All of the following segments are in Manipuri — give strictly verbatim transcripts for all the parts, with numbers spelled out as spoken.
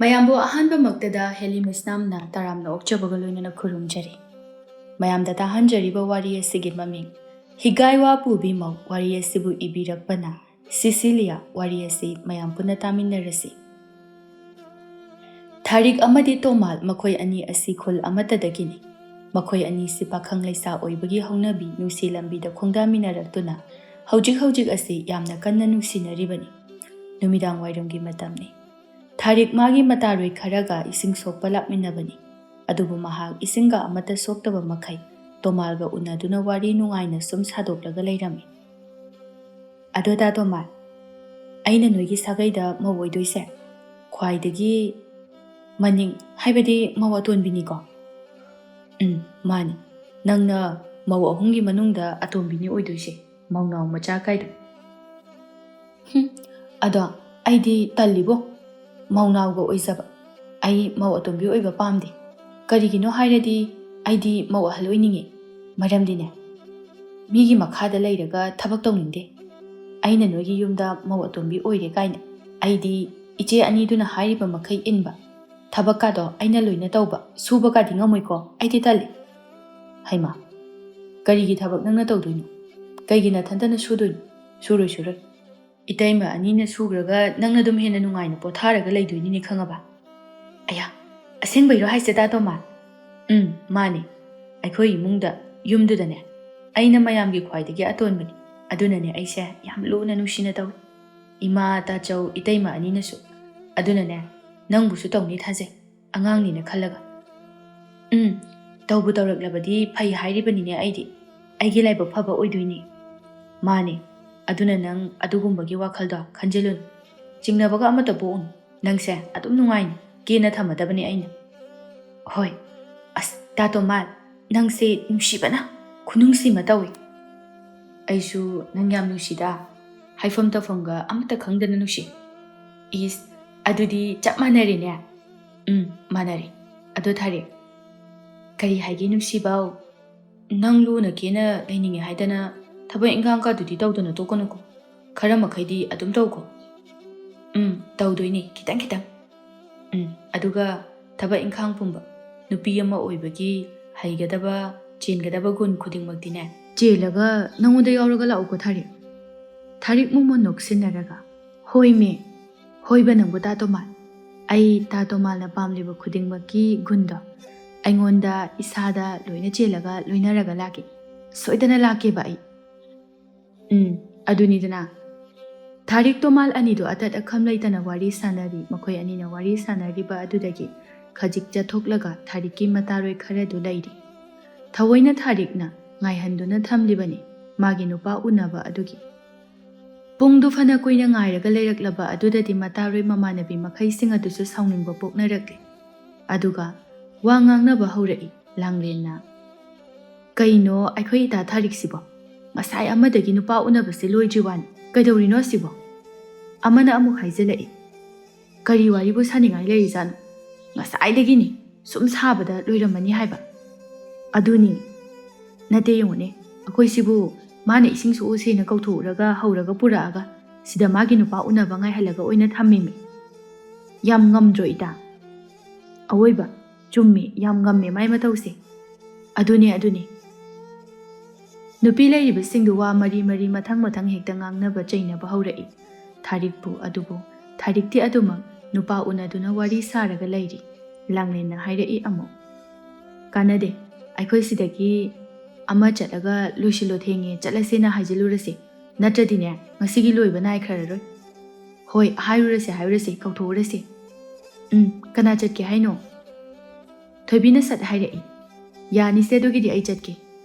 ꯃꯌꯥꯝꯕꯨ ꯑꯍꯥꯟꯕꯃꯛꯇꯗ ꯍꯦꯂꯤꯃꯤꯁꯅꯥꯝꯅ ꯇꯔꯥꯝꯅ ꯑꯣꯛꯆꯕꯒ ꯂꯣꯏꯅꯅ ꯈꯨꯔꯨꯝꯖꯔꯤ꯫ ꯃꯌꯥꯝꯗ ꯇꯥꯍꯟꯖꯔꯤꯕ ꯋꯥꯔꯤ ꯑꯁꯤꯒꯤ ꯃꯃꯤꯡ ꯍꯤꯒꯥꯏꯋꯥ ꯄꯨꯕꯤ ꯃꯧ꯫ ꯋꯥꯔꯤ ꯑꯁꯤꯕꯨ ꯏꯕꯤꯔꯛꯄꯅ ꯁꯤꯁꯤꯂꯤꯌꯥ꯫ ꯋꯥꯔꯤ ꯑꯁꯤ ꯃꯌꯥꯝ ꯄꯨꯟꯅ ꯇꯥꯃꯤꯟꯅꯔꯁꯤ꯫ ꯊꯥꯔꯤꯛ ꯑꯃꯗꯤ ꯇꯣꯃꯥꯜ ꯃꯈꯣꯏ ꯑꯅꯤ ꯑꯁꯤ ꯈꯨꯜ ꯑꯃꯠꯇꯗꯒꯤꯅꯤ꯫ ꯃꯈꯣꯏ ꯑꯅꯤꯁꯤ ꯄꯥꯈꯪ ꯂꯩꯁꯥ ꯑꯣꯏꯕꯒꯤ ꯍꯧꯅꯕꯤ ꯅꯨꯡꯁꯤ ꯂꯝꯕꯤꯗ ꯈꯣꯡꯗꯥꯃꯤꯟꯅꯔꯛꯇꯨꯅ ꯍꯧꯖꯤꯛ ꯍꯧꯖꯤꯛ ꯑꯁꯤ ꯌꯥꯝꯅ ꯀꯟꯅ ꯅꯨꯡꯁꯤꯅꯔꯤꯕꯅꯤ꯫ ꯅꯨꯃꯤꯗꯥꯡ ꯋꯥꯏꯔꯝꯒꯤ ꯃꯇꯝꯅꯤ꯫ ꯊꯥꯔꯤꯛ ꯃꯥꯒꯤ ꯃꯇꯥꯔꯣꯏ ꯈꯔꯒ ꯏꯁꯤꯡ ꯁꯣꯛꯄ ꯂꯥꯛꯃꯤꯟꯅꯕꯅꯤ꯫ ꯑꯗꯨꯕꯨ ꯃꯍꯥꯛ ꯏꯁꯤꯡꯒ ꯑꯃꯠꯇ ꯁꯣꯛꯇꯕ ꯃꯈꯩ ꯇꯣꯃꯥꯜꯒ ꯎꯅꯗꯨꯅ ꯋꯥꯔꯤ ꯅꯨꯡꯉꯥꯏꯅ ꯁꯨꯝ ꯁꯥꯗꯣꯛꯂꯒ ꯂꯩꯔꯝꯃꯤ꯫ "ꯑꯗꯣ ꯗꯥ ꯇꯣꯃꯥꯜ, ꯑꯩꯅ ꯅꯣꯏꯒꯤ ꯁꯥꯒꯩꯗ ꯃꯧ ꯑꯣꯏꯗꯣꯏꯁꯦ ꯈ꯭ꯋꯥꯏꯗꯒꯤ ꯃꯅꯤꯡ, ꯍꯥꯏꯕꯗꯤ ꯃꯧ ꯑꯇꯣꯟꯕꯤꯅꯤꯀꯣ?" "ꯎꯝ, ꯃꯥꯅꯤ꯫ ꯅꯪꯅ ꯃꯧ ꯑꯍꯨꯝꯒꯤ ꯃꯅꯨꯡꯗ ꯑꯇꯣꯝꯕꯤꯅꯤ ꯑꯣꯏꯗꯣꯏꯁꯦ, ꯃꯧꯅꯥꯎ ꯃꯆꯥ ꯀꯥꯏꯗꯣ꯫" "ꯍꯨꯝ, ꯑꯗꯣ ꯑꯩꯗꯤ ꯇꯜꯂꯤꯕꯣ, ꯃꯧꯅꯥꯎꯒ ꯑꯣꯏꯖꯕ꯫ ꯑꯩ ꯃꯧ ꯑꯇꯣꯝꯕꯤ ꯑꯣꯏꯕ ꯄꯥꯝꯗꯦ꯫ ꯀꯔꯤꯒꯤꯅꯣ ꯍꯥꯏꯔꯗꯤ ꯑꯩꯗꯤ ꯃꯧ ꯑꯍꯜ ꯑꯣꯏꯅꯤꯡꯉꯤ꯫ ꯃꯔꯝꯗꯤꯅꯦ, ꯃꯤꯒꯤ ꯃꯈꯥꯗ ꯂꯩꯔꯒ ꯊꯕꯛ ꯇꯧꯅꯤꯡꯗꯦ꯫ ꯑꯩꯅ ꯅꯣꯏꯒꯤ ꯌꯨꯝꯗ ꯃꯧ ꯑꯇꯣꯝꯕꯤ ꯑꯣꯏꯔꯦ ꯀꯥꯏꯅ ꯑꯩꯗꯤ ꯏꯆꯦ ꯑꯅꯤꯗꯨꯅ ꯍꯥꯏꯔꯤꯕ ꯃꯈꯩ ꯏꯟꯕ, ꯊꯕꯛꯀꯥꯗꯣ ꯑꯩꯅ ꯂꯣꯏꯅ ꯇꯧꯕ, ꯁꯨꯕꯒꯥꯗꯤ ꯉꯝꯃꯣꯏꯀꯣ꯫ ꯑꯩꯗꯤ ꯇꯜꯂꯤ꯫" "ꯍꯩꯃꯥ, ꯀꯔꯤꯒꯤ ꯊꯕꯛ ꯅꯪꯅ ꯇꯧꯗꯣꯏꯅꯣ? ꯀꯩꯒꯤ ꯅꯊꯟꯇꯅ ꯁꯨꯗꯣꯏꯅꯣ? ꯁꯨꯔꯣꯏ, ꯁꯨꯔꯣꯏ꯫ ꯏꯇꯩꯃ ꯑꯅꯤꯅ ꯁꯨꯈ꯭ꯔꯒ ꯅꯪꯅ ꯑꯗꯨꯝ ꯍꯦꯟꯅ ꯅꯨꯡꯉꯥꯏꯅ ꯄꯣꯊꯥꯔꯒ ꯂꯩꯗꯣꯏꯅꯤꯅꯦ, ꯈꯪꯉꯕ?" "ꯑꯌꯥ, ꯑꯁꯦꯡꯕꯩꯔꯣ ꯍꯥꯏꯁꯦ ꯗꯥ ꯇꯣꯃꯥ?" "ꯎꯝ, ꯃꯥꯅꯦ꯫ ꯑꯩꯈꯣꯏ ꯏꯃꯨꯡꯗ, ꯌꯨꯝꯗꯨꯗꯅꯦ, ꯑꯩꯅ ꯃꯌꯥꯝꯒꯤ ꯈ꯭ꯋꯥꯏꯗꯒꯤ ꯑꯇꯣꯟꯕꯅꯤ꯫ ꯑꯗꯨꯅꯅꯦ ꯑꯩꯁꯦ ꯌꯥꯝ ꯂꯨꯅ ꯅꯨꯡꯁꯤꯅ ꯇꯧꯏ꯫ ꯏꯃꯥ, ꯇꯥꯆꯧ, ꯏꯇꯩꯃ ꯑꯅꯤꯅꯁꯨ꯫ ꯑꯗꯨꯅꯅꯦ, ꯅꯪꯕꯨꯁꯨ ꯇꯧꯅꯤ ꯊꯥꯖꯩ, ꯑꯉꯥꯡꯅꯤꯅ ꯈꯜꯂꯒ꯫" "ꯎꯝ, ꯇꯧꯕꯨ ꯇꯧꯔꯛꯂꯕꯗꯤ ꯐꯩ ꯍꯥꯏꯔꯤꯕꯅꯤꯅꯦ ꯑꯩꯗꯤ꯫ ꯑꯩꯒꯤ ꯂꯥꯏꯕꯛ ꯐꯕ ꯑꯣꯏꯗꯣꯏꯅꯤ꯫" "ꯃꯥꯅꯦ, ꯑꯗꯨꯅ ꯅꯪ ꯑꯗꯨꯒꯨꯝꯕꯒꯤ ꯋꯥꯈꯜꯗꯣ ꯈꯟꯖꯤꯜꯂꯨꯅꯨ꯫ ꯆꯤꯡꯅꯕꯒ ꯑꯃꯠꯇ ꯄꯣꯛꯎꯅꯨ꯫ ꯅꯪꯁꯦ ꯑꯗꯨꯝ ꯅꯨꯡꯉꯥꯏꯅ ꯀꯦꯅ ꯊꯝꯃꯗꯕꯅꯦ ꯑꯩꯅ꯫" "ꯍꯣꯏ꯫ ꯑꯁ, ꯗꯥ ꯇꯣꯃꯥꯜ, ꯅꯪꯁꯦ ꯅꯨꯡꯁꯤꯕꯅ ꯈꯨꯅꯨꯡꯁꯤ ꯑꯃ ꯇꯧꯏ꯫" "ꯑꯩꯁꯨ ꯅꯪ ꯌꯥꯝ ꯅꯨꯡꯁꯤꯗ꯫ ꯍꯥꯏꯐꯝ ꯇꯧꯐꯝꯒ ꯑꯃꯠꯇ ꯈꯪꯗꯅ ꯅꯨꯡꯁꯤ꯫" "ꯏꯁ, ꯑꯗꯨꯗꯤ ꯆꯞ ꯃꯥꯟꯅꯔꯦꯅꯦ꯫" "ꯎꯝ, ꯃꯥꯟꯅꯔꯦ꯫ ꯑꯗꯣ ꯊꯥꯔꯤꯛ, ꯀꯔꯤ ꯍꯥꯏꯒꯦ ꯅꯨꯡꯁꯤꯕꯧ? ꯅꯪ ꯂꯨꯅ ꯀꯦꯅ ꯂꯩꯅꯤꯡꯉꯦ ꯍꯥꯏꯗꯅ ꯊꯕꯛ ꯏꯟꯈꯥꯡꯒꯗꯨꯗꯤ ꯇꯧꯗꯅ ꯇꯣꯛꯀꯅꯨꯀꯣ꯫ ꯈꯔ ꯃꯈꯩꯗꯤ ꯑꯗꯨꯝ ꯇꯧꯀꯣ꯫" "ꯎꯝ, ꯇꯧꯗꯣꯏꯅꯦ, ꯈꯤꯇꯪ ꯈꯤꯇꯪ꯫" ꯎꯝ, ꯑꯗꯨꯒ ꯊꯕꯛ ꯏꯪꯈꯥꯡ ꯄꯨꯝꯕ, ꯅꯨꯄꯤ ꯑꯃ ꯑꯣꯏꯕꯒꯤ ꯍꯩꯒꯗꯕ, ꯆꯦꯟꯒꯗꯕ ꯒꯨꯟ ꯈꯨꯗꯤꯡꯃꯛꯇꯤꯅꯦ, ꯆꯦꯜꯂꯒ ꯅꯪꯉꯣꯟꯗ ꯌꯥꯎꯔꯒ ꯂꯥꯛꯎꯀꯣ ꯊꯥꯔꯤꯛ꯫ ꯊꯥꯔꯤꯛ ꯃꯣꯃꯣꯟ ꯅꯣꯛꯁꯤꯟꯅꯔꯒ, "ꯍꯣꯏꯃꯦ, ꯍꯣꯏꯕ ꯅꯪꯕꯨ ꯇꯥ ꯇꯣꯃꯥꯜ꯫ ꯑꯩ ꯇꯥ ꯇꯣꯃꯥꯜꯅ ꯄꯥꯝꯂꯤꯕ ꯈꯨꯗꯤꯡꯃꯛꯀꯤ ꯒꯨꯟꯗꯣ ꯑꯩꯉꯣꯟꯗ ꯏꯁꯥꯗ ꯂꯣꯏꯅ ꯆꯦꯜꯂꯒ ꯂꯣꯏꯅꯔꯒ ꯂꯥꯛꯀꯦ꯫ ꯁꯣꯏꯗꯅ ꯂꯥꯛꯀꯦꯕ ꯑꯩ꯫" ꯎꯝ, ꯑꯗꯨꯅꯤꯗꯅ꯫ ꯊꯥꯔꯤꯛ ꯇꯣꯃꯥꯜ ꯑꯅꯤꯗꯣ ꯑꯇꯠ ꯑꯈꯝ ꯂꯩꯇꯅ ꯋꯥꯔꯤ ꯁꯥꯟꯅꯔꯤ꯫ ꯃꯈꯣꯏ ꯑꯅꯤꯅ ꯋꯥꯔꯤ ꯁꯥꯟꯅꯔꯤꯕ ꯑꯗꯨꯗꯒꯤ ꯈꯖꯤꯛ ꯆꯠꯊꯣꯛꯂꯒ ꯊꯥꯔꯤꯛꯀꯤ ꯃꯇꯥꯔꯣꯏ ꯈꯔꯗꯨ ꯂꯩꯔꯤ꯫ ꯊꯑꯣꯏꯅ ꯊꯥꯔꯤꯛꯅ ꯉꯥꯏꯍꯟꯗꯨꯅ ꯊꯝꯂꯤꯕꯅꯤ ꯃꯥꯒꯤ ꯅꯨꯄꯥ ꯎꯅꯕ ꯑꯗꯨꯒꯤ꯫ ꯄꯨꯡꯗꯨ ꯐꯅ ꯀꯨꯏꯅ ꯉꯥꯏꯔꯒ ꯂꯩꯔꯛꯂꯕ ꯑꯗꯨꯗꯗꯤ ꯃꯇꯥꯔꯣꯏ ꯃꯃꯥꯟꯅꯕꯤ ꯃꯈꯩꯁꯤꯡ ꯑꯗꯨꯁꯨ ꯁꯥꯎꯅꯤꯡꯕ ꯄꯣꯛꯅꯔꯛꯂꯦ꯫ ꯑꯗꯨꯒ ꯋꯥ ꯉꯥꯡꯅꯕ ꯍꯧꯔꯛꯏ ꯂꯥꯡꯂꯦꯟꯅ꯫ "ꯀꯩꯅꯣ ꯑꯩꯈꯣꯏ ꯏꯇꯥ ꯊꯥꯔꯤꯛꯁꯤꯕꯣ? ꯉꯁꯥꯏ ꯑꯃꯗꯒꯤ ꯅꯨꯄꯥ ꯎꯅꯕꯁꯦ ꯂꯣꯏꯗ꯭ꯔꯤ ꯋꯥꯅꯤ꯫ ꯀꯩꯗꯧꯔꯤꯅꯣ ꯑꯁꯤꯕꯣ?" ꯑꯃꯅ ꯑꯃꯨꯛ ꯍꯥꯏꯖꯤꯜꯂꯛꯏ꯫ "ꯀꯔꯤ ꯋꯥꯔꯤꯕꯨ ꯁꯥꯅꯤꯡꯉꯥꯏ ꯂꯩꯔꯤꯖꯥꯠꯅꯣ? ꯉꯁꯥꯏꯗꯒꯤꯅꯤ ꯁꯨꯝ ꯁꯥꯕꯗ ꯂꯣꯏꯔꯝꯃꯅꯤ ꯍꯥꯏꯕ꯫" "ꯑꯗꯨꯅꯤ꯫ ꯅꯠꯇꯦ ꯌꯦꯡꯉꯨꯅꯦ, ꯑꯩꯈꯣꯏꯁꯤꯕꯨ ꯃꯥꯅ ꯏꯁꯤꯡ ꯁꯣꯛꯎꯁꯦꯅ ꯀꯧꯊꯣꯛꯎꯔꯒ ꯍꯧꯔꯒ ꯄꯨꯔꯛꯑꯒ ꯁꯤꯗ ꯃꯥꯒꯤ ꯅꯨꯄꯥ ꯎꯅꯕ ꯉꯥꯏꯍꯜꯂꯒ ꯑꯣꯏꯅ ꯊꯝꯃꯤꯃꯤ꯫ ꯌꯥꯝ ꯉꯝꯗ꯭ꯔꯣ ꯏꯇꯥ?" "ꯑꯋꯣꯏꯕ ꯆꯨꯝꯃꯤ, ꯌꯥꯝ ꯉꯝꯃꯦ ꯃꯥꯏ ꯃꯇꯧꯁꯦ꯫" "ꯑꯗꯨꯅꯦ, ꯑꯗꯨꯅꯦ꯫" ꯅꯨꯄꯤ ꯂꯩꯔꯤꯕꯁꯤꯡꯗꯨ ꯋꯥ ꯃꯔꯤ ꯃꯔꯤ ꯃꯊꯪ ꯃꯊꯪ ꯍꯦꯛꯇ ꯉꯥꯡꯅꯕ ꯆꯩꯅꯕ ꯍꯧꯔꯛꯏ꯫ ꯊꯥꯔꯤꯛꯄꯨ ꯑꯗꯨꯕꯨ ꯊꯥꯔꯤꯛꯇꯤ ꯑꯗꯨꯃꯛ ꯅꯨꯄꯥ ꯎꯅꯗꯨꯅ ꯋꯥꯔꯤ ꯁꯥꯔꯒ ꯂꯩꯔꯤ꯫ ꯂꯥꯡꯂꯦꯟꯅ ꯍꯥꯏꯔꯛꯏ ꯑꯃꯨꯛ꯫ "ꯀꯥꯟꯅꯗꯦ, ꯑꯩꯈꯣꯏ ꯁꯤꯗꯒꯤ ꯑꯃ ꯆꯠꯂꯒ ꯂꯣꯏꯁꯤꯜꯂꯣ, ꯊꯦꯡꯉꯦ, ꯆꯠꯂꯁꯦꯅ ꯍꯥꯏꯖꯤꯜꯂꯨꯔꯁꯤ꯫ ꯅꯠꯇ꯭ꯔꯗꯤꯅꯦ ꯉꯁꯤꯒꯤ ꯂꯣꯏꯕ ꯅꯥꯏꯈ꯭ꯔꯔꯣꯏ꯫" "ꯍꯣꯏ, ꯍꯥꯏꯔꯨꯔꯁꯦ, ꯍꯥꯏꯔꯨꯔꯁꯦ, ꯀꯧꯊꯣꯛꯎꯔꯁꯦ꯫" "ꯎꯝ, ꯀꯅꯥ ꯆꯠꯀꯦ ꯍꯥꯏꯅꯣ?" ꯊꯣꯏꯕꯤꯅ ꯁꯠ ꯍꯥꯏꯔꯛꯏ꯫ "ꯌꯥꯅꯤꯁꯦ, ꯑꯗꯨꯒꯤꯗꯤ ꯑꯩ ꯆꯠꯀꯦ꯫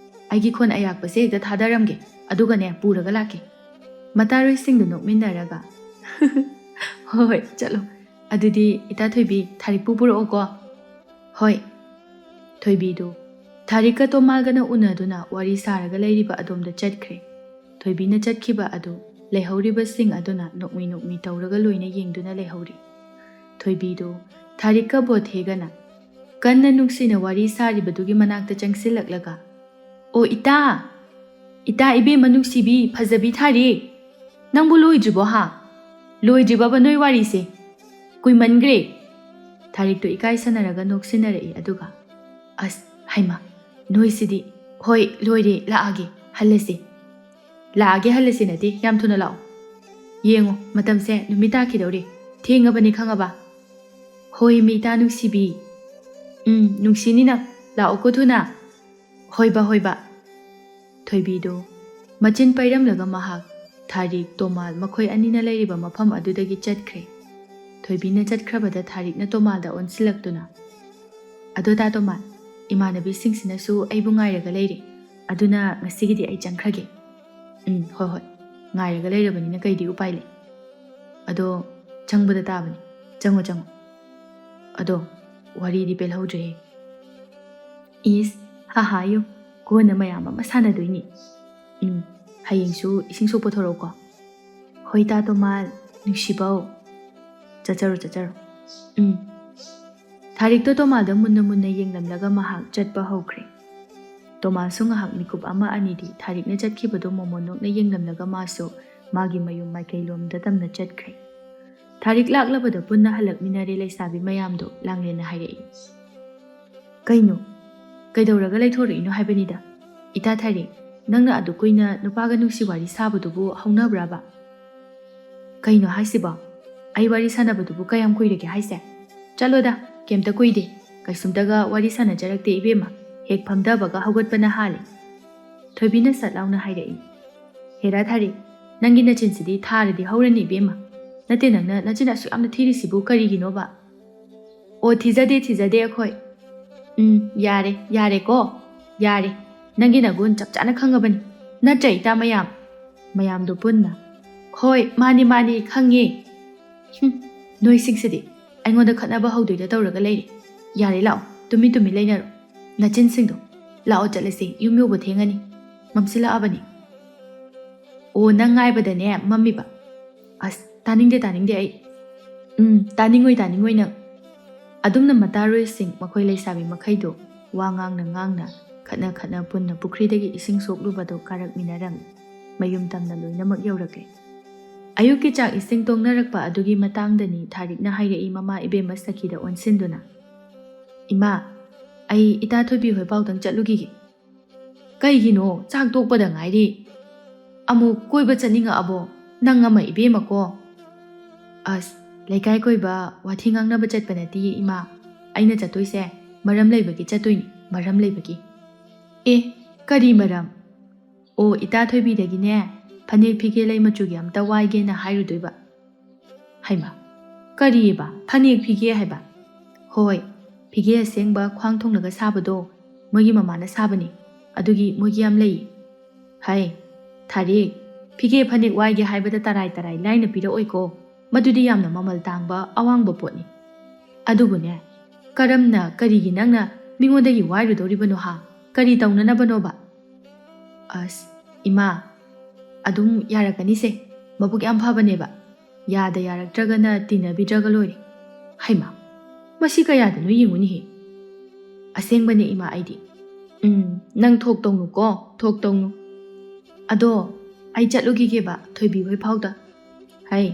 ꯑꯩꯒꯤ ꯈꯣꯟ ꯑꯌꯥꯛꯄꯁꯦ ꯍꯦꯛꯇ ꯊꯥꯗꯔꯝꯒꯦ, ꯑꯗꯨꯒꯅꯦ ꯄꯨꯔꯒ ꯂꯥꯛꯀꯦ꯫" ꯃꯇꯥꯔꯣꯏꯁꯤꯡꯗꯨ ꯅꯣꯛꯃꯤꯟꯅꯔꯒ, "ꯍꯣꯏ ꯍꯣꯏ, ꯆꯠꯂꯣ꯫ ꯑꯗꯨꯗꯤ ꯏꯇꯥ ꯊꯣꯏꯕꯤ, ꯊꯥꯔꯤꯛꯄꯨ ꯄꯨꯔꯛꯑꯣꯀꯣ꯫" "ꯍꯣꯏ꯫" ꯊꯣꯏꯕꯤꯗꯨ ꯊꯥꯔꯤꯛꯀ ꯇꯣꯃꯥꯜꯒꯅ ꯎꯅꯗꯨꯅ ꯋꯥꯔꯤ ꯁꯥꯔꯒ ꯂꯩꯔꯤꯕ ꯑꯗꯣꯝꯗ ꯆꯠꯈ꯭ꯔꯦ꯫ ꯊꯣꯏꯕꯤꯅ ꯆꯠꯈꯤꯕ ꯑꯗꯨ ꯂꯩꯍꯧꯔꯤꯕꯁꯤꯡ ꯑꯗꯨꯅ ꯅꯣꯛꯃꯤ ꯅꯣꯛꯃꯤ ꯇꯧꯔꯒ ꯂꯣꯏꯅ ꯌꯦꯡꯗꯨꯅ ꯂꯩꯍꯧꯔꯤ꯫ ꯊꯣꯏꯕꯤꯗꯨ ꯊꯥꯔꯤꯛꯀ ꯕꯣꯊꯦꯒꯅ ꯀꯟꯅ ꯅꯨꯡꯁꯤꯅ ꯋꯥꯔꯤ ꯁꯥꯔꯤꯕꯗꯨꯒꯤ ꯃꯅꯥꯛꯇ ꯆꯪꯁꯤꯜꯂꯛꯂꯒ, "ꯑꯣ ꯏꯇꯥ! ꯏꯇꯥ ꯏꯕꯦꯝꯃ ꯅꯨꯡꯁꯤꯕꯤ, ꯐꯖꯕꯤ ꯊꯥꯔꯤꯛ! ꯅꯪꯕꯨ ꯂꯣꯏꯗ꯭ꯔꯤꯕꯣ ꯍꯥ? ꯂꯣꯏꯗ꯭ꯔꯤꯕꯕ ꯅꯣꯏ ꯋꯥꯔꯤꯁꯦ? ꯀꯨꯏꯃꯟꯈ꯭ꯔꯦ꯫ ꯊꯥꯔꯤꯛꯇꯣ ꯏꯀꯥꯏ ꯁꯥꯟꯅꯔꯒ ꯅꯣꯛꯁꯤꯟꯅꯔꯛꯏ꯫ ꯑꯗꯨꯒ, "ꯑꯁ, ꯍꯩꯃ, ꯅꯣꯏꯁꯤꯗꯤ꯫ ꯍꯣꯏ, ꯂꯣꯏꯔꯦ, ꯂꯥꯛꯑꯒꯦ, ꯍꯜꯂꯁꯤ꯫ ꯂꯥꯛꯑꯒꯦ, ꯍꯜꯂꯁꯤ ꯅꯠꯇꯦ, ꯌꯥꯝ ꯊꯨꯅ ꯂꯥꯛꯑꯣ꯫ ꯌꯦꯡꯉꯣ, ꯃꯇꯝꯁꯦ ꯅꯨꯃꯤꯠ ꯇꯥꯈꯤꯗꯧꯔꯦ꯫ ꯊꯦꯡꯉꯕꯅꯤ, ꯈꯪꯉꯕ?" "ꯍꯣꯏ, ꯃꯤ ꯏꯇꯥ ꯅꯨꯡꯁꯤꯕꯤ꯫ ꯎꯝ, ꯅꯨꯡꯁꯤꯅꯤ ꯅꯪ꯫ ꯂꯥꯛꯑꯣꯀꯣ ꯊꯨꯅ꯫" "ꯍꯣꯏꯕ, ꯍꯣꯏꯕ꯫" ꯊꯣꯏꯕꯤꯗꯣ ꯃꯆꯤꯟ ꯄꯩꯔꯝꯂꯒ ꯃꯍꯥꯛ ꯊꯥꯔꯤꯛ, ꯇꯣꯃꯥꯜ ꯃꯈꯣꯏ ꯑꯅꯤꯅ ꯂꯩꯔꯤꯕ ꯃꯐꯝ ꯑꯗꯨꯗꯒꯤ ꯆꯠꯈ꯭ꯔꯦ꯫ ꯊꯣꯏꯕꯤꯅ ꯆꯠꯈ꯭ꯔꯕꯗ ꯊꯥꯔꯤꯛꯅ ꯇꯣꯃꯥꯜꯗ ꯑꯣꯟꯁꯤꯜꯂꯛꯇꯨꯅ, "ꯑꯗꯣ ꯇꯥ ꯇꯣꯃꯥꯜ, ꯏꯃꯥꯟꯅꯕꯤꯁꯤꯡꯁꯤꯅꯁꯨ ꯑꯩꯕꯨ ꯉꯥꯏꯔꯒ ꯂꯩꯔꯦ, ꯑꯗꯨꯅ ꯉꯁꯤꯒꯤꯗꯤ ꯑꯩ ꯆꯪꯈ꯭ꯔꯒꯦ꯫" "ꯎꯝ, ꯍꯣꯏ, ꯍꯣꯏ, ꯉꯥꯏꯔꯒ ꯂꯩꯔꯕꯅꯤꯅ ꯀꯩꯗꯤ ꯎꯄꯥꯏ ꯂꯩ? ꯑꯗꯣ ꯆꯪꯕꯗ ꯇꯥꯕꯅꯤ, ꯆꯪꯉꯣ, ꯆꯪꯉꯣ꯫ ꯑꯗꯣ ꯋꯥꯔꯤꯗꯤ ꯄꯦꯜꯍꯧꯗ꯭ꯔꯦꯍꯦ꯫" "ꯏꯁ, ꯍꯥꯍꯥ, ꯌꯨ, ꯀꯣꯟꯅ ꯃꯌꯥꯝ ꯑꯃ ꯁꯥꯟꯅꯗꯣꯏꯅꯤ꯫ ꯎꯝ, ꯍꯌꯦꯡꯁꯨ ꯏꯁꯤꯡ ꯁꯣꯛꯄ ꯊꯣꯔꯛꯎꯀꯣ꯫" "ꯍꯣꯏ ꯇꯥ ꯇꯣꯃꯥꯜ, ꯅꯨꯡꯁꯤꯕꯧ꯫ ꯆꯠꯆꯔꯣ, ꯆꯠꯆꯔꯣ꯫" "ꯎꯝ꯫" ꯊꯥꯔꯤꯛꯇꯣ ꯇꯣꯃꯥꯜꯗ ꯃꯨꯟꯅ ꯃꯨꯟꯅ ꯌꯦꯡꯂꯝꯂꯒ ꯃꯍꯥꯛ ꯆꯠꯄ ꯍꯧꯈ꯭ꯔꯦ꯫ ꯇꯣꯃꯥꯜꯁꯨ ꯉꯥꯏꯍꯥꯛ ꯃꯤꯀꯨꯞ ꯑꯃ ꯑꯅꯤꯗꯤ ꯊꯥꯔꯤꯛꯅ ꯆꯠꯈꯤꯕꯗꯨ ꯃꯣꯃꯣꯟ ꯅꯣꯛꯅ ꯌꯦꯡꯂꯝꯂꯒ ꯃꯥꯁꯨ ꯃꯥꯒꯤ ꯃꯌꯨꯝ ꯃꯥꯏꯀꯩꯂꯣꯝꯗ ꯇꯝꯅ ꯆꯠꯈ꯭ꯔꯦ꯫ ꯊꯥꯔꯤꯛ ꯂꯥꯛꯂꯕꯗ ꯄꯨꯟꯅ ꯍꯜꯂꯛꯃꯤꯟꯅꯔꯦ ꯂꯩꯁꯥꯕꯤ ꯃꯌꯥꯝꯗꯣ꯫ ꯂꯥꯡꯂꯦꯟꯅ ꯍꯥꯏꯔꯛꯏ, "ꯀꯩꯅꯣ? ꯀꯩꯗꯧꯔꯒ ꯂꯩꯊꯣꯔꯛꯏꯅꯣ ꯍꯥꯏꯕꯅꯤꯗ? ꯏꯇꯥ ꯊꯥꯔꯤꯛ, ꯅꯪꯅ ꯑꯗꯨ ꯀꯨꯏꯅ ꯅꯨꯄꯥꯒ ꯅꯨꯡꯁꯤ ꯋꯥꯔꯤ ꯁꯥꯕꯗꯨꯕꯨ ꯍꯧꯅꯕ꯭ꯔꯕ?" "ꯀꯩꯅꯣ ꯍꯥꯏꯁꯤꯕꯣ? ꯑꯩ ꯋꯥꯔꯤ ꯁꯥꯟꯅꯕꯗꯨꯕꯨ ꯀꯌꯥꯝ ꯀꯨꯏꯔꯒꯦ ꯍꯥꯏꯁꯦ? ꯆꯠꯂꯣꯗ, ꯀꯩꯝꯇ ꯀꯨꯏꯗꯦ꯫ ꯀꯩꯁꯨꯝꯇꯒ ꯋꯥꯔꯤ ꯁꯥꯟꯅꯖꯔꯛꯇꯦ ꯏꯕꯦꯝꯃ꯫ ꯍꯦꯛ ꯐꯝꯊꯕꯒ ꯍꯧꯒꯠꯄꯅ ꯍꯥꯜꯂꯦ꯫" ꯊꯣꯏꯕꯤꯅ ꯁꯠ ꯂꯥꯎꯅ ꯍꯥꯏꯔꯛꯏ, "ꯍꯦꯔꯥ ꯊꯥꯔꯤꯛ, ꯅꯪꯒꯤ ꯅꯆꯤꯟꯁꯤꯗꯤ ꯊꯥꯔꯗꯤ ꯍꯧꯔꯅꯤ ꯏꯕꯦꯝꯃ꯫ ꯅꯠꯇꯦ, ꯅꯪꯅ ꯅꯆꯤꯟ ꯑꯁꯨꯛ ꯌꯥꯝꯅ ꯊꯤꯔꯤꯁꯤꯕꯨ ꯀꯔꯤꯒꯤꯅꯣꯕ?" "ꯑꯣ, ꯊꯤꯖꯗꯦ, ꯊꯤꯖꯗꯦ ꯑꯩꯈꯣꯏ꯫" "ꯎꯝ, ꯌꯥꯔꯦ, ꯌꯥꯔꯦꯀꯣ, ꯌꯥꯔꯦ꯫ ꯅꯪꯒꯤ ꯅꯒꯨꯟ ꯆꯞ ꯆꯥꯅ ꯈꯪꯉꯕꯅꯤ꯫ ꯅꯠꯇ꯭ꯔ, ꯏꯇꯥ ꯃꯌꯥꯝ?" ꯃꯌꯥꯝꯗꯣ ꯄꯨꯟꯅ, "ꯍꯣꯏ, ꯃꯥꯅꯤ, ꯃꯥꯅꯤ, ꯈꯪꯉꯦ꯫" "ꯍꯨꯝ, ꯅꯣꯏꯁꯤꯡꯁꯤꯗꯤ ꯑꯩꯉꯣꯟꯗ ꯈꯠꯅꯕ ꯍꯧꯗꯣꯏꯗ ꯇꯧꯔꯒ ꯂꯩꯔꯦ꯫ ꯌꯥꯔꯦ, ꯂꯥꯛꯑꯣ, ꯇꯨꯃꯤꯟ ꯇꯨꯃꯤꯟ ꯂꯩꯅꯔꯣ꯫ ꯅꯆꯤꯟꯁꯤꯡꯗꯣ꯫ ꯂꯥꯛꯑꯣ, ꯆꯠꯂꯁꯤ, ꯌꯨꯝ ꯌꯧꯕ ꯊꯦꯡꯉꯅꯤ꯫ ꯃꯝꯁꯤꯜꯂꯛꯑꯕꯅꯤ꯫" "ꯑꯣ, ꯅꯪ ꯉꯥꯏꯕꯗꯅꯦ ꯃꯝꯃꯤꯕ꯫" "ꯑꯁ, ꯇꯥꯅꯤꯡꯗꯦ, ꯇꯥꯅꯤꯡꯗꯦ ꯑꯩ꯫" "ꯎꯝ, ꯇꯥꯅꯤꯡꯉꯣꯏ, ꯇꯥꯅꯤꯡꯉꯣꯏ ꯅꯪ꯫" ꯑꯗꯨꯝꯅ ꯃꯇꯥꯔꯣꯏꯁꯤꯡ ꯃꯈꯣꯏ ꯂꯩꯁꯥꯕꯤ ꯃꯈꯩꯗꯣ ꯋꯥ ꯉꯥꯡꯅ ꯉꯥꯡꯅ, ꯈꯠꯅ ꯈꯠꯅ ꯄꯨꯟꯅ ꯄꯨꯈ꯭ꯔꯤꯗꯒꯤ ꯏꯁꯤꯡ ꯁꯣꯛꯂꯨꯕꯗꯣ ꯀꯥꯔꯛꯃꯤꯟꯅꯔꯝꯃꯤ꯫ ꯃꯌꯨꯝ ꯇꯝꯅ ꯂꯣꯏꯅꯃꯛ ꯌꯧꯔꯛꯂꯦ꯫ ꯑꯌꯨꯛꯀꯤ ꯆꯥꯛ ꯏꯁꯤꯡ ꯇꯣꯡꯅꯔꯛꯄ ꯑꯗꯨꯒꯤ ꯃꯇꯥꯡꯗꯅꯤ ꯊꯥꯔꯤꯛꯅ ꯍꯥꯏꯔꯛꯏ ꯃꯃꯥ ꯏꯕꯦꯝꯃ ꯁꯈꯤꯗ ꯑꯣꯟꯁꯤꯟꯗꯨꯅ꯫ "ꯏꯃꯥ, ꯑꯩ ꯏꯇꯥ ꯊꯣꯏꯕꯤ ꯍꯣꯏ ꯄꯥꯎꯗꯪ ꯆꯠꯂꯨꯈꯤꯒꯦ꯫" "ꯀꯩꯒꯤꯅꯣ? ꯆꯥꯛ ꯇꯣꯛꯄꯗ ꯉꯥꯏꯔꯤ꯫ ꯑꯃꯨꯛ ꯀꯣꯏꯕ ꯆꯠꯅꯤꯡꯉꯛꯑꯕꯣ? ꯅꯪ ꯑꯃ ꯏꯕꯦꯝꯃꯀꯣ꯫" "ꯑꯁ, ꯂꯩꯀꯥꯏ ꯀꯣꯏꯕ ꯋꯥꯊꯤ ꯉꯥꯡꯅꯕ ꯆꯠꯄ ꯅꯠꯇꯤꯌꯦ ꯏꯃꯥ꯫ ꯑꯩꯅ ꯆꯠꯇꯣꯏꯁꯦ ꯃꯔꯝ ꯂꯩꯕꯒꯤ ꯆꯠꯇꯣꯏꯅꯤ, ꯃꯔꯝ ꯂꯩꯕꯒꯤ꯫" "ꯑꯦ, ꯀꯔꯤ ꯃꯔꯝ?" "ꯑꯣ, ꯏꯇꯥ ꯊꯣꯏꯕꯤꯗꯒꯤꯅꯦ, ꯐꯅꯦꯛ ꯐꯤꯒꯦ ꯂꯩ ꯃꯆꯨꯒꯤ ꯑꯝꯇ ꯋꯥꯏꯒꯦꯅ ꯍꯥꯏꯔꯨꯗꯣꯏꯕ꯫" "ꯍꯩꯃꯥ, ꯀꯔꯤꯑꯕ? ꯐꯅꯦꯛ ꯐꯤꯒꯦ ꯍꯥꯏꯕ?" "ꯍꯣꯏ, ꯐꯤꯒꯦ ꯑꯁꯦꯡꯕ ꯈ꯭ꯋꯥꯡ ꯊꯣꯡꯂꯒ ꯁꯥꯕꯗꯣ, ꯃꯣꯏꯒꯤ ꯃꯃꯥꯅ ꯁꯥꯕꯅꯤ, ꯑꯗꯨꯒꯤ ꯃꯣꯏꯒꯤ ꯌꯥꯝ ꯂꯩ꯫" "ꯍꯩ, ꯊꯥꯔꯤꯛ, ꯐꯤꯒꯦ ꯐꯅꯦꯛ ꯋꯥꯏꯒꯦ ꯍꯥꯏꯕꯗ ꯇꯔꯥꯏ ꯇꯔꯥꯏ ꯂꯥꯏꯅ ꯄꯤꯔꯛꯑꯣꯏꯀꯣ, ꯃꯗꯨꯗꯤ ꯌꯥꯝꯅ ꯃꯃꯜ ꯇꯥꯡꯕ ꯑꯋꯥꯡꯕ ꯄꯣꯠꯅꯤ꯫ ꯑꯗꯨꯕꯨꯅꯦ, ꯀꯔꯝꯅ, ꯀꯔꯤꯒꯤ ꯅꯪꯅ ꯃꯤꯉꯣꯟꯗꯒꯤ ꯋꯥꯏꯔꯨꯗꯧꯔꯤꯕꯅꯣ ꯍꯥ? ꯀꯔꯤ ꯇꯧꯅꯅꯕꯅꯣꯕ?" "ꯑꯁ, ꯏꯃꯥ, ꯑꯗꯨꯝ ꯌꯥꯔꯛꯀꯅꯤꯁꯦ, ꯃꯕꯨꯛ ꯌꯥꯝ ꯐꯕꯅꯦꯕ꯫ ꯌꯥꯗ ꯌꯥꯔꯛꯇ꯭ꯔꯒꯅ ꯇꯤꯟꯅꯕꯤꯗ꯭ꯔꯒ ꯂꯣꯏꯔꯦ꯫" "ꯍꯩꯃꯥ, ꯃꯁꯤ ꯀꯌꯥꯗꯅꯣ ꯌꯦꯡꯉꯨꯅꯦꯍꯦ꯫ ꯑꯁꯦꯡꯕꯅꯦ ꯏꯃꯥ ꯑꯩꯗꯤ꯫" "ꯎꯝ, ꯅꯪ ꯊꯣꯛ ꯇꯧꯅꯨꯀꯣ, ꯊꯣꯛ ꯇꯧꯅꯨ꯫ ꯑꯗꯣ ꯑꯩ ꯆꯠꯂꯨꯈꯤꯒꯦꯕ ꯊꯣꯏꯕꯤ ꯍꯣꯏ ꯐꯥꯎꯗ꯫" "ꯍꯩ,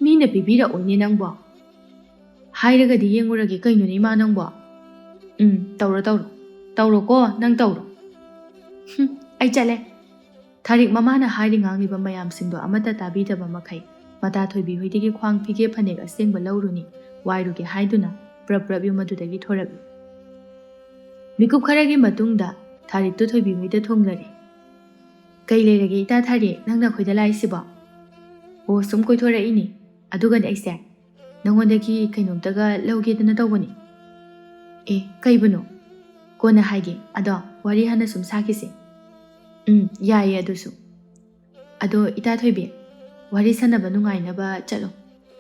ꯃꯤꯅ ꯄꯤꯕꯤꯔꯛꯑꯣꯏꯅꯦ ꯅꯪꯕꯣ꯫ ꯍꯥꯏꯔꯒꯗꯤ ꯌꯦꯡꯉꯨꯔꯒꯦ ꯀꯩꯅꯣꯅꯦ ꯏꯃꯥ ꯅꯪꯕꯣ꯫" "ꯎꯝ, ꯇꯧꯔꯣ ꯇꯧꯔꯣ, ꯇꯧꯔꯣꯀꯣ, ꯅꯪ ꯇꯧꯔꯣ꯫ ꯍꯨꯝ, ꯑꯩ ꯆꯠꯂꯦ꯫" ꯊꯥꯔꯤꯛ ꯃꯃꯥꯅ ꯍꯥꯏꯔꯤ ꯉꯥꯡꯂꯤꯕ ꯃꯌꯥꯝꯁꯤꯡꯗꯣ ꯑꯃꯠꯇ ꯇꯥꯕꯤꯗꯕ ꯃꯈꯩ ꯃꯇꯥ ꯊꯣꯏꯕꯤ ꯍꯣꯏꯗꯒꯤ ꯈ꯭ꯋꯥꯡ ꯐꯤꯒꯦ ꯐꯅꯦꯛ ꯑꯁꯦꯡꯕ ꯂꯧꯔꯨꯅꯤ, ꯋꯥꯏꯔꯨꯒꯦ ꯍꯥꯏꯗꯨꯅ ꯄ꯭ꯔꯞ ꯄ꯭ꯔꯞ ꯌꯨꯝ ꯑꯗꯨꯗꯒꯤ ꯊꯣꯔꯛꯏ꯫ ꯃꯤꯀꯨꯞ ꯈꯔꯒꯤ ꯃꯇꯨꯡꯗ ꯊꯥꯔꯤꯛꯇꯨ ꯊꯣꯏꯕꯤ ꯍꯣꯏꯗ ꯊꯨꯡꯂꯔꯦ꯫ "ꯀꯩ ꯂꯩꯔꯒꯦ ꯏꯇꯥ ꯊꯥꯔꯤꯛ, ꯅꯪꯅ ꯑꯩꯈꯣꯏꯗ ꯂꯥꯛꯏꯁꯤꯕꯣ?" "ꯑꯣ, ꯁꯨꯝ ꯀꯣꯏꯊꯣꯔꯛꯏꯅꯤ꯫ ꯑꯗꯨꯒꯅꯦ ꯑꯩꯁꯦ ꯅꯉꯣꯟꯗꯒꯤ ꯀꯩꯅꯣꯝꯇꯒ ꯂꯧꯒꯦꯗꯅ ꯇꯧꯕꯅꯤ꯫" "ꯑꯦ, ꯀꯩꯕꯨꯅꯣ?" "ꯀꯣꯟꯅ ꯍꯥꯏꯒꯦ, ꯑꯗꯣ ꯋꯥꯔꯤ ꯍꯥꯟꯅ ꯁꯨꯝ ꯁꯥꯈꯤꯁꯦ꯫" "ꯎꯝ, ꯌꯥꯏꯌꯦ ꯑꯗꯨꯁꯨ꯫ ꯑꯗꯣ ꯏꯇꯥ ꯊꯣꯏꯕꯤ, ꯋꯥꯔꯤ ꯁꯥꯟꯅꯕ ꯅꯨꯡꯉꯥꯏꯅꯕ ꯆꯠꯂꯣ꯫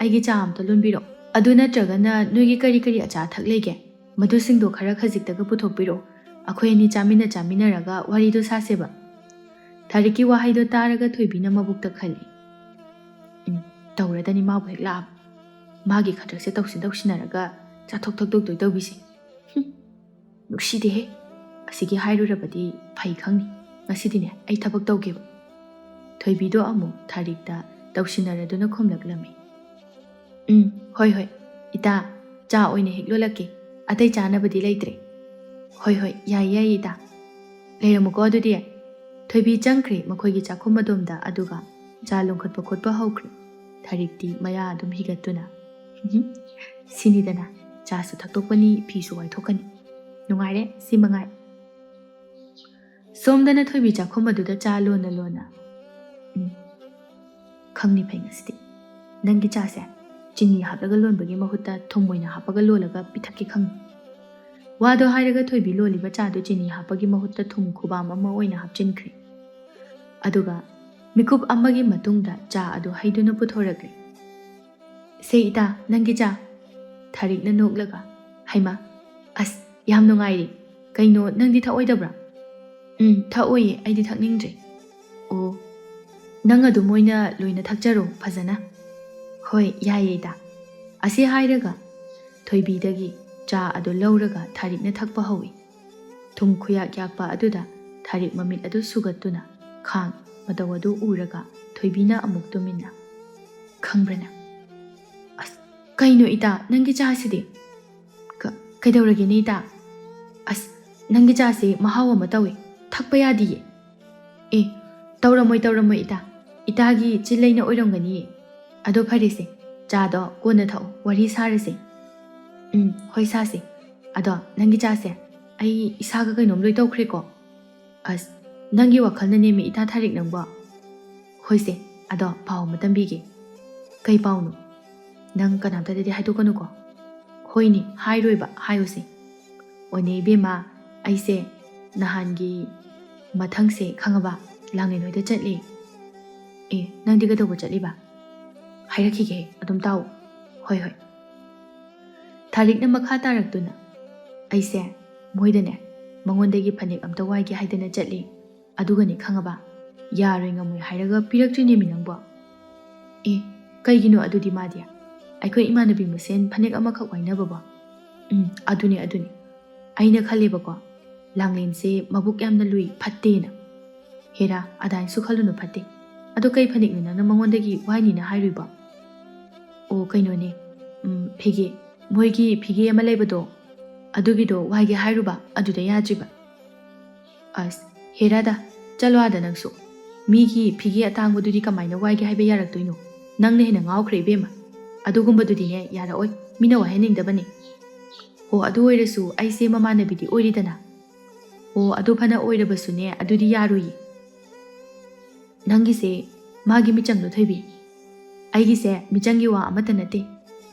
ꯑꯩꯒꯤ ꯆꯥ ꯑꯝꯇ ꯂꯣꯟꯕꯤꯔꯛꯑꯣ꯫ ꯑꯗꯨ ꯅꯠꯇ꯭ꯔꯒꯅ ꯅꯣꯏꯒꯤ ꯀꯔꯤ ꯀꯔꯤ ꯑꯆꯥ ꯑꯊꯛ ꯂꯩꯒꯦ? ꯃꯗꯨꯁꯤꯡꯗꯣ ꯈꯔ ꯈꯖꯤꯛꯇꯒ ꯄꯨꯊꯣꯛꯄꯤꯔꯛꯑꯣ꯫ ꯑꯩꯈꯣꯏ ꯑꯅꯤ ꯆꯥꯃꯤꯟꯅ ꯆꯥꯃꯤꯟꯅꯔꯒ ꯋꯥꯔꯤꯗꯣ ꯁꯥꯁꯦꯕ꯫" ꯊꯥꯔꯤꯛꯀꯤ ꯋꯥꯍꯩꯗꯣ ꯇꯥꯔꯒ ꯊꯣꯏꯕꯤꯅ ꯃꯕꯨꯛꯇ ꯈꯜꯂꯤ꯫ "ꯎꯝ, ꯇꯧꯔꯗꯅꯤ ꯃꯥꯕꯨ ꯍꯦꯛ ꯂꯥꯛꯑꯕ꯫ ꯃꯥꯒꯤ ꯈꯗ꯭ꯔꯛꯁꯦ ꯇꯧꯁꯤꯟ ꯇꯧꯁꯤꯟꯅꯔꯒ ꯆꯥꯊꯣꯛ ꯊꯛꯇꯣꯛꯇꯣꯏ ꯇꯧꯕꯤꯁꯦ꯫ ꯍꯨꯝ, ꯅꯨꯡꯁꯤꯗꯦꯍꯦ꯫ ꯑꯁꯤꯒꯤ ꯍꯥꯏꯔꯨꯔꯕꯗꯤ ꯐꯩ ꯈꯪꯅꯤ꯫ ꯉꯁꯤꯗꯤꯅꯦ ꯑꯩ ꯊꯕꯛ ꯇꯧꯒꯦꯕ꯫" ꯊꯣꯏꯕꯤꯗꯣ ꯑꯃꯨꯛ ꯊꯥꯔꯤꯛꯇ ꯇꯧꯁꯤꯟꯅꯔꯗꯨꯅ ꯈꯨꯝꯂꯛꯂꯝꯃꯤ꯫ "ꯎꯝ, ꯍꯣꯏ ꯍꯣꯏ, ꯏꯇꯥ, ꯆꯥ ꯑꯣꯏꯅ ꯍꯦꯛ ꯂꯣꯜꯂꯛꯀꯦ, ꯑꯇꯩ ꯆꯥꯅꯕꯗꯤ ꯂꯩꯇ꯭ꯔꯦ꯫" "ꯍꯣꯏ ꯍꯣꯏ, ꯌꯥꯏ ꯌꯥꯏ ꯏꯇꯥ꯫ ꯂꯩꯔꯝꯃꯨꯀꯣ ꯑꯗꯨꯗꯤ꯫" ꯊꯣꯏꯕꯤ ꯆꯪꯈ꯭ꯔꯦ ꯃꯈꯣꯏꯒꯤ ꯆꯥꯛꯈꯨꯝ ꯑꯗꯣꯝꯗ, ꯑꯗꯨꯒ ꯆꯥ ꯂꯣꯟꯈꯠꯄ ꯈꯣꯠꯄ ꯍꯧꯈ꯭ꯔꯦ꯫ ꯊꯥꯔꯤꯛꯇꯤ ꯃꯌꯥ ꯑꯗꯨꯝ ꯍꯤꯒꯠꯇꯨꯅ, "ꯎꯝꯍꯨꯝ, ꯁꯤꯅꯤꯗꯅ, ꯆꯥꯁꯨ ꯊꯛꯇꯣꯛꯄꯅꯤ, ꯐꯤꯁꯨ ꯋꯥꯏꯊꯣꯛꯀꯅꯤ꯫ ꯅꯨꯡꯉꯥꯏꯔꯦ, ꯁꯤ ꯃꯉꯥꯏ꯫" ꯁꯣꯝꯗꯅ ꯊꯣꯏꯕꯤ ꯆꯥꯛꯈꯨꯝ ꯑꯗꯨꯗ ꯆꯥ ꯂꯣꯟꯅ ꯂꯣꯟꯅ, "ꯎꯝ, ꯈꯪꯅꯤ ꯐꯩ ꯉꯁꯤꯗꯤ꯫ ꯅꯪꯒꯤ ꯆꯥꯁꯦ ꯆꯤꯅꯤ ꯍꯥꯞꯂꯒ ꯂꯣꯟꯕꯒꯤ ꯃꯍꯨꯠꯇ ꯊꯨꯝ ꯑꯣꯏꯅ ꯍꯥꯞꯄꯒ ꯂꯣꯜꯂꯒ ꯄꯤꯊꯛꯀꯦ ꯈꯪꯅꯤ꯫" ꯋꯥꯗꯣ ꯍꯥꯏꯔꯒ ꯊꯣꯏꯕꯤ ꯂꯣꯜꯂꯤꯕ ꯆꯥꯗꯨ ꯆꯤꯅꯤ ꯍꯥꯞꯄꯒꯤ ꯃꯍꯨꯠꯇ ꯊꯨꯝ ꯈꯨꯕꯥꯝ ꯑꯃ ꯑꯣꯏꯅ ꯍꯥꯞꯆꯤꯟꯈ꯭ꯔꯦ꯫ ꯑꯗꯨꯒ ꯃꯤꯀꯨꯞ ꯑꯃꯒꯤ ꯃꯇꯨꯡꯗ ꯆꯥ ꯑꯗꯨ ꯍꯩꯗꯨꯅ ꯄꯨꯊꯣꯔꯛꯂꯦ꯫ "ꯁꯦ ꯏꯇꯥ, ꯅꯪꯒꯤ ꯆꯥ꯫" ꯊꯥꯔꯤꯛꯅ ꯅꯣꯛꯂꯒ, "ꯍꯩꯃꯥ, ꯑꯁ, ꯌꯥꯝ ꯅꯨꯡꯉꯥꯏꯔꯦ꯫ ꯀꯩꯅꯣ, ꯅꯪꯗꯤ ꯊꯛꯑꯣꯏꯗꯕ꯭ꯔꯥ?" "ꯎꯝ, ꯊꯛꯑꯣꯏꯌꯦ, ꯑꯩꯗꯤ ꯊꯛꯅꯤꯡꯗ꯭ꯔꯦ꯫" "ꯑꯣ, ꯅꯪ ꯑꯗꯨꯝ ꯑꯣꯏꯅ ꯂꯣꯏꯅ ꯊꯛꯆꯔꯣ ꯐꯖꯅ꯫" "ꯍꯣꯏ, ꯌꯥꯏꯌꯦ ꯏꯇꯥ꯫" ꯑꯁꯤ ꯍꯥꯏꯔꯒ ꯊꯣꯏꯕꯤꯗꯒꯤ ꯆꯥ ꯑꯗꯨ ꯂꯧꯔꯒ ꯊꯥꯔꯤꯛꯅ ꯊꯛꯄ ꯍꯧꯏ꯫ ꯊꯨꯝ ꯈꯨꯌꯥꯛ ꯌꯥꯛꯄ ꯑꯗꯨꯗ ꯊꯥꯔꯤꯛ ꯃꯃꯤꯠ ꯑꯗꯨ ꯁꯨꯒꯠꯇꯨꯅ ꯈꯥꯡ ꯃꯇꯧ ꯑꯗꯨ ꯎꯔꯒ ꯊꯣꯏꯕꯤꯅ ꯑꯃꯨꯛ ꯇꯨꯃꯤꯟꯅ, "ꯈꯪꯕ꯭ꯔꯅ?" "ꯑꯁ, ꯀꯩꯅꯣ ꯏꯇꯥ, ꯅꯪꯒꯤ ꯆꯥꯁꯤꯗꯤ? ꯀ-, ꯀꯩꯗꯧꯔꯒꯦꯅꯦ ꯏꯇꯥ?" "ꯑꯁ, ꯅꯪꯒꯤ ꯆꯥꯁꯤ ꯃꯍꯥꯎ ꯑꯃ ꯇꯧꯏ, ꯊꯛꯄ ꯌꯥꯗꯤꯌꯦ꯫" "ꯑꯦ, ꯇꯧꯔꯝꯃꯣꯏ, ꯇꯧꯔꯝꯃꯣꯏ ꯏꯇꯥ, ꯏꯇꯥꯒꯤ ꯆꯤꯜꯂꯩꯅ ꯑꯣꯏꯔꯝꯒꯅꯤꯌꯦ꯫ ꯑꯗꯣ ꯐꯔꯦꯁꯦ, ꯆꯥꯗꯣ ꯀꯣꯟꯅ ꯊꯛꯑꯣ, ꯋꯥꯔꯤ ꯁꯥꯔꯁꯦ꯫" "ꯎꯝ, ꯍꯣꯏ ꯁꯥꯁꯦ꯫ ꯑꯗꯣ ꯅꯪꯒꯤ ꯆꯥꯁꯦ, ꯑꯩ ꯏꯁꯥꯒ ꯀꯩꯅꯣꯝ ꯂꯣꯏ ꯇꯧꯈ꯭ꯔꯦꯀꯣ꯫" "ꯑꯁ, ꯅꯪꯒꯤ ꯋꯥꯈꯜꯅ ꯅꯦꯝꯃꯤ ꯏꯇꯥ ꯊꯥꯔꯤꯛ ꯅꯪꯕꯣ꯫" "ꯍꯣꯏꯁꯦ, ꯑꯗꯣ ꯄꯥꯎ ꯑꯃ ꯇꯝꯕꯤꯒꯦ꯫" "ꯀꯩ ꯄꯥꯎꯅꯣ? ꯅꯪ ꯀꯅꯥꯝꯇꯗꯗꯤ ꯍꯥꯏꯗꯣꯛꯀꯅꯨꯀꯣ꯫" "ꯍꯣꯏꯅꯦ, ꯍꯥꯏꯔꯣꯏꯕ, ꯍꯥꯏꯌꯨꯁꯦ꯫" "ꯑꯣꯅꯦ ꯏꯕꯦꯝꯃ, ꯑꯩꯁꯦ ꯅꯍꯥꯟꯒꯤ ꯃꯊꯪꯁꯦ ꯈꯪꯉꯕ, ꯂꯥꯡꯂꯦꯟ ꯍꯣꯏꯗ ꯆꯠꯂꯦ꯫" "ꯑꯦ, ꯅꯪꯗꯤ ꯀꯩꯗꯧꯕ ꯆꯠꯂꯤꯕ? ꯍꯥꯏꯔꯛꯈꯤꯒꯦ, ꯑꯗꯨꯝ ꯇꯥꯎ꯫" "ꯍꯣꯏ, ꯍꯣꯏ꯫" ꯊꯥꯔꯤꯛꯅ ꯃꯈꯥ ꯇꯥꯔꯛꯇꯨꯅ, "ꯑꯩꯁꯦ ꯃꯣꯏꯗꯅꯦ, ꯃꯉꯣꯟꯗꯒꯤ ꯐꯅꯦꯛ ꯑꯝꯇ ꯋꯥꯏꯒꯦ ꯍꯥꯏꯗꯅ ꯆꯠꯂꯦ꯫ ꯑꯗꯨꯒꯅꯦ ꯈꯪꯉꯕ, ꯌꯥꯔꯣꯏ ꯉꯝꯃꯣꯏ ꯍꯥꯏꯔꯒ ꯄꯤꯔꯛꯇ꯭ꯔꯤꯅꯦꯃꯤ ꯅꯪꯕꯣ꯫" "ꯑꯦ, ꯀꯩꯒꯤꯅꯣ ꯑꯗꯨꯗꯤ ꯃꯥꯗꯤ? ꯑꯩꯈꯣꯏ ꯏꯃꯥꯟꯅꯕꯤ ꯃꯁꯦꯟ ꯐꯅꯦꯛ ꯑꯃꯈꯛ ꯋꯥꯏꯅꯕꯕꯣ?" "ꯎꯝ, ꯑꯗꯨꯅꯦ, ꯑꯗꯨꯅꯦ꯫ ꯑꯩꯅ ꯈꯜꯂꯦꯕꯀꯣ, ꯂꯥꯡꯂꯦꯟꯁꯦ ꯃꯕꯨꯛ ꯌꯥꯝꯅ ꯂꯨꯏ, ꯐꯠꯇꯦꯅ꯫" "ꯍꯦꯔꯥ, ꯑꯗꯥꯏꯅꯁꯨ ꯈꯜꯂꯨꯅꯨ, ꯐꯠꯇꯦ꯫ ꯑꯗꯣ ꯀꯩ ꯐꯅꯦꯛꯅꯣ ꯅꯪꯅ ꯃꯉꯣꯟꯗꯒꯤ ꯋꯥꯏꯅꯤꯅ ꯍꯥꯏꯔꯨꯏꯕꯣ? ꯑꯣ, ꯀꯩꯅꯣꯅꯦ, ꯎꯝ, ꯐꯤꯒꯦ, ꯃꯣꯏꯒꯤ ꯐꯤꯒꯦ ꯑꯃ ꯂꯩꯕꯗꯣ, ꯑꯗꯨꯒꯤꯗꯣ ꯋꯥꯏꯒꯦ ꯍꯥꯏꯔꯨꯕ, ꯑꯗꯨꯗ ꯌꯥꯗ꯭ꯔꯤꯕ꯫ ꯑꯁ, ꯍꯦꯔꯥꯗ, ꯆꯠꯂꯣ ꯑꯥꯗ ꯅꯪꯁꯨ꯫ ꯃꯤꯒꯤ ꯐꯤꯒꯦ ꯑꯇꯥꯡꯕꯗꯨꯗꯤ ꯀꯃꯥꯏꯅ ꯋꯥꯏꯒꯦ ꯍꯥꯏꯕ ꯌꯥꯔꯛꯇꯣꯏꯅꯣ? ꯅꯪꯅ ꯍꯦꯟꯅ ꯉꯥꯎꯈ꯭ꯔꯦ ꯏꯕꯦꯝꯃ꯫ ꯑꯗꯨꯒꯨꯝꯕꯗꯨꯗꯤꯅꯦ, ꯌꯥꯔꯛꯑꯣꯏ꯫ ꯃꯤꯅ ꯋꯥꯏꯍꯟꯅꯤꯡꯗꯕꯅꯤ꯫ ꯑꯣ, ꯑꯗꯨ ꯑꯣꯏꯔꯁꯨ ꯑꯩꯁꯦ ꯃꯃꯥꯟꯅꯕꯤꯗꯤ ꯑꯣꯏꯔꯤꯗꯅ꯫ ꯑꯣ, ꯑꯗꯨ ꯐꯅ ꯑꯣꯏꯔꯕꯁꯨꯅꯦ, ꯑꯗꯨꯗꯤ ꯌꯥꯔꯣꯏꯌꯦ꯫ ꯅꯪꯒꯤꯁꯦ ꯃꯥꯒꯤ ꯃꯤꯆꯪꯗꯣ, ꯊꯣꯏꯕꯤ꯫ ꯑꯩꯒꯤꯁꯦ ꯃꯤꯆꯪꯒꯤ ꯋꯥ ꯑꯃꯠꯇ ꯅꯠꯇꯦ꯫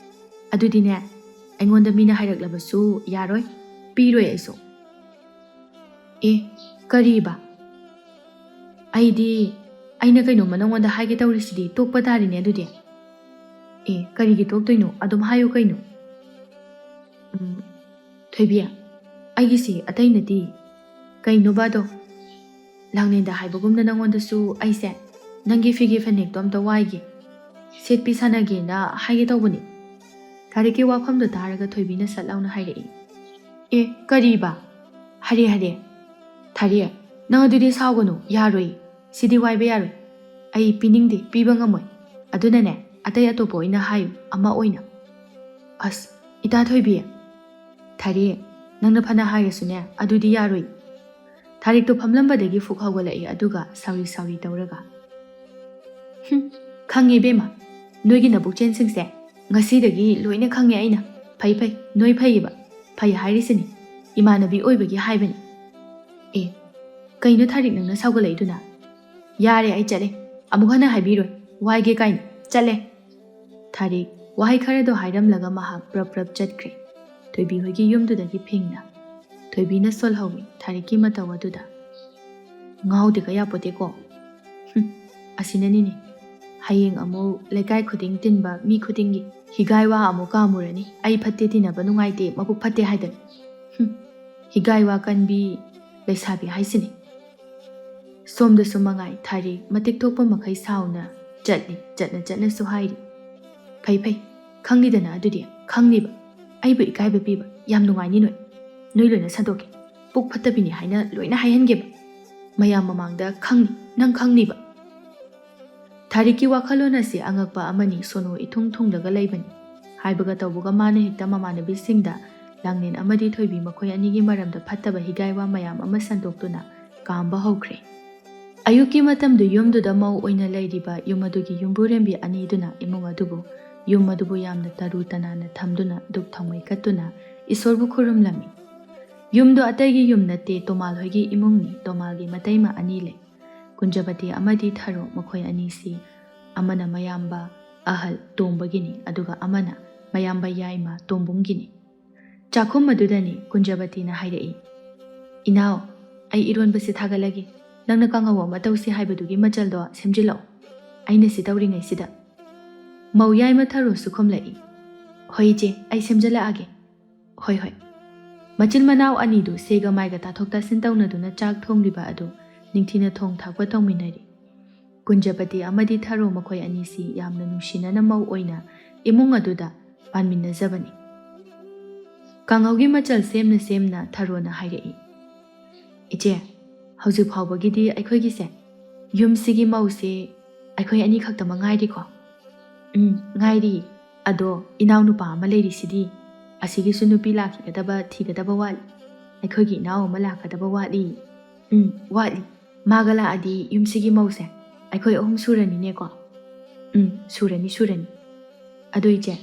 ꯑꯗꯨꯗꯤꯅꯦ, ꯑꯩꯉꯣꯟꯗ ꯃꯤꯅ ꯍꯥꯏꯔꯛꯂꯕꯁꯨ ꯌꯥꯔꯣꯏ, ꯄꯤꯔꯣꯏ ꯑꯩꯁꯨ꯫ ꯑꯦ, ꯀꯔꯤꯕ? ꯑꯩꯗꯤ, ꯑꯩꯅ ꯀꯩꯅꯣꯝꯃ ꯅꯪꯉꯣꯟꯗ ꯍꯥꯏꯒꯦ ꯇꯧꯔꯤꯁꯤꯗꯤ, ꯇꯣꯛꯄ ꯇꯥꯔꯤꯅꯦ ꯑꯗꯨꯗꯤ꯫ ꯑꯦ, ꯀꯔꯤꯒꯤ ꯇꯣꯛꯇꯣꯏꯅꯣ? ꯑꯗꯨꯝ ꯍꯥꯏꯌꯨ ꯀꯩꯅꯣ꯫ ꯎꯝ, ꯊꯣꯏꯕꯤ, ꯑꯩꯒꯤꯁꯤ ꯑꯇꯩ ꯅꯠꯇꯦ꯫ ꯀꯩꯅꯣꯕ ꯑꯗꯣ? ꯂꯥꯡꯂꯦꯟꯗ ꯍꯥꯏꯕꯒꯨꯝꯅ ꯅꯪꯉꯣꯟꯗꯁꯨ ꯑꯩꯁꯦ ꯅꯪꯒꯤ ꯐꯤꯒꯦ ꯐꯅꯦꯛꯇꯣ ꯑꯝꯇ ꯋꯥꯏꯒꯦ, ꯁꯦꯠꯄꯤ ꯁꯥꯟꯅꯒꯦꯅ ꯍꯥꯏꯒꯦ ꯇꯧꯕꯅꯤ꯫ ꯊꯥꯔꯤꯛꯀꯤ ꯋꯥꯐꯝꯗꯣ ꯇꯥꯔꯒ ꯊꯣꯏꯕꯤꯅ ꯁꯠ ꯂꯥꯎꯅ ꯍꯥꯏꯔꯛꯏ, "ꯑꯦ, ꯀꯔꯤꯕ? ꯍꯔꯦ, ꯍꯔꯦ꯫ ꯊꯥꯔꯤ, ꯅꯪ ꯑꯗꯨꯗꯤ ꯁꯥꯎꯒꯅꯨ, ꯌꯥꯔꯣꯏ꯫ ꯁꯤꯗꯤ ꯋꯥꯏꯕ ꯌꯥꯔꯣꯏ꯫ ꯑꯩ ꯄꯤꯅꯤꯡꯗꯦ, ꯄꯤꯕ ꯉꯝꯃꯣꯏ꯫ ꯑꯗꯨꯅꯅꯦ, ꯑꯇꯩ ꯑꯇꯣꯞꯄ ꯑꯣꯏꯅ ꯍꯥꯏꯌꯨ, ꯑꯃ ꯑꯣꯏꯅ꯫" "ꯑꯁ, ꯏꯇꯥ ꯊꯣꯏꯕꯤ꯫" "ꯊꯥꯔꯤ, ꯅꯪꯅ ꯐꯅ ꯍꯥꯏꯔꯁꯨꯅꯦ, ꯑꯗꯨꯗꯤ ꯌꯥꯔꯣꯏ꯫" ꯊꯥꯔꯤꯛꯇꯣ ꯐꯝꯂꯝꯕꯗꯒꯤ ꯐꯨꯛ ꯍꯧꯒꯠꯂꯛꯏ, ꯑꯗꯨꯒ ꯁꯥꯎꯔꯤ ꯁꯥꯎꯔꯤ ꯇꯧꯔꯒ, "ꯍꯨꯝ, ꯈꯪꯉꯦ ꯏꯕꯦꯝꯃ, ꯅꯣꯏꯒꯤ ꯅꯕꯨꯛ ꯆꯦꯟꯁꯤꯡꯁꯦ ꯉꯁꯤꯗꯒꯤ ꯂꯣꯏꯅ ꯈꯪꯉꯦ ꯑꯩꯅ꯫ ꯐꯩ ꯐꯩ, ꯅꯣꯏ ꯐꯩꯌꯦꯕ, ꯐꯩ ꯍꯥꯏꯔꯤꯁꯤꯅꯤ, ꯏꯃꯥꯟꯅꯕꯤ ꯑꯣꯏꯕꯒꯤ ꯍꯥꯏꯕꯅꯤ꯫" "ꯑꯦ, ꯀꯩꯅꯣ ꯊꯥꯔꯤꯛ ꯅꯪꯅ ꯁꯥꯎꯒꯠꯂꯛꯏꯗꯨꯅ? ꯌꯥꯔꯦ, ꯑꯩ ꯆꯠꯂꯦ, ꯑꯃꯨꯛ ꯍꯟꯅ ꯍꯥꯏꯕꯤꯔꯣꯏ, ꯋꯥꯏꯒꯦ ꯀꯥꯏꯅ, ꯆꯠꯂꯦ꯫" ꯊꯥꯔꯤꯛ ꯋꯥꯍꯩ ꯈꯔꯗꯣ ꯍꯥꯏꯔꯝꯂꯒ ꯃꯍꯥꯛ ꯄ꯭ꯔꯞ ꯄ꯭ꯔꯞ ꯆꯠꯈ꯭ꯔꯦ, ꯊꯣꯏꯕꯤ ꯍꯣꯏꯒꯤ ꯌꯨꯝꯗꯨꯗꯒꯤ ꯐꯤꯡꯅ꯫ ꯊꯣꯏꯕꯤꯅ ꯁꯣꯜꯍꯧꯏ ꯊꯥꯔꯤꯛꯀꯤ ꯃꯇꯧ ꯑꯗꯨꯗ꯫ "ꯉꯥꯎꯗꯦꯒ ꯌꯥꯄꯣꯠꯇꯦꯀꯣ꯫ ꯍꯨꯝ, ꯑꯁꯤꯅꯅꯤꯅꯦ, ꯍꯌꯦꯡ ꯑꯃꯨꯛ ꯂꯩꯀꯥꯏ ꯈꯨꯗꯤꯡ ꯇꯤꯟꯕ ꯃꯤ ꯈꯨꯗꯤꯡꯒꯤ ꯍꯤꯒꯥꯏ ꯋꯥ ꯑꯃꯨꯛ ꯀꯥꯃꯨꯔꯅꯤ, 'ꯑꯩ ꯐꯠꯇꯦ, ꯇꯤꯟꯅꯕ ꯅꯨꯡꯉꯥꯏꯇꯦ, ꯃꯕꯨꯛ ꯐꯠꯇꯦ' ꯍꯥꯏꯗꯅ꯫ ꯍꯨꯝ, ꯍꯤꯒꯥꯏ ꯋꯥ ꯀꯟꯕꯤ ꯂꯩꯁꯥꯕꯤ ꯍꯥꯏꯁꯤꯅꯤ꯫" ꯁꯣꯝꯗꯁꯨ ꯃꯉꯥꯏ, ꯊꯥꯔꯤꯛ ꯃꯇꯤꯛ ꯊꯣꯛꯄ ꯃꯈꯩ ꯁꯥꯎꯅ ꯆꯠꯂꯤ, ꯆꯠꯅ ꯆꯠꯅꯁꯨ ꯍꯥꯏꯔꯤ, "ꯐꯩ ꯐꯩ, ꯈꯪꯂꯤꯗꯅ ꯑꯗꯨꯗꯤ, ꯈꯪꯂꯤꯕ꯫ ꯑꯩꯕꯨ ꯏꯀꯥꯏꯕ ꯄꯤꯕ ꯌꯥꯝ ꯅꯨꯡꯉꯥꯏꯅꯤ ꯅꯣꯏ꯫ ꯅꯣꯏ ꯂꯣꯏꯅ ꯁꯟꯗꯣꯛꯀꯦ꯫ ꯄꯨꯛ ꯐꯠꯇꯕꯤꯅꯤ ꯍꯥꯏꯅ ꯂꯣꯏꯅ ꯍꯥꯏꯍꯟꯒꯦꯕ꯫ ꯃꯌꯥꯝ ꯃꯃꯥꯡꯗ ꯈꯪꯅꯤ, ꯅꯪ ꯈꯪꯅꯤꯕ꯫" ꯊꯥꯔꯤꯛꯀꯤ ꯋꯥꯈꯜꯂꯣꯟ ꯑꯁꯤ ꯑꯉꯛꯄ ꯑꯃꯅꯤ, ꯁꯣꯅꯣ ꯏꯊꯨꯡ ꯊꯨꯡꯂꯒ ꯂꯩꯕꯅꯤ꯫ ꯍꯥꯏꯕꯒ ꯇꯧꯕꯒ ꯃꯥꯅ ꯍꯦꯛꯇ ꯃꯃꯥꯟꯅꯕꯤꯁꯤꯡꯗ ꯂꯥꯡꯂꯦꯟ ꯑꯃꯗꯤ ꯊꯣꯏꯕꯤ ꯃꯈꯣꯏ ꯑꯅꯤꯒꯤ ꯃꯔꯝꯗ ꯐꯠꯇꯕ ꯍꯤꯒꯥꯏ ꯋꯥ ꯃꯌꯥꯝ ꯑꯃ ꯁꯟꯗꯣꯛꯇꯨꯅ ꯀꯥꯝꯕ ꯍꯧꯈ꯭ꯔꯦ꯫ ꯑꯌꯨꯛꯀꯤ ꯃꯇꯝꯗꯨ ꯌꯨꯝꯗꯨꯗ ꯃꯧ ꯑꯣꯏꯅ ꯂꯩꯔꯤꯕ ꯌꯨꯝ ꯑꯗꯨꯒꯤ ꯌꯨꯝꯕꯨꯔꯦꯝꯕꯤ ꯑꯅꯤꯗꯨꯅ ꯏꯃꯨꯡ ꯑꯗꯨꯕꯨ, ꯌꯨꯝ ꯑꯗꯨꯕꯨ ꯌꯥꯝꯅ ꯇꯔꯨ ꯇꯅꯥꯟꯅ ꯊꯝꯗꯨꯅ ꯙꯨꯞ ꯊꯥꯎꯃꯩ ꯀꯠꯇꯨꯅ ꯏꯁꯣꯔꯕꯨ ꯈꯨꯔꯨꯝꯂꯝꯃꯤ꯫ ꯌꯨꯝꯗꯨ ꯑꯇꯩꯒꯤ ꯌꯨꯝ ꯅꯠꯇꯦ, ꯇꯣꯃꯥꯜ ꯍꯣꯏꯒꯤ ꯏꯃꯨꯡꯅꯤ꯫ ꯇꯣꯃꯥꯜꯒꯤ ꯃꯇꯩꯃ ꯑꯅꯤ ꯂꯩ꯫ ꯀꯨꯟꯖꯕꯇꯤ ꯑꯃꯗꯤ ꯊꯔꯣ ꯃꯈꯣꯏ ꯑꯅꯤꯁꯤ ꯑꯃꯅ ꯃꯌꯥꯝꯕ ꯑꯍꯜ ꯇꯣꯝꯕꯒꯤꯅꯤ, ꯑꯗꯨꯒ ꯑꯃꯅ ꯃꯌꯥꯝꯕ ꯌꯥꯏꯃ ꯇꯣꯝꯕꯨꯡꯒꯤꯅꯤ꯫ ꯆꯥꯛꯈꯨꯝ ꯑꯗꯨꯗꯅꯤ ꯀꯨꯟꯖꯕꯇꯤꯅ ꯍꯥꯏꯔꯛꯏ, "ꯏꯅꯥꯎ, ꯑꯩ ꯏꯔꯣꯟꯕꯁꯤ ꯊꯥꯒꯠꯂꯒꯦ꯫ ꯅꯪꯅ ꯀꯥꯡꯉꯧ ꯑꯃ ꯇꯧꯁꯤ ꯍꯥꯏꯕꯗꯨꯒꯤ ꯃꯆꯜꯗꯣ ꯁꯦꯝꯖꯤꯜꯂꯛꯑꯣ꯫ ꯑꯩꯅ ꯁꯤ ꯇꯧꯔꯤꯉꯩꯁꯤꯗ꯫" ꯃꯧ ꯌꯥꯏꯃ ꯊꯔꯣꯁꯨ ꯈꯨꯝꯂꯛꯏ, "ꯍꯣꯏ ꯏꯆꯦ, ꯑꯩ ꯁꯦꯝꯖꯤꯜꯂꯛꯑꯒꯦ꯫" "ꯍꯣꯏ, ꯍꯣꯏ꯫" ꯃꯆꯤꯟ ꯃꯅꯥꯎ ꯑꯅꯤꯗꯨ ꯁꯦꯒ ꯃꯥꯏꯒ ꯇꯥꯊꯣꯛ ꯇꯥꯁꯤꯟ ꯇꯧꯅꯗꯨꯅ ꯆꯥꯛ ꯊꯣꯡꯂꯤꯕ ꯑꯗꯨ ꯅꯤꯡꯊꯤꯅ ꯊꯣꯡ ꯊꯥꯛꯄ ꯇꯧꯃꯤꯟꯅꯔꯤ꯫ ꯀꯨꯟꯖꯕꯇꯤ ꯑꯃꯗꯤ ꯊꯔꯣ ꯃꯈꯣꯏ ꯑꯅꯤꯁꯤ ꯌꯥꯝꯅ ꯅꯨꯡꯁꯤꯅꯅ ꯃꯧ ꯑꯣꯏꯅ ꯏꯃꯨꯡ ꯑꯗꯨꯗ ꯄꯥꯟꯃꯤꯟꯅꯖꯕꯅꯤ꯫ ꯀꯥꯡꯍꯧꯒꯤ ꯃꯆꯜ ꯁꯦꯝꯅ ꯁꯦꯝꯅ ꯊꯔꯣꯅ ꯍꯥꯏꯔꯛꯏ, "ꯏꯆꯦ, ꯍꯧꯖꯤꯛ ꯐꯥꯎꯕꯒꯤꯗꯤ ꯑꯩꯈꯣꯏꯒꯤꯁꯦ, ꯌꯨꯝꯁꯤꯒꯤ ꯃꯧꯁꯦ ꯑꯩꯈꯣꯏ ꯑꯅꯤꯈꯛꯇꯃꯛ ꯉꯥꯏꯔꯤꯀꯣ?" "ꯎꯝ, ꯉꯥꯏꯔꯤ꯫ ꯑꯗꯣ ꯏꯅꯥꯎꯅꯨꯄꯥ ꯑꯃ ꯂꯩꯔꯤꯁꯤꯗꯤ, ꯑꯁꯤꯒꯤꯁꯨ ꯅꯨꯄꯤ ꯂꯥꯛꯈꯤꯒꯗꯕ, ꯊꯤꯒꯗꯕ ꯋꯥꯠꯂꯤ꯫ ꯑꯩꯈꯣꯏꯒꯤ ꯏꯅꯥꯎ ꯑꯃ ꯂꯥꯛꯀꯗꯕ ꯋꯥꯠꯂꯤ꯫" "ꯎꯝ, ꯋꯥꯠꯂꯤ꯫ ꯃꯥꯒ ꯂꯥꯛꯑꯗꯤ ꯌꯨꯝꯁꯤꯒꯤ ꯃꯧꯁꯦ ꯑꯩꯈꯣꯏ ꯑꯍꯨꯝ ꯁꯨꯔꯅꯤꯅꯦꯀꯣ?" "ꯎꯝ, ꯁꯨꯔꯅꯤ, ꯁꯨꯔꯅꯤ꯫" "ꯑꯗꯨ ꯏꯆꯦ,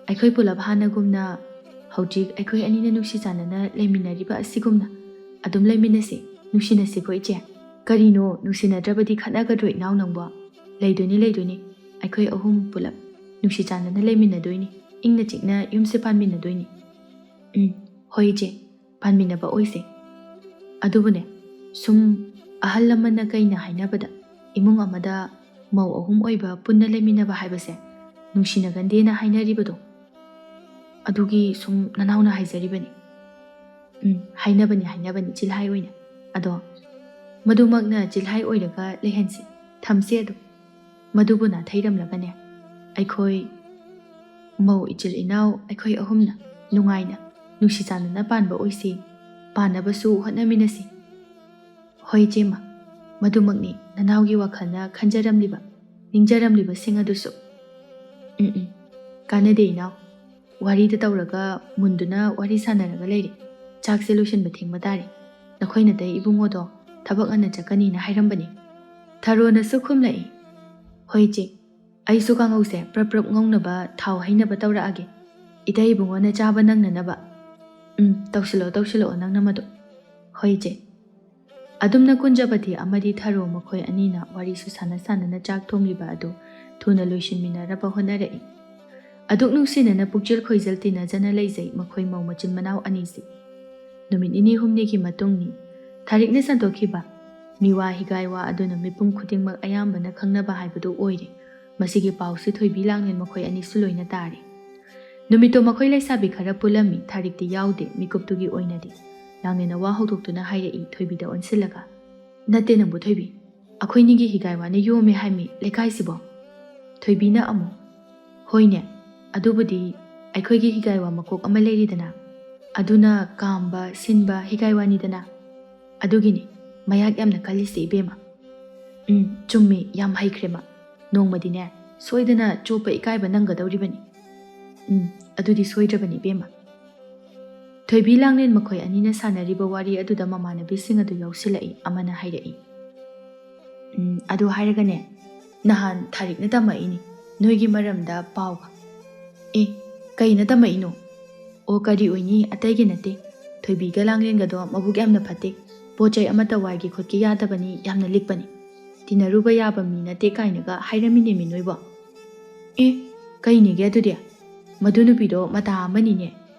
ꯑꯩꯈꯣꯏ ꯄꯨꯂꯞ ꯍꯥꯟꯅꯒꯨꯝꯅ ꯍꯧꯖꯤꯛ ꯑꯩꯈꯣꯏ ꯑꯅꯤꯅ ꯅꯨꯡꯁꯤ ꯆꯥꯟꯅꯅ ꯂꯩꯃꯤꯟꯅꯔꯤꯕ ꯑꯁꯤꯒꯨꯝꯅ ꯑꯗꯨꯝ ꯂꯩꯃꯤꯟꯅꯁꯤ, ꯅꯨꯡꯁꯤꯅꯁꯤꯀꯣ ꯏꯆꯦ?" "ꯀꯔꯤꯅꯣ, ꯅꯨꯡꯁꯤꯅꯗ꯭ꯔꯕꯗꯤ ꯈꯠꯅꯒꯗ꯭ꯔꯣ ꯏꯅꯥꯎ ꯅꯪꯕꯣ? ꯂꯩꯗꯣꯏꯅꯤ, ꯂꯩꯗꯣꯏꯅꯤ꯫ ꯑꯩꯈꯣꯏ ꯑꯍꯨꯝ ꯄꯨꯂꯞ ꯅꯨꯡꯁꯤ ꯆꯥꯟꯅꯅ ꯂꯩꯃꯤꯟꯅꯗꯣꯏꯅꯤ, ꯏꯪꯅ ꯆꯤꯛꯅ ꯌꯨꯝꯁꯦ ꯄꯥꯟꯃꯤꯟꯅꯗꯣꯏꯅꯤ꯫" "ꯎꯝ, ꯍꯣꯏ ꯏꯆꯦ, ꯄꯥꯟꯃꯤꯟꯅꯕ ꯑꯣꯏꯁꯦ꯫ ꯑꯗꯨꯕꯨꯅꯦ, ꯁꯨꯝ ꯑꯍꯜ ꯂꯃꯟꯅ ꯀꯩꯅ ꯍꯥꯏꯅꯕꯗ, ꯏꯃꯨꯡ ꯑꯃꯗ ꯃꯧ ꯑꯍꯨꯝ ꯑꯣꯏꯕ ꯄꯨꯟꯅ ꯂꯩꯃꯤꯟꯅꯕ ꯍꯥꯏꯕꯁꯦ ꯅꯨꯡꯁꯤꯅꯒꯟꯗꯦꯅ ꯍꯥꯏꯅꯔꯤꯕꯗꯣ, ꯑꯗꯨꯒꯤ ꯁꯨꯝ ꯅꯅꯥꯎꯅ ꯍꯥꯏꯖꯔꯤꯕꯅꯤ꯫" "ꯎꯝ, ꯍꯥꯏꯅꯕꯅꯤ, ꯍꯥꯏꯅꯕꯅꯤ, ꯆꯤꯜꯍꯥꯏ ꯑꯣꯏꯅ꯫ ꯑꯗꯣ ꯃꯗꯨꯃꯛꯅ ꯆꯤꯜꯍꯥꯏ ꯑꯣꯏꯔꯒ ꯂꯩꯍꯟꯁꯤ, ꯊꯝꯁꯤ ꯑꯗꯨꯝ꯫ ꯃꯗꯨꯕꯨ ꯅꯥꯊꯩꯔꯝꯂꯒꯅꯦ, ꯑꯩꯈꯣꯏ ꯃꯧ ꯏꯆꯤꯜ ꯏꯅꯥꯎ ꯑꯩꯈꯣꯏ ꯑꯍꯨꯝꯅ ꯅꯨꯡꯉꯥꯏꯅ, ꯅꯨꯡꯁꯤ ꯆꯥꯟꯅꯅ ꯄꯥꯟꯕ ꯑꯣꯏꯁꯤ, ꯄꯥꯟꯅꯕꯁꯨ ꯍꯣꯠꯅꯃꯤꯟꯅꯁꯤ꯫" "ꯍꯣꯏ ꯏꯆꯦꯃ, ꯃꯗꯨꯃꯛꯅꯤ ꯅꯅꯥꯎꯒꯤ ꯋꯥꯈꯜꯅ ꯈꯟꯖꯔꯝꯂꯤꯕ꯫" ꯅꯤꯡꯖꯔꯝꯂꯤꯕꯁꯤꯡ ꯑꯗꯨꯁꯨ꯫ "ꯎꯝ, ꯎꯝ, ꯀꯥꯟꯅꯗꯦ ꯏꯅꯥꯎ꯫ ꯋꯥꯔꯤꯗ ꯇꯧꯔꯒ ꯃꯨꯟꯗꯨꯅ ꯋꯥꯔꯤ ꯁꯥꯟꯅꯔꯒ ꯂꯩꯔꯦ꯫ ꯆꯥꯛꯁꯦ ꯂꯣꯏꯁꯤꯟꯕ ꯊꯦꯡꯕ ꯇꯥꯔꯦ꯫ ꯅꯈꯣꯏ ꯅꯇꯩ ꯏꯕꯨꯡꯉꯣꯗꯣ ꯊꯕꯛ ꯉꯟꯅ ꯆꯠꯀꯅꯤꯅ ꯍꯥꯏꯔꯝꯕꯅꯤ꯫" ꯊꯔꯣꯅꯁꯨ ꯈꯨꯝꯂꯛꯏ꯫ "ꯍꯣꯏ ꯏꯆꯦ, ꯑꯩꯁꯨ ꯀꯥꯡꯉꯧꯁꯦ ꯄ꯭ꯔꯞ ꯄ꯭ꯔꯞ ꯉꯧꯅꯕ ꯊꯥꯎ ꯍꯩꯅꯕ ꯇꯧꯔꯛꯑꯒꯦ꯫ ꯏꯇꯩ ꯏꯕꯨꯡꯉꯣꯅ ꯆꯥꯕ ꯅꯪꯅꯅꯕ꯫" "ꯎꯝ, ꯇꯧꯁꯤꯜꯂꯛꯑꯣ, ꯇꯧꯁꯤꯜꯂꯛꯑꯣ ꯅꯪꯅ ꯃꯗꯨ꯫" "ꯍꯣꯏ ꯏꯆꯦ꯫" ꯑꯗꯨꯝꯅ ꯀꯨꯟꯖꯄꯇꯤ ꯑꯃꯗꯤ ꯊꯔꯣ ꯃꯈꯣꯏ ꯑꯅꯤꯅ ꯋꯥꯔꯤꯁꯨ ꯁꯥꯟꯅ ꯁꯥꯟꯅꯅ ꯆꯥꯛ ꯊꯣꯡꯂꯤꯕ ꯑꯗꯨ ꯊꯨꯅ ꯂꯣꯏꯁꯤꯟꯃꯤꯟꯅꯅꯕ ꯍꯣꯠꯅꯔꯛꯏ꯫ ꯑꯗꯨꯛ ꯅꯨꯡꯁꯤꯅꯅ ꯄꯨꯛꯆꯦꯜ ꯈꯣꯏꯖꯦꯜ ꯇꯤꯟꯅꯖꯅ ꯂꯩꯖꯩ ꯃꯈꯣꯏ ꯃꯧ ꯃꯆꯤꯟ ꯃꯅꯥꯎ ꯑꯅꯤꯁꯤ꯫ ꯅꯨꯃꯤꯠ ꯅꯤꯅꯤ ꯍꯨꯝꯅꯤꯒꯤ ꯃꯇꯨꯡꯅꯤ꯫ ꯊꯥꯔꯤꯛꯅ ꯁꯟꯗꯣꯛꯈꯤꯕ ꯃꯤꯋꯥ ꯍꯤꯒꯥꯏꯋꯥ ꯑꯗꯨꯅ ꯃꯤꯄꯨꯝ ꯈꯨꯗꯤꯡꯃꯛ ꯑꯌꯥꯝꯕꯅ ꯈꯪꯅꯕ ꯍꯥꯏꯕꯗꯨ ꯑꯣꯏꯔꯦ꯫ ꯃꯁꯤꯒꯤ ꯄꯥꯎꯁꯤ ꯊꯣꯏꯕꯤ ꯂꯥꯡꯂꯦꯟ ꯃꯈꯣꯏ ꯑꯅꯤꯁꯨ ꯂꯣꯏꯅ ꯇꯥꯔꯦ꯫ ꯅꯨꯃꯤꯠꯇꯣ ꯃꯈꯣꯏ ꯂꯩꯁꯥꯕꯤ ꯈꯔ ꯄꯨꯜꯂꯝꯃꯤ, ꯊꯥꯔꯤꯛꯇꯤ ꯌꯥꯎꯗꯦ ꯃꯤꯀꯨꯞꯇꯨꯒꯤ ꯑꯣꯏꯅꯗꯤ꯫ ꯂꯥꯡꯂꯦꯟꯅ ꯋꯥ ꯍꯧꯗꯣꯛꯇꯨꯅ ꯍꯥꯏꯔꯛꯏ ꯊꯣꯏꯕꯤꯗ ꯑꯣꯟꯁꯤꯜꯂꯒ, "ꯅꯠꯇꯦ ꯅꯪꯕꯨ ꯊꯣꯏꯕꯤ, ꯑꯩꯈꯣꯏꯅꯤꯒꯤ ꯍꯤꯒꯥꯏꯋꯥꯅ ꯌꯣꯝꯃꯦ ꯍꯥꯏꯃꯤ ꯂꯩꯀꯥꯏꯁꯤꯕꯣ?" ꯊꯣꯏꯕꯤꯅ ꯑꯃꯨꯛ, "ꯍꯣꯏꯅꯦ, ꯑꯗꯨꯕꯨꯗꯤ ꯑꯩꯈꯣꯏꯒꯤ ꯍꯤꯒꯥꯏꯋꯥ ꯃꯀꯣꯛ ꯑꯃ ꯂꯩꯔꯤꯗꯅ, ꯑꯗꯨꯅ ꯀꯥꯝꯕ ꯁꯤꯟꯕ ꯍꯤꯒꯥꯏꯋꯥꯅꯤꯗꯅ꯫ ꯑꯗꯨꯒꯤꯅꯤ ꯃꯌꯥꯛ ꯌꯥꯝꯅ ꯀꯜꯂꯤꯁꯦ ꯏꯕꯦꯝꯃ꯫ ꯎꯝ, ꯆꯨꯝꯃꯤ, ꯌꯥꯝ ꯍꯩꯈ꯭ꯔꯦ ꯃꯥ꯫ ꯅꯣꯡꯃꯗꯤꯅꯦ ꯁꯣꯏꯗꯅ ꯆꯣꯞꯄ ꯏꯀꯥꯏꯕ ꯅꯪꯒꯗꯧꯔꯤꯕꯅꯤ꯫ ꯎꯝ, ꯑꯗꯨꯗꯤ ꯁꯣꯏꯗ꯭ꯔꯕꯅꯤ ꯏꯕꯦꯝꯃ꯫" ꯊꯣꯏꯕꯤ ꯂꯥꯡꯂꯦꯟ ꯃꯈꯣꯏ ꯑꯅꯤꯅ ꯁꯥꯟꯅꯔꯤꯕ ꯋꯥꯔꯤ ꯑꯗꯨꯗ ꯃꯃꯥꯟꯅꯕꯤꯁꯤꯡ ꯑꯗꯨ ꯌꯥꯎꯁꯤꯜꯂꯛꯏ꯫ ꯑꯃꯅ ꯍꯥꯏꯔꯛꯏ, "ꯎꯝ, ꯑꯗꯨ ꯍꯥꯏꯔꯒꯅꯦ, ꯅꯍꯥꯟ ꯊꯥꯔꯤꯛꯅ ꯇꯝꯃꯛꯏꯅꯤ ꯅꯣꯏꯒꯤ ꯃꯔꯝꯗ ꯄꯥꯎꯒ꯫" "ꯑꯦ, ꯀꯩꯅ ꯇꯝꯃꯛꯏꯅꯣ?" "ꯑꯣ, ꯀꯔꯤ ꯑꯣꯏꯅꯤ, ꯑꯇꯩꯒꯤ ꯅꯠꯇꯦ꯫ ꯊꯣꯏꯕꯤꯒ ꯂꯥꯡꯂꯦꯟꯒꯗꯣ ꯃꯕꯨꯛ ꯌꯥꯝꯅ ꯐꯠꯇꯦ꯫ ꯄꯣꯠ ꯆꯩ ꯑꯃꯠꯇ ꯋꯥꯏꯒꯦ ꯈꯣꯠꯀꯦ ꯌꯥꯗꯕꯅꯤ, ꯌꯥꯝꯅ ꯂꯤꯛꯄꯅꯤ꯫ ꯇꯤꯟꯅꯔꯨꯕ ꯌꯥꯕ ꯃꯤ ꯅꯠꯇꯦ ꯀꯥꯏꯅꯒ ꯍꯥꯏꯔꯝꯃꯤꯅꯦꯃꯤ ꯅꯣꯏꯕꯣ꯫" "ꯑꯦ, ꯀꯩꯅꯦꯒꯦ ꯑꯗꯨꯗꯤ? ꯃꯗꯨ ꯅꯨꯄꯤꯗꯣ ꯃꯇꯥ ꯑꯃꯅꯤꯅꯦ꯫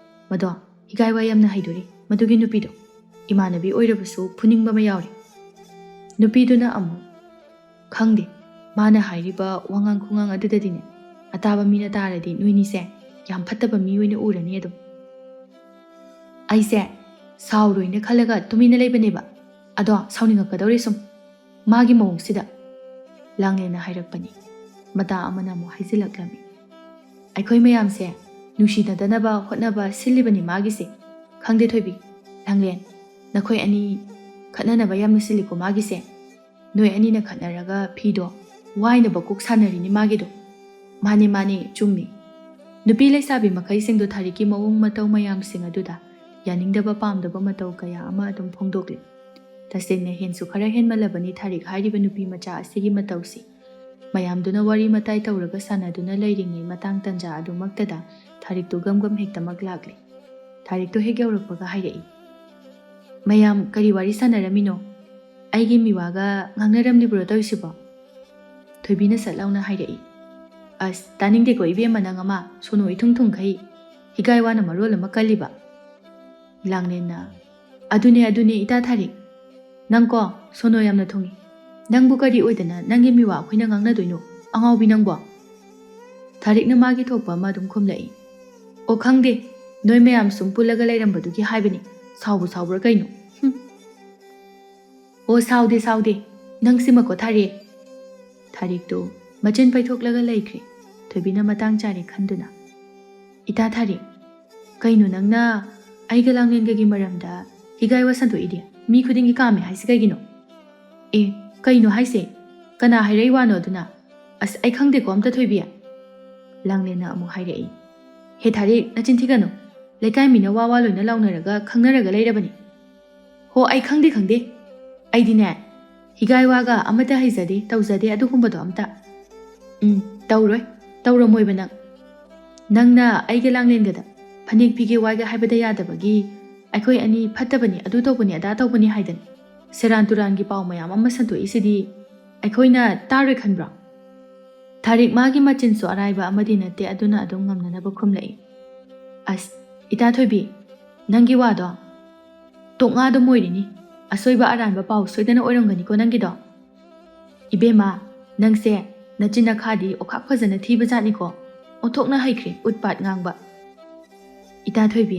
ꯃꯗꯣ ꯍꯤꯒꯥꯏꯋꯥ ꯌꯥꯝꯅ ꯍꯩꯗꯣꯔꯤ, ꯃꯗꯨꯒꯤ ꯅꯨꯄꯤꯗꯣ꯫ ꯏꯃꯥꯟꯅꯕꯤ ꯑꯣꯏꯔꯕꯁꯨ ꯐꯨꯅꯤꯡꯕ ꯑꯃ ꯌꯥꯎꯔꯤ꯫" ꯅꯨꯄꯤꯗꯨꯅ ꯑꯃꯨꯛ, "ꯈꯪꯗꯦ, ꯃꯥꯅ ꯍꯥꯏꯔꯤꯕ ꯋꯥꯉꯥꯡ ꯈꯨꯉꯥꯡ ꯑꯗꯨꯗꯗꯤꯅꯦ, ꯑꯇꯥꯕ ꯃꯤꯅ ꯇꯥꯔꯗꯤ ꯅꯣꯏꯅꯤꯁꯦ ꯌꯥꯝ ꯐꯠꯇꯕ ꯃꯤ ꯑꯣꯏꯅ ꯎꯔꯅꯤ ꯑꯗꯨꯝ꯫" ꯑꯩꯁꯦ ꯁꯥꯎꯔꯣꯏꯅ ꯈꯜꯂꯒ ꯇꯨꯃꯤꯟꯅ ꯂꯩꯕꯅꯦꯕ꯫ ꯑꯗꯣ ꯁꯥꯎꯅꯤꯡꯉꯛꯀꯗꯧꯔꯦ ꯁꯨꯝ꯫ ꯃꯥꯒꯤ ꯃꯑꯣꯡꯁꯤꯗ꯫ ꯂꯥꯡꯂꯦꯟꯅ ꯍꯥꯏꯔꯛꯄꯅꯤ꯫ ꯃꯇꯥ ꯑꯃꯅ ꯑꯃꯨꯛ ꯍꯥꯏꯖꯤꯜꯂꯛꯂꯝꯃꯤ꯫ ꯑꯩꯈꯣꯏ ꯃꯌꯥꯝꯁꯦ ꯅꯨꯡꯁꯤꯅꯗꯅꯕ ꯍꯣꯠꯅꯕ ꯁꯤꯜꯂꯤꯕꯅꯤ ꯃꯥꯒꯤꯁꯦ꯫ ꯈꯪꯗꯦ ꯊꯣꯏꯕꯤ, ꯂꯥꯡꯂꯦꯟ, ꯅꯈꯣꯏ ꯑꯅꯤ ꯈꯠꯅꯅꯕ ꯌꯥꯝꯅ ꯁꯤꯜꯂꯤꯀꯣ ꯃꯥꯒꯤꯁꯦ꯫ ꯅꯣꯏ ꯑꯅꯤꯅ ꯈꯠꯅꯔꯒ ꯐꯤꯗꯣ ꯋꯥꯏꯅꯕ ꯀꯣꯛ ꯁꯥꯟꯅꯔꯤꯅꯤ ꯃꯥꯒꯤꯗꯣ꯫ ꯃꯥꯅꯦ, ꯃꯥꯅꯦ, ꯆꯨꯝꯃꯤ꯫ ꯅꯨꯄꯤ ꯂꯩꯁꯥꯕꯤ ꯃꯈꯩꯁꯤꯡꯗꯣ ꯊꯥꯔꯤꯛꯀꯤ ꯃꯑꯣꯡ ꯃꯇꯧ ꯃꯌꯥꯝꯁꯤꯡ ꯑꯗꯨꯗ ꯌꯥꯅꯤꯡꯗꯕ ꯄꯥꯝꯗꯕ ꯃꯇꯧ ꯀꯌꯥ ꯑꯃ ꯑꯗꯨꯝ ꯐꯣꯡꯗꯣꯛꯂꯤ꯫ ꯇꯁꯦꯡꯅ ꯍꯦꯟꯁꯨ ꯈꯔ ꯍꯦꯟꯃꯜꯂꯕꯅꯤ ꯊꯥꯔꯤꯛ ꯍꯥꯏꯔꯤꯕ ꯅꯨꯄꯤ ꯃꯆꯥ ꯑꯁꯤꯒꯤ ꯃꯇꯧꯁꯤ꯫ ꯃꯌꯥꯝꯗꯨꯅ ꯋꯥꯔꯤ ꯃꯇꯥꯏ ꯇꯧꯔꯒ ꯁꯥꯟꯅꯗꯨꯅ ꯂꯩꯔꯤꯉꯩ ꯃꯇꯥꯡ ꯇꯟꯖꯥ ꯑꯗꯨꯃꯛꯇꯗ ꯊꯥꯔꯤꯛꯇꯨ ꯒꯝ ꯒꯝ ꯍꯦꯛꯇꯃꯛ ꯂꯥꯛꯂꯦ꯫ ꯊꯥꯔꯤꯛꯇꯣ ꯍꯦꯛ ꯌꯧꯔꯛꯄꯒ ꯍꯥꯏꯔꯛꯏ, "ꯃꯌꯥꯝ ꯀꯔꯤ ꯋꯥꯔꯤ ꯁꯥꯟꯅꯔꯝꯃꯤꯅꯣ? ꯑꯩꯒꯤ ꯃꯤꯋꯥꯒ ꯉꯥꯡꯅꯔꯝꯂꯤꯕ꯭ꯔꯣ ꯇꯧꯔꯤꯁꯤꯕꯣ?" ꯊꯣꯏꯕꯤꯅ ꯁꯠ ꯂꯥꯎꯅ ꯍꯥꯏꯔꯛꯏ, "ꯑꯁ, ꯇꯥꯅꯤꯡꯗꯦꯀꯣ ꯏꯕꯦꯝꯃ, ꯅꯪ ꯑꯃ ꯁꯣꯅꯣ ꯏꯊꯨꯡ ꯊꯨꯡꯈꯩ, ꯍꯤꯒꯥꯏ ꯋꯥꯅ ꯃꯔꯣꯜ ꯑꯃ ꯀꯜꯂꯤꯕ꯫" ꯂꯥꯡꯂꯦꯟꯅ, "ꯑꯗꯨꯅꯦ, ꯑꯗꯨꯅꯦ, ꯏꯇꯥ ꯊꯥꯔꯤꯛ, ꯅꯪꯀꯣ ꯁꯣꯅꯣ ꯌꯥꯝꯅ ꯊꯨꯡꯉꯤ꯫ ꯅꯪꯕꯨ ꯀꯔꯤ ꯑꯣꯏꯗꯅ ꯅꯪꯒꯤ ꯃꯤꯋꯥ ꯑꯩꯈꯣꯏꯅ ꯉꯥꯡꯅꯗꯣꯏꯅꯣ, ꯑꯉꯥꯎꯕꯤ ꯅꯪꯕꯣ?" ꯊꯥꯔꯤꯛꯅ ꯃꯥꯒꯤ ꯊꯣꯛꯄ ꯑꯃ ꯑꯗꯨꯝ ꯈꯨꯝꯂꯛꯏ, "ꯑꯣ, ꯈꯪꯗꯦ, ꯅꯣꯏ ꯃꯌꯥꯝ ꯁꯨꯝ ꯄꯨꯜꯂꯒ ꯂꯩꯔꯝꯕꯗꯨꯒꯤ ꯍꯥꯏꯕꯅꯤ, ꯁꯥꯎꯕꯨ ꯁꯥꯎꯕ꯭ꯔꯥ ꯀꯩꯅꯣ? ꯍꯨꯝ꯫ ꯑꯣ, ꯁꯥꯎꯗꯦ, ꯁꯥꯎꯗꯦ, ꯅꯪꯁꯤꯃꯀꯣ ꯊꯥꯔꯤꯛ꯫" ꯊꯥꯔꯤꯛꯇꯨ ꯃꯆꯤꯟ ꯄꯩꯊꯣꯛꯂꯒ ꯂꯩꯈ꯭ꯔꯦ, ꯊꯣꯏꯕꯤꯅ ꯃꯇꯥꯡ ꯆꯥꯔꯦ ꯈꯟꯗꯨꯅ꯫ "ꯏꯇꯥ ꯊꯥꯔꯤꯛ, ꯀꯩꯅꯣ ꯅꯪꯅ ꯑꯩꯒ ꯂꯥꯡꯂꯦꯟꯒꯒꯤ ꯃꯔꯝꯗ ꯍꯤꯒꯥꯏ ꯋꯥ ꯁꯟꯗꯣꯛꯏꯗꯤ? ꯃꯤ ꯈꯨꯗꯤꯡꯒꯤ ꯀꯥꯝꯃꯦ ꯍꯥꯏꯁꯤ ꯀꯩꯒꯤꯅꯣ?" "ꯑꯦ, ꯀꯩꯅꯣ ꯍꯥꯏꯁꯦ? ꯀꯅꯥ ꯍꯥꯏꯔꯛꯏ ꯋꯥꯅꯣ ꯑꯗꯨꯅ? ꯑꯁ, ꯑꯩ ꯈꯪꯗꯦꯀꯣ ꯑꯝꯇ, ꯊꯣꯏꯕꯤ꯫" ꯂꯥꯡꯂꯦꯟꯅ ꯑꯃꯨꯛ ꯍꯥꯏꯔꯛꯏ, "ꯍꯦ ꯊꯥꯔꯤꯛ, ꯅꯆꯤꯟ ꯊꯤꯒꯅꯨ꯫ ꯂꯩꯀꯥꯏ ꯃꯤꯅ ꯋꯥ ꯋꯥ ꯂꯣꯏꯅ ꯂꯥꯎꯅꯔꯒ ꯈꯪꯅꯔꯒ ꯂꯩꯔꯕꯅꯤ꯫ ꯍꯣ, ꯑꯩ ꯈꯪꯗꯦ, ꯈꯪꯗꯦ꯫ ꯑꯩꯗꯤꯅꯦ, ꯍꯤꯒꯥꯏ ꯋꯥꯒ ꯑꯃꯠꯇ ꯍꯩꯖꯗꯦ, ꯇꯧꯖꯗꯦ ꯑꯗꯨꯒꯨꯝꯕꯗꯣ ꯑꯝꯇ꯫" "ꯎꯝ, ꯇꯧꯔꯣꯏ, ꯇꯧꯔꯝꯃꯣꯏꯕ ꯅꯪ꯫ ꯅꯪꯅ ꯑꯩꯒ ꯂꯥꯡꯂꯦꯟꯒꯗ ꯐꯅꯦꯛ ꯄꯤꯒꯦ ꯋꯥꯏꯒꯦ ꯍꯥꯏꯕꯗ ꯌꯥꯗꯕꯒꯤ, ꯑꯩꯈꯣꯏ ꯑꯅꯤ ꯐꯠꯇꯕꯅꯤ, ꯑꯗꯨ ꯇꯧꯕꯅꯤ, ꯑꯗꯥ ꯇꯧꯕꯅꯤ ꯍꯥꯏꯗꯅ ꯁꯦꯔꯥꯟ ꯇꯨꯔꯥꯟꯒꯤ ꯄꯥꯎ ꯃꯌꯥꯝ ꯑꯃ ꯁꯟꯗꯣꯛꯏꯁꯤꯗꯤ ꯑꯩꯈꯣꯏꯅ ꯇꯥꯔꯣꯏ ꯈꯟꯕ꯭ꯔꯣ?" ꯊꯥꯔꯤꯛ ꯃꯥꯒꯤ ꯃꯆꯤꯟꯁꯨ ꯑꯔꯥꯏꯕ ꯑꯃꯗꯤ ꯅꯠꯇꯦ, ꯑꯗꯨꯅ ꯑꯗꯨꯝ ꯉꯝꯅꯅꯕ ꯈꯨꯝꯂꯛꯏ꯫ "ꯑꯁ, ꯏꯇꯥ ꯊꯣꯏꯕꯤ, ꯅꯪꯒꯤ ꯋꯥꯗꯣ ꯇꯣꯛꯉꯥꯗꯣ ꯃꯣꯏꯔꯤꯅꯤ꯫ ꯑꯁꯣꯏꯕ ꯑꯔꯥꯟꯕ ꯄꯥꯎ ꯁꯣꯏꯗꯅ ꯑꯣꯏꯔꯝꯒꯅꯤꯀꯣ ꯅꯪꯒꯤꯗꯣ꯫ ꯏꯕꯦꯝꯃ, ꯅꯪꯁꯦ ꯅꯆꯤꯟ ꯅꯈꯥꯗꯤ ꯑꯣꯈꯥꯛ ꯐꯖꯅ ꯊꯤꯕ ꯖꯥꯠꯅꯤꯀꯣ꯫ ꯑꯣꯟꯊꯣꯛꯅ ꯍꯩꯈ꯭ꯔꯦ ꯎꯠꯄꯥꯠ ꯉꯥꯡꯕ꯫" "ꯏꯇꯥ ꯊꯣꯏꯕꯤ,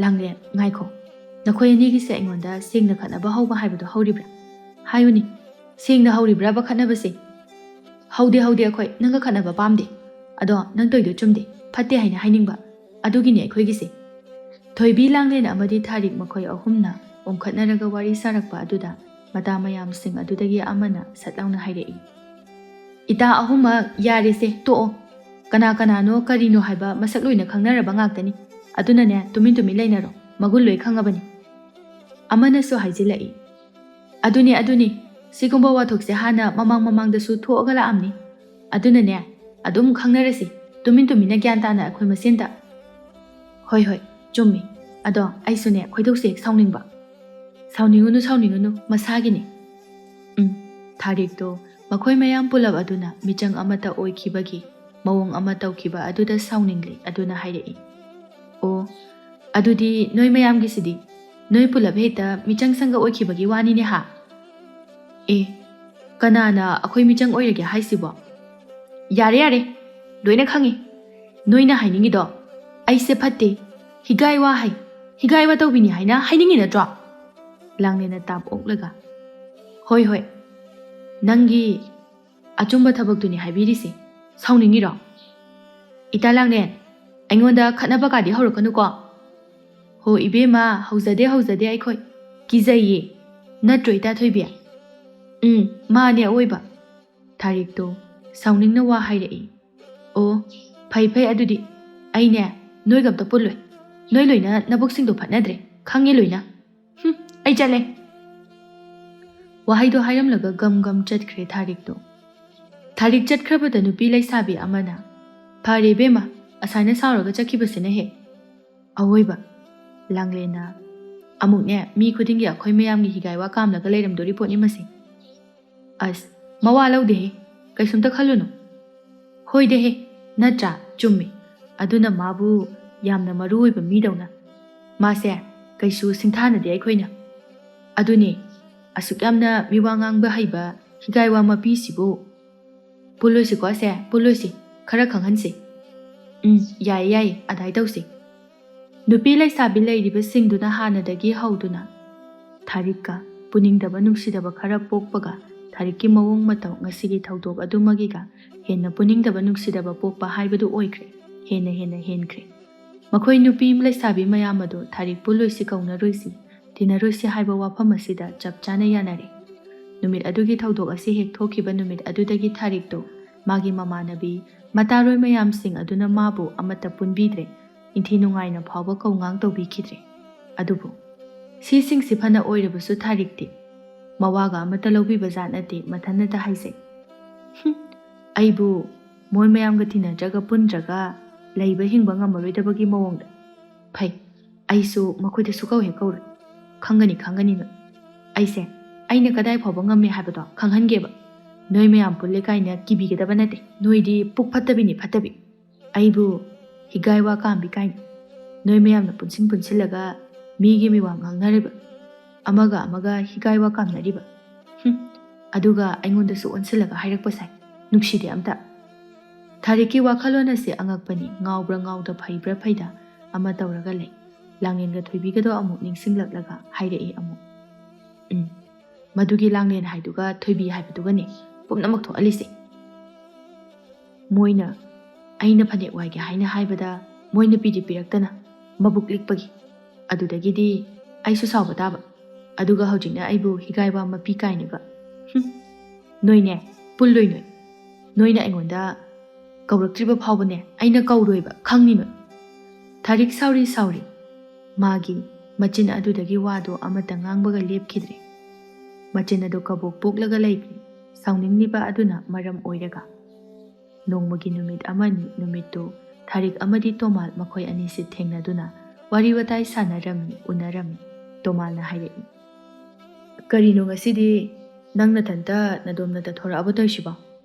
ꯂꯥꯡꯂꯦꯟ, ꯉꯥꯏꯈꯣ꯫ ꯅꯈꯣꯏ ꯑꯅꯤꯒꯤꯁꯦ ꯑꯩꯉꯣꯟꯗ ꯁꯦꯡꯅ ꯈꯠꯅꯕ ꯍꯧꯕ ꯍꯥꯏꯕꯗꯣ ꯍꯧꯔꯤꯕ꯭ꯔꯥ? ꯍꯥꯏꯌꯨꯅꯦ, ꯁꯦꯡꯅ ꯍꯧꯔꯤꯕ꯭ꯔꯕ ꯈꯠꯅꯕꯁꯦ?" "ꯍꯧꯗꯦ, ꯍꯧꯗꯦ, ꯑꯩꯈꯣꯏ ꯅꯪꯒ ꯈꯠꯅꯕ ꯄꯥꯝꯗꯦ꯫ ꯑꯗꯣ ꯅꯪ ꯇꯧꯏꯗꯣ ꯆꯨꯝꯗꯦ, ꯐꯠꯇꯦ ꯍꯥꯏꯅ ꯍꯥꯏꯅꯤꯡꯕ꯫ ꯑꯗꯨꯒꯤꯅꯦ ꯑꯩꯈꯣꯏꯒꯤꯁꯦ꯫" ꯊꯣꯏꯕꯤ, ꯂꯥꯡꯂꯦꯟ ꯑꯃꯗꯤ ꯊꯥꯔꯤꯛ ꯃꯈꯣꯏ ꯑꯍꯨꯝꯅ ꯑꯣꯟꯈꯠꯅꯔꯒ ꯋꯥꯔꯤ ꯁꯥꯔꯛꯄ ꯑꯗꯨꯗ ꯃꯇꯥ ꯃꯌꯥꯝꯁꯤꯡ ꯑꯗꯨꯗꯒꯤ ꯑꯃꯅ ꯁꯠ ꯂꯥꯎꯅ ꯍꯥꯏꯔꯛꯏ, "ꯏꯇꯥ ꯑꯍꯨꯝꯃꯛ, ꯌꯥꯔꯦꯁꯦ, ꯇꯣꯛꯑꯣ꯫ ꯀꯅꯥ ꯀꯅꯥꯅꯣ ꯀꯔꯤꯅꯣ ꯍꯥꯏꯕ ꯃꯁꯛ ꯂꯣꯏꯅ ꯈꯪꯅꯔꯕ ꯉꯥꯛꯇꯅꯤ꯫ ꯑꯗꯨꯅꯅꯦ, ꯇꯨꯃꯤꯟ ꯇꯨꯃꯤꯟ ꯂꯩꯅꯔꯣ, ꯃꯒꯨꯟ ꯂꯣꯏ ꯈꯪꯉꯕꯅꯤ"꯫ ꯑꯃꯅꯁꯨ ꯍꯥꯏꯖꯤꯜꯂꯛꯏ, "ꯑꯗꯨꯅꯦ, ꯑꯗꯨꯅꯦ, ꯁꯤꯒꯨꯝꯕ ꯋꯥꯊꯣꯛꯁꯦ ꯍꯥꯟꯅ ꯃꯃꯥꯡ ꯃꯃꯥꯡꯗꯁꯨ ꯊꯣꯛꯑꯒ ꯂꯥꯛꯑꯝꯅꯤ꯫ ꯑꯗꯨꯅꯅꯦ, ꯑꯗꯨꯝ ꯈꯪꯅꯔꯁꯤ, ꯇꯨꯃꯤꯟ ꯇꯨꯃꯤꯟꯅ ꯒ꯭ꯌꯥꯟ ꯇꯥꯅ ꯑꯩꯈꯣꯏ ꯃꯁꯦꯟꯗ"꯫ "ꯍꯣꯏ, ꯍꯣꯏ, ꯆꯨꯝꯃꯤ꯫ ꯑꯗꯣ ꯑꯩꯁꯨꯅꯦ, ꯈꯣꯏꯗꯧꯁꯦ ꯍꯦꯛ ꯁꯥꯎꯅꯤꯡꯕ"꯫ "ꯁꯥꯎꯅꯤꯡꯉꯨꯅꯨ, ꯁꯥꯎꯅꯤꯡꯉꯨꯅꯨ, ꯃꯁꯥꯒꯤꯅꯤ"꯫ ꯎꯝ, ꯊꯥꯔꯤꯛꯇꯣ ꯃꯈꯣꯏ ꯃꯌꯥꯝ ꯄꯨꯂꯞ ꯑꯗꯨꯅ ꯃꯤꯆꯪ ꯑꯃꯠꯇ ꯑꯣꯏꯈꯤꯕꯒꯤ ꯃꯑꯣꯡ ꯑꯃ ꯇꯧꯈꯤꯕ ꯑꯗꯨꯗ ꯁꯥꯎꯅꯤꯡꯂꯦ ꯑꯗꯨꯅ ꯍꯥꯏꯔꯛꯏ, "ꯑꯣ, ꯑꯗꯨꯗꯤ ꯅꯣꯏ ꯃꯌꯥꯝꯒꯤꯁꯤꯗꯤ? ꯅꯣꯏ ꯄꯨꯂꯞ ꯍꯦꯛꯇ ꯃꯤꯆꯪ ꯁꯪꯒ ꯑꯣꯏꯈꯤꯕꯒꯤ ꯋꯥꯅꯤꯅꯦ ꯍꯥ?" "ꯑꯦ, ꯀꯅꯥꯅ ꯑꯩꯈꯣꯏ ꯃꯤꯆꯪ ꯑꯣꯏꯔꯒꯦ ꯍꯥꯏꯁꯤꯕꯣ?" "ꯌꯥꯔꯦ, ꯌꯥꯔꯦ, ꯂꯣꯏꯅ ꯈꯪꯉꯤ꯫ ꯅꯣꯏꯅ ꯍꯥꯏꯅꯤꯡꯉꯤꯗꯣ ꯑꯩꯁꯦ ꯐꯠꯇꯦ, ꯍꯤꯒꯥꯏ ꯋꯥ ꯍꯥꯏ, ꯍꯤꯒꯥꯏ ꯋꯥ ꯇꯧꯕꯤꯅꯤ ꯍꯥꯏꯅ ꯍꯥꯏꯅꯤꯡꯉꯤ ꯅꯠꯇ꯭ꯔꯣ?" ꯂꯥꯡꯂꯦꯟꯅ ꯇꯥꯞ ꯑꯣꯛꯂꯒ, "ꯍꯣꯏ, ꯍꯣꯏ, ꯅꯪꯒꯤ ꯑꯆꯨꯝꯕ ꯊꯕꯛꯇꯨꯅꯤ ꯍꯥꯏꯕꯤꯔꯤꯁꯦ꯫ ꯁꯥꯎꯅꯤꯡꯉꯤꯔꯣ? ꯏꯇꯥ ꯂꯥꯡꯂꯦꯟ, ꯑꯩꯉꯣꯟꯗ ꯈꯠꯅꯕ ꯀꯥꯗꯤ ꯍꯧꯔꯛꯀꯅꯨꯀꯣ"꯫ "ꯍꯣ ꯏꯕꯦꯝꯃ, ꯍꯧꯖꯗꯦ, ꯍꯧꯖꯗꯦ ꯑꯩꯈꯣꯏ꯫ ꯀꯤꯖꯩꯌꯦ꯫ ꯅꯠꯇ꯭ꯔꯣ ꯏꯇꯥ ꯊꯣꯏꯕꯤ?" "ꯎꯝ, ꯃꯥꯅꯦ ꯑꯋꯣꯏꯕ"꯫ ꯊꯥꯔꯤꯛꯇꯣ ꯁꯥꯎꯅꯤꯡꯅ ꯋꯥ ꯍꯥꯏꯔꯛꯏ꯫ "ꯑꯣ, ꯐꯩ ꯐꯩ ꯑꯗꯨꯗꯤ꯫ ꯑꯩꯅꯦ, ꯅꯣꯏꯒ ꯑꯝꯇ ꯄꯨꯜꯂꯣꯏ꯫ ꯅꯣꯏ ꯂꯣꯏꯅ ꯅꯕꯨꯛꯁꯤꯡꯗꯣ ꯐꯠꯅꯗ꯭ꯔꯦ꯫ ꯈꯪꯉꯦ ꯂꯣꯏꯅ꯫ ꯍꯨꯝ, ꯑꯩ ꯆꯠꯂꯦ"꯫ ꯋꯥꯍꯩꯗꯣ ꯍꯥꯏꯔꯝꯂꯒ ꯒꯝ ꯒꯝ ꯆꯠꯈ꯭ꯔꯦ ꯊꯥꯔꯤꯛꯇꯣ꯫ ꯊꯥꯔꯤꯛ ꯆꯠꯈ꯭ꯔꯕꯗ ꯅꯨꯄꯤ ꯂꯩꯁꯥꯕꯤ ꯑꯃꯅ, "ꯐꯔꯦ ꯏꯕꯦꯝꯃ, ꯑꯁꯥꯏꯅ ꯁꯥꯎꯔꯒ ꯆꯠꯈꯤꯕꯁꯤꯅ ꯍꯦꯛ"꯫ "ꯑꯋꯣꯏꯕ"꯫ ꯂꯥꯡꯂꯦꯟꯅ, "ꯑꯃꯨꯛꯅꯦ, ꯃꯤ ꯈꯨꯗꯤꯡꯒꯤ ꯑꯩꯈꯣꯏ ꯃꯌꯥꯝꯒꯤ ꯍꯤꯒꯥꯏ ꯋꯥ ꯀꯥꯝꯂꯒ ꯂꯩꯔꯝꯗꯣꯔꯤ ꯄꯣꯠꯅꯤ ꯃꯁꯤ꯫ ꯑꯁ, ꯃꯋꯥ ꯂꯧꯗꯦꯍꯦ, ꯀꯩꯁꯨꯝꯇ ꯈꯜꯂꯨꯅꯨ"꯫ "ꯍꯣꯏꯗꯦꯍꯦ, ꯅꯠꯇ꯭ꯔꯥ? ꯆꯨꯝꯃꯤ꯫ ꯑꯗꯨꯅ ꯃꯥꯕꯨ ꯌꯥꯝꯅ ꯃꯔꯨ ꯑꯣꯏꯕ ꯃꯤꯗꯧꯅ꯫ ꯃꯥꯁꯦ ꯀꯩꯁꯨ ꯁꯤꯡꯊꯥꯅꯗꯦ ꯑꯩꯈꯣꯏꯅ꯫ ꯑꯗꯨꯅꯦ, ꯑꯁꯨꯛ ꯌꯥꯝꯅ ꯃꯤꯋꯥ ꯉꯥꯡꯕ ꯍꯩꯕ ꯍꯤꯒꯥꯏ ꯋꯥ ꯃꯄꯤꯁꯤꯕꯨ"꯫ "ꯄꯨꯜꯂꯣꯏꯁꯤꯀꯣ ꯑꯁꯦ, ꯄꯨꯜꯂꯣꯏꯁꯤ꯫ ꯈꯔ ꯈꯪꯍꯟꯁꯤ"꯫ "ꯎꯝ, ꯌꯥꯏꯌꯦ, ꯌꯥꯏꯌꯦ, ꯑꯗꯥꯏ ꯇꯧꯁꯤ"꯫ ꯅꯨꯄꯤ ꯂꯩꯁꯥꯕꯤ ꯂꯩꯔꯤꯕꯁꯤꯡꯗꯨꯅ ꯍꯥꯟꯅꯗꯒꯤ ꯍꯧꯗꯨꯅ ꯊꯥꯔꯤꯛꯀ ꯄꯨꯅꯤꯡꯗꯕ ꯅꯨꯡꯁꯤꯗꯕ ꯈꯔ ꯄꯣꯛꯄꯒ, ꯊꯥꯔꯤꯛꯀꯤ ꯃꯑꯣꯡ ꯃꯇꯧ ꯉꯁꯤꯒꯤ ꯊꯧꯗꯣꯛ ꯑꯗꯨꯃꯒꯤꯒ ꯍꯦꯟꯅ ꯄꯨꯅꯤꯡꯗꯕ ꯅꯨꯡꯁꯤꯗꯕ ꯄꯣꯛꯄ ꯍꯥꯏꯕꯗꯨ ꯑꯣꯏꯈ꯭ꯔꯦ꯫ ꯍꯦꯟꯅ ꯍꯦꯟꯅ ꯍꯦꯟꯈ꯭ꯔꯦ꯫ ꯃꯈꯣꯏ ꯅꯨꯄꯤ ꯂꯩꯁꯥꯕꯤ ꯃꯌꯥꯝ ꯑꯗꯨ ꯊꯥꯔꯤꯛ ꯄꯨꯜꯂꯣꯏꯁꯤ, ꯀꯧꯅꯔꯣꯏꯁꯤ, ꯇꯤꯟꯅꯔꯣꯏꯁꯤ ꯍꯥꯏꯕ ꯋꯥꯐꯝ ꯑꯁꯤꯗ ꯆꯞ ꯆꯥꯅ ꯌꯥꯅꯔꯦ꯫ ꯅꯨꯃꯤꯠ ꯑꯗꯨꯒꯤ ꯊꯧꯗꯣꯛ ꯑꯁꯤ ꯍꯦꯛ ꯊꯣꯛꯈꯤꯕ ꯅꯨꯃꯤꯠ ꯑꯗꯨꯗꯒꯤ ꯊꯥꯔꯤꯛꯇꯣ ꯃꯥꯒꯤ ꯃꯃꯥꯟꯅꯕꯤ ꯃꯇꯥꯔꯣꯏ ꯃꯌꯥꯝꯁꯤꯡ ꯑꯗꯨꯅ ꯃꯥꯕꯨ ꯑꯃꯠꯇ ꯄꯨꯟꯕꯤꯗ꯭ꯔꯦ, ꯏꯟꯊꯤ ꯅꯨꯡꯉꯥꯏꯅ ꯐꯥꯎꯕ ꯀꯧꯉꯥꯡ ꯇꯧꯕꯤꯈꯤꯗ꯭ꯔꯦ꯫ ꯑꯗꯨꯕꯨ ꯁꯤꯁꯤꯡꯁꯤ ꯐꯅ ꯑꯣꯏꯔꯕꯁꯨ ꯊꯥꯔꯤꯛꯇꯤ ꯃꯋꯥꯒ ꯑꯃꯠꯇ ꯂꯧꯕꯤꯕ ꯖꯥꯠ ꯅꯠꯇꯦ, ꯃꯊꯟꯇ ꯍꯥꯏꯖꯩ꯫ "ꯍꯨꯝ, ꯑꯩꯕꯨ ꯃꯣꯏ ꯃꯌꯥꯝꯒ ꯇꯤꯟꯅꯗ꯭ꯔꯒ ꯄꯨꯟꯗ꯭ꯔꯒ ꯂꯩꯕ ꯍꯤꯡꯕ ꯉꯝꯃꯔꯣꯏꯗꯕꯒꯤ ꯃꯑꯣꯡꯗ꯫ ꯐꯩ, ꯑꯩꯁꯨ ꯃꯈꯣꯏꯗ ꯁꯨꯀꯧ ꯍꯦꯛ ꯀꯧꯔꯣꯏ꯫ ꯈꯪꯒꯅꯤ, ꯈꯪꯒꯅꯤ ꯅꯣꯏ꯫ ꯑꯩꯁꯦ ꯑꯩꯅ ꯀꯗꯥꯏ ꯐꯥꯎꯕ ꯉꯝꯃꯦ ꯍꯥꯏꯕꯗꯣ ꯈꯪꯍꯟꯒꯦꯕ꯫ ꯅꯣꯏ ꯃꯌꯥꯝ ꯄꯨꯜꯂꯦ ꯀꯥꯏꯅ ꯀꯤꯕꯤꯒꯗꯕ ꯅꯠꯇꯦ꯫ ꯅꯣꯏꯗꯤ ꯄꯨꯛ ꯐꯠꯇꯕꯤꯅꯤ, ꯐꯠꯇꯕꯤ꯫ ꯑꯩꯕꯨ ꯍꯤꯒꯥꯏ ꯋꯥ ꯀꯥꯝꯕꯤ ꯀꯥꯏꯅ ꯅꯣꯏ ꯃꯌꯥꯝꯅ ꯄꯨꯟꯁꯤꯟ ꯄꯨꯟꯁꯤꯜꯂꯒ ꯃꯤꯒꯤ ꯃꯤꯋꯥ ꯉꯥꯡꯅꯔꯤꯕ, ꯑꯃꯒ ꯑꯃꯒ ꯍꯤꯒꯥꯏ ꯋꯥ ꯀꯥꯝꯅꯔꯤꯕ꯫ ꯍꯨꯝ, ꯑꯗꯨꯒ ꯑꯩꯉꯣꯟꯗꯁꯨ ꯑꯣꯟꯁꯤꯜꯂꯒ ꯍꯥꯏꯔꯛꯄ ꯁꯥꯏ꯫ ꯅꯨꯡꯁꯤꯗꯦ ꯑꯝꯇ꯫" ꯊꯥꯔꯤꯛꯀꯤ ꯋꯥꯈꯜꯂꯣꯟ ꯑꯁꯤ ꯑꯉꯛꯄꯅꯤ꯫ ꯉꯥꯎꯕ꯭ꯔꯥ ꯉꯥꯎꯗ, ꯐꯩꯕ꯭ꯔꯥ ꯐꯩꯗ ꯑꯃ ꯇꯧꯔꯒ ꯂꯩ꯫ ꯂꯥꯡꯂꯦꯟꯒ ꯊꯣꯏꯕꯤꯒꯗꯣ ꯑꯃꯨꯛ ꯅꯤꯡꯁꯤꯡꯂꯛꯂꯒ ꯍꯥꯏꯔꯛꯏ ꯑꯃꯨꯛ꯫ "ꯎꯝ, ꯃꯗꯨꯒꯤ ꯂꯥꯡꯂꯦꯟ ꯍꯥꯏꯗꯨꯒ ꯊꯣꯏꯕꯤ ꯍꯥꯏꯕꯗꯨꯒꯅꯦ ꯄꯨꯝꯅꯃꯛ ꯊꯣꯛꯍꯜꯂꯤꯁꯦ꯫ ꯃꯣꯏꯅ ꯑꯩꯅ ꯐꯅꯦꯛ ꯋꯥꯏꯒꯦ ꯍꯥꯏꯅ ꯍꯥꯏꯕꯗ ꯃꯣꯏꯅ ꯄꯤꯗꯤ ꯄꯤꯔꯛꯇꯅ ꯃꯕꯨꯛ ꯂꯤꯛꯄꯒꯤ꯫ ꯑꯗꯨꯗꯒꯤꯗꯤ ꯑꯩꯁꯨ ꯁꯥꯎꯕ ꯇꯥꯕ꯫ ꯑꯗꯨꯒ ꯍꯧꯖꯤꯛꯅ ꯑꯩꯕꯨ ꯍꯤꯒꯥꯏ ꯋꯥ ꯃꯄꯤ ꯀꯥꯏꯅꯒ꯫ ꯍꯨꯝ, ꯅꯣꯏꯅꯦ, ꯄꯨꯜꯂꯣꯏ ꯅꯣꯏ꯫ ꯅꯣꯏꯅ ꯑꯩꯉꯣꯟꯗ ꯀꯧꯔꯛꯇ꯭ꯔꯤꯕ ꯐꯥꯎꯕꯅꯦ ꯑꯩꯅ ꯀꯧꯔꯣꯏꯕ, ꯈꯪꯅꯤ ꯅꯣꯏ꯫" ꯊꯥꯔꯤꯛ ꯁꯥꯎꯔꯤ ꯁꯥꯎꯔꯤ꯫ ꯃꯥꯒꯤ ꯃꯆꯤꯟ ꯑꯗꯨꯗꯒꯤ ꯋꯥꯗꯣ ꯑꯃꯠꯇ ꯉꯥꯡꯕꯒ ꯂꯦꯞꯈꯤꯗ꯭ꯔꯦ꯫ ꯃꯆꯤꯟ ꯑꯗꯨ ꯀꯕꯣꯛ ꯄꯣꯛꯂꯒ ꯂꯩꯈ꯭ꯔꯦ, ꯁꯥꯎꯅꯤꯡꯂꯤꯕ ꯑꯗꯨꯅ ꯃꯔꯝ ꯑꯣꯏꯔꯒ꯫ ꯅꯣꯡꯃꯒꯤ ꯅꯨꯃꯤꯠ ꯑꯃꯅꯤ꯫ ꯅꯨꯃꯤꯠꯇꯨ ꯊꯥꯔꯤꯛ ꯑꯃꯗꯤ ꯇꯣꯃꯥꯜ ꯃꯈꯣꯏ ꯑꯅꯤꯁꯤ ꯊꯦꯡꯅꯗꯨꯅ ꯋꯥꯔꯤ ꯋꯥꯇꯥꯏ ꯁꯥꯟꯅꯔꯝꯃꯤ, ꯎꯅꯔꯝꯃꯤ꯫ ꯇꯣꯃꯥꯜꯅ ꯍꯥꯏꯔꯛꯏ, "ꯀꯔꯤꯅꯣ ꯉꯁꯤꯗꯤ ꯅꯪ ꯅꯊꯟꯇ ꯅꯗꯣꯝ ꯅꯇꯊꯣꯔꯛꯑꯕ ꯇꯧꯔꯤꯁꯤꯕꯣ?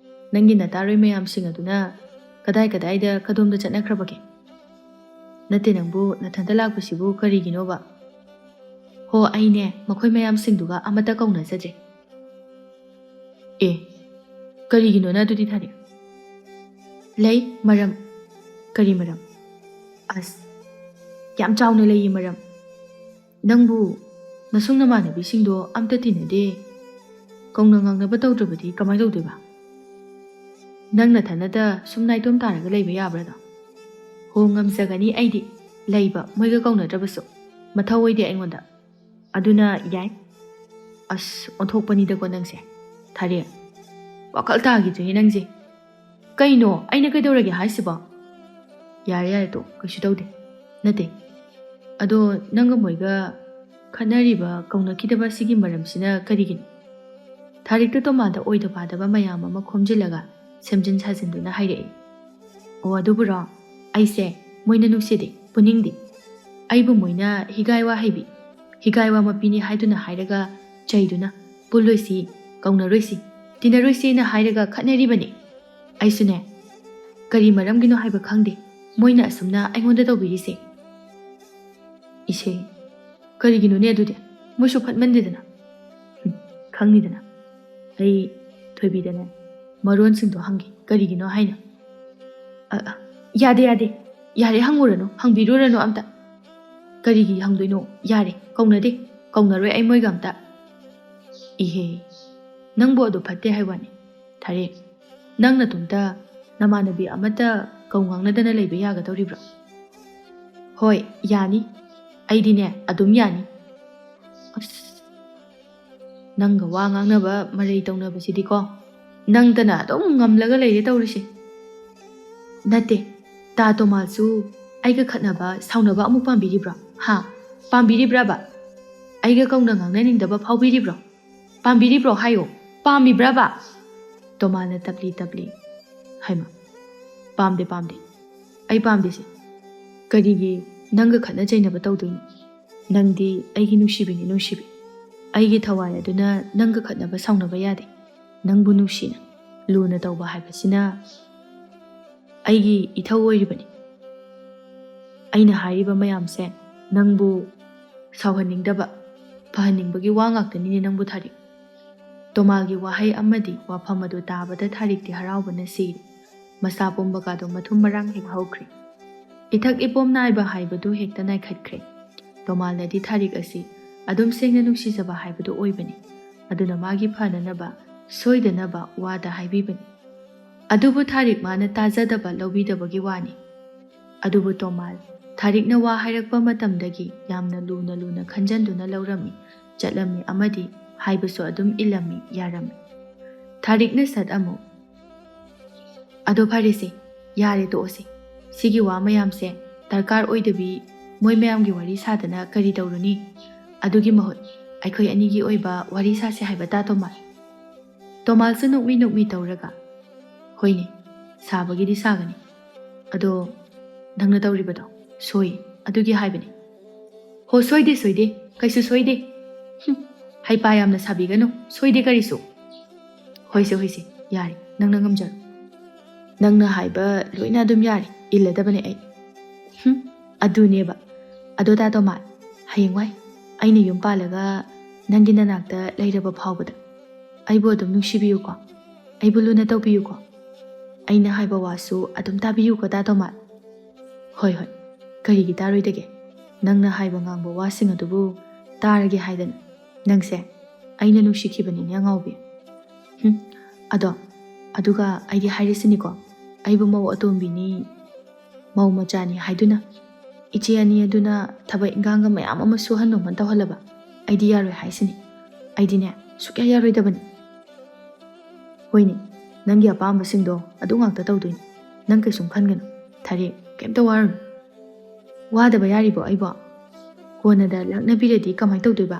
ꯅꯪꯒꯤ ꯅꯇꯥꯔꯣꯏ ꯃꯌꯥꯝꯁꯤꯡ ꯑꯗꯨꯅ ꯀꯗꯥꯏ ꯀꯗꯥꯏꯗ ꯀꯗꯣꯝꯗ ꯆꯠꯅꯈ꯭ꯔꯕꯒꯦ? ꯅꯠꯇꯦ, ꯅꯪꯕꯨ ꯅꯊꯟꯇ ꯂꯥꯛꯄꯁꯤꯕꯨ ꯀꯔꯤꯒꯤꯅꯣꯕ?" "ꯍꯣ, ꯑꯩꯅꯦ ꯃꯈꯣꯏ ꯃꯌꯥꯝꯁꯤꯡꯗꯨꯒ ꯑꯃꯠꯇ ꯀꯧꯅꯖꯗ꯭ꯔꯦ꯫" "ꯑꯦ, ꯀꯔꯤꯒꯤꯅꯣꯅ ꯑꯗꯨꯗꯤ ꯊꯥꯔꯤꯛ?" "ꯂꯩ ꯃꯔꯝ꯫" "ꯀꯔꯤ ꯃꯔꯝ?" "ꯑꯁ, ꯌꯥꯝ ꯆꯥꯎꯅ ꯂꯩꯌꯦ ꯃꯔꯝ꯫ ꯅꯪꯕꯨ ꯅꯁꯨꯡ ꯅꯃꯥꯟꯅꯕꯤꯁꯤꯡꯗꯣ ꯑꯝꯇ ꯇꯤꯟꯅꯗꯦ꯫ ꯀꯧꯅ ꯉꯥꯡꯅꯕ ꯇꯧꯗ꯭ꯔꯕꯗꯤ ꯀꯃꯥꯏꯅ ꯇꯧꯗꯣꯏꯕ? ꯅꯪ ꯅꯊꯟꯅꯇ ꯁꯨꯝ ꯅꯥꯏꯇꯣꯝ ꯇꯥꯔꯒ ꯂꯩꯕ ꯌꯥꯕ꯭ꯔꯥꯗꯣ?" "ꯍꯣ, ꯉꯝꯖꯒꯅꯤ ꯑꯩꯗꯤ ꯂꯩꯕ, ꯃꯣꯏꯒ ꯀꯧꯅꯗ꯭ꯔꯕꯁꯨ꯫ ꯃꯊꯧ ꯑꯣꯏꯗꯦ ꯑꯩꯉꯣꯟꯗ꯫ ꯑꯗꯨꯅ ꯌꯥꯏ꯫" ꯑꯁ, ꯑꯣꯟꯊꯣꯛꯄꯅꯤꯗꯀꯣ ꯅꯪꯁꯦ꯫ ꯊꯥꯔꯦꯛ, ꯋꯥꯈꯜ ꯇꯥꯈꯤꯗ꯭ꯔꯦꯍꯦ ꯅꯪꯁꯦ꯫ ꯀꯩꯅꯣ, ꯑꯩꯅ ꯀꯩꯗꯧꯔꯒꯦ ꯍꯥꯏꯁꯤꯕꯣ? ꯌꯥꯔꯦ, ꯌꯥꯔꯦ, ꯇꯣ, ꯀꯩꯁꯨ ꯇꯧꯗꯦ꯫ ꯅꯠꯇꯦ꯫ ꯑꯗꯣ ꯅꯪꯒ ꯃꯣꯏꯒ ꯈꯠꯅꯔꯤꯕ, ꯀꯧꯅꯈꯤꯗꯕ ꯑꯁꯤꯒꯤ ꯃꯔꯝꯁꯤꯅ ꯀꯔꯤꯒꯤꯅꯣ? ꯊꯥꯔꯤꯛꯇ ꯇꯣꯃꯥꯗ ꯑꯣꯏꯗ ꯄꯥꯗꯕ ꯃꯌꯥꯝ ꯑꯃ ꯈꯣꯝꯖꯤꯜꯂꯒ ꯁꯦꯝꯖꯤꯟ ꯁꯥꯖꯤꯟꯗꯨꯅ ꯍꯥꯏꯔꯛꯏ꯫ ꯑꯣ, ꯑꯗꯨꯕꯨꯔꯣ? ꯑꯩꯁꯦ ꯃꯣꯏꯅ ꯅꯨꯡꯁꯤꯗꯦ, ꯄꯨꯅꯤꯡꯗꯦ꯫ ꯑꯩꯕꯨ ꯃꯣꯏꯅ ꯍꯤꯒꯥꯏꯋꯥ ꯍꯩꯕꯤ, ꯍꯤꯒꯥꯏꯋꯥ ꯃꯄꯤꯅꯤ ꯍꯥꯏꯗꯨꯅ ꯍꯥꯏꯔꯒ ꯆꯩꯗꯨꯅ, "ꯄꯨꯜꯂꯣꯏꯁꯤ, ꯀꯧꯅꯔꯣꯏꯁꯤ, ꯇꯤꯟꯅꯔꯣꯏꯁꯤꯅ" ꯍꯥꯏꯔꯒ ꯈꯠꯅꯔꯤꯕꯅꯤ꯫ ꯑꯩꯁꯨꯅꯦ, ꯀꯔꯤ ꯃꯔꯝꯒꯤꯅꯣ ꯍꯥꯏꯕ ꯈꯪꯗꯦ, ꯃꯣꯏꯅ ꯑꯁꯨꯝꯅ ꯑꯩꯉꯣꯟꯗ ꯇꯧꯕꯤꯔꯤꯁꯦ꯫ ꯏꯁꯦ, ꯀꯔꯤꯒꯤꯅꯣꯅꯦ ꯑꯗꯨꯗꯤ? ꯃꯣꯏꯁꯨ ꯐꯠꯃꯟꯗꯦꯗꯅ꯫ ꯍꯨꯝ, ꯈꯪꯅꯤꯗꯅ꯫ ꯑꯩ ꯊꯣꯏꯕꯤꯗꯅꯦ ꯃꯔꯣꯟꯁꯤꯡꯗꯣ ꯍꯪꯒꯦ, ꯀꯔꯤꯒꯤꯅꯣ ꯍꯥꯏꯅ꯫ ꯑ, ꯑ, ꯌꯥꯗꯦ, ꯌꯥꯗꯦ꯫ ꯌꯥꯔꯦ, ꯍꯪꯉꯨꯔꯅꯨ, ꯍꯪꯕꯤꯔꯨꯔꯅꯨ ꯑꯝꯇ꯫ ꯀꯔꯤꯒꯤ ꯍꯪꯗꯣꯏꯅꯣ? ꯌꯥꯔꯦ, ꯀꯧꯅꯗꯦ, ꯀꯧꯅꯔꯣꯏ ꯑꯩ ꯃꯣꯏꯒ ꯑꯝꯇ꯫ ꯏꯍꯦ, ꯅꯪꯕꯨ ꯑꯗꯨ ꯐꯠꯇꯦ ꯍꯥꯏ ꯋꯥꯅꯤ꯫ ꯊꯥꯔꯦꯛ, ꯅꯪ ꯅꯇꯣꯝꯇ ꯅꯃꯥꯟꯅꯕꯤ ꯑꯃꯠꯇ ꯀꯧ ꯉꯥꯡꯅꯗꯅ ꯂꯩꯕ ꯌꯥꯒꯗꯧꯔꯤꯕ꯭ꯔꯣ? ꯍꯣꯏ, ꯌꯥꯅꯤ꯫ ꯑꯩꯗꯤꯅꯦ, ꯑꯗꯨꯝ ꯌꯥꯅꯤ꯫ ꯑꯁ, ꯅꯪꯒ ꯋꯥ ꯉꯥꯡꯅꯕ, ꯃꯔꯩ ꯇꯧꯅꯕꯁꯤꯗꯤꯀꯣ, ꯅꯪꯇꯅ ꯑꯗꯨꯝ ꯉꯝꯂꯒ ꯂꯩꯔꯦ ꯇꯧꯔꯤꯁꯦ꯫ ꯅꯠꯇꯦ, ꯇꯥ ꯇꯣꯃꯥꯁꯨ ꯑꯩꯒ ꯈꯠꯅꯕ, ꯁꯥꯎꯅꯕ ꯑꯃꯨꯛ ꯄꯥꯝꯕꯤꯔꯤꯕ꯭ꯔꯣ? ꯍꯥ? ꯄꯥꯝꯕꯤꯔꯤꯕ꯭ꯔꯕ? ꯑꯩꯒ ꯀꯧꯅ ꯉꯥꯡꯅꯅꯤꯡꯗꯕ ꯐꯥꯎꯕꯤꯔꯤꯕ꯭ꯔꯣ? ꯄꯥꯝꯕꯤꯔꯤꯕ꯭ꯔꯣ ꯍꯥꯏꯌꯣ꯫ ꯄꯥꯝꯃꯤꯕ꯭ꯔꯕ? ꯇꯣꯃꯥꯅ ꯇꯞꯂꯤ ꯇꯞꯂꯤ, "ꯍꯩꯃꯥ, ꯄꯥꯝꯗꯦ, ꯄꯥꯝꯗꯦ꯫ ꯑꯩ ꯄꯥꯝꯗꯦꯁꯦ꯫ ꯀꯔꯤꯒꯤ ꯅꯪꯒ ꯈꯠꯅ ꯆꯩꯅꯕ ꯇꯧꯗꯣꯏꯅꯣ? ꯅꯪꯗꯤ ꯑꯩꯒꯤ ꯅꯨꯡꯁꯤꯕꯤꯅꯤ, ꯅꯨꯡꯁꯤꯕꯤ꯫ ꯑꯩꯒꯤ ꯊꯋꯥꯏ ꯑꯗꯨꯅ ꯅꯪꯒ ꯈꯠꯅꯕ ꯁꯥꯎꯅꯕ ꯌꯥꯗꯦ꯫ ꯅꯪꯕꯨ ꯅꯨꯡꯁꯤꯅ ꯂꯨꯅ ꯇꯧꯕ ꯍꯥꯏꯕꯁꯤꯅ ꯑꯩꯒꯤ ꯏꯊꯧ ꯑꯣꯏꯔꯤꯕꯅꯤ꯫ ꯑꯩꯅ ꯍꯥꯏꯔꯤꯕ ꯃꯌꯥꯝꯁꯦ ꯅꯪꯕꯨ ꯁꯥꯎꯍꯟꯅꯤꯡꯗꯕ, ꯐꯍꯟꯅꯤꯡꯕꯒꯤ ꯋꯥ ꯉꯥꯛꯇꯅꯤꯅꯦ ꯅꯪꯕꯨ ꯊꯥꯔꯤꯛ꯫" ꯇꯣꯃꯥꯜꯒꯤ ꯋꯥꯍꯩ ꯑꯃꯗꯤ ꯋꯥꯐꯝ ꯑꯗꯨ ꯇꯥꯕꯗ ꯊꯥꯔꯤꯛꯇꯤ ꯍꯔꯥꯎꯕꯅ ꯁꯤꯔꯦ꯫ ꯃꯁꯥ ꯄꯨꯝꯕꯒꯗꯣ ꯃꯊꯨꯝ ꯃꯔꯥꯡ ꯍꯦꯛ ꯍꯧꯈ꯭ꯔꯦ꯫ ꯏꯊꯛ ꯏꯄꯣꯝ ꯅꯥꯏꯕ ꯍꯥꯏꯕꯗꯨ ꯍꯦꯛꯇ ꯅꯥꯏꯈꯠꯈ꯭ꯔꯦ꯫ ꯇꯣꯃꯥꯜꯅꯗꯤ ꯊꯥꯔꯤꯛ ꯑꯁꯤ ꯑꯗꯨꯝ ꯁꯦꯡꯅ ꯅꯨꯡꯁꯤꯖꯕ ꯍꯥꯏꯕꯗꯨ ꯑꯣꯏꯕꯅꯤ꯫ ꯑꯗꯨꯅ ꯃꯥꯒꯤ ꯐꯅꯅꯕ, ꯁꯣꯏꯗꯅꯕ ꯋꯥꯗ ꯍꯥꯏꯕꯤꯕꯅꯤ꯫ ꯑꯗꯨꯕꯨ ꯊꯥꯔꯤꯛ ꯃꯥꯅ ꯇꯥꯖꯗꯕ, ꯂꯧꯕꯤꯗꯕꯒꯤ ꯋꯥꯅꯤ꯫ ꯑꯗꯨꯕꯨ ꯇꯣꯃꯥꯜ, ꯊꯥꯔꯤꯛꯅ ꯋꯥ ꯍꯥꯏꯔꯛꯄ ꯃꯇꯝꯗꯒꯤ ꯌꯥꯝꯅ ꯂꯨꯅ ꯂꯨꯅ ꯈꯟꯖꯟꯗꯨꯅ ꯂꯧꯔꯝꯃꯤ, ꯆꯠꯂꯝꯃꯤ ꯑꯃꯗꯤ ꯍꯥꯏꯕꯁꯨ ꯑꯗꯨꯝ ꯏꯜꯂꯝꯃꯤ, ꯌꯥꯔꯝꯃꯤ꯫ ꯊꯥꯔꯤꯛꯅ ꯁꯠ ꯑꯃꯨꯛ, "ꯑꯗꯣ ꯐꯔꯦꯁꯦ, ꯌꯥꯔꯦ, ꯇꯣꯛꯑꯁꯦ꯫ ꯁꯤꯒꯤ ꯋꯥ ꯃꯌꯥꯝꯁꯦ ꯗꯔꯀꯥꯔ ꯑꯣꯏꯗꯕꯤ ꯃꯣꯏ ꯃꯌꯥꯝꯒꯤ ꯋꯥꯔꯤ ꯁꯥꯗꯅ ꯀꯔꯤ ꯇꯧꯔꯨꯅꯤ? ꯑꯗꯨꯒꯤ ꯃꯍꯨꯠ ꯑꯩꯈꯣꯏ ꯑꯅꯤꯒꯤ ꯑꯣꯏꯕ ꯋꯥꯔꯤ ꯁꯥꯁꯦ ꯍꯥꯏꯕ ꯇꯥ, ꯇꯣꯃꯥꯜ?" ꯇꯣꯃꯥꯜꯁꯨ ꯅꯣꯛꯃꯤ ꯅꯣꯛꯃꯤ ꯇꯧꯔꯒ, "ꯍꯣꯏꯅꯦ, ꯁꯥꯕꯒꯤꯗꯤ ꯁꯥꯒꯅꯤ꯫ ꯑꯗꯣ ꯅꯪꯅ ꯇꯧꯔꯤꯕꯗꯣ ꯁꯣꯏ, ꯑꯗꯨꯒꯤ ꯍꯥꯏꯕꯅꯤ꯫" "ꯍꯣ, ꯁꯣꯏꯗꯦ, ꯁꯣꯏꯗꯦ, ꯀꯩꯁꯨ ꯁꯣꯏꯗꯦ꯫ ꯍꯨꯝ, ꯍꯩꯄꯥ ꯌꯥꯝꯅ ꯁꯥꯕꯤꯒꯅꯨ, ꯁꯣꯏꯗꯦ ꯀꯔꯤꯁꯨ꯫" "ꯍꯣꯏꯁꯦ, ꯍꯣꯏꯁꯦ, ꯌꯥꯔꯦ, ꯅꯪꯅ ꯉꯝꯖꯔꯣ꯫ ꯅꯪꯅ ꯍꯥꯏꯕ ꯂꯣꯏꯅ ꯑꯗꯨꯝ ꯌꯥꯔꯦ, ꯏꯜꯂꯗꯕꯅꯦ ꯑꯩ꯫" "ꯍꯨꯝ, ꯑꯗꯨꯅꯦꯕ꯫ ꯑꯗꯣ ꯇꯥ, ꯇꯣꯃꯥꯜ, ꯍꯌꯦꯡꯋꯥꯏ ꯑꯩꯅ ꯌꯨꯝ ꯄꯥꯜꯂꯒ ꯅꯪꯒꯤ ꯅꯅꯥꯛꯇ ꯂꯩꯔꯕ ꯐꯥꯎꯕꯗ ꯑꯩꯕꯨ ꯑꯗꯨꯝ ꯅꯨꯡꯁꯤꯕꯤꯌꯨꯀꯣ, ꯑꯩꯕꯨ ꯂꯨꯅ ꯇꯧꯕꯤꯌꯨꯀꯣ꯫" "ꯑꯩꯅ ꯍꯥꯏꯕ ꯋꯥꯁꯨ ꯑꯗꯨꯝ ꯇꯥꯕꯤꯌꯨꯀꯣ ꯇꯥ, ꯇꯣꯃꯥꯜ꯫" "ꯍꯣꯏ, ꯍꯣꯏ, ꯀꯔꯤꯒꯤ ꯇꯥꯔꯣꯏꯗꯒꯦ? ꯅꯪꯅ ꯍꯥꯏꯕ ꯉꯥꯡꯕ ꯋꯥꯁꯤꯡ ꯑꯗꯨꯕꯨ ꯇꯥꯔꯒꯦ ꯍꯥꯏꯗꯅ ꯅꯪꯁꯦ ꯑꯩꯅ ꯅꯨꯡꯁꯤꯈꯤꯕꯅꯤꯅꯦ, ꯑꯉꯥꯎꯕꯤ꯫ ꯍꯨꯝ, ꯑꯗꯣ, ꯑꯗꯨꯒ ꯑꯩꯗꯤ ꯍꯥꯏꯔꯤꯁꯤꯅꯤꯀꯣ, ꯑꯩꯕꯨ ꯃꯧ ꯑꯇꯣꯝꯕꯤꯅꯤ, ꯃꯧ ꯃꯆꯥꯅꯤ ꯍꯥꯏꯗꯨꯅ ꯏꯆꯦ ꯑꯅꯤ ꯑꯗꯨꯅ ꯊꯕꯛ ꯏꯟꯈꯥꯡꯒ ꯃꯌꯥꯝ ꯑꯃ ꯁꯨꯍꯟ ꯅꯣꯝꯍꯟ ꯇꯧꯍꯜꯂꯕ ꯑꯩꯗꯤ ꯌꯥꯔꯣꯏ ꯍꯥꯏꯁꯤꯅꯤ꯫ ꯑꯩꯗꯤꯅꯦ, ꯁꯨꯛꯌꯥ ꯌꯥꯔꯣꯏꯗꯕꯅꯤ꯫" "ꯍꯣꯏꯅꯦ, ꯅꯪꯒꯤ ꯑꯄꯥꯝꯕꯁꯤꯡꯗꯣ ꯑꯗꯨ ꯉꯥꯛꯇ ꯇꯧꯗꯣꯏꯅꯤ꯫ ꯅꯪ ꯀꯩꯁꯨꯝ ꯈꯟꯒꯅꯨ, ꯊꯥꯔꯤꯛ, ꯀꯩꯝꯇ ꯋꯥꯔꯨꯅꯨ꯫" "ꯋꯥꯗꯕ ꯌꯥꯔꯤꯕꯣ ꯑꯩꯕꯣ? ꯀꯣꯟꯅꯗ ꯂꯥꯛꯅꯕꯤꯔꯗꯤ ꯀꯃꯥꯏ ꯇꯧꯗꯣꯏꯕ?"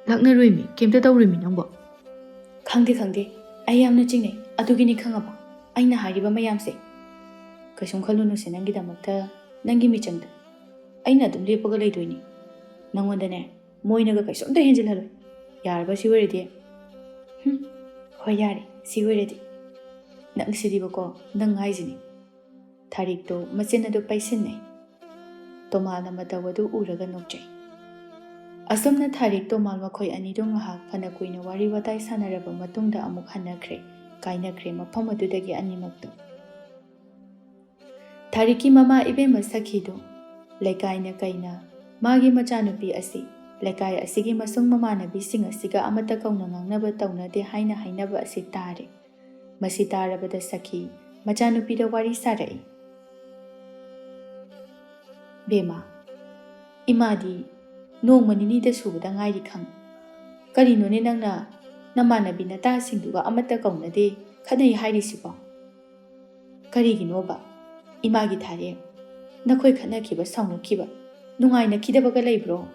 "ꯂꯥꯛꯅꯔꯣꯏꯃꯤ, ꯀꯩꯝꯇ ꯇꯧꯔꯣꯏꯃꯤ ꯅꯪꯕꯣ꯫" "ꯈꯪꯗꯦ, ꯈꯪꯗꯦ, ꯑꯩ ꯌꯥꯝꯅ ꯆꯤꯡꯅꯩ꯫ ꯑꯗꯨꯒꯤꯅꯤ ꯈꯪꯉꯕ ꯑꯩꯅ ꯍꯥꯏꯔꯤꯕ ꯃꯌꯥꯝꯁꯦ꯫ ꯀꯩꯁꯨꯝ ꯈꯜꯂꯨꯅꯨꯁꯦ, ꯅꯪꯒꯤꯗꯃꯛꯇ, ꯅꯪꯒꯤ ꯃꯤꯆꯪꯗ ꯑꯩꯅ ꯑꯗꯨꯝ ꯂꯦꯞꯄꯒ ꯂꯩꯗꯣꯏꯅꯤ꯫ ꯅꯪꯉꯣꯟꯗꯅꯦ, ꯃꯣꯏꯅꯒ ꯀꯩꯁꯨꯝꯇ ꯍꯦꯟꯖꯤꯜꯍꯜꯂꯣꯏ꯫ ꯌꯥꯔꯕ ꯁꯤ ꯑꯣꯏꯔꯗꯤ?" "ꯍꯨꯝ, ꯍꯣꯏ, ꯌꯥꯔꯦ, ꯁꯤ ꯑꯣꯏꯔꯗꯤ꯫" "ꯅꯪꯁꯤꯗꯤꯕꯀꯣ, ꯅꯪ ꯍꯥꯏꯁꯤꯅꯤ꯫" ꯊꯥꯔꯤꯛꯇꯣ ꯃꯆꯤꯟ ꯑꯗꯨ ꯄꯩꯁꯤꯟꯅꯩ꯫ ꯇꯣꯃꯥꯜꯅ ꯃꯇꯧ ꯑꯗꯨ ꯎꯔꯒ ꯅꯣꯛꯆꯩ꯫ ꯑꯁꯨꯝꯅ ꯊꯥꯔꯤꯛ ꯇꯣꯃꯥꯜ ꯃꯈꯣꯏ ꯑꯅꯤꯗꯨ ꯉꯥꯏꯍꯥꯛ ꯐꯅ ꯀꯨꯏꯅ ꯋꯥꯔꯤ ꯋꯥꯇꯥꯏ ꯁꯥꯟꯅꯔꯕ ꯃꯇꯨꯡꯗ ꯑꯃꯨꯛ ꯍꯟꯅꯈ꯭ꯔꯦ, ꯀꯥꯏꯅꯈ꯭ꯔꯦ ꯃꯐꯝ ꯑꯗꯨꯗꯒꯤ ꯑꯅꯤꯃꯛꯇꯨ꯫ ꯊꯥꯔꯤꯛꯀꯤ ꯃꯃꯥ ꯏꯕꯦꯝꯃ ꯁꯈꯤꯗꯨ ꯂꯩꯀꯥꯏꯅ ꯀꯩꯅ ꯃꯥꯒꯤ ꯃꯆꯥꯅꯨꯄꯤ ꯑꯁꯤ ꯂꯩꯀꯥꯏ ꯑꯁꯤꯒꯤ ꯃꯁꯨꯡ ꯃꯃꯥꯟꯅꯕꯤꯁꯤꯡ ꯑꯁꯤꯒ ꯑꯃꯠꯇ ꯀꯧꯅ ꯉꯥꯡꯅꯕ ꯇꯧꯅꯗꯦ ꯍꯥꯏꯅ ꯍꯥꯏꯅꯕ ꯑꯁꯤ ꯇꯥꯔꯦ꯫ ꯃꯁꯤ ꯇꯥꯔꯕꯗ ꯁꯈꯤ ꯃꯆꯥꯅꯨꯄꯤꯗ ꯋꯥꯔꯤ ꯁꯥꯔꯛꯏ꯫ "ꯕꯦꯝꯃ, ꯏꯃꯥꯗꯤ ꯅꯣꯡꯃ ꯅꯤꯅꯤꯗ ꯁꯨꯕꯗ ꯉꯥꯏꯔꯤ ꯈꯪ꯫ ꯀꯔꯤꯅꯣꯅꯦ ꯅꯪꯅ ꯅꯃꯥꯟꯅꯕꯤ ꯅꯇꯥꯁꯤꯡꯗꯨꯒ ꯑꯃꯠꯇ ꯀꯧꯅꯗꯦ, ꯈꯠꯅꯩ ꯍꯥꯏꯔꯤꯁꯤꯕꯣ? ꯀꯔꯤꯒꯤꯅꯣꯕ? ꯏꯃꯥꯒꯤ ꯊꯥꯔꯦ, ꯅꯈꯣꯏ ꯈꯠꯅꯈꯤꯕ, ꯁꯥꯎꯅꯈꯤꯕ, ꯅꯨꯡꯉꯥꯏꯅꯈꯤꯗꯕꯒ ꯂꯩꯕ꯭ꯔꯣ?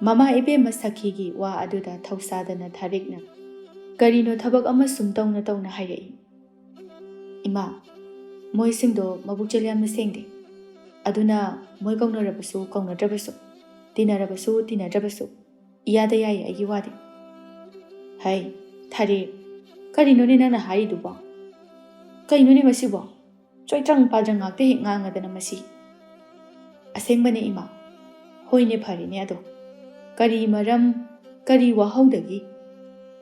ꯃꯃꯥ ꯏꯕꯦꯝꯃ ꯁꯈꯤꯒꯤ ꯋꯥ ꯑꯗꯨꯗ ꯊꯧꯁꯥꯗꯅ ꯊꯥꯔꯤꯛꯅ ꯀꯔꯤꯅꯣ ꯊꯕꯛ ꯑꯃ ꯁꯨꯝ ꯇꯧꯅ ꯇꯧꯅ ꯍꯥꯏꯔꯛꯏ꯫ ꯏꯃꯥ, ꯃꯣꯏꯁꯤꯡꯗꯣ ꯃꯕꯨꯛꯆꯦꯜ ꯌꯥꯝꯅ ꯁꯦꯡꯗꯦ꯫ ꯑꯗꯨꯅ ꯃꯣꯏ ꯀꯧꯅꯔꯕꯁꯨ ꯀꯧꯅꯗ꯭ꯔꯕꯁꯨ, ꯇꯤꯟꯅꯔꯕꯁꯨ ꯇꯤꯟꯅꯗ꯭ꯔꯕꯁꯨ, ꯏꯌꯥꯗ ꯌꯥꯏꯌꯦ ꯑꯩꯒꯤ ꯋꯥꯗꯤ꯫ ꯍꯩ, ꯊꯥꯔꯦ, ꯀꯔꯤꯅꯣꯅꯦ ꯅꯪꯅ ꯍꯥꯏꯔꯤꯗꯨꯕꯣ? ꯀꯩꯅꯣꯅꯦ ꯃꯁꯤꯕꯣ? ꯆꯣꯏꯇ꯭ꯔꯪ ꯄꯥꯗ꯭ꯔꯪ ꯉꯥꯛꯇ ꯍꯦꯛ ꯉꯥꯡꯉꯗꯅ ꯃꯁꯤ꯫ ꯑꯁꯦꯡꯕꯅꯦ ꯏꯃꯥ꯫ ꯍꯣꯏꯅꯦ, ꯐꯔꯦꯅꯦ ꯑꯗꯣ꯫ ꯀꯔꯤ ꯃꯔꯝ, ꯀꯔꯤ ꯋꯥꯍꯧꯗꯒꯤ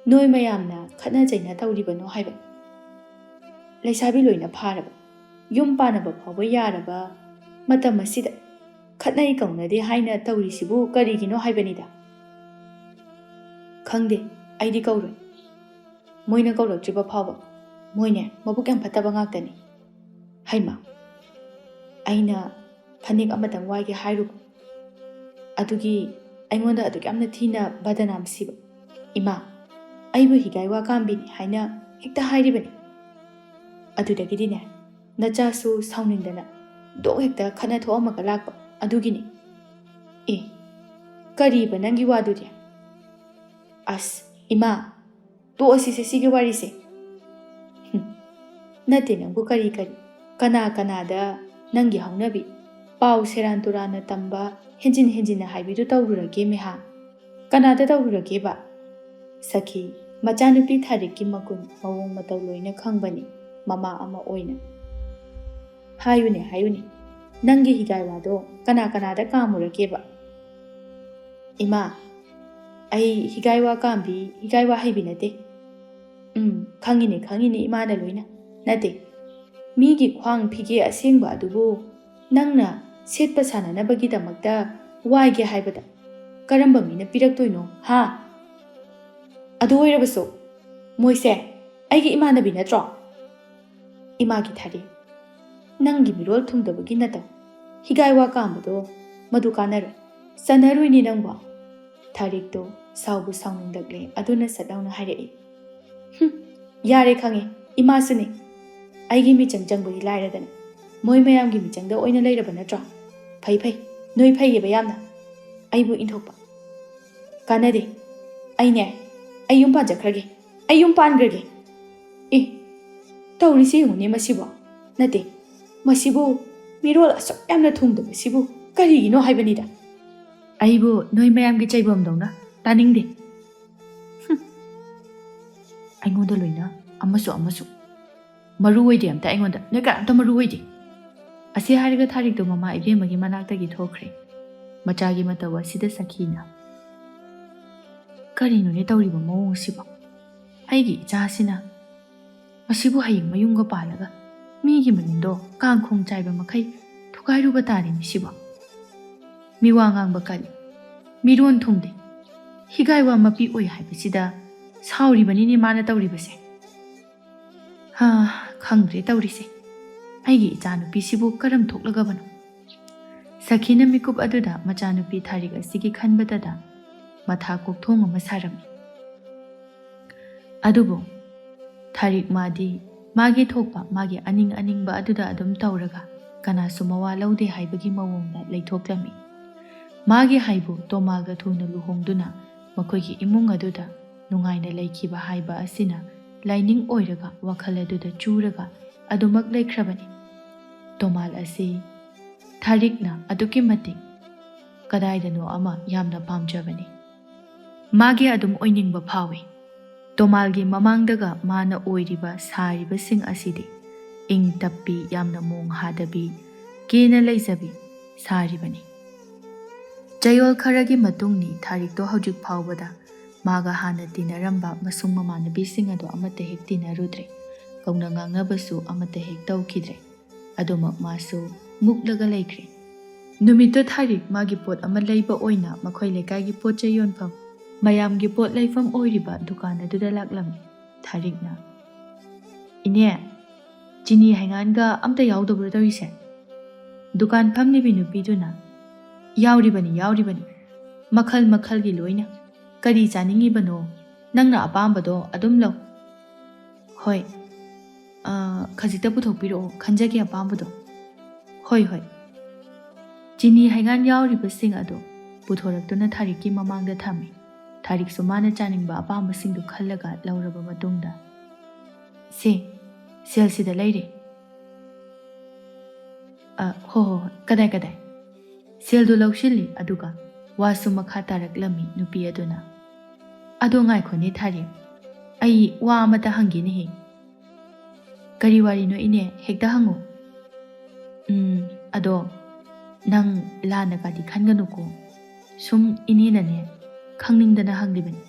ꯅꯣꯏ ꯃꯌꯥꯝꯅ ꯈꯠꯅ ꯆꯩꯅ ꯇꯧꯔꯤꯕꯅꯣ ꯍꯥꯏꯕ? ꯂꯩꯁꯥꯕꯤ ꯂꯣꯏꯅ ꯐꯥꯔꯕ, ꯌꯨꯝ ꯄꯥꯟꯅꯕ ꯐꯥꯎꯕ ꯌꯥꯔꯕ ꯃꯇꯝ ꯑꯁꯤꯗ ꯈꯠꯅꯩ ꯀꯧꯅꯗꯦ ꯍꯥꯏꯅ ꯇꯧꯔꯤꯁꯤꯕꯨ ꯀꯔꯤꯒꯤꯅꯣ ꯍꯥꯏꯕꯅꯤꯗ? ꯈꯪꯗꯦ, ꯑꯩꯗꯤ ꯀꯧꯔꯣꯏ꯫ ꯃꯣꯏꯅ ꯀꯧꯔꯛꯇ꯭ꯔꯤꯕ ꯐꯥꯎꯕ ꯃꯣꯏꯅꯦ ꯃꯕꯨꯛ ꯌꯥꯝ ꯐꯠꯇꯕ ꯉꯥꯛꯇꯅꯤ꯫ ꯍꯩꯃꯥ, ꯑꯩꯅ ꯐꯅꯦꯛ ꯑꯃꯇꯪ ꯋꯥꯏꯒꯦ ꯍꯥꯏꯔꯨꯕ ꯑꯗꯨꯒꯤ ꯑꯩꯉꯣꯟꯗ ꯑꯗꯨꯛ ꯌꯥꯝꯅ ꯊꯤꯅ ꯕꯗꯅꯥꯝ ꯁꯤꯕ꯫ ꯏꯃꯥ, ꯑꯩꯕꯨ ꯍꯤꯒꯥꯏ ꯋꯥ ꯀꯥꯝꯕꯤꯅꯤ ꯍꯥꯏꯅ ꯍꯦꯛꯇ ꯍꯥꯏꯔꯤꯕꯅꯤ꯫ ꯑꯗꯨꯗꯒꯤꯗꯤꯅꯦ, ꯅꯆꯥꯁꯨ ꯁꯥꯎꯅꯤꯡꯗꯅ ꯗꯣꯛ ꯍꯦꯛꯇ ꯈꯠꯅ ꯊꯣꯛꯑꯝꯃꯒ ꯂꯥꯛꯄ ꯑꯗꯨꯒꯤꯅꯤ꯫ ꯑꯦ, ꯀꯔꯤꯕ ꯅꯪꯒꯤ ꯋꯥꯗꯨꯗꯤ? ꯑꯁ, ꯏꯃꯥ, ꯇꯣꯛꯑꯁꯤꯁꯦ ꯁꯤꯒꯤ ꯋꯥꯔꯤꯁꯦ꯫ ꯍꯨꯝ, ꯅꯠꯇꯦ ꯅꯪꯕꯨ ꯀꯔꯤ ꯀꯔꯤ, ꯀꯅꯥ ꯀꯅꯥꯗ ꯅꯪꯒꯤ ꯍꯧꯅꯕꯤ, ꯄꯥꯎ ꯁꯦꯔꯥꯟ ꯇꯨꯔꯥꯟꯅ ꯇꯝꯕ, ꯍꯦꯟꯖꯤꯟ ꯍꯦꯟꯖꯤꯟꯅ ꯍꯥꯏꯕꯤꯗꯨ ꯇꯧꯔꯨꯔꯒꯦ ꯃꯦꯍꯥ? ꯀꯅꯥꯗ ꯇꯧꯔꯨꯔꯒꯦꯕ? ꯁꯈꯤ, ꯃꯆꯥꯅꯨꯄꯤ ꯊꯥꯔꯤꯛꯀꯤ ꯃꯒꯨꯟ ꯃꯑꯣꯡ ꯃꯇꯧ ꯂꯣꯏꯅ ꯈꯪꯕꯅꯤ ꯃꯃꯥ ꯑꯃ ꯑꯣꯏꯅ꯫ ꯍꯥꯏꯌꯨꯅꯦ, ꯍꯥꯏꯌꯨꯅꯦ, ꯅꯪꯒꯤ ꯍꯤꯒꯥꯏ ꯋꯥꯗꯣ ꯀꯅꯥ ꯀꯅꯥꯗ ꯀꯥꯝꯃꯨꯔꯒꯦꯕ? ꯏꯃꯥ, ꯑꯩ ꯍꯤꯒꯥꯏ ꯋꯥ ꯀꯥꯝꯕꯤ, ꯍꯤꯒꯥꯏ ꯋꯥ ꯍꯩꯕꯤ ꯅꯠꯇꯦ꯫ ꯎꯝ, ꯈꯪꯉꯤꯅꯦ, ꯈꯪꯉꯤꯅꯦ ꯏꯃꯥꯅ ꯂꯣꯏꯅ꯫ ꯅꯠꯇꯦ, ꯃꯤꯒꯤ ꯈ꯭ꯋꯥꯡ ꯐꯤꯒꯦ ꯑꯁꯦꯡꯕ ꯑꯗꯨꯕꯨ ꯅꯪꯅ ꯁꯦꯠꯄ ꯁꯥꯟꯅꯅꯕꯒꯤꯗꯃꯛꯇ ꯋꯥꯏꯒꯦ ꯍꯥꯏꯕꯗ ꯀꯔꯝꯕ ꯃꯤꯅ ꯄꯤꯔꯛꯇꯣꯏꯅꯣ, ꯍꯥ? ꯑꯗꯨ ꯑꯣꯏꯔꯕꯁꯨ ꯃꯣꯏꯁꯦ ꯑꯩꯒꯤ ꯏꯃꯥꯟꯅꯕꯤ ꯅꯠꯇ꯭ꯔꯣ? ꯏꯃꯥꯒꯤ ꯊꯥꯔꯦ, ꯅꯪꯒꯤ ꯃꯤꯔꯣꯜ ꯊꯨꯡꯗꯕꯒꯤ ꯅꯠꯇ ꯍꯤꯒꯥꯏ ꯋꯥ ꯀꯥꯝꯕꯗꯣ ꯃꯗꯨ ꯀꯥꯟꯅꯔꯣꯏ, ꯆꯟꯅꯔꯣꯏꯅꯦ ꯅꯪꯕꯣ꯫ ꯊꯥꯔꯤꯛꯇꯣ ꯁꯥꯎꯕꯨ ꯁꯥꯎꯅꯤꯡꯂꯛꯂꯦ꯫ ꯑꯗꯨꯅ ꯁꯠ ꯂꯥꯎꯅ ꯍꯥꯏꯔꯛꯏ, "ꯍꯨꯝ, ꯌꯥꯔꯦ, ꯈꯪꯉꯦ, ꯏꯃꯥꯁꯨꯅꯤ꯫ ꯑꯩꯒꯤ ꯃꯤꯆꯪ ꯆꯪꯕꯗꯤ ꯂꯥꯏꯔꯗꯅ, ꯃꯣꯏ ꯃꯌꯥꯝꯒꯤ ꯃꯤꯆꯪꯗ ꯑꯣꯏꯅ ꯂꯩꯔꯕ ꯅꯠꯇ꯭ꯔꯣ? ꯐꯩ, ꯐꯩ, ꯅꯣꯏ ꯐꯩꯌꯦꯕ ꯌꯥꯝꯅ꯫ ꯑꯩꯕꯨ ꯏꯟꯊꯣꯛꯄ ꯀꯥꯟꯅꯗꯦ꯫ ꯑꯩꯅꯦ, ꯑꯩ ꯌꯨꯝ ꯄꯥꯟꯖꯈ꯭ꯔꯒꯦ꯫ ꯑꯩ ꯌꯨꯝ ꯄꯥꯟꯈ꯭ꯔꯒꯦ꯫ ꯑꯦ, ꯇꯧꯔꯤꯁꯤ ꯌꯦꯡꯉꯨꯅꯦ ꯃꯁꯤꯕꯣ꯫ ꯅꯠꯇꯦ, ꯃꯁꯤꯕꯨ ꯃꯤꯔꯣꯜ ꯑꯁꯨꯛ ꯌꯥꯝꯅ ꯊꯨꯡꯗꯕꯁꯤꯕꯨ ꯀꯔꯤꯒꯤꯅꯣ ꯍꯥꯏꯕꯅꯤꯗ꯫ ꯑꯩꯕꯨ ꯅꯣꯏ ꯃꯌꯥꯝꯒꯤ ꯆꯩꯕꯝꯗꯧꯅ ꯇꯥꯅꯤꯡꯗꯦ꯫ ꯍꯨꯝ꯫ ꯑꯩꯉꯣꯟꯗ ꯂꯣꯏꯅ ꯑꯃꯁꯨ ꯑꯃꯁꯨ꯫ ꯃꯔꯨ ꯑꯣꯏꯗꯦ ꯑꯝꯇ ꯑꯩꯉꯣꯟꯗ꯫ ꯅꯣꯏ ꯀꯅꯥꯝꯇ ꯃꯔꯨ ꯑꯣꯏꯗꯦ꯫" ꯑꯁꯤ ꯍꯥꯏꯔꯒ ꯊꯥꯔꯤꯛꯇꯣ ꯃꯃꯥ ꯏꯕꯦꯝꯃꯒꯤ ꯃꯅꯥꯛꯇꯒꯤ ꯊꯣꯛꯈ꯭ꯔꯦ꯫ ꯃꯆꯥꯒꯤ ꯃꯇꯧ ꯑꯁꯤꯗ ꯁꯈꯤꯅ, "ꯀꯔꯤꯅꯣꯅꯦ ꯇꯧꯔꯤꯕ ꯃꯑꯣꯡ ꯑꯁꯤꯕꯣ? ꯑꯩꯒꯤ ꯏꯆꯥꯁꯤꯅ ꯃꯁꯤꯕꯨ ꯍꯌꯦꯡ ꯃꯌꯨꯝꯒ ꯄꯥꯜꯂꯒ ꯃꯤꯒꯤ ꯃꯌꯨꯝꯗꯣ ꯀꯥꯡꯈꯣꯡ ꯆꯥꯏꯕ ꯃꯈꯩ ꯊꯨꯒꯥꯏꯔꯨꯕ ꯇꯥꯔꯦꯅꯦ ꯁꯤꯕꯣ꯫ ꯃꯤꯋꯥ ꯉꯥꯡꯕ ꯀꯜꯂꯤ, ꯃꯤꯔꯣꯟ ꯊꯨꯡꯗꯦ, ꯍꯤꯒꯥꯏ ꯋꯥ ꯃꯄꯤ ꯑꯣꯏ ꯍꯥꯏꯕꯁꯤꯗ ꯁꯥꯎꯔꯤꯕꯅꯤꯅꯦ ꯃꯥꯅ ꯇꯧꯔꯤꯕꯁꯦ꯫ ꯍꯥ, ꯈꯪꯗ꯭ꯔꯦ ꯇꯧꯔꯤꯁꯦ꯫ ꯑꯩꯒꯤ ꯏꯆꯥꯅꯨꯄꯤꯁꯤꯕꯨ ꯀꯔꯝ ꯊꯣꯛꯂꯒꯕꯅꯣ?" ꯁꯈꯤꯅ ꯃꯤꯀꯨꯞ ꯑꯗꯨꯗ ꯃꯆꯥꯅꯨꯄꯤ ꯊꯥꯔꯤꯛ ꯑꯁꯤꯒꯤ ꯈꯟꯕꯗꯗ ꯃꯊꯥ ꯀꯣꯛꯊꯣꯡ ꯑꯃ ꯁꯥꯔꯝꯃꯤ꯫ ꯑꯗꯨꯕꯨ ꯊꯥꯔꯤꯛ ꯃꯥꯗꯤ ꯃꯥꯒꯤ ꯊꯣꯛꯄ ꯃꯥꯒꯤ ꯑꯅꯤꯡ ꯑꯅꯤꯡꯕ ꯑꯗꯨꯗ ꯑꯗꯨꯝ ꯇꯧꯔꯒ ꯀꯅꯥꯁꯨ ꯃꯋꯥ ꯂꯧꯗꯦ ꯍꯥꯏꯕꯒꯤ ꯃꯑꯣꯡꯗ ꯂꯩꯊꯣꯛꯂꯝꯃꯤ꯫ ꯃꯥꯒꯤ ꯍꯥꯏꯕꯨ ꯇꯣꯃꯥꯒ ꯊꯨꯅ ꯂꯨꯍꯣꯡꯗꯨꯅ ꯃꯈꯣꯏꯒꯤ ꯏꯃꯨꯡ ꯑꯗꯨꯗ ꯅꯨꯡꯉꯥꯏꯅ ꯂꯩꯈꯤꯕ ꯍꯥꯏꯕ ꯑꯁꯤꯅ ꯂꯥꯏꯅꯤꯡ ꯑꯣꯏꯔꯒ ꯋꯥꯈꯜ ꯑꯗꯨꯗ ꯆꯨꯔꯒ ꯑꯗꯨꯃꯛ ꯂꯩꯈ꯭ꯔꯕꯅꯤ꯫ ꯇꯣꯃꯥꯜ ꯑꯁꯤ ꯊꯥꯔꯤꯛꯅ ꯑꯗꯨꯛꯀꯤ ꯃꯇꯤꯛ ꯀꯗꯥꯏꯗꯅꯣ ꯑꯃ ꯌꯥꯝꯅ ꯄꯥꯝꯖꯕꯅꯤ꯫ ꯃꯥꯒꯤ ꯑꯗꯨꯝ ꯑꯣꯏꯅꯤꯡꯕ ꯐꯥꯎꯏ꯫ ꯇꯣꯃꯥꯜꯒꯤ ꯃꯃꯥꯡꯗꯒ ꯃꯥꯅ ꯑꯣꯏꯔꯤꯕ ꯁꯥꯔꯤꯕꯁꯤꯡ ꯑꯁꯤꯗꯤ ꯏꯪ ꯇꯞꯄꯤ, ꯌꯥꯝꯅ ꯃꯣꯡ ꯍꯥꯗꯕꯤ, ꯀꯦꯅ ꯂꯩꯖꯕꯤ ꯁꯥꯔꯤꯕꯅꯤ꯫ ꯆꯌꯣꯜ ꯈꯔꯒꯤ ꯃꯇꯨꯡꯅꯤ ꯊꯥꯔꯤꯛꯇꯣ ꯍꯧꯖꯤꯛ ꯐꯥꯎꯕꯗ ꯃꯥꯒ ꯍꯥꯟꯅ ꯇꯤꯟꯅꯔꯝꯕ ꯃꯁꯨꯡ ꯃꯃꯥꯟꯅꯕꯤꯁꯤꯡ ꯑꯗꯣ ꯑꯃꯠꯇ ꯍꯦꯛ ꯇꯤꯟꯅꯔꯨꯗ꯭ꯔꯦ꯫ ꯀꯧꯅ ꯉꯥꯡꯅꯕꯁꯨ ꯑꯃꯠꯇ ꯍꯦꯛ ꯇꯧꯈꯤꯗ꯭ꯔꯦ꯫ ꯑꯗꯨꯃꯛ ꯃꯥꯁꯨ ꯃꯨꯛꯂꯒ ꯂꯩꯈ꯭ꯔꯦ꯫ ꯅꯨꯃꯤꯠꯇꯣ ꯊꯥꯔꯤꯛ ꯃꯥꯒꯤ ꯄꯣꯠ ꯑꯃ ꯂꯩꯕ ꯑꯣꯏꯅ ꯃꯈꯣꯏ ꯂꯩꯀꯥꯏꯒꯤ ꯄꯣꯠ ꯆꯩ ꯌꯣꯟꯐꯝ, ꯃꯌꯥꯝꯒꯤ ꯄꯣꯠ ꯂꯩꯐꯝ ꯑꯣꯏꯔꯤꯕ ꯗꯨꯀꯥꯟ ꯑꯗꯨꯗ ꯂꯥꯛꯂꯝꯃꯤ꯫ ꯊꯥꯔꯤꯛꯅ, "ꯏꯅꯦ, ꯆꯤꯅꯤ ꯍꯩꯉꯥꯟꯒ ꯑꯝꯇ ꯌꯥꯎꯗꯕ꯭ꯔꯣ ꯇꯧꯔꯤꯁꯦ?" ꯗꯨꯀꯥꯟ ꯐꯝꯂꯤꯕꯤ ꯅꯨꯄꯤꯗꯨꯅ, "ꯌꯥꯎꯔꯤꯕꯅꯤ, ꯌꯥꯎꯔꯤꯕꯅꯤ꯫ "ꯃꯈꯜ ꯃꯈꯜꯒꯤ ꯂꯣꯏꯅ꯫ ꯀꯔꯤ ꯆꯥꯅꯤꯡꯉꯤꯕꯅꯣ? ꯅꯪꯅ ꯑꯄꯥꯝꯕꯗꯣ ꯑꯗꯨꯝ ꯂꯧ꯫" "ꯍꯣꯏ꯫ ꯑ, ꯈꯖꯤꯛꯇ ꯄꯨꯊꯣꯛꯄꯤꯔꯛꯑꯣ, ꯈꯟꯖꯒꯦ ꯑꯄꯥꯝꯕꯗꯣ꯫" "ꯍꯣꯏ, ꯍꯣꯏ꯫" ꯆꯤꯅꯤ ꯍꯩꯉꯥꯟ ꯌꯥꯎꯔꯤꯕꯁꯤꯡ ꯑꯗꯨ ꯄꯨꯊꯣꯔꯛꯇꯨꯅ ꯊꯥꯔꯤꯛꯀꯤ ꯃꯃꯥꯡꯗ ꯊꯝꯃꯤ꯫ ꯊꯥꯔꯤꯛꯁꯨ ꯃꯥꯅ ꯆꯥꯅꯤꯡꯕ ꯑꯄꯥꯝꯕꯁꯤꯡꯗꯨ ꯈꯜꯂꯒ ꯂꯧꯔꯕ ꯃꯇꯨꯡꯗ, "ꯁꯦ, ꯁꯦꯜꯁꯤꯗ ꯂꯩꯔꯦ꯫" "ꯑ, ꯍꯣ, ꯍꯣ, ꯍꯣꯏ꯫ ꯀꯗꯥꯏ, ꯀꯗꯥꯏ?" ꯁꯦꯜꯗꯨ ꯂꯧꯁꯤꯜꯂꯤ, ꯑꯗꯨꯒ ꯋꯥꯁꯨ ꯃꯈꯥ ꯇꯥꯔꯛꯂꯝꯃꯤ ꯅꯨꯄꯤ ꯑꯗꯨꯅ꯫ "ꯑꯗꯣ ꯉꯥꯏꯈꯣꯅꯦ ꯊꯥꯔꯤꯛ, ꯑꯩ ꯋꯥ ꯑꯃꯇ ꯍꯪꯒꯦꯅꯦꯍꯦ꯫" "ꯀꯔꯤ ꯋꯥꯔꯤꯅꯣ ꯏꯅꯦ? ꯍꯦꯛꯇ ꯍꯪꯉꯨ꯫" "ꯎꯝ, ꯑꯗꯣ ꯅꯪ ꯂꯥꯟꯅꯒꯗꯤ ꯈꯟꯒꯅꯨꯀꯣ꯫ ꯁꯨꯝ ꯏꯅꯦꯅꯅꯦ, ꯈꯪꯅꯤꯡꯗꯅ ꯍꯪꯂꯤꯕꯅꯤ꯫"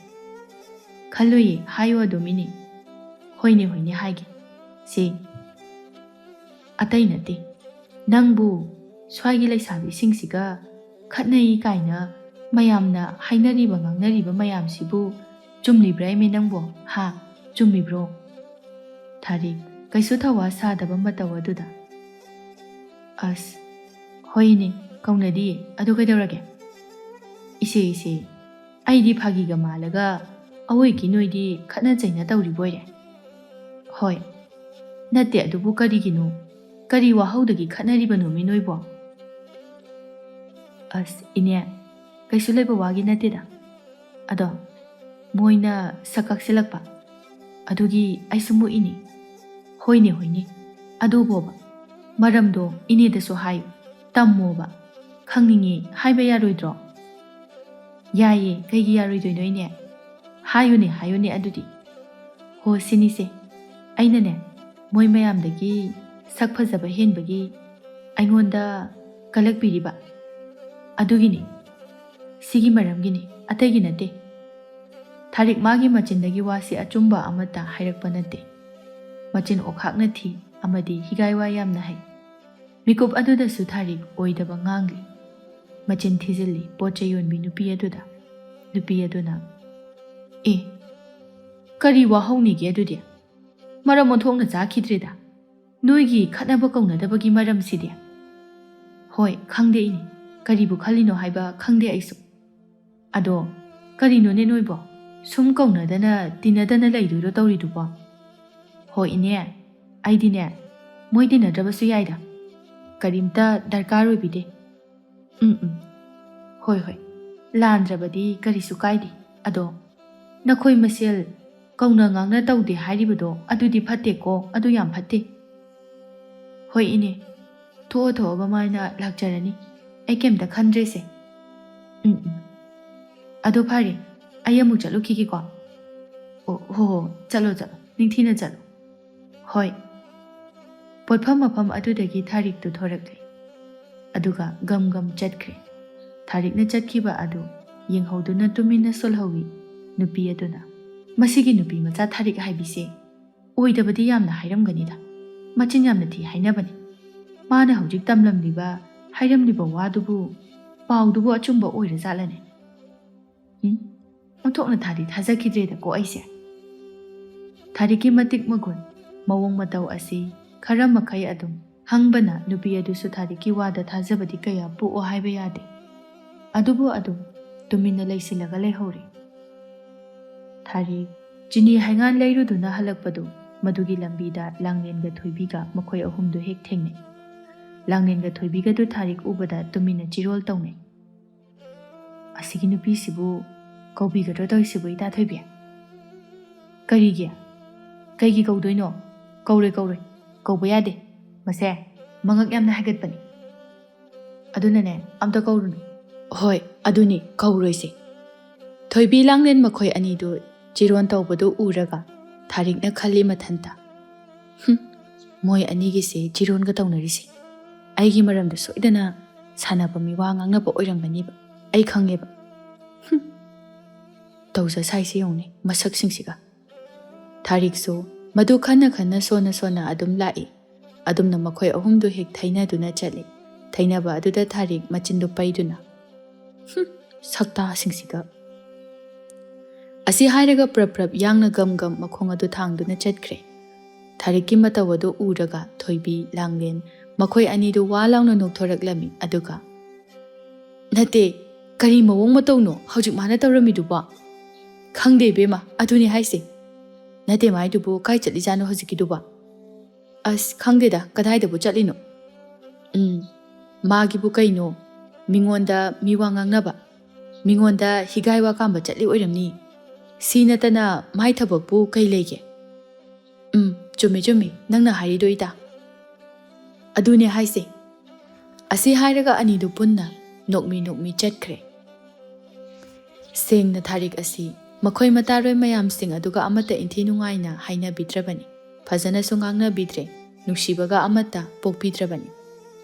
"ꯈꯜꯂꯣꯏꯌꯦ, ꯍꯥꯏꯌꯨ ꯑꯗꯨꯝ ꯏꯅꯦ꯫" "ꯍꯣꯏꯅꯦ, ꯍꯣꯏꯅꯦ, ꯍꯥꯏꯒꯦ꯫ ꯁꯦ, ꯑꯇꯩ ꯅꯠꯇꯦ, ꯅꯪꯕꯨ ꯁ꯭ꯋꯥꯏꯒꯤ ꯂꯩꯁꯥꯕꯤꯁꯤꯡꯁꯤꯒ ꯈꯠꯅꯩ ꯀꯥꯏꯅ ꯃꯌꯥꯝꯅ ꯍꯥꯏꯅꯔꯤꯕ ꯉꯥꯡꯅꯔꯤꯕ ꯃꯌꯥꯝꯁꯤꯕꯨ ꯆꯨꯝꯂꯤꯕ꯭ꯔꯥ ꯏꯃꯦ ꯅꯪꯕꯣ? ꯍꯥ? ꯆꯨꯝꯃꯤꯕ꯭ꯔꯣ?" ꯊꯥꯔꯤꯛ ꯀꯩꯁꯨ ꯊꯧꯋꯥ ꯁꯥꯗꯕ ꯃꯇꯧ ꯑꯗꯨꯗ, "ꯑꯁ, ꯍꯣꯏꯅꯦ, ꯀꯧꯅꯗꯤꯌꯦ꯫ ꯑꯗꯨ ꯀꯩꯗꯧꯔꯒꯦ?" "ꯏꯆꯦ, ꯏꯆꯦ, ꯑꯩꯗꯤ ꯐꯥꯒꯤꯒ ꯃꯥꯜꯂꯒ ꯑꯋꯣꯏꯒꯤ ꯅꯣꯏꯗꯤ ꯈꯠꯅ ꯆꯩꯅ ꯇꯧꯔꯤꯕꯣꯏꯔꯦ꯫" "ꯍꯣꯏ, ꯅꯠꯇꯦ, ꯑꯗꯨꯕꯨ ꯀꯔꯤꯒꯤꯅꯣ? ꯀꯔꯤ ꯋꯥꯍꯧꯗꯒꯤ ꯈꯠꯅꯔꯤꯕꯅꯣꯃꯤ ꯅꯣꯏꯕꯣ?" "ꯑꯁ, ꯏꯅꯦ, ꯀꯩꯁꯨ ꯂꯩꯕ ꯋꯥꯒꯤ ꯅꯠꯇꯦꯗ꯫ ꯑꯗꯣ ꯃꯣꯏꯅ ꯁꯛ ꯀꯛꯁꯤꯜꯂꯛꯄ, ꯑꯗꯨꯒꯤ ꯑꯩꯁꯨ ꯃꯨꯛꯏꯅꯤ꯫" "ꯍꯣꯏꯅꯦ, ꯍꯣꯏꯅꯦ, ꯑꯗꯨꯕꯣꯕ, ꯃꯔꯝꯗꯣ ꯏꯅꯦꯗꯁꯨ ꯍꯥꯏꯌꯨ, ꯇꯝꯃꯣꯕ꯫ ꯈꯪꯅꯤꯡꯉꯤ, ꯍꯥꯏꯕ ꯌꯥꯔꯣꯏꯗ꯭ꯔꯣ?" "ꯌꯥꯏꯌꯦ, ꯀꯩꯒꯤ ꯌꯥꯔꯣꯏꯗꯣꯏꯅꯣ ꯏꯅꯦ? ꯍꯥꯏꯌꯨꯅꯦ, ꯍꯥꯏꯌꯨꯅꯦ ꯑꯗꯨꯗꯤ꯫" "ꯍꯣ, ꯁꯤꯅꯤꯁꯦ, ꯑꯩꯅꯅꯦ, ꯃꯣꯏ ꯃꯌꯥꯝꯗꯒꯤ ꯁꯛ ꯐꯖꯕ ꯍꯦꯟꯕꯒꯤ ꯑꯩꯉꯣꯟꯗ ꯀꯜꯂꯛꯄꯤꯔꯤꯕ, ꯑꯗꯨꯒꯤꯅꯤ꯫ ꯁꯤꯒꯤ ꯃꯔꯝꯒꯤꯅꯤ, ꯑꯇꯩꯒꯤ ꯅꯠꯇꯦ꯫" ꯊꯥꯔꯤꯛ ꯃꯥꯒꯤ ꯃꯆꯤꯟꯗꯒꯤ ꯋꯥꯁꯤ ꯑꯆꯨꯝꯕ ꯑꯃꯠꯇ ꯍꯥꯏꯔꯛꯄ ꯅꯠꯇꯦ꯫ ꯃꯆꯤꯟ ꯑꯣꯈꯥꯛꯅ ꯊꯤ ꯑꯃꯗꯤ ꯍꯤꯒꯥꯏ ꯋꯥ ꯌꯥꯝꯅ ꯍꯩ꯫ ꯃꯤꯀꯨꯞ ꯑꯗꯨꯗꯁꯨ ꯊꯥꯔꯤꯛ ꯑꯣꯏꯗꯕ ꯉꯥꯡꯂꯤ꯫ ꯃꯆꯤꯟ ꯊꯤꯖꯤꯜꯂꯤ ꯄꯣꯠ ꯆꯩ ꯌꯣꯟꯕꯤ ꯅꯨꯄꯤ ꯑꯗꯨꯗ꯫ ꯅꯨꯄꯤ ꯑꯗꯨꯅ, "ꯑꯦ, ꯀꯔꯤ ꯋꯥꯍꯧꯅꯤꯒꯦ ꯑꯗꯨꯗꯤ? ꯃꯔꯝ ꯑꯣꯟꯊꯣꯛꯅ ꯆꯥꯈꯤꯗ꯭ꯔꯦꯗ꯫ ꯅꯣꯏꯒꯤ ꯈꯠꯅꯕ ꯀꯧꯅꯗꯕꯒꯤ ꯃꯔꯝꯁꯤꯗꯤ?" "ꯍꯣꯏ, ꯈꯪꯗꯦ ꯏꯅꯦ꯫ ꯀꯔꯤꯕꯨ ꯈꯜꯂꯤꯅꯣ ꯍꯥꯏꯕ ꯈꯪꯗꯦ ꯑꯩꯁꯨ꯫" ꯑꯗꯣ ꯀꯔꯤꯅꯣꯅꯦ ꯅꯣꯏꯕꯣ? ꯁꯨꯝ ꯀꯧꯅꯗꯅ ꯇꯤꯟꯅꯗꯅ ꯂꯩꯗꯣꯏꯔꯣ ꯇꯧꯔꯤꯗꯨꯕꯣ? ꯍꯣꯏ ꯏꯅꯦ, ꯑꯩꯗꯤꯅꯦ ꯃꯣꯏ ꯇꯤꯟꯅꯗ꯭ꯔꯕꯁꯨ ꯌꯥꯏꯗ꯫ ꯀꯔꯤꯝꯇ ꯗꯔꯀꯥꯔ ꯑꯣꯏꯕꯤꯗꯦ꯫ ꯎꯝ ꯎꯝ꯫ ꯍꯣꯏ ꯍꯣꯏ꯫ ꯂꯥꯟꯗ꯭ꯔꯕꯗꯤ ꯀꯔꯤꯁꯨ ꯀꯥꯏꯗꯦ꯫ ꯑꯗꯣ ꯅꯈꯣꯏ ꯃꯁꯦꯜ ꯀꯧꯅ ꯉꯥꯡꯅ ꯇꯧꯗꯦ ꯍꯥꯏꯔꯤꯕꯗꯣ ꯑꯗꯨꯗꯤ ꯐꯠꯇꯦꯀꯣ, ꯑꯗꯨ ꯌꯥꯝ ꯐꯠꯇꯦ꯫ ꯍꯣꯏ ꯏꯅꯦ, ꯊꯣꯛꯑ ꯊꯣꯛꯑꯕ ꯃꯥꯏꯅ ꯂꯥꯛꯆꯔꯅꯤ꯫ ꯑꯩ ꯀꯩꯝꯇ ꯈꯟꯗ꯭ꯔꯦꯁꯦ꯫ ꯎꯝ ꯎꯝ꯫ ꯑꯗꯣ ꯐꯔꯦ, ꯑꯩ ꯑꯃꯨꯛ ꯆꯠꯂꯨꯈꯤꯒꯦꯀꯣ꯫ ꯑꯣ ꯍꯣ ꯍꯣ, ꯆꯠꯂꯣ ꯆꯠꯂꯣ, ꯅꯤꯡꯊꯤꯅ ꯆꯠꯂꯣ꯫ ꯍꯣꯏ꯫ ꯄꯣꯠꯐꯝ ꯃꯐꯝ ꯑꯗꯨꯗꯒꯤ ꯊꯥꯔꯤꯛꯇꯨ ꯊꯣꯔꯛꯂꯦ꯫ ꯑꯗꯨꯒ ꯒꯝ ꯒꯝ ꯆꯠꯈ꯭ꯔꯦ꯫ ꯊꯥꯔꯤꯛꯅ ꯆꯠꯈꯤꯕ ꯑꯗꯨ ꯌꯦꯡꯍꯧꯗꯨꯅ ꯇꯨꯃꯤꯟꯅ ꯁꯣꯜꯍꯧꯏ ꯅꯨꯄꯤ ꯑꯗꯨꯅ꯫ ꯃꯁꯤꯒꯤ ꯅꯨꯄꯤ ꯃꯆꯥ ꯊꯥꯔꯤꯛ ꯍꯥꯏꯕꯤꯁꯦ ꯑꯣꯏꯗꯕꯗꯤ ꯌꯥꯝꯅ ꯍꯥꯏꯔꯝꯒꯅꯤꯗ꯫ ꯃꯆꯤꯟ ꯌꯥꯝꯅ ꯊꯤ ꯍꯥꯏꯅꯕꯅꯤ꯫ ꯃꯥꯅ ꯍꯧꯖꯤꯛ ꯇꯝꯂꯝꯂꯤꯕ, ꯍꯥꯏꯔꯝꯂꯤꯕ ꯋꯥꯗꯨꯕꯨ, ꯄꯥꯎꯗꯨꯕꯨ ꯑꯆꯨꯝꯕ ꯑꯣꯏꯔꯖꯥꯠꯂꯅꯦ? ꯎꯝ? ꯑꯣꯟꯊꯣꯛꯅ ꯊꯥꯗꯤ ꯊꯥꯖꯈꯤꯗ꯭ꯔꯦꯗꯀꯣ ꯑꯩꯁꯦ꯫ ꯊꯥꯔꯤꯛꯀꯤ ꯃꯇꯤꯛ ꯃꯒꯨꯟ, ꯃꯑꯣꯡ ꯃꯇꯧ ꯑꯁꯤ ꯈꯔ ꯃꯈꯩ ꯑꯗꯨꯝ ꯍꯪꯕꯅ ꯅꯨꯄꯤ ꯑꯗꯨꯁꯨ ꯊꯥꯔꯤꯛꯀꯤ ꯋꯥꯗ ꯊꯥꯖꯕꯗꯤ ꯀꯌꯥ ꯄꯣꯛꯑꯣ ꯍꯥꯏꯕ ꯌꯥꯗꯦ꯫ ꯑꯗꯨꯕꯨ ꯑꯗꯨꯝ ꯇꯨꯃꯤꯟꯅ ꯂꯩꯁꯤꯜꯂꯒ ꯂꯩꯍꯧꯔꯦ꯫ ꯊꯥꯔꯤꯛ ꯆꯤꯅꯤ ꯍꯩꯉꯥꯟ ꯂꯩꯔꯨꯗꯨꯅ ꯍꯜꯂꯛꯄꯗꯨ, ꯃꯗꯨꯒꯤ ꯂꯝꯕꯤꯗ ꯂꯥꯡꯂꯦꯟꯒ ꯊꯣꯏꯕꯤꯒ ꯃꯈꯣꯏ ꯑꯍꯨꯝꯗꯨ ꯍꯦꯛ ꯊꯦꯡꯅꯩ꯫ ꯂꯥꯡꯂꯦꯟꯒ ꯊꯣꯏꯕꯤꯒꯗꯨ ꯊꯥꯔꯤꯛ ꯎꯕꯗ ꯇꯨꯃꯤꯟꯅ ꯆꯤꯔꯣꯜ ꯇꯧꯅꯩ꯫ "ꯑꯁꯤꯒꯤ ꯅꯨꯄꯤꯁꯤꯕꯨ ꯀꯧꯕꯤꯒꯗ꯭ꯔꯣ ꯇꯧꯔꯤꯁꯤꯕꯨ, ꯏꯇꯥ ꯊꯣꯏꯕꯤ?" "ꯀꯔꯤꯒꯤ? ꯀꯩꯒꯤ ꯀꯧꯗꯣꯏꯅꯣ? ꯀꯧꯔꯣꯏ, ꯀꯧꯔꯣꯏ꯫ ꯀꯧꯕ ꯌꯥꯗꯦ꯫ ꯃꯁꯦ ꯃꯉꯛ ꯌꯥꯝꯅ ꯍꯥꯏꯒꯠꯄꯅꯤ꯫ ꯑꯗꯨꯅꯅꯦ, ꯑꯝꯇ ꯀꯧꯔꯨꯅꯨ꯫" "ꯍꯣꯏ, ꯑꯗꯨꯅꯤ, ꯀꯧꯔꯣꯏꯁꯦ꯫" ꯊꯣꯏꯕꯤ ꯂꯥꯡꯂꯦꯟ ꯃꯈꯣꯏ ꯑꯅꯤꯗꯨ ꯆꯤꯔꯣꯟ ꯇꯧꯕꯗꯨ ꯎꯔꯒ ꯊꯥꯔꯤꯛꯅ ꯈꯜꯂꯤ ꯃꯊꯟꯇ, "ꯍꯨꯝ, ꯃꯣꯏ ꯑꯅꯤꯒꯤꯁꯦ ꯆꯤꯔꯣꯟꯒ ꯇꯧꯅꯔꯤꯁꯦ ꯑꯩꯒꯤ ꯃꯔꯝꯗ ꯁꯣꯏꯗꯅ ꯁꯥꯟꯅꯕ ꯃꯤꯋꯥ ꯉꯥꯡꯅꯕ ꯑꯣꯏꯔꯝꯒꯅꯤꯕ꯫ ꯑꯩ ꯈꯪꯉꯦꯕ꯫ ꯍꯨꯝ, ꯇꯧꯖ ꯁꯥꯏꯁꯦ ꯌꯦꯡꯉꯨꯅꯦ ꯃꯁꯛꯁꯤꯡꯁꯤꯒ꯫" ꯊꯥꯔꯤꯛꯁꯨ ꯃꯗꯨ ꯈꯟꯅ ꯈꯟꯅ ꯁꯣꯟꯅ ꯁꯣꯟꯅ ꯑꯗꯨꯝ ꯂꯥꯛꯏ꯫ ꯑꯗꯨꯝꯅ ꯃꯈꯣꯏ ꯑꯍꯨꯝꯗꯨ ꯍꯦꯛ ꯊꯩꯅꯗꯨꯅ ꯆꯠꯂꯤ꯫ ꯊꯩꯅꯕ ꯑꯗꯨꯗ ꯊꯥꯔꯤꯛ ꯃꯆꯤꯟꯗꯨ ꯄꯩꯗꯨꯅ, "ꯍꯨꯝ, ꯁꯛꯇꯥꯁꯤꯡꯁꯤꯒ꯫" ꯑꯁꯤ ꯍꯥꯏꯔꯒ ꯄ꯭ꯔꯞ ꯄ꯭ꯔꯞ ꯌꯥꯡꯅ ꯒꯝ ꯒꯝ ꯃꯈꯣꯡ ꯑꯗꯨ ꯊꯥꯡꯗꯨꯅ ꯆꯠꯈ꯭ꯔꯦ꯫ ꯊꯥꯔꯤꯛꯀꯤ ꯃꯇꯧ ꯑꯗꯨ ꯎꯔꯒ ꯊꯣꯏꯕꯤ, ꯂꯥꯡꯂꯦꯟ ꯃꯈꯣꯏ ꯑꯅꯤꯗꯨ ꯋꯥ ꯂꯥꯎꯅ ꯅꯣꯛꯊꯣꯔꯛꯂꯝꯃꯤ꯫ ꯑꯗꯨꯒ, "ꯅꯠꯇꯦ, "ꯀꯔꯤ ꯃꯑꯣꯡ ꯃꯇꯧꯅꯣ ꯍꯧꯖꯤꯛ ꯃꯥꯅ ꯇꯧꯔꯝꯃꯤꯗꯨꯕꯣ?" "ꯈꯪꯗꯦ ꯏꯕꯦꯝꯃ, ꯑꯗꯨꯅꯦ ꯍꯥꯏꯁꯦ꯫ ꯅꯠꯇꯦ ꯃꯥꯏꯗꯨꯕꯨ ꯀꯥꯏ ꯆꯠꯂꯤꯖꯥꯠꯅꯣ ꯍꯧꯖꯤꯛꯀꯤꯗꯨꯕꯣ?" "ꯑꯁ, ꯈꯪꯗꯦꯗ, ꯀꯗꯥꯏꯗꯕꯨ ꯆꯠꯂꯤꯅꯣ?" "ꯎꯝ, ꯃꯥꯒꯤꯕꯨ ꯀꯩꯅꯣ? ꯃꯤꯉꯣꯟꯗ ꯃꯤ ꯋꯥ ꯉꯥꯡꯅꯕ, ꯃꯤꯉꯣꯟꯗ ꯍꯤꯒꯥꯏ ꯋꯥ ꯀꯥꯝꯕ ꯆꯠꯂꯤ ꯑꯣꯏꯔꯝꯅꯤ꯫ ꯁꯤ ꯅꯠꯇꯅ ꯃꯥꯏ ꯊꯕꯛꯄꯨ ꯀꯩ ꯂꯩꯒꯦ?" "ꯎꯝ, ꯆꯨꯝꯃꯤ, ꯆꯨꯝꯃꯤ, ꯅꯪꯅ ꯍꯥꯏꯔꯤꯗꯣ, ꯏꯇꯥ꯫ ꯑꯗꯨꯅꯦ ꯍꯥꯏꯁꯦ꯫" ꯑꯁꯤ ꯍꯥꯏꯔꯒ ꯑꯅꯤꯗꯨ ꯄꯨꯟꯅ ꯅꯣꯛꯃꯤ ꯅꯣꯛꯃꯤ ꯆꯠꯈ꯭ꯔꯦ꯫ ꯁꯦꯡꯅ ꯊꯥꯔꯤꯛ ꯑꯁꯤ ꯃꯈꯣꯏ ꯃꯇꯥꯔꯣꯏ ꯃꯌꯥꯝꯁꯤꯡ ꯑꯗꯨꯒ ꯑꯃꯠꯇ ꯏꯟꯊꯤ ꯅꯨꯡꯉꯥꯏꯅ ꯍꯥꯏꯅꯕꯤꯗ꯭ꯔꯕꯅꯤ꯫ ꯐꯖꯅꯁꯨ ꯉꯥꯡꯅꯕꯤꯗ꯭ꯔꯦ, ꯅꯨꯡꯁꯤꯕꯒ ꯑꯃꯠꯇ ꯄꯣꯛꯄꯤꯗ꯭ꯔꯕꯅꯤ꯫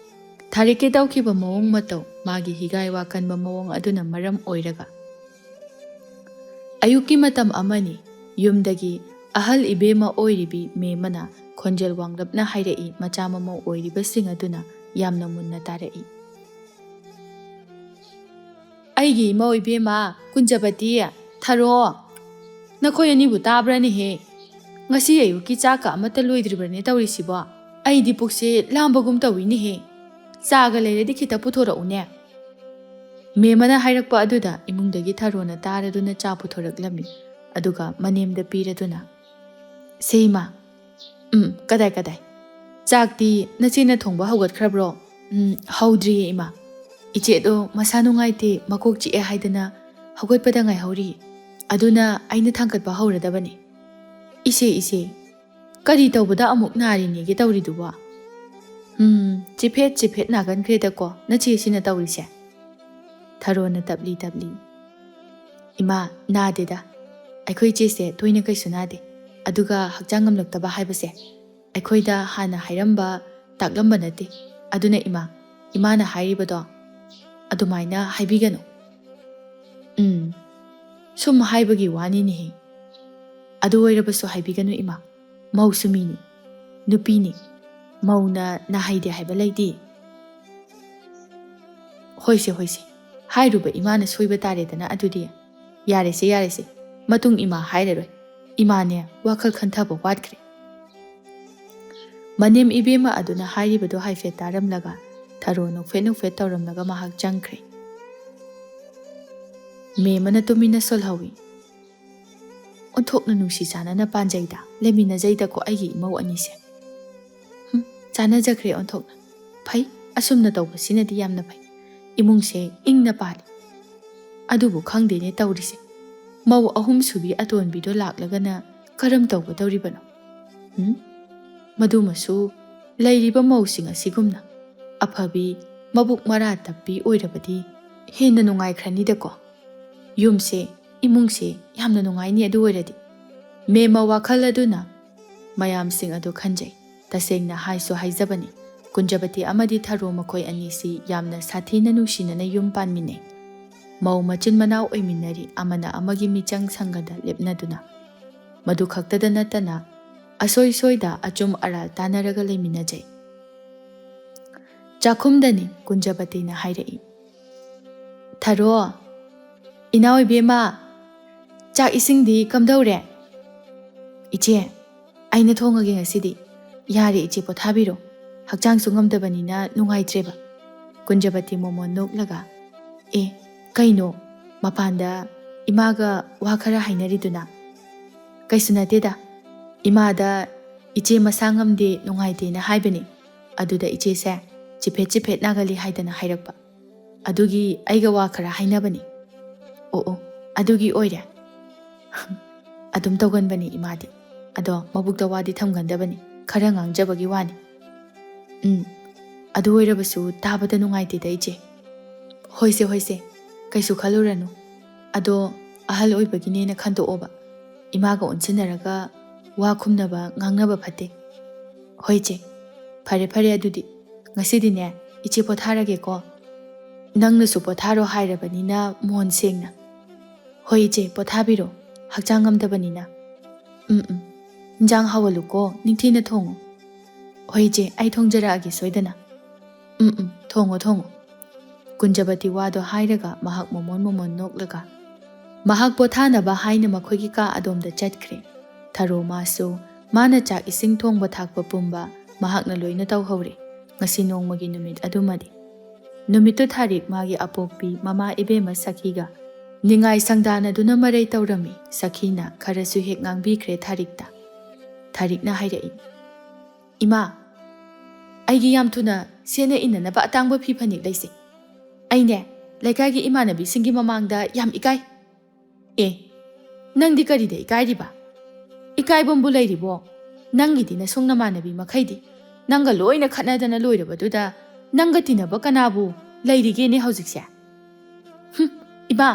ꯊꯥꯔꯤꯛꯀꯤ ꯇꯧꯈꯤꯕ ꯃꯑꯣꯡ ꯃꯇꯧ, ꯃꯥꯒꯤ ꯍꯤꯒꯥꯏ ꯋꯥ ꯀꯟꯕ ꯃꯑꯣꯡ ꯑꯗꯨꯅ ꯃꯔꯝ ꯑꯣꯏꯔꯒ꯫ ꯑꯌꯨꯛꯀꯤ ꯃꯇꯝ ꯑꯃꯅꯤ꯫ ꯌꯨꯝꯗꯒꯤ ꯑꯍꯜ ꯏꯕꯦꯝꯃ ꯑꯣꯏꯔꯤꯕꯤ ꯃꯦꯝꯃꯅ ꯈꯣꯟꯖꯦꯜ ꯋꯥꯡꯂꯞꯅ ꯍꯥꯏꯔꯛꯏ, ꯃꯆꯥ ꯃꯃꯧ ꯑꯣꯏꯔꯤꯕꯁꯤꯡ ꯑꯗꯨꯅ ꯌꯥꯝꯅ ꯃꯨꯟꯅ ꯇꯥꯔꯛꯏ꯫ "ꯑꯩꯒꯤ ꯏꯃꯧ ꯏꯕꯦꯝꯃ, ꯀꯨꯟꯖꯕꯇꯤ, ꯊꯔꯣ, ꯅꯈꯣꯏ ꯑꯅꯤꯕꯨ ꯇꯥꯕ꯭ꯔꯅꯦꯍꯦ? ꯉꯁꯤ ꯑꯌꯨꯛꯀꯤ ꯆꯥꯛꯀ ꯑꯃꯠꯇ ꯂꯣꯏꯗ꯭ꯔꯤꯕ꯭ꯔꯅꯦ ꯇꯧꯔꯤꯁꯤꯕꯣ? ꯑꯩꯗꯤ ꯄꯨꯛꯁꯦ ꯂꯥꯝꯕꯒꯨꯝ ꯇꯧꯏꯅꯦꯍꯦ꯫ ꯆꯥꯒ ꯂꯩꯔꯗꯤ ꯈꯤꯇ ꯄꯨꯊꯣꯔꯛꯎꯅꯦ꯫" ꯃꯦꯝꯃꯅ ꯍꯥꯏꯔꯛꯄ ꯑꯗꯨꯗ ꯏꯃꯨꯡꯗꯒꯤ ꯊꯔꯣꯅ ꯇꯥꯔꯗꯨꯅ ꯆꯥ ꯄꯨꯊꯣꯔꯛꯂꯝꯃꯤ꯫ ꯑꯗꯨꯒ ꯃꯅꯦꯝꯗ ꯄꯤꯔꯗꯨꯅ, "ꯁꯦ ꯏꯃꯥ, ꯎꯝ, ꯀꯗꯥꯏ, ꯀꯗꯥꯏ? ꯆꯥꯛꯇꯤ ꯅꯆꯦꯅ ꯊꯣꯡꯕ ꯍꯧꯒꯠꯈ꯭ꯔꯕ꯭ꯔꯣ?" "ꯎꯝ, ꯍꯧꯗ꯭ꯔꯤꯌꯦ ꯏꯃꯥ꯫ ꯏꯆꯦꯗꯣ ꯃꯁꯥ ꯅꯨꯡꯉꯥꯏꯇꯦ, ꯃꯀꯣꯛ ꯆꯤꯛꯑꯦ ꯍꯥꯏꯗꯅ ꯍꯧꯒꯠꯄꯗ ꯉꯥꯏꯍꯧꯔꯤ꯫ ꯑꯗꯨꯅ ꯑꯩꯅ ꯊꯥꯡꯒꯠꯄ ꯍꯧꯔꯗꯕꯅꯤ꯫" "ꯏꯆꯦ, ꯏꯆꯦ, ꯀꯔꯤ ꯇꯧꯕꯗ ꯑꯃꯨꯛ ꯅꯥꯔꯤꯅꯦꯒꯦ ꯇꯧꯔꯤꯗꯨꯕꯣ?" "ꯎꯝ, ꯆꯤꯐꯦꯠ ꯆꯤꯐꯦꯠ ꯅꯥꯒꯟꯈ꯭ꯔꯦꯗꯀꯣ ꯅꯆꯦꯁꯤꯅ ꯇꯧꯔꯤꯁꯦ꯫" ꯊꯔꯣꯅ ꯇꯞꯂꯤ ꯇꯞꯂꯤ, "ꯏꯃꯥ, ꯅꯥꯗꯦꯗ꯫ ꯑꯩꯈꯣꯏ ꯏꯆꯦꯁꯦ ꯇꯣꯏꯅ ꯀꯩꯁꯨ ꯅꯥꯗꯦ꯫ ꯑꯗꯨꯒ ꯍꯛꯆꯥꯡ ꯉꯝꯂꯛꯇꯕ ꯍꯥꯏꯕꯁꯦ ꯑꯩꯈꯣꯏꯗ ꯍꯥꯟꯅ ꯍꯥꯏꯔꯝꯕ, ꯇꯥꯛꯂꯝꯕ ꯅꯠꯇꯦ꯫ ꯑꯗꯨꯅ ꯏꯃꯥ, ꯏꯃꯥꯅ ꯍꯥꯏꯔꯤꯕꯗꯣ ꯑꯗꯨꯃꯥꯏꯅ ꯍꯥꯏꯕꯤꯒꯅꯨ꯫" "ꯎꯝ, ꯁꯨꯝ ꯍꯥꯏꯕꯒꯤ ꯋꯥꯅꯤꯅꯦꯍꯦ꯫ ꯑꯗꯨ ꯑꯣꯏꯔꯕꯁꯨ ꯍꯥꯏꯕꯤꯒꯅꯨ ꯏꯃꯥ꯫ ꯃꯧꯁꯨ ꯃꯤꯅꯤ, ꯅꯨꯄꯤꯅꯤ꯫ ꯃꯧꯅ ꯅꯥꯍꯩꯗꯦ ꯍꯥꯏꯕ ꯂꯩꯇꯦ꯫" "ꯍꯣꯏꯁꯦ, ꯍꯣꯏꯁꯦ, ꯍꯥꯏꯔꯨꯕ ꯏꯃꯥꯅ ꯁꯣꯏꯕ ꯇꯥꯔꯦꯗꯅ ꯑꯗꯨꯗꯤ꯫ ꯌꯥꯔꯦꯁꯦ, ꯌꯥꯔꯦꯁꯦ, ꯃꯇꯨꯡ ꯏꯃꯥ ꯍꯥꯏꯔꯔꯣꯏ꯫ ꯏꯃꯥꯅꯦ ꯋꯥꯈꯜ ꯈꯟꯊꯕ ꯋꯥꯠꯈ꯭ꯔꯦ꯫" ꯃꯅꯦꯝ ꯏꯕꯦꯝꯃ ꯑꯗꯨꯅ ꯍꯥꯏꯔꯤꯕꯗꯨ ꯍꯥꯏꯐꯦꯠ ꯇꯥꯔꯝꯂꯒ ꯊꯔꯣ ꯅꯣꯛꯐꯦꯠ ꯅꯣꯛꯐꯦꯠ ꯇꯧꯔꯝꯂꯒ ꯃꯍꯥꯛ ꯆꯪꯈ꯭ꯔꯦ꯫ ꯃꯦꯝ ꯑꯃꯅ ꯇꯨꯃꯤꯟꯅ ꯁꯣꯜꯍꯧꯏ꯫ "ꯑꯣꯟꯊꯣꯛꯅ ꯅꯨꯡꯁꯤ ꯆꯥꯟꯅꯅ ꯄꯥꯟꯖꯩꯗ, ꯂꯩꯃꯤꯟꯅꯖꯩꯗꯀꯣ ꯑꯩꯒꯤ ꯏꯃꯧ ꯑꯅꯤꯁꯦ꯫ ꯍꯨꯝ, ꯆꯥꯟꯅꯖꯈ꯭ꯔꯦ ꯑꯣꯟꯊꯣꯛꯅ꯫ ꯐꯩ, ꯑꯁꯨꯝꯅ ꯇꯧꯕꯁꯤꯅꯗꯤ ꯌꯥꯝꯅ ꯐꯩ꯫ ꯏꯃꯨꯡꯁꯦ ꯏꯪꯅ ꯄꯥꯜꯂꯤ꯫ ꯑꯗꯨꯕꯨ ꯈꯪꯗꯦꯅꯦ ꯇꯧꯔꯤꯁꯦ꯫ ꯃꯧ ꯑꯍꯨꯝ ꯁꯨꯕꯤ ꯑꯇꯣꯟꯕꯤꯗꯣ ꯂꯥꯛꯂꯒꯅ ꯀꯔꯝ ꯇꯧꯒꯗꯧꯔꯤꯕꯅꯣ? ꯍꯨꯝ? ꯃꯗꯨꯃꯁꯨ ꯂꯩꯔꯤꯕ ꯃꯧꯁꯤꯡ ꯑꯁꯤꯒꯨꯝꯅ ꯑꯐꯕꯤ, ꯃꯕꯨꯛ ꯃꯔꯥ ꯇꯞꯄꯤ ꯑꯣꯏꯔꯕꯗꯤ ꯍꯦꯟꯅ ꯅꯨꯡꯉꯥꯏꯈ꯭ꯔꯅꯤꯗꯀꯣ꯫ ꯌꯨꯝꯁꯦ, ꯏꯃꯨꯡꯁꯦ ꯌꯥꯝꯅ ꯅꯨꯡꯉꯥꯏꯅꯤ ꯑꯗꯨ ꯑꯣꯏꯔꯗꯤ"꯫ ꯃꯦꯝ ꯋꯥꯈꯜ ꯑꯗꯨꯅ ꯃꯌꯥꯝꯁꯤꯡ ꯑꯗꯨ ꯈꯟꯖꯩ꯫ ꯇꯁꯦꯡꯅ ꯍꯥꯏꯁꯨ ꯍꯥꯏꯖꯕꯅꯤ, ꯀꯨꯟꯖꯕꯇꯤ ꯑꯃꯗꯤ ꯊꯔꯣ ꯃꯈꯣꯏ ꯑꯅꯤꯁꯤ ꯌꯥꯝꯅ ꯁꯥꯊꯤꯅ ꯅꯨꯡꯁꯤꯅꯅ ꯌꯨꯝ ꯄꯥꯟꯃꯤꯟꯅꯩ꯫ ꯃꯧ ꯃꯆꯤꯟ ꯃꯅꯥꯎ ꯑꯣꯏꯃꯤꯟꯅꯔꯤ, ꯑꯃꯅ ꯑꯃꯒꯤ ꯃꯤꯆꯪ ꯁꯪꯒꯗ ꯂꯦꯞꯅꯗꯨꯅ꯫ ꯃꯗꯨ ꯈꯛꯇꯗ ꯅꯠꯇꯅ ꯑꯁꯣꯏ ꯁꯣꯏꯗ ꯑꯆꯨꯝ ꯑꯔꯥꯜ ꯇꯥꯟꯅꯔꯒ ꯂꯩꯃꯤꯟꯅꯖꯩ꯫ ꯆꯥꯛꯈꯨꯝꯗꯅꯤ ꯀꯨꯟꯖꯕꯇꯤꯅ ꯍꯥꯏꯔꯛꯏ꯫ "ꯊꯔꯣ, ꯏꯅꯥꯎ ꯏꯕꯦꯝꯃ, ꯆꯥꯛ ꯏꯁꯤꯡꯗꯤ ꯀꯝꯗꯧꯔꯦ?" "ꯏꯆꯦ, ꯑꯩꯅ ꯊꯣꯡꯉꯒꯦ ꯉꯁꯤꯗꯤ꯫ ꯌꯥꯔꯦ ꯏꯆꯦ, ꯄꯣꯊꯥꯕꯤꯔꯣ꯫ ꯍꯛꯆꯥꯡꯁꯨ ꯉꯝꯗꯕꯅꯤꯅ ꯅꯨꯡꯉꯥꯏꯇ꯭ꯔꯦꯕ"꯫ ꯀꯨꯟꯖꯕꯇꯤ ꯃꯣꯃꯣꯟ ꯅꯣꯛꯂꯒ, "ꯑꯦ, ꯀꯩꯅꯣ, ꯃꯄꯥꯟꯗ ꯏꯃꯥꯒ ꯋꯥ ꯈꯔ ꯍꯥꯏꯅꯔꯤꯗꯨꯅ?" "ꯀꯩꯁꯨ ꯅꯠꯇꯦꯗ, ꯏꯃꯥꯗ ꯏꯆꯦ ꯃꯁꯥ ꯉꯝꯗꯦ, ꯅꯨꯡꯉꯥꯏꯇꯦꯅ ꯍꯥꯏꯕꯅꯤ꯫ ꯑꯗꯨꯗ ꯏꯆꯦꯁꯦ ꯆꯤꯐꯦꯠ ꯆꯤꯐꯦꯠ ꯅꯥꯒꯜꯂꯤ ꯍꯥꯏꯗꯅ ꯍꯥꯏꯔꯛꯄ꯫ ꯑꯗꯨꯒꯤ ꯑꯩꯒ ꯋꯥ ꯈꯔ ꯍꯥꯏꯅꯕꯅꯤ"꯫ "ꯑꯣ ꯑꯣ, ꯑꯗꯨꯒꯤ ꯑꯣꯏꯔꯦ"꯫ "ꯑꯗꯨꯝ ꯇꯧꯒꯟꯕꯅꯤ ꯏꯃꯥꯗꯤ꯫ ꯑꯗꯣ ꯃꯕꯨꯛꯇ ꯋꯥꯗꯤ ꯊꯝꯒꯟꯗꯕꯅꯤ, ꯈꯔ ꯉꯥꯡꯖꯕꯒꯤ ꯋꯥꯅꯤ"꯫ "ꯎꯝ, ꯑꯗꯨ ꯑꯣꯏꯔꯕꯁꯨ ꯇꯥꯕꯗ ꯅꯨꯡꯉꯥꯏꯇꯦꯗ ꯏꯆꯦ"꯫ "ꯍꯣꯏꯁꯦ ꯍꯣꯏꯁꯦ, ꯀꯩꯁꯨ ꯈꯜꯂꯨꯔꯅꯨ꯫ ꯑꯗꯣ ꯑꯍꯜ ꯑꯣꯏꯕꯒꯤꯅꯦꯅ ꯈꯟꯗꯣꯛꯑꯣꯕ꯫ ꯏꯃꯥꯒ ꯑꯣꯟꯁꯤꯟꯅꯔꯒ ꯋꯥ ꯈꯨꯝꯅꯕ ꯉꯥꯡꯅꯕ ꯐꯠꯇꯦ"꯫ "ꯍꯣꯏ ꯏꯆꯦ, ꯐꯔꯦ ꯐꯔꯦ ꯑꯗꯨꯗꯤ꯫ ꯉꯁꯤꯗꯤꯅꯦ ꯏꯆꯦ ꯄꯣꯊꯥꯔꯒꯦꯀꯣ꯫ ꯅꯪꯅꯁꯨ ꯄꯣꯊꯥꯔꯣ ꯍꯥꯏꯔꯕꯅꯤꯅ ꯃꯣꯟ ꯁꯦꯡꯅ"꯫ "ꯍꯣꯏ ꯏꯆꯦ, ꯄꯣꯊꯥꯕꯤꯔꯣ, ꯍꯛꯆꯥꯡ ꯉꯝꯗꯕꯅꯤꯅ"꯫ "ꯎꯝ ꯎꯝ, ꯏꯟꯖꯥꯡ ꯍꯥꯎꯍꯜꯂꯨꯀꯣ, ꯅꯤꯡꯊꯤꯅ ꯊꯣꯡꯉꯨ"꯫ "ꯍꯣꯏ ꯏꯆꯦ, ꯑꯩ ꯊꯣꯡꯖꯔꯛꯑꯒꯦ ꯁꯣꯏꯗꯅ"꯫ "ꯎꯝ ꯎꯝ, ꯊꯣꯡꯉꯣ ꯊꯣꯡꯉꯣ"꯫ ꯀꯨꯟꯖꯕꯇꯤ ꯋꯥꯗꯣ ꯍꯥꯏꯔꯒ ꯃꯍꯥꯛ ꯃꯣꯃꯣꯟ ꯃꯣꯃꯣꯟ ꯅꯣꯛꯂꯒ ꯃꯍꯥꯛ ꯄꯣꯊꯥꯅꯕ ꯍꯥꯏꯅ ꯃꯈꯣꯏꯒꯤ ꯀꯥ ꯑꯗꯣꯝꯗ ꯆꯠꯈ꯭ꯔꯦ꯫ ꯊꯔꯣ ꯃꯥꯁꯨ ꯃꯥꯅ ꯆꯥꯛ ꯏꯁꯤꯡ ꯊꯣꯡꯕ ꯊꯥꯛꯄ ꯄꯨꯝꯕ ꯃꯍꯥꯛꯅ ꯂꯣꯏꯅ ꯇꯧꯍꯧꯔꯦ꯫ ꯉꯁꯤ ꯅꯣꯡꯃꯒꯤ ꯅꯨꯃꯤꯠ ꯑꯗꯨꯃꯗꯤ꯫ ꯅꯨꯃꯤꯠꯇꯨ ꯊꯥꯔꯤꯛ ꯃꯥꯒꯤ ꯑꯄꯣꯛꯄꯤ ꯃꯃꯥ ꯏꯕꯦꯝꯃ ꯁꯈꯤꯒ ꯅꯤꯡꯉꯥꯏ ꯁꯪꯗꯥꯅꯗꯨꯅ ꯃꯔꯩ ꯇꯧꯔꯝꯃꯤ꯫ ꯁꯈꯤꯅ ꯈꯔꯁꯨ ꯍꯦꯛ ꯉꯥꯡꯕꯤꯈ꯭ꯔꯦ ꯊꯥꯔꯤꯛꯇ꯫ ꯊꯥꯔꯤꯛꯅ ꯍꯥꯏꯔꯛꯏ, "ꯏꯃꯥ, ꯑꯩꯒꯤ ꯌꯥꯝ ꯊꯨꯅ ꯁꯦꯠꯅ ꯏꯟꯅꯅꯕ ꯑꯇꯥꯡꯕ ꯐꯤ ꯐꯅꯦꯛ ꯂꯩꯁꯦ꯫ ꯑꯩꯅꯦ, ꯂꯩꯀꯥꯏꯒꯤ ꯏꯃꯥꯟꯅꯕꯤꯁꯤꯡꯒꯤ ꯃꯃꯥꯡꯗ ꯌꯥꯝ ꯏꯀꯥꯏ꯫" "ꯑꯦ, ꯅꯪꯗꯤ ꯀꯔꯤꯗ ꯏꯀꯥꯏꯔꯤꯕ? ꯏꯀꯥꯏꯕꯝꯕꯨ ꯂꯩꯔꯤꯕꯣ? ꯅꯪꯒꯤꯗꯤ ꯅꯁꯨꯡ ꯅꯃꯥꯟꯅꯕꯤ ꯃꯈꯩꯗꯤ ꯅꯪꯒ ꯂꯣꯏꯅ ꯈꯠꯅꯗꯅ ꯂꯣꯏꯔꯕꯗꯨꯗ ꯅꯪꯒ ꯇꯤꯟꯅꯕ ꯀꯅꯥꯕꯨ ꯂꯩꯔꯤꯒꯦꯅꯦ ꯍꯧꯖꯤꯛꯁꯦ?" "ꯍꯨꯝ, ꯏꯃꯥ,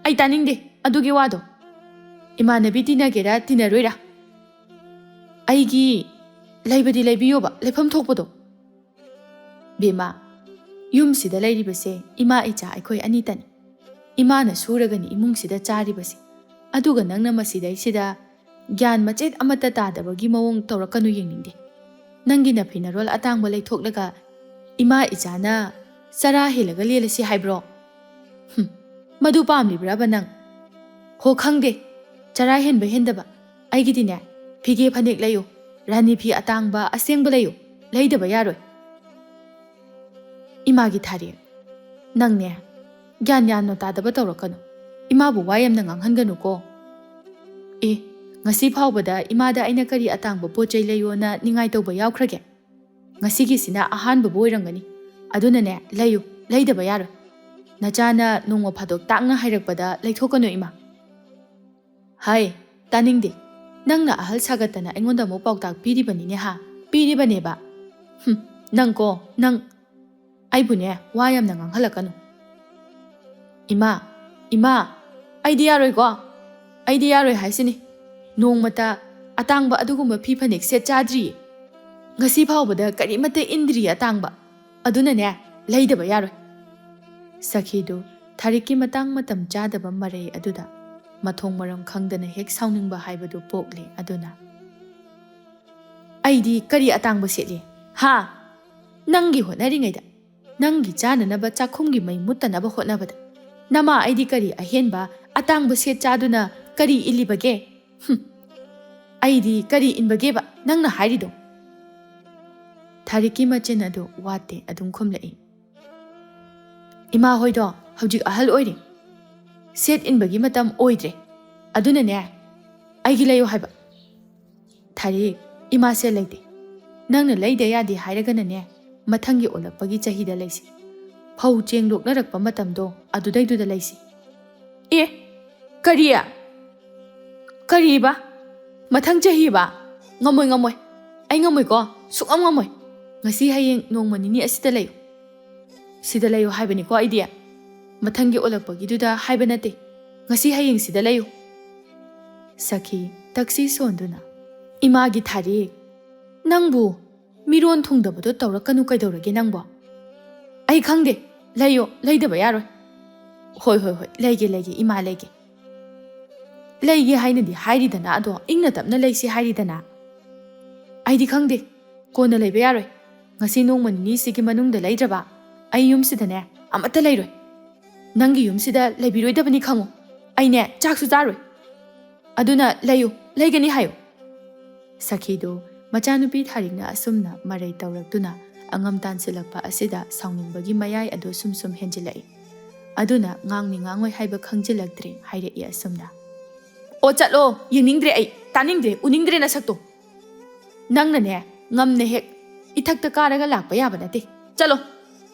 ꯑꯩ ꯇꯥꯅꯤꯡꯗꯦ ꯑꯗꯨꯒꯤ ꯋꯥꯗꯣ꯫ ꯏꯃꯥꯟꯅꯕꯤ ꯇꯤꯟꯅꯒꯦꯔꯥ ꯇꯤꯟꯅꯔꯣꯏꯔꯥ, ꯑꯩꯒꯤ ꯂꯩꯕꯗꯤ ꯂꯩꯕꯤꯌꯣꯕ, ꯂꯩꯐꯝ ꯊꯣꯛꯄꯗꯣ꯫" "ꯕꯦꯝꯃ, ꯌꯨꯝꯁꯤꯗ ꯂꯩꯔꯤꯕꯁꯦ ꯏꯃꯥ ꯏꯆꯥ ꯑꯩꯈꯣꯏ ꯑꯅꯤꯇꯅꯤ꯫ ꯏꯃꯥꯅ ꯁꯨꯔꯒꯅꯤ ꯏꯃꯨꯡꯁꯤꯗ ꯆꯥꯔꯤꯕꯁꯦ꯫ ꯑꯗꯨꯒ ꯅꯪꯅ ꯃꯁꯤꯗꯩꯁꯤꯗ ꯒ꯭ꯌꯥꯟ ꯃꯆꯦꯠ ꯑꯃꯠꯇ ꯇꯥꯗꯕꯒꯤ ꯃꯑꯣꯡ ꯇꯧꯔꯛꯀꯅꯨ, ꯌꯦꯡꯅꯤꯡꯗꯦ꯫ ꯅꯪꯒꯤ ꯅꯐꯤ ꯅꯔꯣꯜ ꯑꯇꯥꯡꯕ ꯂꯩꯊꯣꯛꯂꯒ ꯏꯃꯥ ꯏꯆꯥꯅ ꯆꯔꯥ ꯍꯦꯜꯂꯒ ꯂꯦꯜꯂꯁꯤ ꯍꯥꯏꯕ꯭ꯔꯣ? ꯍꯨꯝ, ꯃꯗꯨ ꯄꯥꯝꯂꯤꯕ꯭ꯔꯕ ꯅꯪ? ꯍꯣ, ꯈꯪꯗꯦ, ꯆꯔꯥ ꯍꯦꯟꯕ ꯍꯦꯟꯗꯕ, ꯑꯩꯒꯤꯗꯤꯅꯦ, ꯐꯤꯒꯦ ꯐꯅꯦꯛ ꯂꯩꯌꯨ, ꯔꯥꯅꯤ ꯐꯤ ꯑꯇꯥꯡꯕ ꯑꯁꯦꯡꯕ ꯂꯩꯌꯨ, ꯂꯩꯗꯕ ꯌꯥꯔꯣꯏ꯫" "ꯏꯃꯥꯒꯤ ꯊꯥꯔꯦ, ꯅꯪꯅꯦ, ꯒ꯭ꯌꯥꯟ ꯌꯥꯝꯅ ꯇꯥꯗꯕ ꯇꯧꯔꯛꯀꯅꯨ꯫ ꯏꯃꯥꯕꯨ ꯋꯥ ꯌꯥꯝꯅ ꯉꯥꯡꯍꯟꯒꯅꯨꯀꯣ꯫ ꯑꯦ, ꯉꯁꯤ ꯐꯥꯎꯕꯗ ꯏꯃꯥꯗ ꯑꯩꯅ ꯀꯔꯤ ꯑꯇꯥꯡꯕ ꯄꯣꯠ ꯆꯩ ꯂꯩꯌꯣꯅ ꯅꯤꯡꯉꯥꯏ ꯇꯧꯕ ꯌꯥꯎꯈ꯭ꯔꯒꯦ? ꯉꯁꯤꯒꯤꯁꯤꯅ ꯑꯍꯥꯟꯕꯕꯨ ꯑꯣꯏꯔꯝꯒꯅꯤ꯫ ꯑꯗꯨꯅꯅꯦ, ꯂꯩꯌꯨ, ꯂꯩꯗꯕ ꯌꯥꯔꯣꯏ꯫ ꯅꯆꯥꯅ ꯅꯣꯡꯃ ꯐꯥꯗꯣꯛ ꯇꯥꯡꯅ ꯍꯥꯏꯔꯛꯄꯗ ꯂꯩꯊꯣꯛꯀꯅꯨ, ꯏꯃꯥ꯫" "ꯍꯥꯏ, ꯇꯥꯅꯤꯡꯗꯦ꯫ ꯅꯪꯅ ꯑꯍꯜ ꯁꯥꯒꯠꯇꯅ ꯑꯩꯉꯣꯟꯗ ꯑꯃꯨꯛ ꯄꯥꯎꯇꯥꯛ ꯄꯤꯔꯤꯕꯅꯤꯅꯦ ꯍꯥ? ꯄꯤꯔꯤꯕꯅꯦꯕ꯫ ꯍꯨꯝ, ꯅꯪꯀꯣ, ꯅꯪ꯫ ꯑꯩꯕꯨꯅꯦ, ꯋꯥ ꯌꯥꯝꯅ ꯉꯥꯡꯍꯜꯂꯛꯀꯅꯨ꯫" "ꯏꯃꯥ, ꯏꯃꯥ, ꯑꯩꯗꯤ ꯌꯥꯔꯣꯏꯀꯣ꯫ ꯑꯩꯗꯤ ꯌꯥꯔꯣꯏ ꯍꯥꯏꯁꯤꯅꯤ꯫ ꯅꯣꯡꯃꯇ ꯑꯇꯥꯡꯕ ꯑꯗꯨꯒꯨꯝꯕ ꯐꯤ ꯐꯅꯦꯛ ꯁꯦꯠ ꯆꯥꯗ꯭ꯔꯤꯌꯦ꯫ ꯉꯁꯤ ꯐꯥꯎꯕꯗ ꯀꯔꯤꯃꯠꯇ ꯏꯟꯗ꯭ꯔꯤꯌꯦ ꯑꯇꯥꯡꯕ꯫ ꯑꯗꯨꯅꯅꯦ, ꯂꯩꯗꯕ ꯌꯥꯔꯣꯏ꯫" ꯁꯈꯤꯗꯨ ꯊꯥꯔꯤꯛꯀꯤ ꯃꯇꯥꯡ ꯃꯇꯝ ꯆꯥꯗꯕ ꯃꯔꯩ ꯑꯗꯨꯗ ꯃꯊꯣꯡ ꯃꯔꯝ ꯈꯪꯗꯅ ꯍꯦꯛ ꯁꯥꯎꯅꯤꯡꯕ ꯍꯥꯏꯕꯗꯨ ꯄꯣꯛꯂꯦ꯫ ꯑꯗꯨꯅ, "ꯑꯩꯗꯤ ꯀꯔꯤ ꯑꯇꯥꯡꯕ ꯁꯦꯠꯂꯤ? ꯍꯥ? ꯅꯪꯒꯤ ꯍꯣꯠꯅꯔꯤꯉꯩꯗ, ꯅꯪꯒꯤ ꯆꯥꯅꯅꯕ ꯆꯥꯛꯈꯨꯝꯒꯤ ꯃꯩ ꯃꯨꯠꯇꯅꯕ ꯍꯣꯠꯅꯕꯗ, ꯅꯃꯥ ꯑꯩꯗꯤ ꯀꯔꯤ ꯑꯍꯦꯟꯕ ꯑꯇꯥꯡꯕ ꯁꯦꯠ ꯆꯥꯗꯨꯅ ꯀꯔꯤ ꯏꯜꯂꯤꯕꯒꯦ? ꯍꯨꯝ, ꯑꯩꯗꯤ ꯀꯔꯤ ꯏꯟꯕꯒꯦꯕ ꯅꯪꯅ ꯍꯥꯏꯔꯤꯗꯣ?" ꯊꯥꯔꯤꯛꯀꯤ ꯃꯆꯤꯟ ꯑꯗꯨ ꯋꯥꯠꯇꯦ ꯑꯗꯨꯝ ꯈꯨꯝꯂꯛꯏ꯫ "ꯏꯃꯥ ꯍꯣꯏꯗꯣ ꯍꯧꯖꯤꯛ ꯑꯍꯜ ꯑꯣꯏꯔꯦ꯫ ꯁꯦꯠ ꯏꯟꯕꯒꯤ ꯃꯇꯝ ꯑꯣꯏꯗ꯭ꯔꯦ꯫ ꯑꯗꯨꯅꯅꯦ, ꯑꯩꯒꯤ ꯂꯩꯌꯨ ꯍꯥꯏꯕ꯫ ꯊꯥꯔꯤꯛ, ꯏꯃꯥꯁꯦ ꯂꯩꯇꯦ꯫ ꯅꯪꯅ ꯂꯩꯗ ꯌꯥꯗꯦ ꯍꯥꯏꯔꯒꯅꯅꯦ, ꯃꯊꯪꯒꯤ ꯑꯣꯜꯂꯛꯄꯒꯤ ꯆꯍꯤꯗ ꯂꯩꯁꯤ꯫ ꯐꯧ ꯆꯦꯡ ꯂꯣꯛꯅꯔꯛꯄ ꯃꯇꯝꯗꯣ ꯑꯗꯨꯗꯩꯗꯨꯗ ꯂꯩꯁꯤ꯫ ꯑꯦ, ꯀꯔꯤ? ꯀꯔꯤꯕ? ꯃꯊꯪ ꯆꯍꯤꯕ? ꯉꯝꯃꯣꯏ, ꯉꯝꯃꯣꯏ꯫ ꯑꯩ ꯉꯝꯃꯣꯏꯀꯣ꯫ ꯁꯨꯛꯉꯝ ꯉꯝꯃꯣꯏ꯫ ꯉꯁꯤ ꯍꯌꯦꯡ ꯅꯣꯡꯃ ꯅꯤꯅꯤ ꯑꯁꯤꯗ ꯂꯩꯌꯨ꯫ ꯁꯤꯗ ꯂꯩꯌꯨ ꯍꯥꯏꯕꯅꯤꯀꯣ ꯑꯩꯗꯤ꯫ ꯃꯊꯪꯒꯤ ꯑꯣꯜꯂꯛꯄꯒꯤꯗꯨꯗ ꯍꯥꯏꯕ ꯅꯠꯇꯦ꯫ ꯉꯁꯤ ꯍꯌꯦꯡ ꯁꯤꯗ ꯂꯩꯌꯨ꯫ ꯁꯈꯤ, ꯇꯛꯁꯤ ꯁꯣꯟꯗꯨꯅ, ꯏꯃꯥꯒꯤ ꯊꯥꯔꯤꯛ, ꯅꯪꯕꯨ ꯃꯤꯔꯣꯟ ꯊꯨꯡꯗꯕꯗꯣ ꯇꯧꯔꯛꯀꯅꯨ, ꯀꯩꯗꯧꯔꯒꯦ ꯅꯪꯕꯣ? ꯑꯩ ꯈꯪꯗꯦ꯫ ꯂꯩꯌꯣ, ꯂꯩꯗꯕ ꯌꯥꯔꯣꯏ꯫ ꯍꯣꯏ, ꯍꯣꯏ, ꯍꯣꯏ, ꯂꯩꯒꯦ, ꯂꯩꯒꯦ, ꯏꯃꯥ, ꯂꯩꯒꯦ꯫ ꯂꯩꯒꯦ ꯍꯥꯏꯅꯗꯤ ꯍꯥꯏꯔꯤꯗꯅ, ꯑꯗꯣ ꯏꯪꯅ ꯇꯞꯅ ꯂꯩꯁꯤ ꯍꯥꯏꯔꯤꯗꯅ꯫ ꯑꯩꯗꯤ ꯈꯪꯗꯦ꯫ ꯀꯣꯟꯅ ꯂꯩꯕ ꯌꯥꯔꯣꯏ꯫ ꯉꯁꯤ ꯅꯣꯡꯃ ꯅꯤꯅꯤꯁꯤꯒꯤ ꯃꯅꯨꯡꯗ ꯂꯩꯗ꯭ꯔꯕ, ꯑꯩ ꯌꯨꯝꯁꯤꯗꯅꯦ ꯑꯃꯠꯇ ꯂꯩꯔꯣꯏ꯫ ꯅꯪꯒꯤ ꯌꯨꯝꯁꯤꯗ ꯂꯩꯕꯤꯔꯣꯏꯗꯕꯅꯤ ꯈꯪꯉꯨ꯫ ꯑꯩꯅꯦ ꯆꯥꯛꯁꯨ ꯆꯥꯔꯣꯏ꯫ ꯑꯗꯨꯅ ꯂꯩꯌꯨ, ꯂꯩꯒꯅꯤ ꯍꯥꯏꯌꯨ꯫ ꯁꯈꯤꯗꯨ ꯃꯆꯥꯅꯨꯄꯤ ꯊꯥꯔꯤꯛꯅ ꯑꯁꯨꯝꯅ ꯃꯔꯩ ꯇꯧꯔꯛꯇꯨꯅ ꯑꯉꯝ ꯇꯥꯟꯁꯤꯜꯂꯛꯄ ꯑꯁꯤꯗ ꯁꯥꯎꯅꯤꯡꯕꯒꯤ ꯃꯌꯥꯏ ꯑꯗꯨ ꯁꯨꯝ ꯁꯨꯝ ꯍꯦꯟꯖꯤꯜꯂꯛꯏ꯫ ꯑꯗꯨꯅ ꯉꯥꯡꯅꯤ ꯉꯥꯡꯉꯣꯏ ꯍꯥꯏꯕ ꯈꯪꯖꯤꯜꯂꯛꯇ꯭ꯔꯦ ꯍꯥꯏꯔꯛꯏ ꯑꯁꯨꯝꯅ꯫ ꯑꯣ ꯆꯠꯂꯣ, ꯌꯦꯡꯅꯤꯡꯗ꯭ꯔꯦ ꯑꯩ, ꯇꯥꯅꯤꯡꯗ꯭ꯔꯦ, ꯎꯅꯤꯡꯗ꯭ꯔꯦ ꯅꯁꯛꯇꯣ꯫ ꯅꯪꯅꯅꯦ, ꯉꯝꯅ ꯍꯦꯛ ꯏꯊꯛꯇ ꯀꯥꯔꯒ ꯂꯥꯛꯄ ꯌꯥꯕ ꯅꯠꯇꯦ꯫ ꯆꯠꯂꯣ,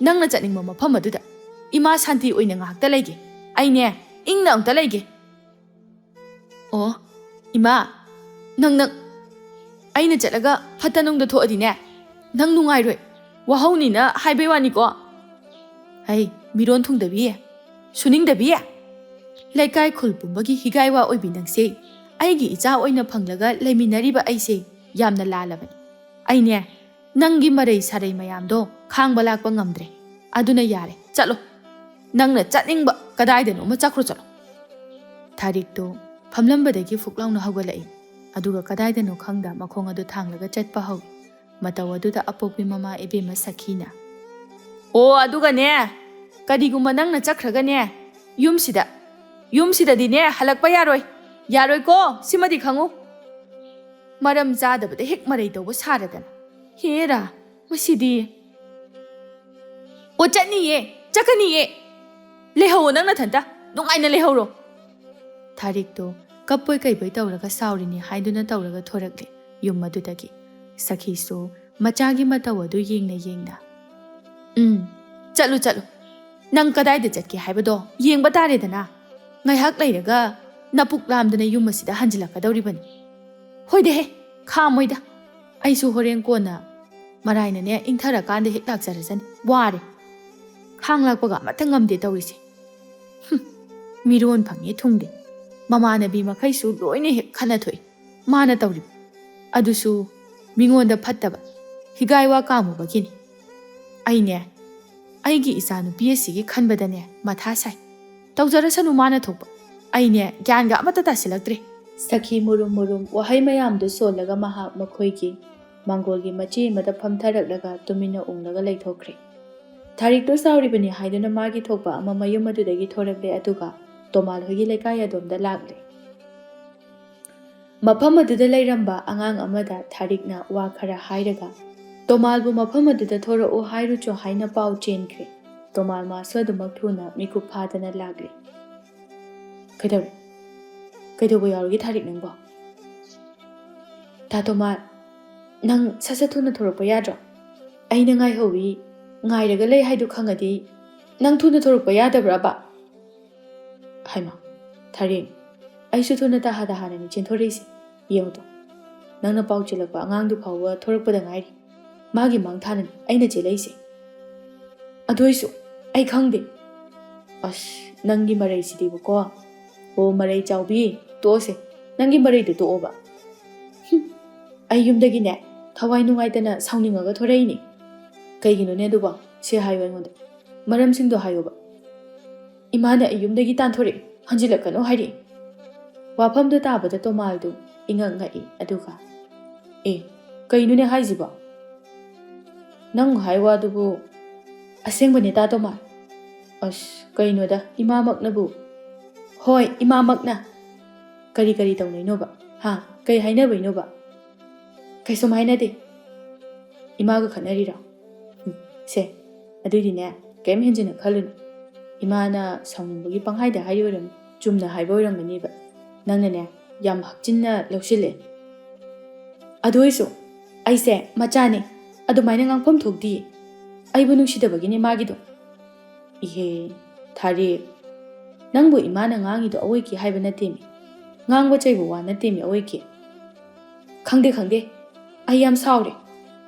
ꯅꯪꯅ ꯆꯠꯅꯤꯡꯕ ꯃꯐꯝ ꯑꯗꯨꯗ꯫ ꯏꯃꯥ ꯁꯥꯟꯇꯤ ꯑꯣꯏꯅ ꯉꯥꯏꯍꯥꯛꯇ ꯂꯩꯒꯦ꯫ ꯑꯩꯅꯦ, ꯏꯪꯅ ꯑꯝꯇ ꯂꯩꯒꯦ꯫ ꯑꯣ, ꯏꯃꯥ, ꯅꯪ, ꯅꯪ, ꯑꯩꯅ ꯆꯠꯂꯒ ꯐꯠꯇ ꯅꯨꯡꯗ ꯊꯣꯛꯑꯗꯤꯅꯦ, ꯅꯪ ꯅꯨꯡꯉꯥꯏꯔꯣꯏ꯫ ꯋꯥꯍꯧꯅꯤꯅ ꯍꯥꯏꯕꯩ ꯋꯥꯅꯤꯀꯣ꯫ ꯍꯩ, ꯃꯤꯔꯣꯟ ꯊꯨꯡꯗꯕꯤ, ꯁꯨꯅꯤꯡꯗꯕꯤ꯫ ꯂꯩꯀꯥꯏ ꯈꯨꯜ ꯄꯨꯝꯕꯒꯤ ꯍꯤꯒꯥꯏ ꯋꯥ ꯑꯣꯏꯕꯤ ꯅꯪꯁꯦ꯫ ꯑꯩꯒꯤ ꯏꯆꯥ ꯑꯣꯏꯅ ꯐꯪꯂꯒ ꯂꯩꯃꯤꯟꯅꯔꯤꯕ ꯑꯩꯁꯦ ꯌꯥꯝꯅ ꯂꯥꯜꯂꯕꯅꯤ꯫ ꯑꯩꯅꯦ, ꯅꯪꯒꯤ ꯃꯔꯩ ꯁꯥꯔꯩ ꯃꯌꯥꯝꯗꯣ ꯈꯥꯡꯕ ꯂꯥꯛꯄ ꯉꯝꯗ꯭ꯔꯦ꯫ ꯑꯗꯨꯅ ꯌꯥꯔꯦ, ꯆꯠꯂꯣ꯫ ꯅꯪꯅ ꯆꯠꯅꯤꯡꯕ ꯀꯗꯥꯏꯗꯅꯣ ꯑꯃ ꯆꯠꯈ꯭ꯔꯣ, ꯆꯠꯂꯣ꯫ ꯊꯥꯔꯤꯛꯇꯨ ꯐꯝꯂꯝꯕꯗꯒꯤ ꯐꯨꯛ ꯂꯥꯎꯅ ꯍꯧꯒꯠꯂꯛꯏ꯫ ꯑꯗꯨꯒ ꯀꯗꯥꯏꯗꯅꯣ ꯈꯪꯗ ꯃꯈꯣꯡ ꯑꯗꯨ ꯊꯥꯡꯂꯒ ꯆꯠꯄ ꯍꯧꯏ꯫ ꯃꯇꯧ ꯑꯗꯨꯗ ꯑꯄꯣꯛꯄꯤ ꯃꯃꯥ ꯏꯕꯦꯝꯃ ꯁꯈꯤꯅ, "ꯑꯣ, ꯑꯗꯨꯒꯅꯦ, ꯀꯔꯤꯒꯨꯝꯕ ꯅꯪꯅ ꯆꯠꯈ꯭ꯔꯒꯅꯦ, ꯌꯨꯝꯁꯤꯗ, ꯌꯨꯝꯁꯤꯗꯗꯤꯅꯦ ꯍꯜꯂꯛꯄ ꯌꯥꯔꯣꯏ꯫ ꯌꯥꯔꯣꯏꯀꯣ, ꯁꯤꯃꯗꯤ ꯈꯪꯉꯨ꯫ ꯃꯔꯝ ꯆꯥꯗꯕꯗ ꯍꯦꯛ ꯃꯔꯩ ꯇꯧꯕ ꯁꯥꯔꯗꯅ꯫ ꯍꯦꯔꯥ, ꯃꯁꯤꯗꯤ꯫ ꯑꯣ, ꯆꯠꯅꯤꯌꯦ, ꯆꯠꯀꯅꯤꯌꯦ꯫ ꯂꯩꯍꯧꯑꯣ ꯅꯪ ꯅꯊꯟꯇ꯫ ꯅꯨꯡꯉꯥꯏꯅ ꯂꯩꯍꯧꯔꯣ꯫ ꯊꯥꯔꯤꯛꯇꯣ ꯀꯞꯄꯣꯏ ꯀꯩꯕꯣꯏ ꯇꯧꯔꯒ ꯁꯥꯎꯔꯤꯅꯤ ꯍꯥꯏꯗꯨꯅ ꯇꯧꯔꯒ ꯊꯣꯔꯛꯂꯦ ꯌꯨꯝ ꯑꯗꯨꯗꯒꯤ꯫ ꯁꯈꯤꯁꯨ ꯃꯆꯥꯒꯤ ꯃꯇꯧ ꯑꯗꯨ ꯌꯦꯡꯅ ꯌꯦꯡꯅ, "ꯎꯝ, ꯆꯠꯂꯨ, ꯆꯠꯂꯨ꯫ ꯅꯪ ꯀꯗꯥꯏꯗ ꯆꯠꯀꯦ ꯍꯥꯏꯕꯗꯣ ꯌꯦꯡꯕ ꯇꯥꯔꯦꯗꯅ꯫ ꯉꯥꯏꯍꯥꯛ ꯂꯩꯔꯒ ꯅꯄꯨꯛ ꯂꯥꯝꯗꯅ ꯌꯨꯝ ꯑꯁꯤꯗ ꯍꯟꯖꯤꯜꯂꯛꯀꯗꯧꯔꯤꯕꯅꯤ꯫ ꯍꯣꯏꯗ ꯍꯦ, ꯈꯥꯝꯃꯣꯏꯗ꯫ ꯑꯩꯁꯨ ꯍꯣꯔꯦꯟ ꯀꯣꯟꯅ ꯃꯔꯥꯏꯅꯅꯦ ꯏꯪꯊꯔꯀꯥꯟꯗ ꯍꯦꯛ ꯂꯥꯛꯆꯔꯁꯅꯤ꯫ ꯋꯥꯔꯦ꯫ ꯈꯥꯡ ꯂꯥꯛꯄꯒ ꯑꯃꯠꯇ ꯉꯝꯗꯦ ꯇꯧꯔꯤꯁꯦ꯫ ꯍꯨꯝ, ꯃꯤꯔꯣꯟ ꯐꯪꯉꯦ ꯊꯨꯡꯗꯦ꯫ ꯃꯃꯥꯟꯅꯕꯤ ꯃꯈꯩꯁꯨ ꯂꯣꯏꯅ ꯍꯦꯛ ꯈꯟꯅ ꯊꯣꯛꯏ꯫ ꯃꯥꯅ ꯇꯧꯔꯤꯕ ꯑꯗꯨꯁꯨ ꯃꯤꯉꯣꯟꯗ ꯐꯠꯇꯕ ꯍꯤꯒꯥꯏ ꯋꯥ ꯀꯥꯃꯨꯕꯒꯤꯅꯤ꯫ ꯑꯩꯅꯦ, ꯑꯩꯒꯤ ꯏꯆꯥꯅꯨꯄꯤ ꯑꯁꯤꯒꯤ ꯈꯟꯕꯗꯅꯦ ꯃꯊꯥ ꯁꯥꯏ꯫ ꯇꯧꯖꯔꯁꯅꯨ ꯃꯥꯅ ꯊꯣꯛꯄ꯫ ꯑꯩꯅꯦ ꯒ꯭ꯌꯥꯟꯒ ꯑꯃꯠꯇ ꯇꯥꯁꯤꯜꯂꯛꯇ꯭ꯔꯦ꯫" ꯁꯈꯤ ꯃꯨꯔꯨꯝ ꯃꯨꯔꯨꯝ ꯋꯥꯍꯩ ꯃꯌꯥꯝꯗꯨ ꯁꯣꯜꯂꯒ ꯃꯍꯥꯛ ꯃꯈꯣꯏꯒꯤ ꯃꯥꯡꯒꯣꯜꯒꯤ ꯃꯆꯤ ꯑꯃꯗ ꯐꯝꯊꯔꯛꯂꯒ ꯇꯨꯃꯤꯟꯅ ꯎꯪꯂꯒ ꯂꯩꯊꯣꯛꯈ꯭ꯔꯦ꯫ ꯊꯥꯔꯤꯛꯇꯣ ꯁꯥꯎꯔꯤꯕꯅꯤ ꯍꯥꯏꯗꯨꯅ ꯃꯥꯒꯤ ꯊꯣꯛꯄ ꯑꯃ ꯃꯌꯨꯝ ꯑꯗꯨꯗꯒꯤ ꯊꯣꯔꯛꯂꯦ, ꯑꯗꯨꯒ ꯇꯣꯃꯥꯜ ꯍꯣꯏꯒꯤ ꯂꯩꯀꯥꯏ ꯑꯗꯣꯝꯗ ꯂꯥꯛꯂꯦ꯫ ꯃꯐꯝ ꯑꯗꯨꯗ ꯂꯩꯔꯝꯕ ꯑꯉꯥꯡ ꯑꯃꯗ ꯊꯥꯔꯤꯛꯅ ꯋꯥ ꯈꯔ ꯍꯥꯏꯔꯒ, "ꯇꯣꯃꯥꯜꯕꯨ ꯃꯐꯝ ꯑꯗꯨꯗ ꯊꯣꯔꯛꯎ ꯍꯥꯏꯔꯨꯆꯣ" ꯍꯥꯏꯅ ꯄꯥꯎ ꯆꯦꯟꯈ꯭ꯔꯦ꯫ ꯇꯣꯃꯥꯜ ꯃꯥꯁꯨ ꯑꯗꯨꯃꯛ ꯊꯨꯅ ꯃꯤꯀꯨꯞ ꯐꯥꯗꯅ ꯂꯥꯛꯂꯦ꯫ "ꯀꯩꯗꯧꯔꯦ? ꯀꯩꯗꯧꯕ ꯌꯥꯎꯔꯒꯦ ꯊꯥꯔꯤꯛ ꯅꯪꯕꯣ?" "ꯇꯥ ꯇꯣꯃꯥꯜ, ꯅꯪ ꯁꯠ ꯁꯠ ꯊꯨꯅ ꯊꯣꯔꯛꯄ ꯌꯥꯗ꯭ꯔꯣ? ꯑꯩꯅ ꯉꯥꯏꯍꯧꯔꯤ, ꯉꯥꯏꯔꯒ ꯂꯩ ꯍꯥꯏꯗꯨ ꯈꯪꯉꯗꯤ ꯅꯪ ꯊꯨꯅ ꯊꯣꯔꯛꯄ ꯌꯥꯗꯕ꯭ꯔꯕ?" "ꯍꯩꯃꯥ, ꯊꯥꯔꯤꯛ, ꯑꯩꯁꯨ ꯊꯨꯅ ꯇꯍꯥ ꯇꯍꯥꯅꯅꯤ ꯆꯦꯟꯊꯣꯔꯛꯏꯁꯦ꯫ ꯌꯦꯡꯉꯨꯇꯣ, ꯅꯪꯅ ꯄꯥꯎ ꯆꯦꯜꯂꯛꯄ ꯑꯉꯥꯡꯗꯨ ꯐꯥꯎꯕ ꯊꯣꯔꯛꯄꯗ ꯉꯥꯏꯔꯤ꯫ ꯃꯥꯒꯤ ꯃꯥꯡ ꯊꯥꯅꯅꯤ ꯑꯩꯅ ꯆꯦꯜꯂꯛꯏꯁꯦ꯫ ꯑꯗꯨ ꯑꯣꯏꯁꯨ ꯑꯩ ꯈꯪꯗꯦ꯫" "ꯑꯁ, ꯅꯪꯒꯤ ꯃꯔꯩꯁꯤꯗꯤꯕꯀꯣ꯫ ꯑꯣ, ꯃꯔꯩ ꯆꯥꯎꯕꯤ, ꯇꯣꯛꯑꯁꯦ꯫ ꯅꯪꯒꯤ ꯃꯔꯩꯗꯨ ꯇꯣꯛꯑꯣꯕ꯫" "ꯍꯨꯝ, ꯑꯩ ꯌꯨꯝꯗꯒꯤꯅꯦ ꯊꯋꯥꯏ ꯅꯨꯡꯉꯥꯏꯇꯅ ꯁꯥꯎꯅꯤꯡꯉꯒ ꯊꯣꯔꯛꯏꯅꯦ꯫" "ꯀꯩꯒꯤꯅꯣꯅꯦ ꯑꯗꯨꯕꯣ? ꯁꯦ ꯍꯥꯏꯌꯨ ꯑꯩꯉꯣꯟꯗ꯫ ꯃꯔꯝꯁꯤꯡꯗꯣ ꯍꯥꯏꯌꯣꯕ꯫" "ꯏꯃꯥꯅ ꯑꯩ ꯌꯨꯝꯗꯒꯤ ꯇꯥꯟꯊꯣꯔꯛꯏ, ꯍꯟꯖꯤꯜꯂꯛꯀꯅꯨ ꯍꯥꯏꯔꯛꯏ꯫" ꯋꯥꯐꯝꯗꯨ ꯇꯥꯕꯗ ꯇꯣꯃꯥꯜꯗꯨ ꯏꯉꯛ ꯉꯛꯏ, ꯑꯗꯨꯒ, "ꯑꯦ, ꯀꯩꯅꯣꯅꯦ ꯍꯥꯏꯁꯤꯕꯣ? ꯅꯪ ꯍꯥꯏ ꯋꯥꯗꯨꯕꯨ ꯑꯁꯦꯡꯕꯅꯦ ꯇꯥ ꯇꯣꯃꯥꯜ?" "ꯑꯁ, ꯀꯩꯅꯣꯗ, ꯏꯃꯥꯃꯛꯅꯕꯨ꯫" "ꯍꯣꯏ, ꯏꯃꯥꯃꯛꯅ꯫ ꯀꯔꯤ ꯀꯔꯤ ꯇꯧꯅꯩꯅꯣꯕ? ꯍꯥ? ꯀꯩ ꯍꯥꯏꯅꯕꯩꯅꯣꯕ?" "ꯀꯩꯁꯨꯝ ꯍꯥꯏꯅꯗꯦ꯫" "ꯏꯃꯥꯒ ꯈꯠꯅꯔꯤꯔꯣ? ꯎꯝ, ꯁꯦ, ꯑꯗꯨꯏꯗꯤꯅꯦ, ꯀꯩꯝ ꯍꯦꯟꯖꯤꯟꯅ ꯈꯜꯂꯨꯅꯨ꯫ ꯏꯃꯥꯅ ꯁꯥꯎꯅꯤꯡꯕꯒꯤ ꯄꯪꯍꯥꯏꯗ ꯍꯥꯏꯔꯤ ꯑꯣꯏꯔꯝꯅꯤ꯫ ꯆꯨꯝꯅ ꯍꯥꯏꯕ ꯑꯣꯏꯔꯝꯒꯅꯤꯕ꯫ ꯅꯪꯅꯅꯦ, ꯌꯥꯝ ꯍꯛꯆꯤꯟꯅ ꯂꯧꯁꯤꯜꯂꯦ꯫ ꯑꯗꯨ ꯑꯣꯏꯁꯨ ꯑꯩꯁꯦ ꯃꯆꯥꯅꯦ, ꯑꯗꯨꯃꯥꯏꯅ ꯉꯥꯡꯐꯝ ꯊꯣꯛꯇꯤꯌꯦ꯫ ꯑꯩꯕꯨ ꯅꯨꯡꯁꯤꯗꯕꯒꯤꯅꯦ ꯃꯥꯒꯤꯗꯣ꯫ ꯏꯍꯦ, ꯊꯥꯔꯤ, ꯅꯪꯕꯨ ꯏꯃꯥꯅ ꯉꯥꯡꯉꯤꯗꯣ ꯑꯋꯣꯏꯒꯦ ꯍꯥꯏꯕ ꯅꯠꯇꯦꯃꯤ꯫ ꯉꯥꯡꯕ ꯆꯩꯕ ꯋꯥ ꯅꯠꯇꯦꯃꯤ ꯑꯋꯣꯏꯒꯦ꯫ ꯈꯪꯗꯦ, ꯈꯪꯗꯦ, ꯑꯩ ꯌꯥꯝ ꯁꯥꯎꯔꯦ꯫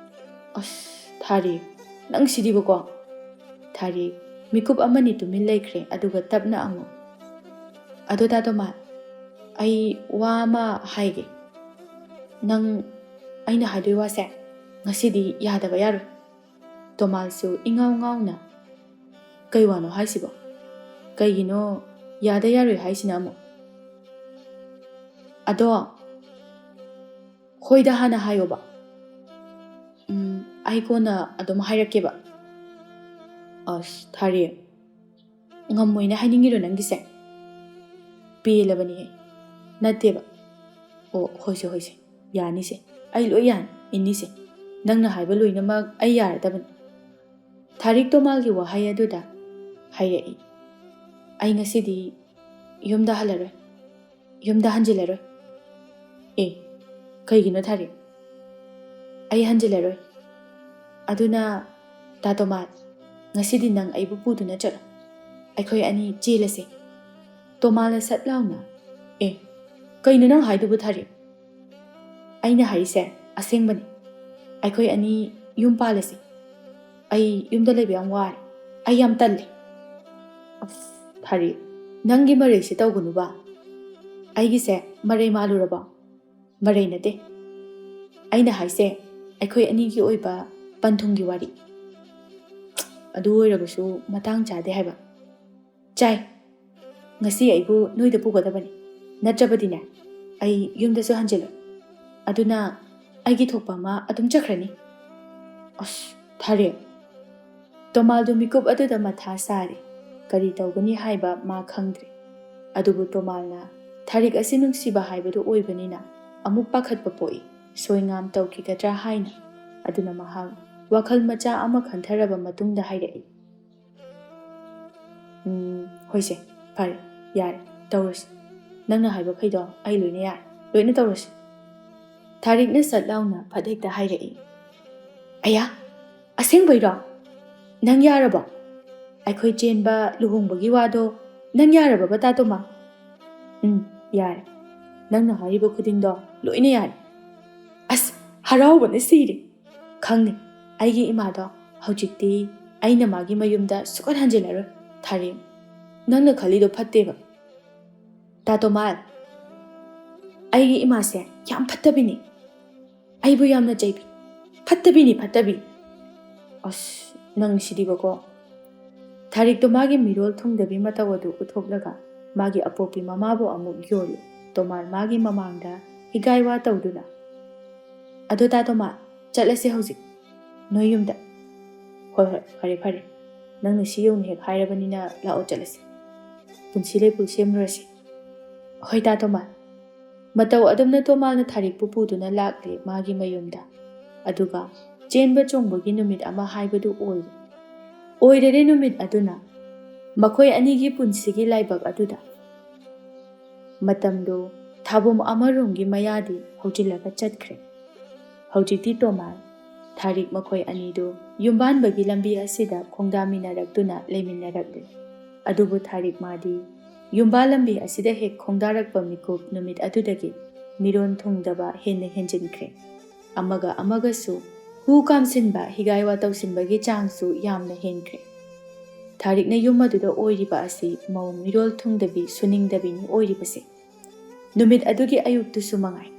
ꯑꯁ, ꯊꯥꯔꯤ, ꯅꯪ ꯁꯤꯗꯤꯕꯀꯣ꯫ ꯊꯥꯔꯤ, ꯃꯤꯀꯨꯞ ꯑꯃꯅꯤ ꯇꯨꯃꯤꯟ ꯂꯩꯈ꯭ꯔꯦ, ꯑꯗꯨꯒ ꯇꯞꯅ ꯑꯃꯨꯛ, "ꯑꯗꯣ ꯗꯥ ꯇꯣꯃꯥ, ꯑꯩ ꯋꯥ ꯑꯃ ꯍꯥꯏꯒꯦ꯫ ꯅꯪ ꯑꯩꯅ ꯍꯥꯏꯗꯣꯏ ꯋꯥꯁꯦ ꯉꯁꯤꯗꯤ ꯌꯥꯗꯕ ꯌꯥꯔꯣꯏ꯫" ꯇꯣꯃꯥꯜꯁꯨ ꯏꯉꯥꯎ ꯉꯥꯎꯅ, "ꯀꯩ ꯋꯥꯅꯣ ꯍꯥꯏꯁꯤꯕꯣ? ꯀꯩꯒꯤꯅꯣ ꯌꯥꯗ ꯌꯥꯔꯣꯏ ꯍꯥꯏꯁꯤꯅ ꯑꯃꯨꯛ?" "ꯑꯗꯣ ꯍꯣꯏꯗ ꯍꯥꯟꯅ ꯍꯥꯏꯌꯣꯕ꯫ ꯎꯝ, ꯑꯩ ꯀꯣꯟꯅ ꯑꯗꯨꯝ ꯍꯥꯏꯔꯛꯀꯦꯕ꯫" ꯑꯁ, ꯊꯥꯔꯤ, ꯉꯝꯃꯣꯏꯅ ꯍꯥꯏꯅꯤꯡꯉꯤꯔꯣ ꯅꯪꯒꯤꯁꯦ? ꯄꯦꯜꯂꯕꯅꯤꯍꯦ꯫ ꯅꯠꯇꯦꯕ꯫ ꯑꯣ, ꯍꯣꯏꯁꯦ, ꯍꯣꯏꯁꯦ, ꯌꯥꯅꯤꯁꯦ꯫ ꯑꯩ ꯂꯣꯏ ꯌꯥꯅꯤ, ꯏꯟꯅꯤꯁꯦ꯫ ꯅꯪꯅ ꯍꯥꯏꯕ ꯂꯣꯏꯅꯃꯛ ꯑꯩ ꯌꯥꯔꯗꯕꯅꯤ꯫ ꯊꯥꯔꯤꯛ ꯇꯣꯃꯥꯜꯒꯤ ꯋꯥꯍꯩ ꯑꯗꯨꯗ ꯍꯥꯏꯔꯛꯏ, "ꯑꯩ ꯉꯁꯤꯗꯤ ꯌꯨꯝꯗ ꯍꯜꯂꯔꯣꯏ, ꯌꯨꯝꯗ ꯍꯟꯖꯤꯜꯂꯔꯣꯏ꯫" "ꯑꯦ, ꯀꯩꯒꯤꯅꯣ ꯊꯥꯔꯤꯛ?" "ꯑꯩ ꯍꯟꯖꯤꯜꯂꯔꯣꯏ꯫ ꯑꯗꯨꯅ ꯗꯥ ꯇꯣꯃꯥꯜ, ꯉꯁꯤꯗꯤ ꯅꯪ ꯑꯩꯕꯨ ꯄꯨꯗꯨꯅ ꯆꯠꯂꯣ꯫ ꯑꯩꯈꯣꯏ ꯑꯅꯤ ꯆꯦꯜꯂꯁꯦ꯫" ꯇꯣꯃꯥꯜꯅ ꯁꯠ ꯂꯥꯎꯅ, "ꯑꯦ, ꯀꯩꯅꯣ ꯅꯪ ꯍꯥꯏꯗꯨꯕꯨ ꯊꯥꯔꯤꯛ?" "ꯑꯩꯅ ꯍꯥꯏꯔꯤꯁꯦ ꯑꯁꯦꯡꯕꯅꯤ꯫ ꯑꯩꯈꯣꯏ ꯑꯅꯤ ꯌꯨꯝ ꯄꯥꯜꯂꯁꯤ꯫ ꯑꯩ ꯌꯨꯝꯗ ꯂꯩꯕ ꯌꯥꯝ ꯋꯥꯔꯦ꯫ ꯑꯩ ꯌꯥꯝ ꯇꯜꯂꯦ꯫" "ꯑꯁ, ꯊꯥꯔꯤꯛ, ꯅꯪꯒꯤ ꯃꯔꯩꯁꯦ ꯇꯧꯒꯅꯨꯕ꯫ ꯑꯩꯒꯤꯁꯦ ꯃꯔꯩ ꯃꯥꯜꯂꯨꯔꯕꯣ? ꯃꯔꯩ ꯅꯠꯇꯦ꯫ ꯑꯩꯅ ꯍꯥꯏꯁꯦ ꯑꯩꯈꯣꯏ ꯑꯅꯤꯒꯤ ꯑꯣꯏꯕ ꯄꯟꯊꯨꯡꯒꯤ ꯋꯥꯔꯤ꯫ ꯑꯗꯨ ꯑꯣꯏꯔꯕꯁꯨ ꯃꯇꯥꯡ ꯆꯥꯗꯦ ꯍꯥꯏꯕ꯫ ꯆꯥꯏ꯫ ꯉꯁꯤ ꯑꯩꯕꯨ ꯅꯣꯏꯗ ꯄꯨꯒꯗꯕꯅꯤ꯫ ꯅꯠꯇ꯭ꯔꯕꯗꯤꯅꯦ, ꯑꯩ ꯌꯨꯝꯗꯁꯨ ꯍꯟꯖꯤꯜꯂꯣꯏ꯫ ꯑꯗꯨꯅ ꯑꯩꯒꯤ ꯊꯣꯛꯄ ꯑꯃ ꯑꯗꯨꯝ ꯆꯠꯈ꯭ꯔꯅꯤ꯫" "ꯑꯁ, ꯊꯥꯔꯤꯛ꯫" ꯇꯣꯃꯥꯜꯗꯨ ꯃꯤꯀꯨꯞ ꯑꯗꯨꯗ ꯃꯊꯥ ꯁꯥꯔꯦ꯫ ꯀꯔꯤ ꯇꯧꯒꯅꯤ ꯍꯥꯏꯕ ꯃꯥ ꯈꯪꯗ꯭ꯔꯦ꯫ ꯑꯗꯨꯕꯨ ꯇꯣꯃꯥꯜꯅ ꯊꯥꯔꯤꯛ ꯑꯁꯤ ꯅꯨꯡꯁꯤꯕ ꯍꯥꯏꯕꯗꯨ ꯑꯣꯏꯕꯅꯤꯅ ꯑꯃꯨꯛ ꯄꯥꯈꯠꯄ ꯄꯣꯛꯏ, ꯁꯣꯏꯉꯥꯝ ꯇꯧꯈꯤꯒꯗ꯭ꯔꯥ ꯍꯥꯏꯅ꯫ ꯑꯗꯨꯅ ꯃꯍꯥꯛ ꯋꯥꯈꯜ ꯃꯆꯥ ꯑꯃ ꯈꯟꯊꯔꯕ ꯃꯇꯨꯡꯗ ꯍꯥꯏꯔꯛꯏ, "ꯎꯝ, ꯍꯣꯏꯁꯦ, ꯐꯔꯦ, ꯌꯥꯔꯦ, ꯇꯧꯔꯁꯤ꯫ ꯅꯪꯅ ꯍꯥꯏꯕꯈꯩꯗꯣ ꯑꯩ ꯂꯣꯏꯅ ꯌꯥꯔꯦ, ꯂꯣꯏꯅ ꯇꯧꯔꯁꯤ꯫" ꯊꯥꯔꯤꯛꯅ ꯁꯠ ꯂꯥꯎꯅ ꯐꯠ ꯍꯦꯛꯇ ꯍꯥꯏꯔꯛꯏ, "ꯑꯌꯥ, ꯑꯁꯦꯡꯕꯩꯔꯣ? ꯅꯪ ꯌꯥꯔꯕꯣ? ꯑꯩꯈꯣꯏ ꯆꯦꯟꯕ ꯂꯨꯍꯣꯡꯕꯒꯤ ꯋꯥꯗꯣ ꯅꯪ ꯌꯥꯔꯕꯕ, ꯇꯥ ꯇꯣꯃꯥ?" "ꯎꯝ, ꯌꯥꯔꯦ꯫ ꯅꯪꯅ ꯍꯥꯏꯔꯤꯕ ꯈꯨꯗꯤꯡꯗꯣ ꯂꯣꯏꯅ ꯌꯥꯔꯦ꯫" ꯑꯁ, ꯍꯔꯥꯎꯕꯅ ꯁꯤꯔꯦ꯫ "ꯈꯪꯅꯤ, ꯑꯩꯒꯤ ꯏꯃꯥꯗꯣ ꯍꯧꯖꯤꯛꯇꯤ ꯑꯩꯅ ꯃꯥꯒꯤ ꯃꯌꯨꯝꯗ ꯁꯨꯛꯍꯟ ꯍꯟꯖꯤꯜꯂꯔꯣꯏ, ꯊꯥꯔꯤꯛ꯫ ꯅꯪꯅ ꯈꯜꯂꯤꯗꯣ ꯐꯠꯇꯦꯕ, ꯇꯥ ꯇꯣꯃꯥ꯫ ꯑꯩꯒꯤ ꯏꯃꯥꯁꯦ ꯌꯥꯝ ꯐꯠꯇꯕꯤꯅꯤ꯫ ꯑꯩꯕꯨ ꯌꯥꯝꯅ ꯆꯩꯕꯤ꯫ ꯐꯠꯇꯕꯤꯅꯤ, ꯐꯠꯇꯕꯤ꯫" ꯑꯁ, ꯅꯪ ꯁꯤꯗꯤꯕꯀꯣ꯫ ꯊꯥꯔꯤꯛꯇꯣ ꯃꯥꯒꯤ ꯃꯤꯔꯣꯜ ꯊꯨꯡꯗꯕꯤ ꯃꯇꯧ ꯑꯗꯨ ꯎꯠꯊꯣꯛꯂꯒ ꯃꯥꯒꯤ ꯑꯄꯣꯛꯄꯤ ꯃꯃꯥꯕꯨ ꯑꯃꯨꯛ ꯌꯣꯜꯂꯤ꯫ ꯇꯣꯃꯥꯔ ꯃꯥꯒꯤ ꯃꯃꯥꯡꯗ ꯍꯤꯒꯥꯏ ꯋꯥ ꯇꯧꯗꯨꯅ, "ꯑꯗꯣ ꯇꯥ ꯇꯣꯃꯥ, ꯆꯠꯂꯁꯦ ꯍꯧꯖꯤꯛ ꯅꯣꯏ ꯌꯨꯝꯗ꯫" "ꯍꯣꯏ, ꯍꯣꯏ, ꯐꯔꯦ, ꯐꯔꯦ꯫ ꯅꯪꯅ ꯁꯤ ꯌꯧꯅ ꯍꯦꯛ ꯍꯥꯏꯔꯕꯅꯤꯅ, ꯂꯥꯛꯑꯣ, ꯆꯠꯂꯁꯤ꯫ ꯄꯨꯟꯁꯤ ꯂꯩꯄꯨ ꯁꯦꯝꯂꯨꯔꯁꯤ꯫" "ꯍꯣꯏ, ꯇꯥ ꯇꯣꯃꯥ꯫" ꯃꯇꯧ ꯑꯗꯨꯝꯅ ꯇꯣꯃꯥꯔꯅ ꯊꯥꯔꯤꯛꯄꯨ ꯄꯨꯗꯨꯅ ꯂꯥꯛꯂꯦ ꯃꯥꯒꯤ ꯃꯌꯨꯝꯗ꯫ ꯑꯗꯨꯒ ꯆꯦꯟꯕ ꯆꯣꯡꯕꯒꯤ ꯅꯨꯃꯤꯠ ꯑꯃ ꯍꯥꯏꯕꯗꯨ ꯑꯣꯏꯔꯦ꯫ ꯑꯣꯏꯔꯔꯦ ꯅꯨꯃꯤꯠ ꯑꯗꯨꯅ ꯃꯈꯣꯏ ꯑꯅꯤꯒꯤ ꯄꯨꯟꯁꯤꯒꯤ ꯂꯥꯏꯕꯛ ꯑꯗꯨꯗ꯫ ꯃꯇꯝꯗꯨ ꯊꯥꯕꯨꯝ ꯑꯃꯔꯣꯝꯒꯤ ꯃꯌꯥꯗꯤ ꯍꯧꯖꯤꯜꯂꯒ ꯆꯠꯈ꯭ꯔꯦ꯫ ꯍꯧꯖꯤꯛꯇꯤ ꯇꯣꯃꯥꯔ, ꯊꯥꯔꯤꯛ ꯃꯈꯣꯏ ꯑꯅꯤꯗꯨ ꯌꯨꯝꯕꯥꯟꯕꯒꯤ ꯂꯝꯕꯤ ꯑꯁꯤꯗ ꯈꯣꯡꯗꯥꯃꯤꯟꯅꯔꯛꯇꯨꯅ ꯂꯩꯃꯤꯟꯅꯔꯛꯂꯦ꯫ ꯑꯗꯨꯕꯨ ꯊꯥꯔꯤꯛ ꯃꯥꯗꯤ ꯌꯨꯝꯕꯥꯟ ꯂꯝꯕꯤ ꯑꯁꯤꯗ ꯍꯦꯛ ꯈꯣꯡꯗꯥꯔꯛꯄ ꯃꯤꯀꯨꯞ ꯅꯨꯃꯤꯠ ꯑꯗꯨꯗꯒꯤ ꯃꯤꯔꯣꯟ ꯊꯨꯡꯗꯕ ꯍꯦꯟꯅ ꯍꯦꯟꯖꯤꯟꯈ꯭ꯔꯦ꯫ ꯑꯃꯒ ꯑꯃꯒꯁꯨ ꯍꯨ ꯀꯥꯝꯁꯤꯟꯕ, ꯍꯤꯒꯥꯏ ꯋꯥ ꯇꯧꯁꯤꯟꯕꯒꯤ ꯆꯥꯡꯁꯨ ꯌꯥꯝꯅ ꯍꯦꯟꯈ꯭ꯔꯦ꯫ ꯊꯥꯔꯤꯛꯅ ꯌꯨꯝ ꯑꯗꯨꯗ ꯑꯣꯏꯔꯤꯕ ꯑꯁꯤ ꯃꯧ ꯃꯤꯔꯣꯜ ꯊꯨꯡꯗꯕꯤ, ꯁꯨꯅꯤꯡꯗꯕꯤꯅꯤ ꯑꯣꯏꯔꯤꯕꯁꯦ꯫ ꯅꯨꯃꯤꯠ ꯑꯗꯨꯒꯤ ꯑꯌꯨꯛꯇꯨꯁꯨ ꯃꯉꯥꯏ꯫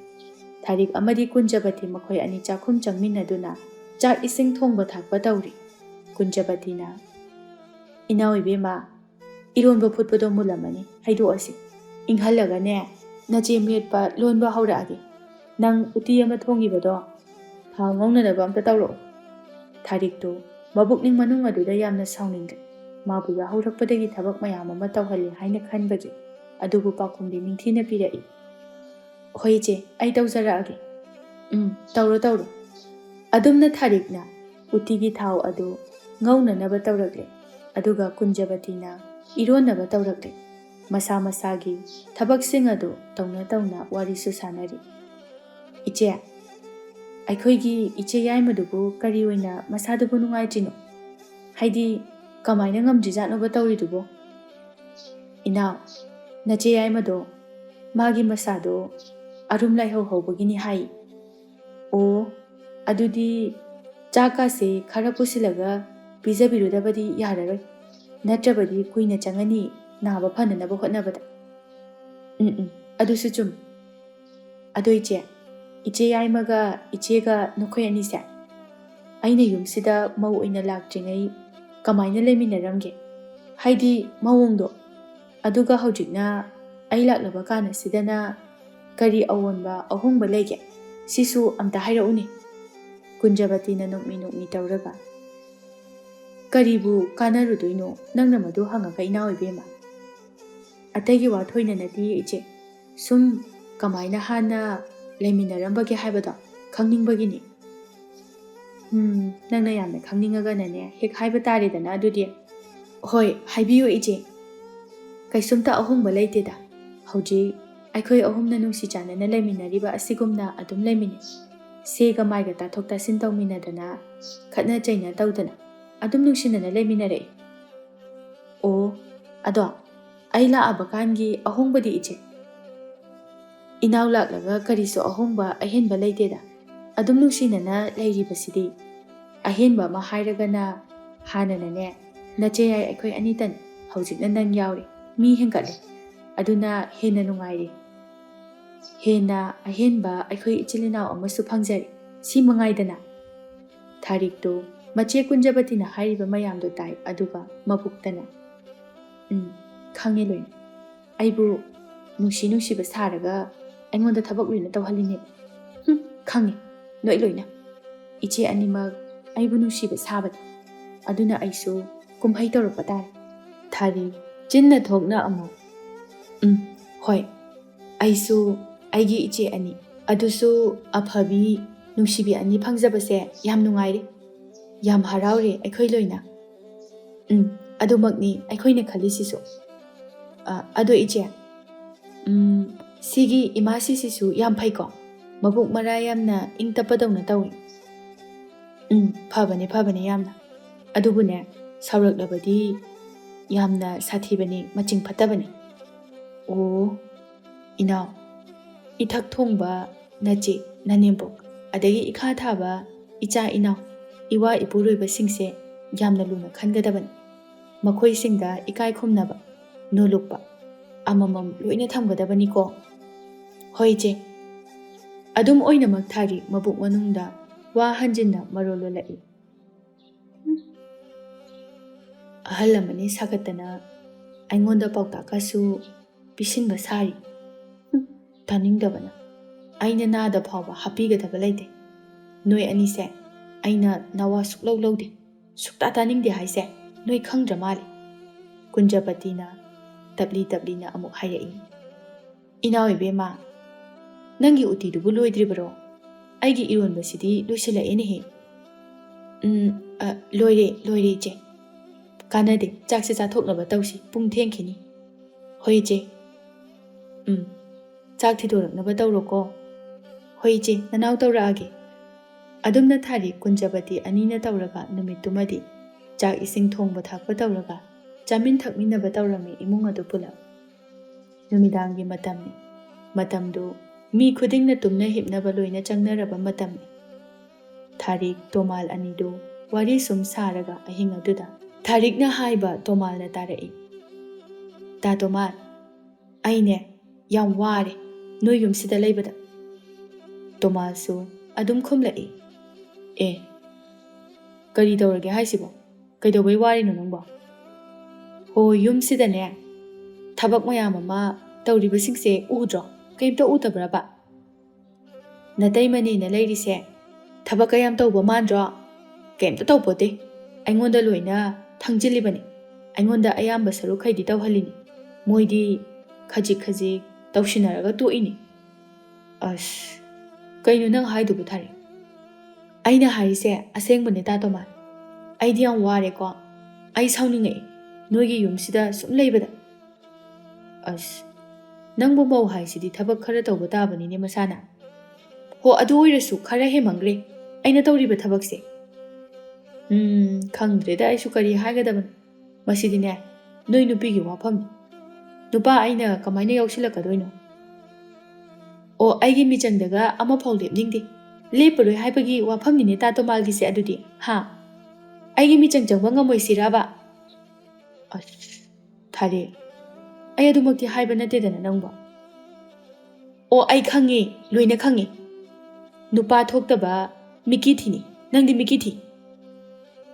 ꯊꯥꯔꯤꯛ ꯑꯃꯗꯤ ꯀꯨꯟꯖꯕꯇꯤ ꯃꯈꯣꯏ ꯑꯅꯤ ꯆꯥꯛꯈꯨꯝ ꯆꯪꯃꯤꯟꯅꯗꯨꯅ ꯆꯥꯛ ꯏꯁꯤꯡ ꯊꯣꯡꯕ ꯊꯥꯛꯄ ꯇꯧꯔꯤ꯫ ꯀꯨꯟꯖꯕꯇꯤꯅ, "ꯏꯅꯥꯎ ꯏꯕꯦꯝꯃ, ꯏꯔꯣꯟꯕ ꯐꯨꯠꯄꯗꯣ ꯃꯨꯜꯂꯝꯃꯅꯤ, ꯍꯩꯗꯣꯛꯑꯁꯤ꯫ ꯏꯪꯍꯜꯂꯒꯅꯦ, ꯅꯆꯦ ꯃꯦꯠꯄ ꯂꯣꯟꯕ ꯍꯧꯔꯛꯑꯒꯦ꯫ ꯅꯪ ꯎꯇꯤ ꯑꯃ ꯊꯣꯡꯉꯤꯕꯗꯣ ꯊꯥꯎ ꯉꯧꯅꯅꯕ ꯑꯝꯇ ꯇꯧꯔꯛꯑꯣ꯫" ꯊꯥꯔꯤꯛꯇꯨ ꯃꯕꯨꯛꯅꯤꯡ ꯃꯅꯨꯡ ꯑꯗꯨꯗ ꯌꯥꯝꯅ ꯁꯥꯎꯅꯤꯡꯈ꯭ꯔꯦ꯫ ꯃꯥꯕꯨ ꯌꯥꯍꯧꯔꯛꯄꯗꯒꯤ ꯊꯕꯛ ꯃꯌꯥꯝ ꯑꯃ ꯇꯧꯍꯜꯂꯦ ꯍꯥꯏꯅ ꯈꯟꯕꯒꯤ꯫ ꯑꯗꯨꯕꯨ ꯄꯥꯎꯈꯨꯝꯗꯤ ꯅꯤꯡꯊꯤꯅ ꯄꯤꯔꯛꯏ꯫ "ꯍꯣꯏ ꯏꯆꯦ, ꯑꯩ ꯇꯧꯖꯔꯛꯑꯒꯦ꯫" "ꯎꯝ, ꯇꯧꯔꯣ, ꯇꯧꯔꯣ꯫" ꯑꯗꯨꯝꯅ ꯊꯥꯔꯤꯛꯅ ꯎꯇꯤꯒꯤ ꯊꯥꯎ ꯑꯗꯨ ꯉꯧꯅꯅꯕ ꯇꯧꯔꯛꯂꯦ꯫ ꯑꯗꯨꯒ ꯀꯨꯟꯖꯕꯇꯤꯅ ꯏꯔꯣꯟꯅꯕ ꯇꯧꯔꯛꯂꯦ꯫ ꯃꯁꯥ ꯃꯁꯥꯒꯤ ꯊꯕꯛꯁꯤꯡ ꯑꯗꯨ ꯇꯧꯅ ꯇꯧꯅ ꯋꯥꯔꯤꯁꯨ ꯁꯥꯟꯅꯔꯤ꯫ "ꯏꯆꯦ, ꯑꯩꯈꯣꯏꯒꯤ ꯏꯆꯦ ꯌꯥꯏꯃꯗꯨꯕꯨ ꯀꯔꯤ ꯑꯣꯏꯅ ꯃꯁꯥꯗꯨꯕꯨ ꯅꯨꯡꯉꯥꯏꯇ꯭ꯔꯤꯅꯣ? ꯍꯥꯏꯗꯤ, ꯀꯃꯥꯏꯅ ꯉꯝꯗ꯭ꯔꯤꯖꯥꯠꯅꯣꯕ ꯇꯧꯔꯤꯗꯨꯕꯣ?" "ꯏꯅꯥꯎ, ꯅꯆꯦ ꯌꯥꯏꯃꯗꯣ ꯃꯥꯒꯤ ꯃꯁꯥꯗꯣ ꯑꯔꯨꯝ ꯂꯥꯏꯍꯧ ꯍꯧꯕꯒꯤꯅꯤ ꯍꯥꯏ꯫" "ꯑꯣ, ꯑꯗꯨꯗꯤ ꯆꯥꯛꯀꯁꯦ ꯈꯔ ꯄꯨꯁꯤꯜꯂꯒ ꯄꯤꯖꯕꯤꯔꯨꯗꯕꯗꯤ ꯌꯥꯔꯔꯣꯏ, ꯅꯠꯇ꯭ꯔꯕꯗꯤ ꯀꯨꯏꯅ ꯆꯪꯉꯅꯤ ꯅꯥꯕ ꯐꯅꯅꯕ ꯍꯣꯠꯅꯕꯗ꯫" "ꯎꯝ, ꯎꯝ, ꯑꯗꯨꯁꯨ ꯆꯨꯝꯃꯤ꯫ ꯑꯗꯣ ꯏꯆꯦ, ꯏꯆꯦ ꯌꯥꯏꯃꯒ ꯏꯆꯦꯒ ꯅꯈꯣꯏ ꯑꯅꯤꯁꯦ ꯑꯩꯅ ꯌꯨꯝꯁꯤꯗ ꯃꯧ ꯑꯣꯏꯅ ꯂꯥꯛꯇ꯭ꯔꯤꯉꯩ ꯀꯃꯥꯏꯅ ꯂꯩꯃꯤꯟꯅꯔꯝꯒꯦ? ꯍꯥꯏꯗꯤ ꯃꯑꯣꯡꯗꯣ꯫ ꯑꯗꯨꯒ ꯍꯧꯖꯤꯛꯅ ꯑꯩ ꯂꯥꯛꯂꯕ ꯀꯥꯟ ꯑꯁꯤꯗꯅ ꯀꯔꯤ ꯑꯑꯣꯟꯕ ꯑꯍꯣꯡꯕ ꯂꯩꯒꯦ? ꯁꯤꯁꯨ ꯑꯝꯇ ꯍꯥꯏꯔꯛꯎꯅꯦ꯫" ꯀꯨꯟꯖꯕꯇꯤꯅ ꯅꯣꯛꯃꯤ ꯅꯣꯛꯃꯤ ꯇꯧꯔꯒ, "ꯀꯔꯤꯕꯨ ꯀꯥꯟꯅꯔꯨꯗꯣꯏꯅꯣ ꯅꯪꯅ ꯃꯗꯨ ꯍꯪꯉꯒ, ꯏꯅꯥꯎ ꯏꯕꯦꯝꯃ? ꯑꯇꯩꯒꯤ ꯋꯥ ꯊꯣꯏꯅ ꯅꯠꯇꯤꯌꯦ ꯏꯆꯦ, ꯁꯨꯝ ꯀꯃꯥꯏꯅ ꯍꯥꯟꯅ ꯂꯩꯃꯤꯟꯅꯔꯝꯕꯒꯦ ꯍꯥꯏꯕꯗꯣ ꯈꯪꯅꯤꯡꯕꯒꯤꯅꯤ꯫" "ꯎꯝ, ꯅꯪꯅ ꯌꯥꯝꯅ ꯈꯪꯅꯤꯡꯉꯒꯅꯅꯦ ꯍꯦꯛ ꯍꯥꯏꯕ ꯇꯥꯔꯦꯗꯅ ꯑꯗꯨꯗꯤ꯫" "ꯍꯣꯏ, ꯍꯥꯏꯕꯤꯌꯨ ꯏꯆꯦ꯫ ꯀꯩꯁꯨꯝꯇ ꯑꯍꯣꯡꯕ ꯂꯩꯇꯦꯗ꯫ ꯍꯧꯖꯤꯛ ꯑꯩꯈꯣꯏ ꯑꯍꯨꯝꯅ ꯅꯨꯡꯁꯤ ꯆꯥꯟꯅꯅ ꯂꯩꯃꯤꯟꯅꯔꯤꯕ ꯑꯁꯤꯒꯨꯝꯅ ꯑꯗꯨꯝ ꯂꯩꯃꯤꯟꯅꯩ꯫ ꯁꯦꯒ ꯃꯥꯏꯒ ꯇꯥꯊꯣꯛ ꯇꯥꯁꯤꯟ ꯇꯧꯃꯤꯟꯅꯗꯅ, ꯈꯠꯅ ꯆꯩꯅ ꯇꯧꯗꯅ ꯑꯗꯨꯝ ꯅꯨꯡꯁꯤꯅꯅ ꯂꯩꯃꯤꯟꯅꯔꯛꯏ꯫" "ꯑꯣ, ꯑꯗꯣ ꯑꯩ ꯂꯥꯛꯑꯕ ꯀꯥꯟꯒꯤ ꯑꯍꯣꯡꯕꯗꯤ ꯏꯆꯦ?" "ꯏꯅꯥꯎ ꯂꯥꯛꯂꯒ ꯀꯔꯤꯁꯨ ꯑꯍꯣꯡꯕ ꯑꯍꯦꯟꯕ ꯂꯩꯇꯦꯗ꯫ ꯑꯗꯨꯝ ꯅꯨꯡꯁꯤꯅꯅ ꯂꯩꯔꯤꯕꯁꯤꯗꯤ꯫ ꯑꯍꯦꯟꯕ ꯑꯃ ꯍꯥꯏꯔꯒꯅ, ꯍꯥꯟꯅꯅꯅꯦ ꯅꯆꯦ ꯌꯥꯏ ꯑꯩꯈꯣꯏ ꯑꯅꯤꯇꯅꯤ, ꯍꯧꯖꯤꯛꯅ ꯅꯪ ꯌꯥꯎꯔꯦ, ꯃꯤ ꯍꯦꯟꯒꯠꯂꯦ꯫ ꯑꯗꯨꯅ ꯍꯦꯟꯅ ꯅꯨꯡꯉꯥꯏꯔꯦ꯫ ꯍꯦꯟꯅ ꯑꯍꯦꯟꯕ ꯑꯩꯈꯣꯏ ꯏꯆꯤꯜ ꯏꯅꯥꯎ ꯑꯃꯁꯨ ꯐꯪꯖꯔꯦ꯫ ꯁꯤ ꯃꯉꯥꯏꯗꯅ꯫" ꯊꯥꯔꯤꯛꯇꯨ ꯃꯆꯦ ꯀꯨꯟꯖꯕꯇꯤꯅ ꯍꯥꯏꯔꯤꯕ ꯃꯌꯥꯝꯗꯣ ꯇꯥꯏ, ꯑꯗꯨꯒ ꯃꯕꯨꯛꯇꯅ, "ꯎꯝ, ꯈꯪꯉꯦ ꯂꯣꯏꯅ꯫ ꯑꯩꯕꯨ ꯅꯨꯡꯁꯤ ꯅꯨꯡꯁꯤꯕ ꯁꯥꯔꯒ ꯑꯩꯉꯣꯟꯗ ꯊꯕꯛ ꯂꯣꯏꯅ ꯇꯧꯍꯜꯂꯤꯅꯦ꯫ ꯍꯨꯝ, ꯈꯪꯉꯦ ꯅꯣꯏ ꯂꯣꯏꯅ꯫ ꯏꯆꯦ ꯑꯅꯤꯃꯛ ꯑꯩꯕꯨ ꯅꯨꯡꯁꯤꯕ ꯁꯥꯕꯅꯤ꯫ ꯑꯗꯨꯅ ꯑꯩꯁꯨ ꯀꯨꯝꯍꯩ ꯇꯧꯔꯛꯄ ꯇꯥꯔꯦ꯫" ꯊꯥꯔꯤ ꯆꯤꯟꯅ ꯊꯣꯛꯅ ꯑꯃꯨꯛ, "ꯎꯝ, ꯍꯣꯏ, ꯑꯩꯁꯨ ꯑꯩꯒꯤ ꯏꯆꯦ ꯑꯅꯤ, ꯑꯗꯨꯁꯨ ꯑꯐꯕꯤ, ꯅꯨꯡꯁꯤꯕꯤ ꯑꯅꯤ ꯐꯪꯖꯕꯁꯦ ꯌꯥꯝ ꯅꯨꯡꯉꯥꯏꯔꯦ꯫ ꯌꯥꯝ ꯍꯔꯥꯎꯔꯦ ꯑꯩꯈꯣꯏ ꯂꯣꯏꯅ꯫ ꯎꯝ, ꯑꯗꯨꯃꯛꯅꯤ ꯑꯩꯈꯣꯏꯅ ꯈꯜꯂꯤꯁꯤꯁꯨ꯫ ꯑ, ꯑꯗꯣ ꯏꯆꯦ, ꯎꯝ, ꯁꯤꯒꯤ ꯏꯃꯥꯁꯤꯁꯤꯁꯨ ꯌꯥꯝ ꯐꯩꯀꯣ? ꯃꯕꯨꯛ ꯃꯔꯥ ꯌꯥꯝꯅ ꯏꯪ ꯇꯞꯄꯗꯧꯅ ꯇꯧꯏ꯫ ꯎꯝ, ꯐꯕꯅꯦ, ꯐꯕꯅꯦ ꯌꯥꯝꯅ꯫ ꯑꯗꯨꯕꯨꯅꯦ, ꯁꯥꯎꯔꯛꯂꯕꯗꯤ ꯌꯥꯝꯅ ꯁꯥꯊꯤꯕꯅꯤ, ꯃꯆꯤꯡ ꯐꯠꯇꯕꯅꯤ꯫ ꯑꯣ, ꯏꯅꯥꯎ, ꯏꯊꯛ ꯊꯣꯡꯕ ꯅꯆꯦ, ꯅꯅꯦꯝꯕꯣꯛ, ꯑꯗꯒꯤ ꯏꯈꯥ ꯊꯥꯕ ꯏꯆꯥ ꯏꯅꯥꯎ, ꯏꯋꯥ ꯏꯄꯨꯔꯣꯏꯕꯁꯤꯡꯁꯦ ꯌꯥꯝꯅ ꯂꯨꯅ ꯈꯟꯒꯗꯕꯅꯤ꯫ ꯃꯈꯣꯏꯁꯤꯡꯗ ꯏꯀꯥꯏ ꯈꯨꯝꯅꯕ, ꯅꯣꯂꯨꯛꯄ ꯑꯃꯃꯝ ꯂꯣꯏꯅ ꯊꯝꯒꯗꯕꯅꯤꯀꯣ꯫ ꯍꯣꯏ ꯏꯆꯦ꯫ ꯑꯗꯨꯝ ꯑꯣꯏꯅꯃꯛ ꯊꯥꯔꯤ ꯃꯕꯨꯛ ꯃꯅꯨꯡꯗ ꯋꯥ ꯍꯟꯖꯤꯟꯅ ꯃꯔꯣꯜ ꯂꯣꯜꯂꯛꯏ꯫ ꯑꯍꯜ ꯑꯃꯅꯤ ꯁꯥꯒꯠꯇꯅ ꯑꯩꯉꯣꯟꯗ ꯄꯥꯎꯇꯥꯛꯀꯁꯨ ꯄꯤꯁꯤꯟꯕ ꯁꯥꯔꯤ꯫ ꯍꯨꯝ, ꯇꯥꯅꯤꯡꯗꯕꯅ꯫ ꯑꯩꯅ ꯅꯥꯗ ꯐꯥꯎꯕ ꯍꯥꯞꯄꯤꯒꯗꯕ ꯂꯩꯇꯦ꯫ ꯅꯣꯏ ꯑꯅꯤꯁꯦ ꯑꯩꯅ ꯅꯋꯥ ꯁꯨꯛꯂꯧ ꯂꯧꯗꯦ꯫ ꯁꯨꯛꯇꯥ ꯇꯥꯅꯤꯡꯗꯦ ꯍꯥꯏꯁꯦ ꯅꯣꯏ ꯈꯪꯗ꯭ꯔ ꯃꯥꯜꯂꯦ꯫ ꯀꯨꯟꯖꯄꯇꯤꯅ ꯇꯞꯂꯤ ꯇꯞꯂꯤꯅ ꯑꯃꯨꯛ ꯍꯥꯏꯔꯛꯏ꯫ ꯏꯅꯥꯎ ꯏꯕꯦꯝꯃ, ꯅꯪꯒꯤ ꯎꯇꯤꯗꯨꯕꯨ ꯂꯣꯏꯗ꯭ꯔꯤꯕꯔꯣ? ꯑꯩꯒꯤ ꯏꯔꯣꯟꯕꯁꯤꯗꯤ ꯂꯣꯏꯁꯤꯜꯂꯛꯑꯦꯅꯦꯍꯦ꯫ ꯎꯝ, ꯑ, ꯂꯣꯏꯔꯦ, ꯂꯣꯏꯔꯦ ꯏꯆꯦ꯫ ꯀꯥꯟꯅꯗꯦ, ꯆꯥꯛꯁꯦ ꯆꯥꯊꯣꯛꯅꯕ ꯇꯧꯁꯤ, ꯄꯨꯡ ꯊꯦꯡꯈꯤꯅꯤ꯫ ꯍꯣꯏ ꯏꯆꯦ꯫ ꯎꯝ, ꯆꯥꯛ ꯊꯤꯗꯣꯔꯛꯅꯕ ꯇꯧꯔꯣꯀꯣ꯫ ꯍꯣꯏ ꯏꯆꯦ, ꯅꯅꯥꯎ ꯇꯧꯔꯛꯑꯒꯦ꯫ ꯑꯗꯨꯝꯅ ꯊꯥꯔꯤ ꯀꯨꯟꯖꯕꯇꯤ ꯑꯅꯤꯅ ꯇꯧꯔꯒ ꯅꯨꯃꯤꯠꯇꯨꯃꯗꯤ ꯆꯥꯛ ꯏꯁꯤꯡ ꯊꯣꯡꯕ ꯊꯥꯛꯄ ꯇꯧꯔꯒ ꯆꯥꯃꯤꯟ ꯊꯛꯃꯤꯟꯅꯕ ꯇꯧꯔꯝꯃꯤ ꯏꯃꯨꯡ ꯑꯗꯨ ꯄꯨꯂꯞ꯫ ꯅꯨꯃꯤꯗꯥꯡꯒꯤ ꯃꯇꯝꯅꯤ꯫ ꯃꯇꯝꯗꯨ ꯃꯤ ꯈꯨꯗꯤꯡꯅ ꯇꯨꯝꯅ ꯍꯤꯞꯅꯕ ꯂꯣꯏꯅ ꯆꯪꯅꯔꯕ ꯃꯇꯝꯅꯤ꯫ ꯊꯥꯔꯤꯛ, ꯇꯣꯃꯥꯜ ꯑꯅꯤꯗꯨ ꯋꯥꯔꯤ ꯁꯨꯝ ꯁꯥꯔꯒ ꯑꯍꯤꯡ ꯑꯗꯨꯗ ꯊꯥꯔꯤꯛꯅ ꯍꯥꯏꯕ ꯇꯣꯃꯥꯜꯅ ꯇꯥꯔꯛꯏ꯫ "ꯇꯥ ꯇꯣꯃꯥꯜ, ꯑꯩꯅꯦ ꯌꯥꯝ ꯋꯥꯔꯦ ꯅꯣꯏ ꯌꯨꯝꯁꯤꯗ ꯂꯩꯕꯗ꯫" ꯇꯣꯃꯥꯜꯁꯨ ꯑꯗꯨꯝ ꯈꯨꯝꯂꯛꯏ꯫ "ꯑꯦ, ꯀꯔꯤ ꯇꯧꯔꯒꯦ ꯍꯥꯏꯁꯤꯕꯣ? ꯀꯩꯗꯧꯕꯩ ꯋꯥꯔꯤꯅꯣ ꯅꯪꯕꯣ?" "ꯍꯣ, ꯌꯨꯝꯁꯤꯗꯅꯦ ꯊꯕꯛ ꯃꯌꯥꯝ ꯑꯃ ꯇꯧꯔꯤꯕꯁꯤꯡꯁꯦ ꯎꯗ꯭ꯔꯣ? ꯀꯩꯝꯇ ꯎꯗꯕ꯭ꯔꯕ? ꯅꯇꯩꯃꯅꯦꯅ ꯂꯩꯔꯤꯁꯦ ꯊꯕꯛ ꯀꯌꯥꯝ ꯇꯧꯕ ꯃꯥꯟꯗ꯭ꯔꯣ? ꯀꯩꯝꯇ ꯇꯧꯄꯣꯠꯇꯦ꯫ ꯑꯩꯉꯣꯟꯗ ꯂꯣꯏꯅ ꯊꯪꯖꯤꯜꯂꯤꯕꯅꯤ꯫ ꯑꯩꯉꯣꯟꯗ ꯑꯌꯥꯝꯕ ꯁꯔꯨꯛꯈꯩꯗꯤ ꯇꯧꯍꯜꯂꯤꯅꯤ꯫ ꯃꯣꯏꯗꯤ ꯈꯖꯤꯛ ꯈꯖꯤꯛ ꯇꯧꯁꯤꯟꯅꯔꯒ ꯇꯣꯛꯏꯅꯤ꯫" "ꯑꯁ, ꯀꯩꯅꯣ ꯅꯪ ꯍꯥꯏꯗꯨꯕꯨ ꯊꯥꯔꯤꯛ?" "ꯑꯩꯅ ꯍꯥꯏꯔꯤꯁꯦ ꯑꯁꯦꯡꯕꯅꯦ ꯇꯥ ꯇꯣꯃꯥꯜ꯫ ꯑꯩꯗꯤ ꯌꯥꯝ ꯋꯥꯔꯦꯀꯣ꯫ ꯑꯩ ꯁꯥꯎꯅꯤꯡꯉꯛꯏ, ꯅꯣꯏꯒꯤ ꯌꯨꯝꯁꯤꯗ ꯁꯨꯝ ꯂꯩꯕꯗ꯫ ꯑꯁ, ꯅꯪꯕꯨ ꯃꯧ ꯍꯥꯏꯁꯤꯗꯤ ꯊꯕꯛ ꯈꯔ ꯇꯧꯕ ꯇꯥꯕꯅꯤꯅꯦ ꯃꯁꯥꯅ꯫ ꯍꯣ, ꯑꯗꯨ ꯑꯣꯏꯔꯁꯨ ꯈꯔ ꯍꯦꯃꯟꯈ꯭ꯔꯦ ꯑꯩꯅ ꯇꯧꯔꯤꯕ ꯊꯕꯛꯁꯦ꯫ ꯎꯝ, ꯈꯪꯗ꯭ꯔꯦꯗ ꯑꯩꯁꯨ ꯀꯔꯤ ꯍꯥꯏꯒꯗꯕꯅꯣ꯫ ꯃꯁꯤꯗꯤꯅꯦ, ꯅꯣꯏ ꯅꯨꯄꯤꯒꯤ ꯋꯥꯐꯝꯅꯤ꯫ ꯅꯨꯄꯥ ꯑꯩꯅ ꯀꯃꯥꯏꯅ ꯌꯥꯎꯁꯤꯜꯂꯛꯀꯗꯣꯏꯅꯣ? ꯑꯣ, ꯑꯩꯒꯤ ꯃꯤꯆꯪꯗꯒ ꯑꯃꯐꯥꯎ ꯂꯦꯞꯅꯤꯡꯗꯦ꯫ ꯂꯦꯞꯄꯔꯣꯏ ꯍꯥꯏꯕꯒꯤ ꯋꯥꯐꯝꯅꯤꯅꯦ ꯇꯥ ꯇꯣꯃꯥꯜꯒꯤꯁꯦ ꯑꯗꯨꯗꯤ, ꯍꯥ? ꯑꯩꯒꯤ ꯃꯤꯆꯪ ꯆꯪꯕ ꯉꯝꯃꯣꯏꯁꯤꯔꯕ? ꯑꯁ, ꯊꯥꯔꯦ, ꯑꯩ ꯑꯗꯨꯃꯛꯇꯤ ꯍꯥꯏꯕ ꯅꯠꯇꯦꯗꯅ ꯅꯪꯕꯣ꯫ ꯑꯣ, ꯑꯩ ꯈꯪꯉꯦ, ꯂꯣꯏꯅ ꯈꯪꯉꯦ꯫ ꯅꯨꯄꯥ ꯊꯣꯛꯇꯕ ꯃꯤꯀꯤ ꯊꯤꯅꯤ꯫ ꯅꯪꯗꯤ ꯃꯤꯀꯤ ꯊꯤ꯫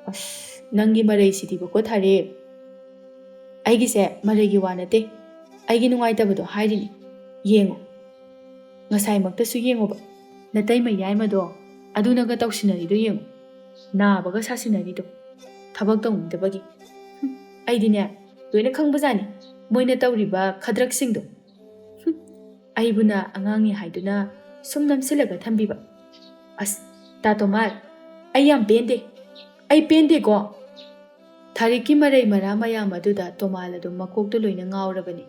ꯑꯁ, ꯅꯪꯒꯤ ꯃꯔꯩꯁꯤꯗꯤꯕꯀꯣ ꯊꯥꯔꯦ꯫ ꯑꯩꯒꯤꯁꯦ ꯃꯔꯩꯒꯤ ꯋꯥ ꯅꯠꯇꯦ꯫ ꯑꯩꯒꯤ ꯅꯨꯡꯉꯥꯏꯇꯕꯗꯣ ꯍꯥꯏꯔꯤꯅꯤ꯫ ꯌꯦꯡꯉꯣ꯫ ꯉꯁꯥꯏꯃꯛꯇꯁꯨ ꯌꯦꯡꯉꯣꯕ꯫ ꯅꯇꯩꯃ ꯌꯥꯏꯃꯗꯣ ꯑꯗꯨꯅꯒ ꯇꯧꯁꯤꯟꯅꯔꯤꯗꯣ ꯌꯦꯡꯉꯣ꯫ ꯅꯥꯕꯒ ꯁꯥꯁꯤꯟꯅꯔꯤꯗꯣ꯫ ꯊꯕꯛ ꯇꯧꯅꯤꯡꯗꯕꯒꯤ꯫ ꯍꯨꯝ, ꯑꯩꯗꯤꯅꯦ, ꯂꯣꯏꯅ ꯈꯪꯕꯖꯥꯠꯅꯤ꯫ ꯃꯣꯏꯅ ꯇꯧꯔꯤꯕ ꯈꯗ꯭ꯔꯛꯁꯤꯡꯗꯣ꯫ ꯍꯨꯝ, ꯑꯩꯕꯨꯅ ꯑꯉꯥꯡꯅꯤ ꯍꯥꯏꯗꯨꯅ ꯁꯨꯝ ꯅꯝꯁꯤꯜꯂꯒ ꯊꯝꯕꯤꯕ꯫ ꯑꯁ, ꯇꯥ ꯇꯣꯃꯥꯜ, ꯑꯩ ꯌꯥꯝ ꯄꯦꯟꯗꯦ꯫ ꯑꯩ ꯄꯦꯟꯗꯦꯀꯣ꯫ ꯊꯥꯔꯤꯛꯀꯤ ꯃꯔꯩ ꯃꯔꯥ ꯃꯌꯥꯝ ꯑꯗꯨꯗ ꯇꯣꯃꯥꯜ ꯑꯗꯨꯝ ꯃꯀꯣꯛꯇ ꯂꯣꯏꯅ ꯉꯥꯎꯔꯕꯅꯤ꯫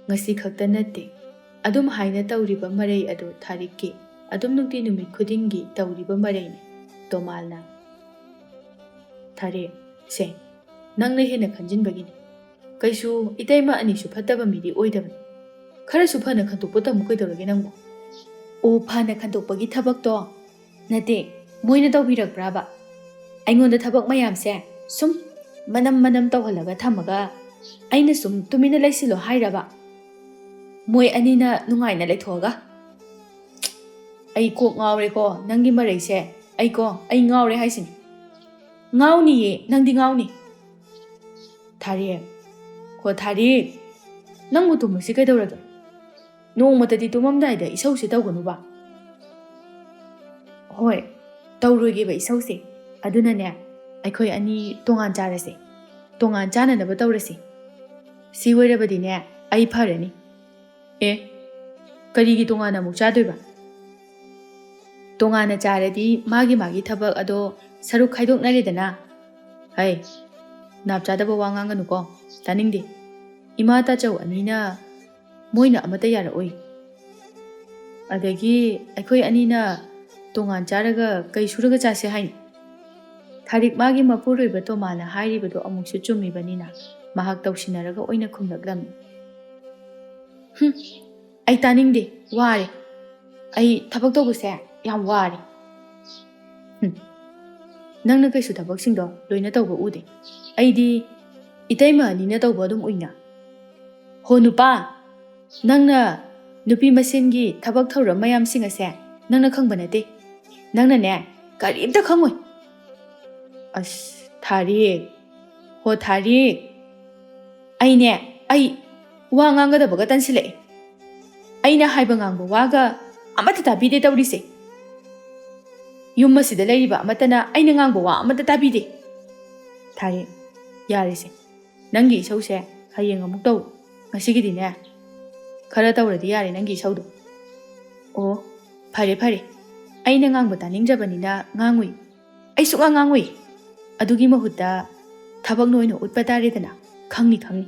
ꯉꯁꯤ ꯈꯛꯇ ꯅꯠꯇꯦ꯫ ꯑꯗꯨꯝ ꯍꯥꯏꯅ ꯇꯧꯔꯤꯕ ꯃꯔꯩ ꯑꯗꯨ ꯊꯥꯔꯤꯛꯀꯤ ꯑꯗꯨꯝ ꯅꯨꯡꯇꯤ ꯅꯨꯃꯤꯠ ꯈꯨꯗꯤꯡꯒꯤ ꯇꯧꯔꯤꯕ ꯃꯔꯩꯅꯤ꯫ ꯇꯣꯃꯥꯜꯅ, "ꯊꯥꯔꯤꯛ, ꯁꯦ, ꯅꯪꯅ ꯍꯦꯟꯅ ꯈꯟꯖꯤꯟꯕꯒꯤꯅꯤ꯫ ꯀꯩꯁꯨ ꯏꯇꯩꯃ ꯑꯅꯤꯁꯨ ꯐꯠꯇꯕ ꯃꯤꯗꯤ ꯑꯣꯏꯗꯕꯅꯤ꯫ ꯈꯔꯁꯨ ꯐꯅ ꯈꯟꯗꯣꯛꯄ ꯇꯝꯃꯨ ꯀꯩꯗꯧꯔꯒꯦ ꯅꯪꯕꯨ?" "ꯑꯣ, ꯐꯅ ꯈꯟꯗꯣꯛꯄꯒꯤ ꯊꯕꯛꯇꯣ ꯅꯠꯇꯦ, ꯃꯣꯏꯅ ꯇꯧꯕꯤꯔꯛꯄ꯭ꯔꯕ? ꯑꯩꯉꯣꯟꯗ ꯊꯕꯛ ꯃꯌꯥꯝꯁꯦ ꯁꯨꯝ ꯃꯅꯝ ꯃꯅꯝ ꯇꯧꯍꯜꯂꯒ ꯊꯝꯃꯒ ꯑꯩꯅ ꯁꯨꯝ ꯇꯨꯃꯤꯟꯅ ꯂꯩꯁꯤꯜꯂꯣ ꯍꯥꯏꯔꯕ? ꯃꯣꯏ ꯑꯅꯤꯅ ꯅꯨꯡꯉꯥꯏꯅ ꯂꯩꯊꯣꯛꯑꯒ?" "ꯑꯩ ꯀꯣꯛ ꯉꯥꯎꯔꯦꯀꯣ ꯅꯪꯒꯤ ꯃꯔꯩꯁꯦ꯫ ꯑꯩꯀꯣ, ꯑꯩ ꯉꯥꯎꯔꯦ ꯍꯥꯏꯁꯤꯅꯤ꯫ ꯉꯥꯎꯅꯤꯌꯦ, ꯅꯪꯗꯤ ꯉꯥꯎꯅꯤ꯫ ꯊꯥꯔꯦ, ꯍꯣ ꯊꯥꯔꯦ, ꯅꯪꯕꯨ ꯇꯨꯝꯃꯁꯤ ꯀꯩꯗꯧꯔꯒꯦ? ꯅꯣꯡꯃꯇꯗꯤ ꯇꯨꯝꯃꯝꯗꯥꯏꯗ ꯏꯁꯧꯁꯤ ꯇꯧꯒꯅꯨꯕ꯫" "ꯍꯣꯏ, ꯇꯧꯔꯣꯏꯒꯦꯕ ꯏꯁꯧꯁꯦ꯫ ꯑꯗꯨꯅꯅꯦ, ꯑꯩꯈꯣꯏ ꯑꯅꯤ ꯇꯣꯉꯥꯟ ꯆꯥꯔꯁꯦ꯫ ꯇꯣꯉꯥꯟ ꯆꯥꯅꯅꯕ ꯇꯧꯔꯁꯤ꯫ ꯁꯤ ꯑꯣꯏꯔꯕꯗꯤꯅꯦ, ꯑꯩ ꯐꯔꯅꯤ꯫" "ꯑꯦ, ꯀꯔꯤꯒꯤ ꯇꯣꯉꯥꯟꯅ ꯑꯃꯨꯛ ꯆꯥꯗꯣꯏꯕ? ꯇꯣꯉꯥꯟꯅ ꯆꯥꯔꯗꯤ ꯃꯥꯒꯤ ꯃꯥꯒꯤ ꯊꯕꯛ ꯑꯗꯣ ꯁꯔꯨꯛ ꯈꯥꯏꯗꯣꯛꯅꯔꯦꯗꯅ꯫" "ꯍꯩ, ꯅꯥꯞ ꯆꯥꯗꯕ ꯋꯥ ꯉꯥꯡꯒꯅꯨꯀꯣ, ꯇꯥꯅꯤꯡꯗꯦ꯫ ꯏꯃꯥ ꯇꯥꯆꯧ ꯑꯅꯤꯅ ꯃꯣꯏꯅ ꯑꯃꯠꯇ ꯌꯥꯔꯛꯑꯣꯏ꯫ ꯑꯗꯒꯤ ꯑꯩꯈꯣꯏ ꯑꯅꯤꯅ ꯇꯣꯉꯥꯟ ꯆꯥꯔꯒ ꯀꯩ ꯁꯨꯔꯒ ꯆꯥꯁꯦ ꯍꯥꯏꯅꯣ? ꯊꯥꯔꯤꯛ ꯃꯥꯒꯤ ꯃꯄꯨꯔꯣꯏꯕ ꯇꯣꯃꯥꯅ ꯍꯥꯏꯔꯤꯕꯗꯣ ꯑꯃꯨꯛꯁꯨ ꯆꯨꯝꯃꯤꯕꯅꯤꯅ ꯃꯍꯥꯛ ꯇꯧꯁꯤꯟꯅꯔꯒ ꯑꯣꯏꯅ ꯈꯨꯝꯂꯛꯂꯝꯃꯤ꯫ "ꯍꯨꯝ, ꯑꯩ ꯇꯥꯅꯤꯡꯗꯦ, ꯋꯥꯔꯦ꯫ ꯑꯩ ꯊꯕꯛ ꯇꯧꯕꯁꯦ ꯌꯥꯝ ꯋꯥꯔꯦ꯫ ꯍꯨꯝ, ꯅꯪꯅ ꯀꯩꯁꯨ ꯊꯕꯛꯁꯤꯡꯗꯣ ꯂꯣꯏꯅ ꯇꯧꯕ ꯎꯗꯦ꯫ ꯑꯩꯗꯤ ꯏꯇꯩꯃ ꯑꯅꯤꯅ ꯇꯧꯕ ꯑꯗꯨꯝ ꯎꯏꯅ꯫ ꯍꯣ ꯅꯨꯄꯥ, ꯅꯪꯅ ꯅꯨꯄꯤ ꯃꯁꯦꯟꯒꯤ ꯊꯕꯛ ꯊꯧꯔꯝ ꯃꯌꯥꯝꯁꯤꯡ ꯑꯁꯦ ꯅꯪꯅ ꯈꯪꯕ ꯅꯠꯇꯦ꯫ ꯅꯪꯅꯅꯦ ꯀꯔꯤꯝꯇ ꯈꯪꯉꯣꯏ꯫" ꯑꯁ, ꯊꯥꯔꯤꯛ꯫ ꯍꯣ ꯊꯥꯔꯤꯛ꯫ ꯑꯩꯅꯦ, ꯑꯩ ꯋꯥ ꯉꯥꯡꯒꯗꯕꯒ ꯇꯟꯁꯤꯜꯂꯛꯑꯦ꯫ ꯑꯩꯅ ꯍꯥꯏꯕ ꯉꯥꯡꯕ ꯋꯥꯒ ꯑꯃꯠꯇ ꯇꯥꯕꯤꯗꯦ ꯇꯧꯔꯤꯁꯦ꯫ ꯌꯨꯝ ꯑꯁꯤꯗ ꯂꯩꯔꯤꯕ ꯑꯃꯠꯇꯅ ꯑꯩꯅ ꯉꯥꯡꯕ ꯋꯥ ꯑꯃꯠꯇ ꯇꯥꯕꯤꯗꯦ꯫ ꯊꯥꯔꯤꯛ, ꯌꯥꯔꯦꯁꯦ꯫ ꯅꯪꯒꯤ ꯏꯁꯧꯁꯦ ꯍꯌꯦꯡ ꯑꯃꯨꯛ ꯇꯧ꯫ ꯉꯁꯤꯒꯤꯗꯤꯅꯦ, ꯈꯔ ꯇꯧꯔꯗꯤ ꯌꯥꯔꯦ ꯅꯪꯒꯤ ꯏꯁꯧꯗꯣ꯫ ꯑꯣ, ꯐꯔꯦ ꯐꯔꯦ꯫ ꯑꯩꯅ ꯉꯥꯡꯕ ꯇꯥꯅꯤꯡꯗ꯭ꯔꯕꯅꯤꯅ ꯉꯥꯡꯉꯨꯏ꯫ ꯑꯩ ꯁꯨꯛꯉꯥꯡ ꯉꯥꯡꯉꯨꯏ꯫ ꯑꯗꯨꯒꯤ ꯃꯍꯨꯠꯇ ꯊꯕꯛ ꯅꯣꯏꯅ ꯎꯠꯄ ꯇꯥꯔꯦꯗꯅ꯫ ꯈꯪꯅꯤ, ꯈꯪꯅꯤ꯫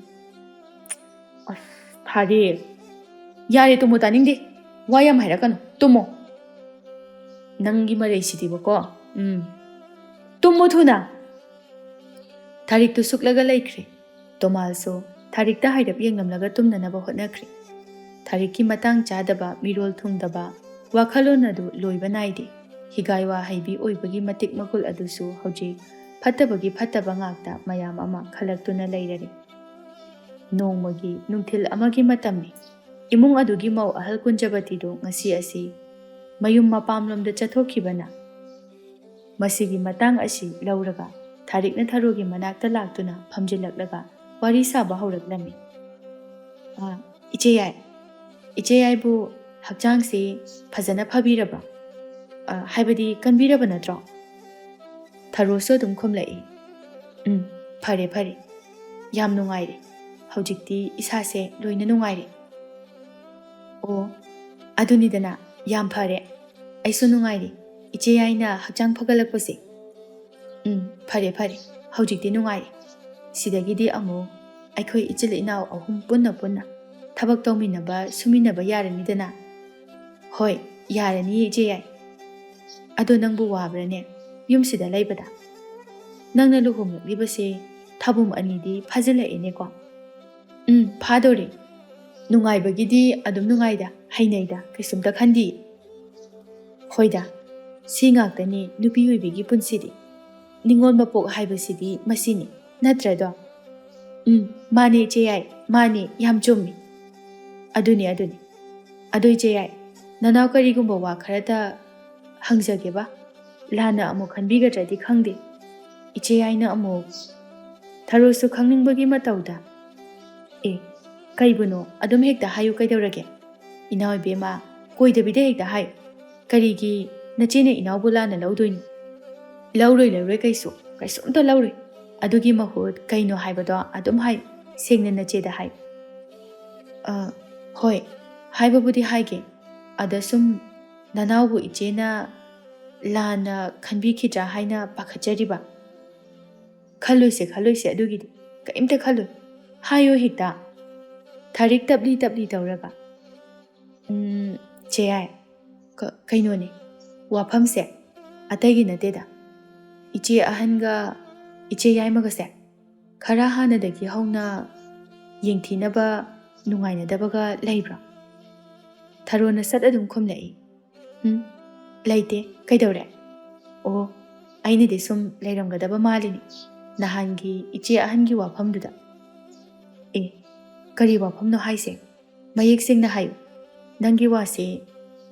ꯑꯁ, ꯊꯥꯔꯤꯛ꯫ ꯌꯥꯔꯦ, ꯇꯨꯝꯃꯣ, ꯇꯥꯅꯤꯡꯗꯦ꯫ ꯋꯥ ꯌꯥꯝ ꯍꯥꯏꯔꯛꯀꯅꯨ꯫ ꯇꯨꯝꯃꯣ꯫ ꯅꯪꯒꯤ ꯃꯔꯩꯁꯤꯗꯤꯕꯀꯣ꯫ ꯎꯝ꯫ ꯇꯨꯝꯃꯣ ꯊꯨꯅ꯫ ꯊꯥꯔꯤꯛꯇꯨ ꯁꯨꯛꯂꯒ ꯂꯩꯈ꯭ꯔꯦ꯫ ꯇꯣꯃꯥꯜꯁꯨ ꯊꯥꯔꯤꯛꯇ ꯍꯥꯏꯔꯞ ꯌꯦꯡꯂꯝꯂꯒ ꯇꯨꯝꯅꯅꯕ ꯍꯣꯠꯅꯈ꯭ꯔꯦ꯫ ꯊꯥꯔꯤꯛꯀꯤ ꯃꯇꯥꯡ ꯆꯥꯗꯕ, ꯃꯤꯔꯣꯜ ꯊꯨꯡꯗꯕ ꯋꯥꯈꯜꯂꯣꯟ ꯑꯗꯨ ꯂꯣꯏꯕ ꯅꯥꯏꯗꯦ꯫ ꯍꯤꯒꯥꯏꯋꯥ ꯍꯩꯕꯤ ꯑꯣꯏꯕꯒꯤ ꯃꯇꯤꯛ ꯃꯒꯨꯜ ꯑꯗꯨꯁꯨ ꯍꯧꯖꯤꯛ ꯐꯠꯇꯕꯒꯤ ꯐꯠꯇꯕ ꯉꯥꯛꯇ ꯃꯌꯥꯝ ꯑꯃ ꯈꯜꯂꯛꯇꯨꯅ ꯂꯩꯔꯔꯦ꯫ ꯅꯣꯡꯃꯒꯤ ꯅꯨꯡꯊꯤꯜ ꯑꯃꯒꯤ ꯃꯇꯝꯅꯤ꯫ ꯏꯃꯨꯡ ꯑꯗꯨꯒꯤ ꯃꯧ ꯑꯍꯜ ꯀꯨꯟꯖꯕꯇꯤꯗꯨ ꯉꯁꯤ ꯑꯁꯤ ꯃꯌꯨꯝ ꯃꯄꯥꯝꯂꯣꯝꯗ ꯆꯠꯊꯣꯛꯈꯤꯕꯅ ꯃꯁꯤꯒꯤ ꯃꯇꯥꯡ ꯑꯁꯤ ꯂꯧꯔꯒ ꯊꯥꯔꯤꯛꯅ ꯊꯔꯣꯒꯤ ꯃꯅꯥꯛꯇ ꯂꯥꯛꯇꯨꯅ ꯐꯝꯖꯤꯜꯂꯛꯂꯒ ꯋꯥꯔꯤ ꯁꯥꯕ ꯍꯧꯔꯛꯂꯝꯃꯤ꯫ "ꯑ, ꯏꯆꯦ ꯌꯥꯏ, ꯏꯆꯦ ꯌꯥꯏꯕꯨ ꯍꯛꯆꯥꯡꯁꯤ ꯐꯖꯅ ꯐꯕꯤꯔꯕ꯭ꯔꯣ? ꯑ, ꯍꯥꯏꯕꯗꯤ ꯀꯟꯕꯤꯔꯕ ꯅꯠꯇ꯭ꯔꯣ?" ꯊꯔꯣꯁꯨ ꯑꯗꯨꯝ ꯈꯨꯝꯂꯛꯏ꯫ "ꯎꯝ, ꯐꯔꯦ, ꯐꯔꯦ꯫ ꯌꯥꯝ ꯅꯨꯡꯉꯥꯏꯔꯦ꯫ ꯍꯧꯖꯤꯛꯇꯤ ꯏꯁꯥꯁꯦ ꯂꯣꯏꯅ ꯅꯨꯡꯉꯥꯏꯔꯦ꯫" "ꯑꯣ, ꯑꯗꯨꯅꯤꯗꯅ, ꯌꯥꯝ ꯐꯔꯦ꯫ ꯑꯩꯁꯨ ꯅꯨꯡꯉꯥꯏꯔꯦ, ꯏꯆꯦ ꯌꯥꯏꯅ ꯍꯛꯆꯥꯡ ꯐꯒꯠꯂꯛꯄꯁꯦ꯫ ꯎꯝ, ꯐꯔꯦ, ꯐꯔꯦ꯫ ꯍꯧꯖꯤꯛꯇꯤ ꯅꯨꯡꯉꯥꯏꯔꯦ꯫" ꯁꯤꯗꯒꯤꯗꯤ ꯑꯃꯨꯛ ꯑꯩꯈꯣꯏ ꯏꯆꯤꯜ ꯏꯅꯥꯎ ꯑꯍꯨꯝ ꯄꯨꯟꯅ ꯄꯨꯟꯅ ꯊꯕꯛ ꯇꯧꯃꯤꯟꯅꯕ, ꯁꯨꯃꯤꯟꯅꯕ ꯌꯥꯔꯅꯤꯗꯅ꯫ ꯍꯣꯏ, ꯌꯥꯔꯅꯤ, ꯏꯆꯦ ꯌꯥꯏ꯫ ꯑꯗꯣ ꯅꯪꯕꯨ ꯋꯥꯕ꯭ꯔꯥꯅꯦ ꯌꯨꯝꯁꯤꯗ ꯂꯩꯕꯗ? ꯅꯪꯅ ꯂꯨꯍꯣꯡꯂꯛꯂꯤꯕꯁꯦ ꯊꯥꯕꯨꯝ ꯑꯅꯤꯗꯤ ꯐꯥꯖꯤꯜꯂꯛꯑꯦꯅꯦꯀꯣ꯫ ꯎꯝ, ꯐꯥꯗꯧꯔꯦ꯫ ꯅꯨꯡꯉꯥꯏꯕꯒꯤꯗꯤ ꯑꯗꯨꯝ ꯅꯨꯡꯉꯥꯏꯗ, ꯍꯩꯅꯩꯗ, ꯀꯩꯁꯨꯝꯇ ꯈꯟꯗꯤꯌꯦ꯫ ꯍꯣꯏꯗ, ꯁꯤ ꯉꯥꯛꯇꯅꯤ ꯅꯨꯄꯤ ꯑꯣꯏꯕꯤꯒꯤ ꯄꯨꯟꯁꯤꯗꯤ꯫ ꯅꯤꯉꯣꯜ ꯃꯄꯣꯛ ꯍꯥꯏꯕꯁꯤꯗꯤ ꯃꯁꯤꯅꯤ, ꯅꯠꯇ꯭ꯔꯗꯣ? ꯎꯝ, ꯃꯥꯅꯦ ꯏꯆꯦ ꯌꯥꯏ, ꯃꯥꯅꯦ, ꯌꯥꯝ ꯆꯨꯝꯃꯤ꯫ ꯑꯗꯨꯅꯤ, ꯑꯗꯨꯅꯤ꯫ ꯑꯗꯨ ꯏꯆꯦ ꯌꯥꯏ, ꯅꯅꯥꯎ ꯀꯔꯤꯒꯨꯝꯕ ꯋꯥ ꯈꯔꯇ ꯍꯪꯖꯒꯦꯕ? ꯂꯥꯟꯅ ꯑꯃꯨꯛ ꯈꯟꯕꯤꯒꯗ꯭ꯔꯗꯤ ꯈꯪꯗꯦ꯫ ꯏꯆꯦ ꯌꯥꯏꯅ ꯑꯃꯨꯛ ꯊꯔꯣꯁꯨ ꯈꯪꯅꯤꯡꯕꯒꯤ ꯃꯇꯧꯗ, "ꯑꯦ, ꯀꯩꯕꯨꯅꯣ? ꯑꯗꯨꯝ ꯍꯦꯛꯇ ꯍꯥꯏꯌꯨ, ꯀꯩꯗꯧꯔꯒꯦ? ꯏꯅꯥꯎ ꯏꯕꯦꯝꯃ, ꯀꯣꯏꯗꯕꯤꯗ ꯍꯦꯛꯇ ꯍꯥꯏꯌꯨ꯫ ꯀꯔꯤꯒꯤ ꯅꯆꯦꯅ ꯏꯅꯥꯎꯕꯨ ꯂꯥꯟꯅ ꯂꯧꯗꯣꯏꯅꯣ? ꯂꯧꯔꯣꯏ, ꯂꯧꯔꯣꯏ, ꯀꯩꯁꯨ, ꯀꯩꯁꯨꯝꯇ ꯂꯧꯔꯣꯏ꯫ ꯑꯗꯨꯒꯤ ꯃꯍꯨꯠ ꯀꯩꯅꯣ ꯍꯥꯏꯕꯗꯣ ꯑꯗꯨꯝ ꯍꯥꯏꯌꯨ, ꯁꯦꯡꯅ ꯅꯆꯦꯗ ꯍꯥꯏꯌꯨ꯫" "ꯑ, ꯍꯣꯏ, ꯍꯥꯏꯕꯕꯨꯗꯤ ꯍꯥꯏꯒꯦ꯫ ꯑꯗ ꯁꯨꯝ ꯅꯅꯥꯎꯕꯨ ꯏꯆꯦꯅ ꯂꯥꯟꯅ ꯈꯟꯕꯤꯈꯤꯗ꯭ꯔꯥ ꯍꯥꯏꯅ ꯄꯥꯈꯠꯆꯔꯤꯕ꯫" "ꯈꯜꯂꯣꯏꯁꯦ, ꯈꯜꯂꯣꯏꯁꯦ, ꯑꯗꯨꯒꯤꯗꯤ ꯀꯔꯤꯝꯇ ꯈꯜꯂꯣꯏ꯫ ꯍꯥꯏꯌꯣ ꯍꯦꯛꯇ, ꯊꯥꯔꯤꯛ ꯇꯞꯂꯤ ꯇꯞꯂꯤ ꯇꯧꯔꯒ꯫" "ꯎꯝ, ꯆꯦ ꯌꯥꯏ, ꯀ-, ꯀꯩꯅꯣꯅꯦ, ꯋꯥꯐꯝꯁꯦ ꯑꯇꯩꯒꯤ ꯅꯠꯇꯦꯗ꯫ ꯏꯆꯦ ꯑꯍꯟꯒ ꯏꯆꯦ ꯌꯥꯏꯃꯒꯁꯦ ꯈꯔ ꯍꯥꯟꯅꯗꯒꯤ ꯍꯧꯅ ꯌꯦꯡꯊꯤꯅꯕ, ꯅꯨꯡꯉꯥꯏꯅꯗꯕꯒ ꯂꯩꯕ꯭ꯔꯣ?" ꯊꯔꯣꯅ ꯁꯠ ꯑꯗꯨꯝ ꯈꯨꯝꯂꯛꯏ꯫ "ꯎꯝ, ꯂꯩꯇꯦ꯫ ꯀꯩꯗꯧꯔꯦ? ꯑꯣ, ꯑꯩꯅꯗꯤ ꯁꯨꯝ ꯂꯩꯔꯝꯒꯗꯕ ꯃꯥꯜꯂꯤꯅꯦ, ꯅꯍꯥꯟꯒꯤ ꯏꯆꯦ ꯑꯍꯟꯒꯤ ꯋꯥꯐꯝꯗꯨꯗ꯫" "ꯑꯦ, ꯀꯔꯤ ꯋꯥꯐꯝꯅꯣ ꯍꯥꯏꯁꯦ? ꯃꯌꯦꯛ ꯁꯦꯡꯅ ꯍꯥꯏꯌꯨ꯫ ꯅꯪꯒꯤ ꯋꯥꯁꯦ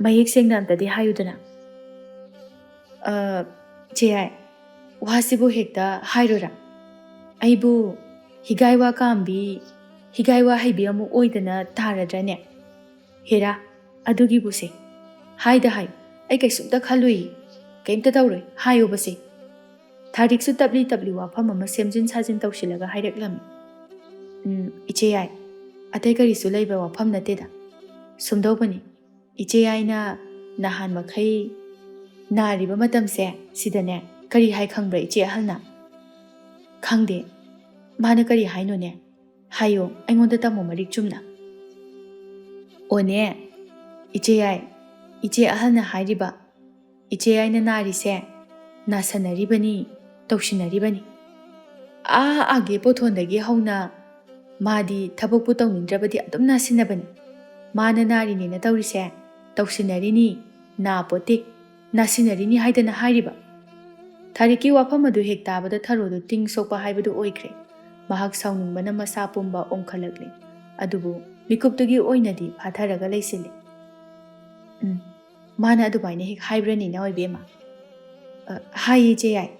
ꯃꯌꯦꯛ ꯁꯦꯡꯅ ꯑꯝꯇꯗꯤ ꯍꯥꯏꯌꯨꯗꯅ꯫" "ꯑ, ꯆꯦ ꯌꯥꯏ, ꯋꯥꯁꯤꯕꯨ ꯍꯦꯛꯇ ꯍꯥꯏꯔꯣꯔꯥ? ꯑꯩꯕꯨ ꯍꯤꯒꯥꯏ ꯋꯥ ꯀꯥꯝꯕꯤ, ꯍꯤꯒꯥꯏ ꯋꯥ ꯍꯩꯕꯤ ꯑꯃꯨꯛ ꯑꯣꯏꯗꯅ ꯇꯥꯔꯗ꯭ꯔꯅꯦ? ꯍꯦꯔꯥ, ꯑꯗꯨꯒꯤꯕꯨꯁꯦ ꯍꯥꯏꯗ ꯍꯥꯏꯌꯨ, ꯑꯩ ꯀꯩꯁꯨꯝꯇ ꯈꯜꯂꯨꯏ, ꯀꯩꯝꯇ ꯇꯧꯔꯣꯏ, ꯍꯥꯏꯌꯣꯕꯁꯦ꯫" ꯊꯥꯔꯤꯛꯁꯨ ꯇꯞꯂꯤ ꯇꯞꯂꯤ ꯋꯥꯐꯝ ꯑꯃ ꯁꯦꯝꯖꯤꯟ ꯁꯥꯖꯤꯟ ꯇꯧꯁꯤꯜꯂꯒ ꯍꯥꯏꯔꯛꯂꯝꯃꯤ꯫ "ꯎꯝ, ꯏꯆꯦ ꯌꯥꯏ, ꯑꯇꯩ ꯀꯔꯤꯁꯨ ꯂꯩꯕ ꯋꯥꯐꯝ ꯅꯠꯇꯦꯗ꯫ ꯁꯨꯝꯗꯧꯕꯅꯤ, ꯏꯆꯦ ꯌꯥꯏꯅ ꯅꯍꯥꯟ ꯃꯈꯩ ꯅꯥꯔꯤꯕ ꯃꯇꯝꯁꯦ ꯁꯤꯗꯅꯦ, ꯀꯔꯤ ꯍꯥꯏ ꯈꯪꯕ꯭ꯔꯥ ꯏꯆꯦ ꯑꯍꯜꯅ?" "ꯈꯪꯗꯦ꯫" ꯃꯥꯅ ꯀꯔꯤ ꯍꯥꯏꯅꯣꯅꯦ? ꯍꯥꯏꯌꯣ, ꯑꯩꯉꯣꯟꯗ ꯇꯝꯃꯣ ꯃꯔꯤꯛ ꯆꯨꯝꯅ꯫ ꯑꯣꯅꯦ, ꯏꯆꯦ ꯌꯥꯏ, ꯏꯆꯦ ꯑꯍꯜꯅ ꯍꯥꯏꯔꯤꯕ, ꯏꯆꯦ ꯌꯥꯏꯅ ꯅꯥꯔꯤꯁꯦ ꯅꯥꯁꯟꯅꯔꯤꯕꯅꯤ, ꯇꯧꯁꯤꯟꯅꯔꯤꯕꯅꯤ꯫ ꯑꯥ ꯑꯥꯒꯦ ꯄꯣꯊꯣꯟꯗꯒꯤ ꯍꯧꯅ ꯃꯥꯗꯤ ꯊꯕꯛꯄꯨ ꯇꯧꯅꯤꯡꯗ꯭ꯔꯕꯗꯤ ꯑꯗꯨꯝ ꯅꯥꯁꯤꯟꯅꯕꯅꯤ꯫ ꯃꯥꯅ ꯅꯥꯔꯤꯅꯦꯅ ꯇꯧꯔꯤꯁꯦ ꯇꯧꯁꯤꯟꯅꯔꯤꯅꯤ, ꯅꯥꯄꯣꯠꯇꯦ, ꯅꯥꯁꯤꯟꯅꯔꯤꯅꯤ ꯍꯥꯏꯗꯅ ꯍꯥꯏꯔꯤꯕ꯫ ꯊꯥꯔꯤꯛꯀꯤ ꯋꯥꯐꯝ ꯑꯗꯨ ꯍꯦꯛ ꯇꯥꯕꯗ ꯊꯔꯣꯗꯨ ꯇꯤꯡ ꯁꯣꯛꯄ ꯍꯥꯏꯕꯗꯨ ꯑꯣꯏꯈ꯭ꯔꯦ꯫ ꯃꯍꯥꯛ ꯁꯥꯎꯅꯤꯡꯕꯅ ꯃꯁꯥ ꯄꯨꯝꯕ ꯑꯣꯟꯈꯠꯂꯛꯂꯦ꯫ ꯑꯗꯨꯕꯨ ꯃꯤꯀꯨꯞꯇꯨꯒꯤ ꯑꯣꯏꯅꯗꯤ ꯐꯥꯊꯔꯒ ꯂꯩꯁꯤꯜꯂꯦ꯫ "ꯎꯝ, ꯃꯥꯅ ꯑꯗꯨꯃꯥꯏꯅ ꯍꯦꯛ ꯍꯥꯏꯕ꯭ꯔꯅꯤ ꯅꯥꯎ ꯏꯕꯦꯝꯃ? ꯑ, ꯍꯥꯏꯌꯦ ꯏꯆꯦ ꯌꯥꯏ꯫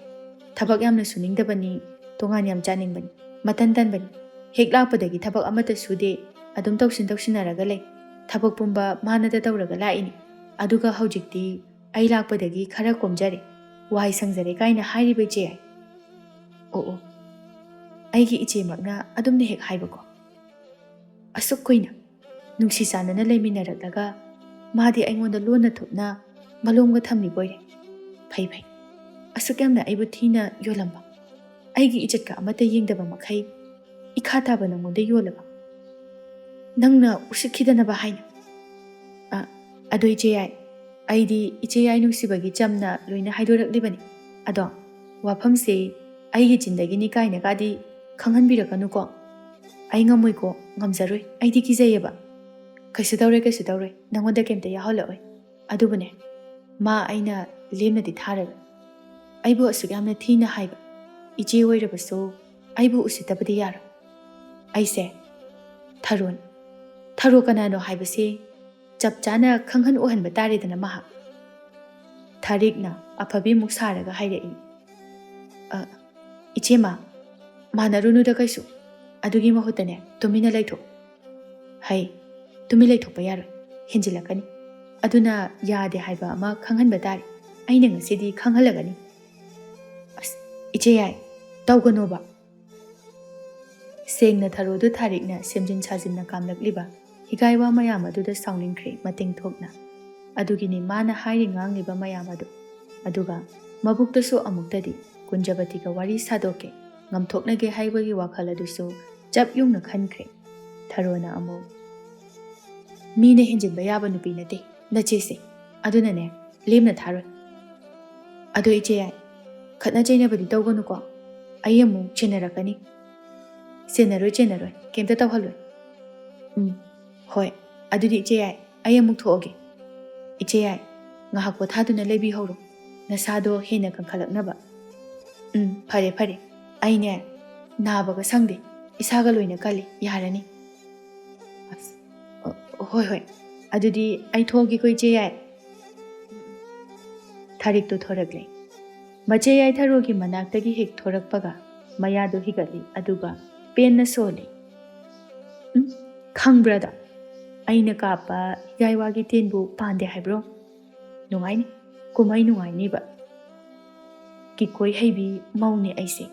ꯊꯕꯛ ꯌꯥꯝꯅ ꯁꯨꯅꯤꯡꯗꯕꯅꯤ, ꯇꯣꯉꯥꯟ ꯌꯥꯝ ꯆꯥꯅꯤꯡꯕꯅꯤ, ꯃꯇꯟ ꯇꯟꯕꯅꯤ꯫ ꯍꯦꯛ ꯂꯥꯛꯄꯗꯒꯤ ꯊꯕꯛ ꯑꯃꯠꯇ ꯁꯨꯗꯦ, ꯑꯗꯨꯝ ꯇꯧꯁꯤꯟ ꯇꯧꯁꯤꯟꯅꯔꯒ ꯂꯩ꯫ ꯊꯕꯛ ꯄꯨꯝꯕ ꯃꯥꯅꯗ ꯇꯧꯔꯒ ꯂꯥꯛꯏꯅꯤ꯫ ꯑꯗꯨꯒ ꯍꯧꯖꯤꯛꯇꯤ ꯑꯩ ꯂꯥꯛꯄꯗꯒꯤ ꯈꯔ ꯀꯣꯝꯖꯔꯦ, ꯋꯥꯏ ꯁꯪꯖꯔꯦ" ꯀꯥꯏꯅ ꯍꯥꯏꯔꯤꯕ ꯏꯆꯦ ꯌꯥꯏ꯫ ꯑꯣ ꯑꯣ, ꯑꯩꯒꯤ ꯏꯆꯦꯃꯛꯅ ꯑꯗꯨꯝꯅ ꯍꯦꯛ ꯍꯥꯏꯕꯀꯣ꯫ ꯑꯁꯨꯛ ꯀꯨꯏꯅ ꯅꯨꯡꯁꯤ ꯆꯥꯟꯅꯅ ꯂꯩꯃꯤꯟꯅꯔꯛꯂꯒ ꯃꯥꯗꯤ ꯑꯩꯉꯣꯟꯗ ꯂꯣꯟꯅ ꯊꯨꯞꯅ ꯃꯂꯣꯝꯒ ꯊꯝꯂꯤꯕ ꯑꯣꯏꯔꯦ꯫ ꯐꯩ ꯐꯩ, ꯑꯁꯨꯛ ꯌꯥꯝꯅ ꯑꯩꯕꯨ ꯊꯤꯅ ꯌꯣꯜꯂꯝꯕ, ꯑꯩꯒꯤ ꯏꯖꯠꯀ ꯑꯃꯠꯇ ꯌꯦꯡꯗꯕ ꯃꯈꯩ ꯏꯈꯥ ꯇꯥꯕ ꯅꯪꯉꯣꯟꯗ ꯌꯣꯜꯂꯕ? ꯅꯪꯅ ꯎꯁꯤꯠꯈꯤꯗꯅꯕ ꯍꯥꯏꯅ꯫ ꯑ, ꯑꯗꯣ ꯏꯆꯦ ꯌꯥꯏ, ꯑꯩꯗꯤ ꯏꯆꯦ ꯌꯥꯏ ꯅꯨꯡꯁꯤꯕꯒꯤ ꯆꯝꯅ ꯂꯣꯏꯅ ꯍꯥꯏꯗꯣꯔꯛꯂꯤꯕꯅꯤ꯫ ꯑꯗꯣ ꯋꯥꯐꯝꯁꯦ ꯑꯩꯒꯤ ꯆꯤꯟꯗꯒꯤꯅꯤ ꯀꯥꯏꯅꯒꯗꯤ ꯈꯪꯍꯟꯕꯤꯔꯛꯀꯅꯨꯀꯣ꯫ ꯑꯩ ꯉꯝꯃꯣꯏꯀꯣ, ꯉꯝꯖꯔꯣꯏ, ꯑꯩꯗꯤ ꯀꯤꯖꯩꯌꯦꯕ꯫ "ꯀꯩꯁꯨ ꯇꯧꯔꯣꯏ, ꯀꯩꯁꯨ ꯇꯧꯔꯣꯏ, ꯅꯪꯉꯣꯟꯗ ꯀꯩꯝꯇ ꯌꯥꯎꯍꯜꯂꯛꯑꯣꯏ꯫ ꯑꯗꯨꯕꯨꯅꯦ, ꯃꯥ ꯑꯩꯅ ꯂꯦꯝꯅꯗꯤ ꯊꯥꯔꯔꯣꯏ꯫ ꯑꯩꯕꯨ ꯑꯁꯨꯛ ꯌꯥꯝꯅ ꯊꯤꯅ ꯍꯥꯏꯕ ꯏꯆꯦ ꯑꯣꯏꯔꯕꯁꯨ ꯑꯩꯕꯨ ꯎꯁꯤꯠꯇꯕꯗꯤ ꯌꯥꯔꯣꯏ꯫ ꯑꯩꯁꯦ ꯊꯔꯣꯅꯤ꯫ ꯊꯔꯣ ꯀꯅꯥꯅꯣ ꯍꯥꯏꯕꯁꯤ ꯆꯞ ꯆꯥꯅ ꯈꯪꯍꯟ ꯎꯍꯟꯕ ꯇꯥꯔꯦꯗꯅ ꯃꯍꯥꯛ"꯫ ꯊꯥꯔꯤꯛꯅ ꯑꯐꯕꯤꯃꯨꯛ ꯁꯥꯔꯒ ꯍꯥꯏꯔꯛꯏ꯫ "ꯑ, ꯏꯆꯦꯃ, ꯃꯥꯟꯅꯔꯨꯅꯨꯗ ꯀꯩꯁꯨ꯫ ꯑꯗꯨꯒꯤ ꯃꯍꯨꯠꯇꯅꯦ, ꯇꯨꯃꯤꯟꯅ ꯂꯩꯊꯣꯛ"꯫ "ꯍꯩ, ꯇꯨꯃꯤꯟ ꯂꯩꯊꯣꯛꯄ ꯌꯥꯔꯣꯏ, ꯍꯦꯟꯖꯤꯜꯂꯛꯀꯅꯤ꯫ ꯑꯗꯨꯅ ꯌꯥꯗꯦ ꯍꯥꯏꯕ ꯑꯃ ꯈꯪꯍꯟꯕ ꯇꯥꯔꯦ꯫ ꯑꯩꯅ ꯉꯁꯤꯗꯤ ꯈꯪꯍꯜꯂꯒꯅꯤ"꯫ "ꯑꯁ, ꯏꯆꯦ ꯌꯥꯏ, ꯇꯧꯒꯅꯣꯕ"꯫ ꯁꯦꯡꯅ ꯊꯔꯣꯗꯨ ꯊꯥꯔꯤꯛꯅ ꯁꯦꯝꯖꯤꯟ ꯁꯥꯖꯤꯟꯅ ꯀꯥꯝꯂꯛꯂꯤꯕ ꯍꯤꯒꯥꯏ ꯋꯥ ꯃꯌꯥꯝ ꯑꯗꯨꯗ ꯁꯥꯎꯅꯤꯡꯈ꯭ꯔꯦ ꯃꯇꯤꯡ ꯊꯣꯛꯅ꯫ ꯑꯗꯨꯒꯤꯅꯤ ꯃꯥꯅ ꯍꯥꯏꯔꯤ ꯉꯥꯡꯂꯤꯕ ꯃꯌꯥꯝ ꯑꯗꯨ꯫ ꯑꯗꯨꯒ ꯃꯕꯨꯛꯇꯁꯨ ꯑꯃꯨꯛꯇꯗꯤ ꯀꯨꯟꯖꯕꯇꯤꯒ ꯋꯥꯔꯤ ꯁꯥꯗꯣꯛꯀꯦ꯫ ꯉꯝꯊꯣꯛꯅꯒꯦ ꯍꯥꯏꯕꯒꯤ ꯋꯥꯈꯜ ꯑꯗꯨꯁꯨ ꯆꯞ ꯌꯨꯡꯅ ꯈꯟꯈ꯭ꯔꯦ꯫ ꯊꯔꯣꯅ ꯑꯃꯨꯛ, "ꯃꯤꯅ ꯍꯦꯟꯖꯤꯟꯕ ꯌꯥꯕ ꯅꯨꯄꯤ ꯅꯠꯇꯦ ꯅꯆꯦꯁꯦ, ꯑꯗꯨꯅꯅꯦ ꯂꯦꯝꯅ ꯊꯥꯔꯣꯏ꯫ ꯑꯗꯣ ꯏꯆꯦ ꯌꯥꯏ, ꯈꯠꯅ ꯆꯩꯅꯕꯗꯤ ꯇꯧꯒꯅꯨꯀꯣ, ꯑꯩ ꯑꯃꯨꯛ ꯆꯦꯟꯅꯔꯛꯀꯅꯤ꯫" "ꯆꯦꯟꯅꯔꯣꯏ, ꯆꯦꯟꯅꯔꯣꯏ, ꯀꯩꯝꯇ ꯇꯧꯍꯜꯂꯣꯏ꯫" "ꯎꯝ, ꯍꯣꯏ, ꯑꯗꯨꯗꯤ ꯏꯆꯦ ꯌꯥꯏ, ꯑꯩ ꯑꯃꯨꯛ ꯊꯣꯛꯑꯒꯦ꯫" "ꯏꯆꯦ ꯌꯥꯏ, ꯉꯥꯏꯍꯥꯛ ꯄꯣꯊꯥꯗꯨꯅ ꯂꯩꯕꯤꯍꯧꯔꯣ, ꯅꯁꯥꯗꯣ ꯍꯦꯟꯅ ꯀꯟꯈꯠꯂꯛꯅꯕ꯫" "ꯎꯝ, ꯐꯔꯦ ꯐꯔꯦ, ꯑꯩꯅꯦ ꯅꯥꯕꯒ ꯁꯪꯗꯦ, ꯏꯁꯥꯒ ꯂꯣꯏꯅ ꯀꯜꯂꯤ, ꯌꯥꯔꯅꯤ꯫" "ꯑꯁ, ꯑ, ꯍꯣꯏ ꯍꯣꯏ, ꯑꯗꯨꯗꯤ ꯑꯩ ꯊꯣꯛꯑꯒꯦꯀꯣ ꯏꯆꯦ ꯌꯥꯏ꯫" ꯊꯥꯔꯤꯛꯇꯣ ꯊꯣꯔꯛꯂꯦ꯫ ꯃꯆꯦ ꯌꯥꯏ ꯊꯔꯣꯒꯤ ꯃꯅꯥꯛꯇꯒꯤ ꯍꯦꯛ ꯊꯣꯔꯛꯄꯒ ꯃꯌꯥꯗꯣ ꯍꯤꯒꯠꯂꯤ, ꯑꯗꯨꯒ ꯄꯦꯟꯅ ꯁꯣꯜꯂꯤ꯫ "ꯎꯝ, ꯈꯪꯕ꯭ꯔꯥꯗꯣ? ꯑꯩꯅ ꯀꯥꯞꯄ ꯍꯤꯒꯥꯏꯋꯥꯒꯤ ꯇꯦꯟꯕꯨ ꯄꯥꯟꯗꯦ ꯍꯥꯏꯕ꯭ꯔꯣ? ꯅꯨꯡꯉꯥꯏꯅꯤ, ꯀꯨꯝꯍꯩ ꯅꯨꯡꯉꯥꯏꯅꯤꯕ꯫ ꯀꯤꯀꯣꯏ ꯍꯩꯕꯤ ꯃꯧꯅꯦ ꯑꯩꯁꯦ꯫"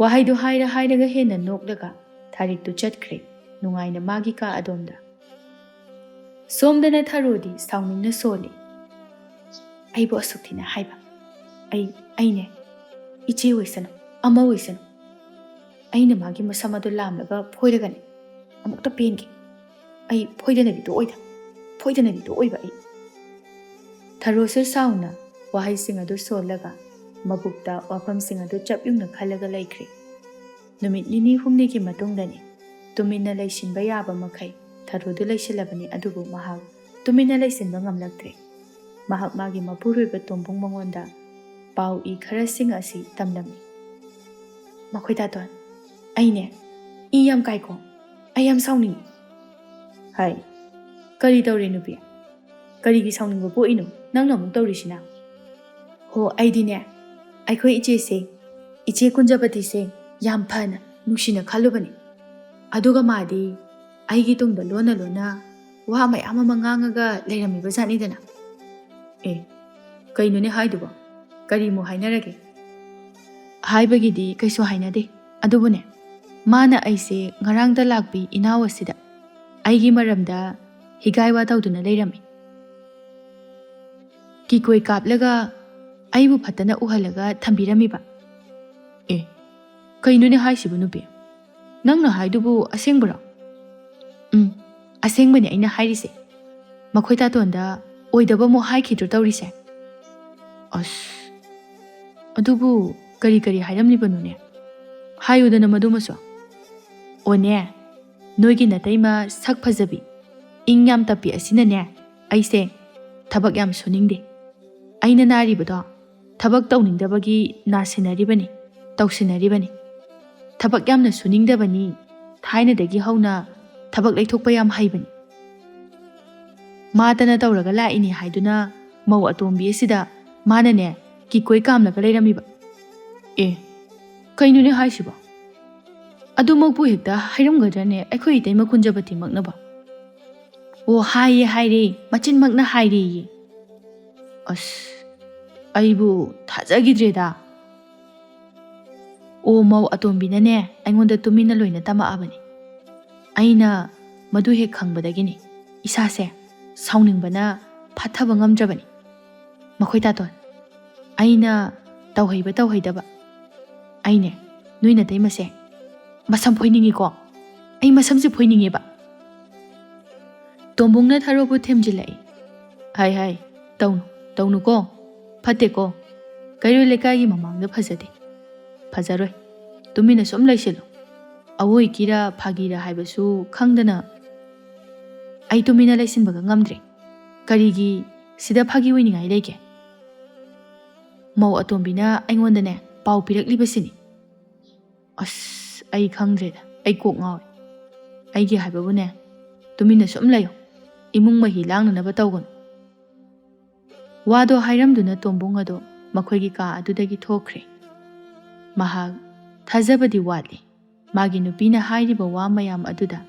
ꯋꯥꯍꯩꯗꯨ ꯍꯥꯏꯔ ꯍꯥꯏꯔꯒ ꯍꯦꯟꯅ ꯅꯣꯛꯂꯒ ꯊꯥꯔꯤꯛꯇꯨ ꯆꯠꯈ꯭ꯔꯦ, ꯅꯨꯡꯉꯥꯏꯅ ꯃꯥꯒꯤ ꯀꯥ ꯑꯗꯣꯝꯗ꯫ ꯁꯣꯝꯗꯅ ꯊꯔꯣꯗꯤ ꯁꯥꯎꯅꯤꯡꯅ ꯁꯣꯜꯂꯤ꯫ "ꯑꯩꯕꯨ ꯑꯁꯨꯛ ꯊꯤꯅ ꯍꯥꯏꯕ? ꯑꯩ, ꯑꯩꯅꯦ, ꯏꯆꯦ ꯑꯣꯏꯁꯅꯨ, ꯑꯃ ꯑꯣꯏꯁꯅꯨ, ꯑꯩꯅ ꯃꯥꯒꯤ ꯃꯁꯝ ꯑꯗꯨ ꯂꯥꯝꯂꯒ ꯐꯣꯏꯔꯒꯅꯤ ꯑꯃꯨꯛꯇ ꯄꯦꯟꯒꯦ꯫ ꯑꯩ ꯐꯣꯏꯗꯅꯗꯤ ꯇꯣꯛꯑꯣꯏꯗ, ꯐꯣꯏꯗꯅꯗꯤ ꯇꯣꯛꯑꯣꯏꯕ ꯑꯩ꯫" ꯊꯔꯣꯁꯨ ꯁꯥꯎꯅ ꯋꯥꯍꯩꯁꯤꯡ ꯑꯗꯨ ꯁꯣꯜꯂꯒ ꯃꯕꯨꯛꯇ ꯋꯥꯐꯝꯁꯤꯡ ꯑꯗꯨ ꯆꯞ ꯌꯨꯡꯅ ꯈꯜꯂꯒ ꯂꯩꯈ꯭ꯔꯦ꯫ ꯅꯨꯃꯤꯠ ꯅꯤꯅꯤ ꯍꯨꯝꯅꯤꯒꯤ ꯃꯇꯨꯡꯗꯅꯤ꯫ ꯇꯨꯃꯤꯟꯅ ꯂꯩꯁꯤꯟꯕ ꯌꯥꯕ ꯃꯈꯩ ꯊꯔꯣꯗꯨ ꯂꯩꯁꯤꯜꯂꯕꯅꯤ, ꯑꯗꯨꯕꯨ ꯃꯍꯥꯛ ꯇꯨꯃꯤꯟꯅ ꯂꯩꯁꯤꯟꯕ ꯉꯝꯂꯛꯇ꯭ꯔꯦ꯫ ꯃꯍꯥꯛ ꯃꯥꯒꯤ ꯃꯄꯨꯔꯣꯏꯕ ꯇꯣꯝꯕꯨꯡ ꯃꯉꯣꯟꯗ ꯄꯥꯎ ꯏ ꯈꯔꯁꯤꯡ ꯑꯁꯤ ꯇꯝꯂꯝꯃꯤ꯫ "ꯃꯈꯣꯏ ꯇꯥꯇꯣꯟ, ꯑꯩꯅꯦ ꯏ ꯌꯥꯝ ꯀꯥꯏꯀꯣ, ꯑꯩ ꯌꯥꯝ ꯁꯥꯎꯅꯤꯡꯉꯤ꯫" "ꯍꯥꯏ, ꯀꯔꯤ ꯇꯧꯔꯦ ꯅꯨꯄꯤ? ꯀꯔꯤꯒꯤ ꯁꯥꯎꯅꯤꯡꯕ ꯄꯣꯛꯏꯅꯣ ꯅꯪꯅ ꯑꯃꯨꯛ ꯇꯧꯔꯤꯁꯤꯅ?" "ꯍꯣ, ꯑꯩꯗꯤꯅꯦ, ꯑꯩꯈꯣꯏ ꯏꯆꯦꯁꯦ, ꯏꯆꯦ ꯀꯨꯟꯖꯄꯇꯤꯁꯦ ꯌꯥꯝ ꯐꯅ, ꯅꯨꯡꯁꯤꯅ ꯈꯜꯂꯨꯕꯅꯤ꯫ ꯑꯗꯨꯒ ꯃꯥꯗꯤ ꯑꯩꯒꯤ ꯇꯨꯡꯗ ꯂꯣꯟꯅ ꯂꯣꯟꯅ ꯋꯥ ꯃꯌꯥꯝ ꯑꯃ ꯉꯥꯡꯉꯒ ꯂꯩꯔꯝꯃꯤꯕ ꯖꯥꯠꯅꯤꯗꯅ꯫" "ꯑꯦ, ꯀꯩꯅꯣꯅꯦ ꯍꯥꯏꯗꯨꯕꯣ? ꯀꯔꯤꯃꯨꯛ ꯍꯥꯏꯅꯔꯒꯦ?" "ꯍꯥꯏꯕꯒꯤꯗꯤ ꯀꯩꯁꯨ ꯍꯥꯏꯅꯗꯦ꯫ ꯑꯗꯨꯕꯨꯅꯦ, ꯃꯥꯅ ꯑꯩꯁꯦ ꯉꯔꯥꯡꯗ ꯂꯥꯛꯄꯤ ꯏꯅꯥꯎ ꯑꯁꯤꯗ ꯑꯩꯒꯤ ꯃꯔꯝꯗ ꯍꯤꯒꯥꯏ ꯋꯥ ꯇꯧꯗꯨꯅ ꯂꯩꯔꯝꯃꯤ꯫ ꯀꯤꯀꯣꯏ ꯀꯥꯞꯂꯒ ꯑꯩꯕꯨ ꯐꯠꯇꯅ ꯎꯍꯜꯂꯒ ꯊꯝꯕꯤꯔꯝꯃꯤꯕ꯫ ꯑꯦ, ꯀꯩꯅꯣꯅꯦ ꯍꯥꯏꯁꯤꯕꯨ ꯅꯨꯄꯤ? ꯅꯪꯅ ꯍꯥꯏꯗꯨꯕꯨ ꯑꯁꯦꯡꯕꯔꯣ? ꯎꯝ, ꯑꯁꯦꯡꯕꯅꯦ ꯑꯩꯅ ꯍꯥꯏꯔꯤꯁꯦ꯫ ꯃꯈꯣꯏ ꯇꯥꯇꯣꯟꯗ ꯑꯣꯏꯗꯕ ꯑꯃꯨꯛ ꯍꯥꯏꯈꯤꯗ꯭ꯔꯣ ꯇꯧꯔꯤꯁꯦ? ꯑꯁ, ꯑꯗꯨꯕꯨ ꯀꯔꯤ ꯀꯔꯤ ꯍꯥꯏꯔꯝꯂꯤꯕꯅꯣꯅꯦ? ꯍꯥꯏꯌꯨꯗꯅ ꯃꯗꯨꯃꯁꯨ꯫ ꯑꯣꯅꯦ, ꯅꯣꯏꯒꯤ ꯅꯇꯩꯃ ꯁꯛ ꯐꯖꯕꯤ, ꯏꯪ ꯌꯥꯝ ꯇꯞꯄꯤ ꯑꯁꯤꯅꯅꯦ, ꯑꯩꯁꯦ ꯊꯕꯛ ꯌꯥꯝ ꯁꯨꯅꯤꯡꯗꯦ꯫ ꯑꯩꯅ ꯅꯥꯔꯤꯕꯗꯣ ꯊꯕꯛ ꯇꯧꯅꯤꯡꯗꯕꯒꯤ ꯅꯥꯁꯤꯟꯅꯔꯤꯕꯅꯤ, ꯇꯧꯁꯤꯟꯅꯔꯤꯕꯅꯤ꯫ ꯊꯕꯛ ꯌꯥꯝꯅ ꯁꯨꯅꯤꯡꯗꯕꯅꯤ, ꯊꯥꯏꯅꯗꯒꯤ ꯍꯧꯅ ꯊꯕꯛ ꯂꯩꯊꯣꯛꯄ ꯌꯥꯝ ꯍꯩꯕꯅꯤ꯫ ꯃꯥꯇꯅ ꯇꯧꯔꯒ ꯂꯥꯛꯏꯅꯤ ꯍꯥꯏꯗꯨꯅ ꯃꯧ ꯑꯇꯣꯝꯕꯤ ꯑꯁꯤꯗ ꯃꯥꯅꯅꯦ ꯀꯤꯀꯣꯏ ꯀꯥꯝꯂꯒ ꯂꯩꯔꯝꯃꯤꯕ꯫ ꯑꯦ, ꯀꯩꯅꯣꯅꯦ ꯍꯥꯏꯁꯤꯕꯣ? ꯑꯗꯨꯃꯛꯄꯨ ꯍꯦꯛꯇ ꯍꯥꯏꯔꯝꯒꯗ꯭ꯔꯅꯦ ꯑꯩꯈꯣꯏ ꯏꯇꯩꯃ ꯀꯨꯟꯖꯕꯇꯤꯃꯛꯅꯕꯣ? ꯑꯣ, ꯍꯥꯏꯌꯦ ꯍꯥꯏꯔꯦ, ꯃꯆꯤꯟꯃꯛꯅ ꯍꯥꯏꯔꯦꯌꯦ꯫ ꯑꯁ, ꯑꯩꯕꯨ ꯊꯥꯖꯈꯤꯗ꯭ꯔꯦꯗ꯫ ꯑꯣ, ꯃꯧ ꯑꯇꯣꯝꯕꯤꯅꯅꯦ ꯑꯩꯉꯣꯟꯗ ꯇꯨꯃꯤꯟꯅ ꯂꯣꯏꯅ ꯇꯝꯃꯛꯑꯕꯅꯤ꯫ ꯑꯩꯅ ꯃꯗꯨ ꯍꯦꯛ ꯈꯪꯕꯗꯒꯤꯅꯤ ꯏꯁꯥꯁꯦ ꯁꯥꯎꯅꯤꯡꯕꯅ ꯐꯥꯊꯕ ꯉꯝꯗ꯭ꯔꯕꯅꯤ꯫ ꯃꯈꯣꯏ ꯇꯥꯇꯣꯟ, ꯑꯩꯅ ꯇꯧꯍꯩꯕ ꯇꯧꯍꯩꯗꯕ, ꯑꯩꯅꯦ ꯅꯣꯏ ꯅꯇꯩꯃꯁꯦ ꯃꯁꯝ ꯐꯣꯏꯅꯤꯡꯉꯤꯀꯣ꯫ ꯑꯩ ꯃꯁꯝꯁꯦ ꯐꯣꯏꯅꯤꯡꯉꯦꯕ꯫ ꯇꯣꯝꯕꯨꯡꯅ ꯊꯔꯣꯕꯨ ꯊꯦꯝꯖꯤꯜꯂꯛꯏ꯫ ꯍꯥꯏ ꯍꯥꯏ, ꯇꯧꯅꯨ, ꯇꯧꯅꯨꯀꯣ꯫ ꯐꯠꯇꯦꯀꯣ꯫ ꯀꯩꯔꯣꯏ ꯂꯩꯀꯥꯏꯒꯤ ꯃꯃꯥꯡꯗ ꯐꯖꯗꯦ꯫ ꯐꯖꯔꯣꯏ꯫ ꯇꯨꯃꯤꯟꯅ ꯁꯨꯝ ꯂꯩꯁꯤꯜꯂꯨ꯫ ꯑꯋꯣꯏꯀꯤꯔ ꯐꯥꯒꯤꯔ ꯍꯥꯏꯕꯁꯨ ꯈꯪꯗꯅ ꯑꯩ ꯇꯨꯃꯤꯟꯅ ꯂꯩꯁꯤꯟꯕꯒ ꯉꯝꯗ꯭ꯔꯦ꯫ ꯀꯔꯤꯒꯤ ꯁꯤꯗ ꯐꯥꯒꯤ ꯑꯣꯏꯅꯤꯡꯉꯥꯏ ꯂꯩꯒꯦ? ꯃꯧ ꯑꯇꯣꯝꯕꯤꯅ ꯑꯩꯉꯣꯟꯗꯅꯦ ꯄꯥꯎ ꯄꯤꯔꯛꯂꯤꯕꯁꯤꯅꯤ꯫ ꯑꯁ, ꯑꯩ ꯈꯪꯗ꯭ꯔꯦꯗ, ꯑꯩ ꯀꯣꯛ ꯉꯥꯎꯔꯦ꯫ ꯑꯩꯒꯤ ꯍꯥꯏꯕꯕꯨꯅꯦ, ꯇꯨꯃꯤꯟꯅ ꯁꯨꯝ ꯂꯩꯌꯨ꯫ ꯏꯃꯨꯡ ꯃꯍꯤ ꯂꯥꯡꯅꯅꯕ ꯇꯧꯒꯅꯨ꯫ ꯋꯥꯗꯣ ꯍꯥꯏꯔꯝꯗꯨꯅ ꯇꯣꯝꯕꯨꯡ ꯑꯗꯣ ꯃꯈꯣꯏꯒꯤ ꯀꯥ ꯑꯗꯨꯗꯒꯤ ꯊꯣꯛꯈ꯭ꯔꯦ꯫ ꯃꯍꯥꯛ ꯊꯥꯖꯕꯗꯤ ꯋꯥꯠꯂꯤ꯫ ꯃꯥꯒꯤ ꯅꯨꯄꯤꯅ ꯍꯥꯏꯔꯤꯕ ꯋꯥ ꯃꯌꯥꯝ ꯑꯗꯨꯗ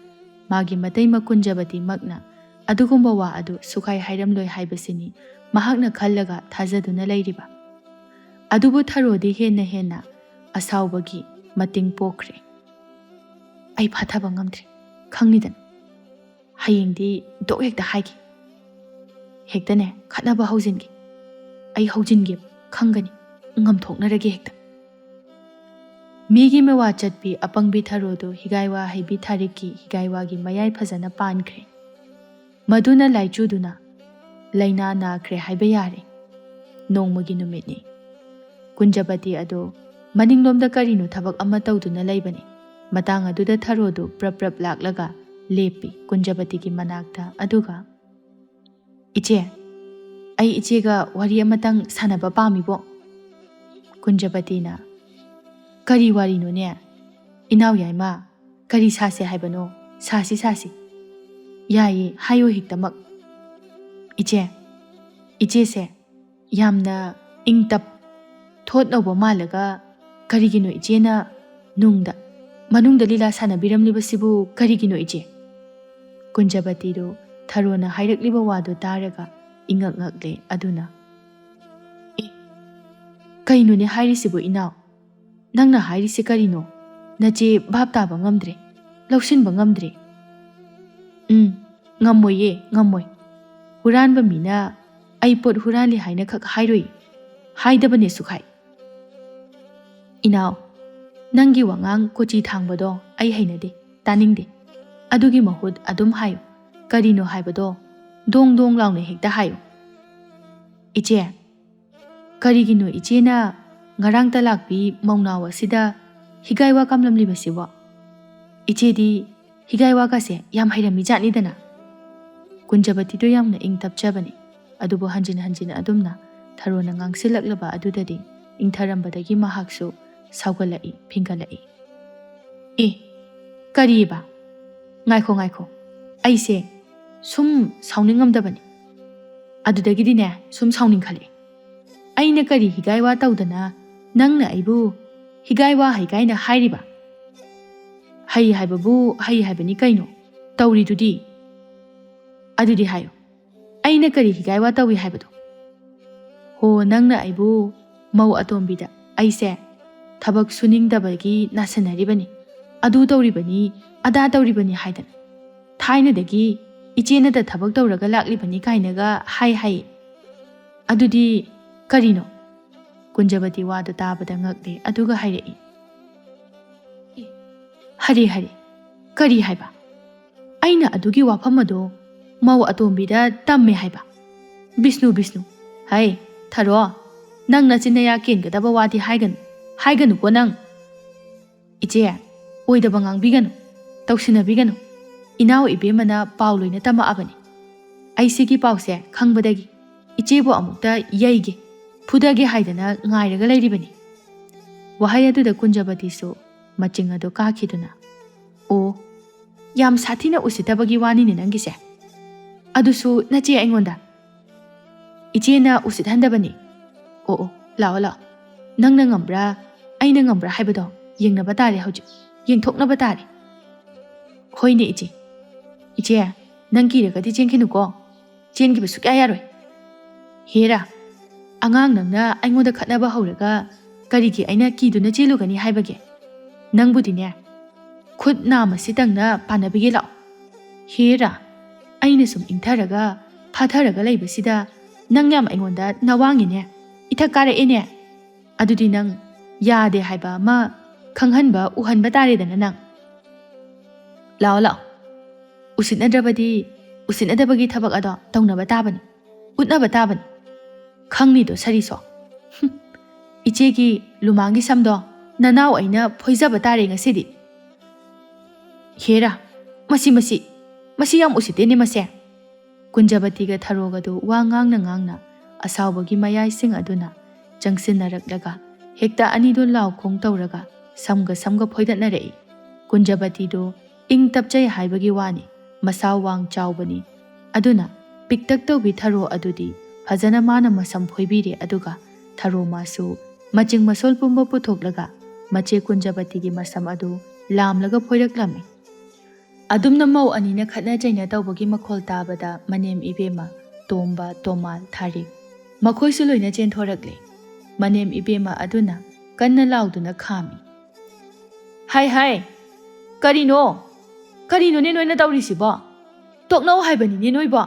ꯃꯥꯒꯤ ꯃꯇꯩ ꯃꯀꯨꯟꯖꯕꯗꯤꯃꯛꯅ ꯑꯗꯨꯒꯨꯝꯕ ꯋꯥ ꯑꯗꯨ ꯁꯨꯛꯍꯥꯏ ꯍꯥꯏꯔꯝꯂꯣꯏ ꯍꯥꯏꯕꯁꯤꯅꯤ ꯃꯍꯥꯛꯅ ꯈꯜꯂꯒ ꯊꯥꯖꯗꯨꯅ ꯂꯩꯔꯤꯕ꯫ ꯑꯗꯨꯕꯨ ꯊꯔꯣꯗꯤ ꯍꯦꯟꯅ ꯍꯦꯟꯅ ꯑꯁꯥꯎꯕꯒꯤ ꯃꯇꯤꯡ ꯄꯣꯛꯈ꯭ꯔꯦ꯫ "ꯑꯩ ꯐꯥꯊꯕ ꯉꯝꯗ꯭ꯔꯦ, ꯈꯪꯅꯤꯗꯅ꯫ ꯍꯌꯦꯡꯗꯤ ꯗꯣꯛ ꯍꯦꯛꯇ ꯍꯥꯏꯒꯦ꯫ ꯍꯦꯛꯇꯅꯦ ꯈꯠꯅꯕ ꯍꯧꯖꯤꯟꯒꯦ꯫ ꯑꯩ ꯍꯧꯖꯤꯟꯒꯦ, ꯈꯪꯒꯅꯤ꯫ ꯉꯝꯊꯣꯛꯅꯔꯒꯦ ꯍꯦꯛꯇ"꯫ ꯃꯤꯒꯤ ꯃꯋꯥ ꯆꯠꯄꯤ ꯑꯄꯪꯕꯤ ꯊꯔꯣꯗꯨ ꯍꯤꯒꯥꯏꯋꯥ ꯍꯩꯕꯤ ꯊꯥꯔꯤꯛꯀꯤ ꯍꯤꯒꯥꯏꯋꯥꯒꯤ ꯃꯌꯥꯏ ꯐꯖꯅ ꯄꯥꯟꯈ꯭ꯔꯦ꯫ ꯃꯗꯨꯅ ꯂꯥꯏꯆꯨꯗꯨꯅ ꯂꯥꯏꯅꯥ ꯅꯥꯈ꯭ꯔꯦ ꯍꯥꯏꯕ ꯌꯥꯔꯦ꯫ ꯅꯣꯡꯃꯒꯤ ꯅꯨꯃꯤꯠꯅꯤ꯫ ꯀꯨꯟꯖꯕꯇꯤ ꯑꯗꯨ ꯃꯅꯤꯡꯂꯣꯝꯗ ꯀꯔꯤꯅꯣ ꯊꯕꯛ ꯑꯃ ꯇꯧꯗꯨꯅ ꯂꯩꯕꯅꯤ꯫ ꯃꯇꯥꯡ ꯑꯗꯨꯗ ꯊꯔꯣꯗꯨ ꯄ꯭ꯔꯞ ꯄ꯭ꯔꯞ ꯂꯥꯛꯂꯒ ꯂꯦꯞꯄꯤ ꯀꯨꯟꯖꯕꯇꯤꯒꯤ ꯃꯅꯥꯛꯇ꯫ ꯑꯗꯨꯒ, "ꯏꯆꯦ, ꯑꯩ ꯏꯆꯦꯒ ꯋꯥꯔꯤ ꯑꯃꯇꯪ ꯁꯥꯟꯅꯕ ꯄꯥꯝꯃꯤꯕꯣ꯫" ꯀꯨꯟꯖꯕꯇꯤꯅ, "ꯀꯔꯤ ꯋꯥꯔꯤꯅꯣꯅꯦ? ꯏꯅꯥꯎ ꯌꯥꯏꯃ, ꯀꯔꯤ ꯁꯥꯁꯦ ꯍꯥꯏꯕꯅꯣ? ꯁꯥꯁꯤ, ꯁꯥꯁꯤ꯫" "ꯌꯥꯏꯌꯦ, ꯍꯥꯏꯌꯣ ꯍꯦꯛꯇꯃꯛ꯫" "ꯏꯆꯦ, ꯏꯆꯦꯁꯦ ꯌꯥꯝꯅ ꯏꯪ ꯇꯞ, ꯊꯣꯠ ꯅꯧꯕ ꯃꯥꯜꯂꯒ ꯀꯔꯤꯒꯤꯅꯣ ꯏꯆꯦꯅ ꯅꯨꯡꯗ, ꯃꯅꯨꯡꯗ ꯂꯤꯂꯥ ꯁꯥꯟꯅꯕꯤꯔꯝꯂꯤꯕꯁꯤꯕꯨ ꯀꯔꯤꯒꯤꯅꯣ ꯏꯆꯦ?" ꯀꯨꯟꯖꯕꯇꯤꯗꯨ ꯊꯔꯣꯅ ꯍꯥꯏꯔꯛꯂꯤꯕ ꯋꯥꯗꯨ ꯇꯥꯔꯒ ꯏꯉꯛ ꯉꯛꯂꯦ꯫ ꯑꯗꯨꯅ, "ꯑꯦ, ꯀꯩꯅꯣꯅꯦ ꯍꯥꯏꯔꯤꯁꯤꯕꯨ ꯏꯅꯥꯎ? ꯅꯪꯅ ꯍꯥꯏꯔꯤꯁꯤ ꯀꯔꯤꯅꯣ? ꯅꯆꯦ ꯚꯥꯞ ꯇꯥꯕ ꯉꯝꯗ꯭ꯔꯦ, ꯂꯧꯁꯤꯟꯕ ꯉꯝꯗ꯭ꯔꯦ꯫" "ꯎꯝ, ꯉꯝꯃꯣꯏꯌꯦ, ꯉꯝꯃꯣꯏ꯫ ꯍꯨꯔꯥꯟꯕ ꯃꯤꯅ ꯑꯩ ꯄꯣꯠ ꯍꯨꯔꯥꯜꯂꯤ ꯍꯥꯏꯅ ꯈꯛ ꯍꯥꯏꯔꯣꯏ, ꯍꯥꯏꯗꯕꯅꯦ ꯁꯨꯛꯍꯥꯏ꯫" "ꯏꯅꯥꯎ, ꯅꯪꯒꯤ ꯋꯥꯉꯥꯡ ꯀꯣꯆꯤ ꯊꯥꯡꯕꯗꯣ ꯑꯩ ꯍꯩꯅꯗꯦ, ꯇꯥꯅꯤꯡꯗꯦ꯫ ꯑꯗꯨꯒꯤ ꯃꯍꯨꯠ ꯑꯗꯨꯝ ꯍꯥꯏꯌꯨ, ꯀꯔꯤꯅꯣ ꯍꯥꯏꯕꯗꯣ ꯗꯣꯡ ꯗꯣꯡ ꯂꯥꯎꯅ ꯍꯦꯛꯇ ꯍꯥꯏꯌꯨ꯫" "ꯏꯆꯦ, ꯀꯔꯤꯒꯤꯅꯣ ꯏꯆꯦꯅ ꯉꯔꯥꯡꯇ ꯂꯥꯛꯄꯤ ꯃꯧꯅꯥꯎ ꯑꯁꯤꯗ ꯍꯤꯒꯥꯏ ꯋꯥ ꯀꯝꯂꯝꯂꯤꯕꯁꯤꯕꯣ? ꯏꯆꯦꯗꯤ ꯍꯤꯒꯥꯏ ꯋꯥꯒꯁꯦ ꯌꯥꯝ ꯍꯩꯔꯝꯃꯤ ꯖꯥꯠꯅꯤꯗꯅ꯫" ꯀꯨꯟꯖꯕꯇꯤꯗꯣ ꯌꯥꯝꯅ ꯏꯪ ꯇꯞꯆꯕꯅꯤ꯫ ꯑꯗꯨꯕꯨ ꯍꯟꯖꯤꯟ ꯍꯟꯖꯤꯟ ꯑꯗꯨꯝꯅ ꯊꯔꯣꯅ ꯉꯥꯡꯁꯤꯜꯂꯛꯂꯕ ꯑꯗꯨꯗꯗꯤ ꯏꯪꯊꯔꯝꯕꯗꯒꯤ ꯃꯍꯥꯛꯁꯨ ꯁꯥꯎꯒꯠꯂꯛꯏ, ꯐꯤꯡꯒꯠꯂꯛꯏ꯫ "ꯑꯦ, ꯀꯔꯤꯕ? ꯉꯥꯏꯈꯣ, ꯉꯥꯏꯈꯣ꯫ ꯑꯩꯁꯦ ꯁꯨꯝ ꯁꯥꯎꯅꯤꯡꯉꯝꯗꯕꯅꯤ꯫ ꯑꯗꯨꯗꯒꯤꯗꯤꯅꯦ, ꯁꯨꯝ ꯁꯥꯎꯅꯤꯡꯈꯠꯂꯛꯑꯦ꯫ ꯑꯩꯅ ꯀꯔꯤ ꯍꯤꯒꯥꯏ ꯋꯥ ꯇꯧꯗꯅ ꯅꯪꯅ ꯑꯩꯕꯨ ꯍꯤꯒꯥꯏ ꯋꯥ ꯍꯩ ꯀꯥꯏꯅ ꯍꯥꯏꯔꯤꯕ? ꯍꯩ ꯍꯥꯏꯕꯕꯨ ꯍꯩ ꯍꯥꯏꯕꯅꯤ ꯀꯩꯅꯣ, ꯇꯧꯔꯤꯗꯨꯗꯤ꯫ ꯑꯗꯨꯗꯤ ꯍꯥꯏꯌꯨ, ꯑꯩꯅ ꯀꯔꯤ ꯍꯤꯒꯥꯏ ꯋꯥ ꯇꯧꯏ ꯍꯥꯏꯕꯗꯣ?" "ꯍꯣ, ꯅꯪꯅ ꯑꯩꯕꯨ ꯃꯧ ꯑꯇꯣꯝꯕꯤꯗ ꯑꯩꯁꯦ ꯊꯕꯛ ꯁꯨꯅꯤꯡꯗꯕꯒꯤ ꯅꯥꯁꯤꯟꯅꯔꯤꯕꯅꯤ, ꯑꯗꯨ ꯇꯧꯔꯤꯕꯅꯤ, ꯑꯗꯥ ꯇꯧꯔꯤꯕꯅꯤ ꯍꯥꯏꯗꯅ꯫ ꯊꯥꯏꯅꯗꯒꯤ ꯏꯆꯦꯅꯗ ꯊꯕꯛ ꯇꯧꯔꯒ ꯂꯥꯛꯂꯤꯕꯅꯤ ꯀꯥꯏꯅꯒ ꯍꯥꯏ ꯍꯥꯏ꯫ ꯑꯗꯨꯗꯤ ꯀꯔꯤꯅꯣ?" ꯀꯨꯟꯖꯕꯇꯤ ꯋꯥꯗꯨ ꯇꯥꯕꯗ ꯉꯛꯂꯦ, ꯑꯗꯨꯒ ꯍꯥꯏꯔꯛꯏ, "ꯍꯔꯦ ꯍꯔꯦ, ꯀꯔꯤ ꯍꯥꯏꯕ? ꯑꯩꯅ ꯑꯗꯨꯒꯤ ꯋꯥꯐꯝ ꯑꯗꯨ ꯃꯧ ꯑꯇꯣꯝꯕꯤꯗ ꯇꯝꯃꯦ ꯍꯥꯏꯕ? ꯕꯤꯁꯅꯨ, ꯕꯤꯁꯅꯨ, ꯍꯩ, ꯊꯔꯣ, ꯅꯪ ꯅꯆꯤꯟ ꯅꯌꯥ ꯀꯦꯟꯒꯗꯕ ꯋꯥꯗꯤ ꯍꯥꯏꯒꯅꯨ, ꯍꯥꯏꯒꯅꯨꯀꯣ ꯅꯪ꯫ ꯏꯆꯦ, ꯑꯣꯏꯗꯕ ꯉꯥꯡꯕꯤꯒꯅꯨ, ꯇꯧꯁꯤꯟꯅꯕꯤꯒꯅꯨ꯫ ꯏꯅꯥꯎ ꯏꯕꯦꯝꯃꯅ ꯄꯥꯎ ꯂꯣꯏꯅ ꯇꯝꯃꯛꯑꯕꯅꯤ꯫ ꯑꯩ ꯁꯤꯒꯤ ꯄꯥꯎꯁꯦ ꯈꯪꯕꯗꯒꯤ ꯏꯆꯦꯕꯨ ꯑꯃꯨꯛꯇ ꯌꯩꯒꯦ, ꯐꯨꯗꯒꯦ ꯍꯥꯏꯗꯅ ꯉꯥꯏꯔꯒ ꯂꯩꯔꯤꯕꯅꯤ"꯫ ꯋꯥꯍꯩ ꯑꯗꯨꯗ ꯀꯨꯟꯖꯕꯇꯤꯁꯨ ꯃꯆꯤꯡ ꯑꯗꯨ ꯀꯥꯈꯤꯗꯨꯅ, "ꯑꯣ, ꯌꯥꯝ ꯁꯥꯊꯤꯅ ꯎꯁꯤꯠꯇꯕꯒꯤ ꯋꯥꯅꯤꯅꯦ ꯅꯪꯒꯤꯁꯦ꯫ ꯑꯗꯨꯁꯨ ꯅꯆꯦ ꯑꯩꯉꯣꯟꯗ꯫ ꯏꯆꯦꯅ ꯎꯁꯤꯠꯍꯟꯗꯕꯅꯤ꯫ ꯑꯣ, ꯑꯣ, ꯂꯥꯛꯑꯣ, ꯂꯥꯛꯑꯣ꯫ ꯅꯪꯅ ꯉꯝꯕ꯭ꯔꯥ, ꯑꯩꯅ ꯉꯝꯕ꯭ꯔꯥ ꯍꯥꯏꯕꯗꯣ ꯌꯦꯡꯅꯕ ꯇꯥꯔꯦ ꯍꯧꯖꯤꯛ, ꯌꯦꯡꯊꯣꯛꯅꯕ ꯇꯥꯔꯦ"꯫ "ꯍꯣꯏꯅꯦ ꯏꯆꯦ꯫ ꯏꯆꯦ, ꯅꯪ ꯀꯤꯔꯒꯗꯤ ꯆꯦꯟꯈꯤꯅꯨꯀꯣ꯫ ꯆꯦꯟꯈꯤꯕ ꯁꯨꯛꯌꯥ ꯌꯥꯔꯣꯏ"꯫ "ꯍꯦꯔꯥ, ꯑꯉꯥꯡ ꯅꯪꯅ ꯑꯩꯉꯣꯟꯗ ꯈꯠꯅꯕ ꯍꯧꯔꯒ ꯀꯔꯤꯒꯤ ꯑꯩꯅ ꯀꯤꯗꯨꯅ ꯆꯦꯜꯂꯨꯒꯅꯤ ꯍꯥꯏꯕꯒꯦ? ꯅꯪꯕꯨꯗꯤꯅꯦ, ꯈꯨꯠ ꯅꯥꯝꯃ ꯁꯤꯇꯪꯅ ꯄꯥꯟꯅꯕꯤꯒꯦ ꯂꯥꯛꯑꯣ"꯫ "ꯍꯦꯔꯥ, ꯑꯩꯅ ꯁꯨꯝ ꯏꯪꯊꯔꯒ ꯐꯥꯊꯔꯒ ꯂꯩꯕꯁꯤꯗ ꯅꯪ ꯌꯥꯝ ꯑꯩꯉꯣꯟꯗ ꯅꯋꯥꯡꯉꯤꯅꯦ, ꯏꯊꯛ ꯀꯥꯔꯛꯑꯦꯅꯦ꯫ ꯑꯗꯨꯗꯤ ꯅꯪ ꯌꯥꯗꯦ ꯍꯥꯏꯕ ꯑꯃ ꯈꯪꯍꯟꯕ ꯎꯍꯟꯕ ꯇꯥꯔꯦꯗꯅ ꯅꯪ꯫ ꯂꯥꯛꯑꯣ, ꯂꯥꯛꯑꯣ꯫ ꯎꯁꯤꯠꯅꯗ꯭ꯔꯕꯗꯤ ꯎꯁꯤꯠꯅꯗꯕꯒꯤ ꯊꯕꯛ ꯑꯗꯣ ꯇꯧꯅꯕ ꯇꯥꯕꯅꯤ, ꯎꯠꯅꯕ ꯇꯥꯕꯅꯤ꯫ ꯈꯪꯅꯤꯗꯣ ꯁꯔꯤꯁꯣ꯫ ꯍꯨꯝ꯫ ꯏꯆꯦꯒꯤ ꯂꯨꯃꯥꯡꯒꯤ ꯁꯝꯗꯣ ꯅꯅꯥꯎ ꯑꯩꯅ ꯐꯣꯏꯖꯕ ꯇꯥꯔꯦ ꯉꯁꯤꯗꯤ"꯫ "ꯍꯦꯔꯥ, ꯃꯁꯤ, ꯃꯁꯤ, ꯃꯁꯤ ꯌꯥꯝ ꯎꯁꯤꯠꯇꯦꯅꯦ ꯃꯁꯦ"꯫ ꯀꯨꯟꯖꯕꯇꯤꯒ ꯊꯔꯣꯒꯗꯨ ꯋꯥ ꯉꯥꯡꯅ ꯉꯥꯡꯅ ꯑꯁꯥꯎꯕꯒꯤ ꯃꯌꯥꯏꯁꯤꯡ ꯑꯗꯨꯅ ꯆꯪꯁꯤꯟꯅꯔꯛꯂꯒ ꯍꯦꯛꯇ ꯑꯅꯤꯗꯨ ꯂꯥꯎ ꯈꯣꯡ ꯇꯧꯔꯒ ꯁꯝꯒ ꯁꯝꯒ ꯐꯣꯏꯗꯠꯅꯔꯛꯏ꯫ ꯀꯨꯟꯖꯕꯇꯤꯗꯨ ꯏꯪ ꯇꯞꯆꯩ ꯍꯥꯏꯕꯒꯤ ꯋꯥꯅꯤ, ꯃꯁꯥ ꯋꯥꯡ ꯆꯥꯎꯕꯅꯤ꯫ ꯑꯗꯨꯅ ꯄꯤꯛꯇꯛ ꯇꯧꯕꯤ ꯊꯔꯣ ꯑꯗꯨꯗꯤ ꯐꯖꯅ ꯃꯥꯅ ꯃꯁꯝ ꯐꯣꯏꯕꯤꯔꯦ, ꯑꯗꯨꯒ ꯊꯔꯣ ꯃꯥꯁꯨ ꯃꯆꯤꯡ ꯃꯁꯣꯜ ꯄꯨꯝꯕ ꯄꯨꯊꯣꯛꯂꯒ ꯃꯆꯦ ꯀꯨꯟꯖꯕꯇꯤꯒꯤ ꯃꯁꯝ ꯑꯗꯨ ꯂꯥꯝꯂꯒ ꯐꯣꯏꯔꯛꯂꯝꯃꯤ꯫ ꯑꯗꯨꯝꯅ ꯃꯧ ꯑꯅꯤꯅ ꯈꯠꯅ ꯆꯩꯅ ꯇꯧꯕꯒꯤ ꯃꯈꯣꯜ ꯇꯥꯕꯗ ꯃꯅꯦꯝ ꯏꯕꯦꯝꯃ, ꯇꯣꯝꯕ, ꯇꯣꯃꯥꯜ, ꯊꯥꯔꯤꯛ ꯃꯈꯣꯏꯁꯨ ꯂꯣꯏꯅ ꯆꯦꯟꯊꯣꯔꯛꯂꯦ꯫ ꯃꯅꯦꯝ ꯏꯕꯦꯝꯃ ꯑꯗꯨꯅ ꯀꯟꯅ ꯂꯥꯎꯗꯨꯅ ꯈꯥꯝꯃꯤ꯫ "ꯍꯥꯏ, ꯍꯥꯏ, ꯀꯔꯤꯅꯣ? ꯀꯔꯤꯅꯣꯅꯦ ꯅꯣꯏꯅ ꯇꯧꯔꯤꯁꯤꯕꯣ? ꯇꯣꯛꯅꯧ ꯍꯥꯏꯕꯅꯤꯅꯦ ꯅꯣꯏꯕꯣ꯫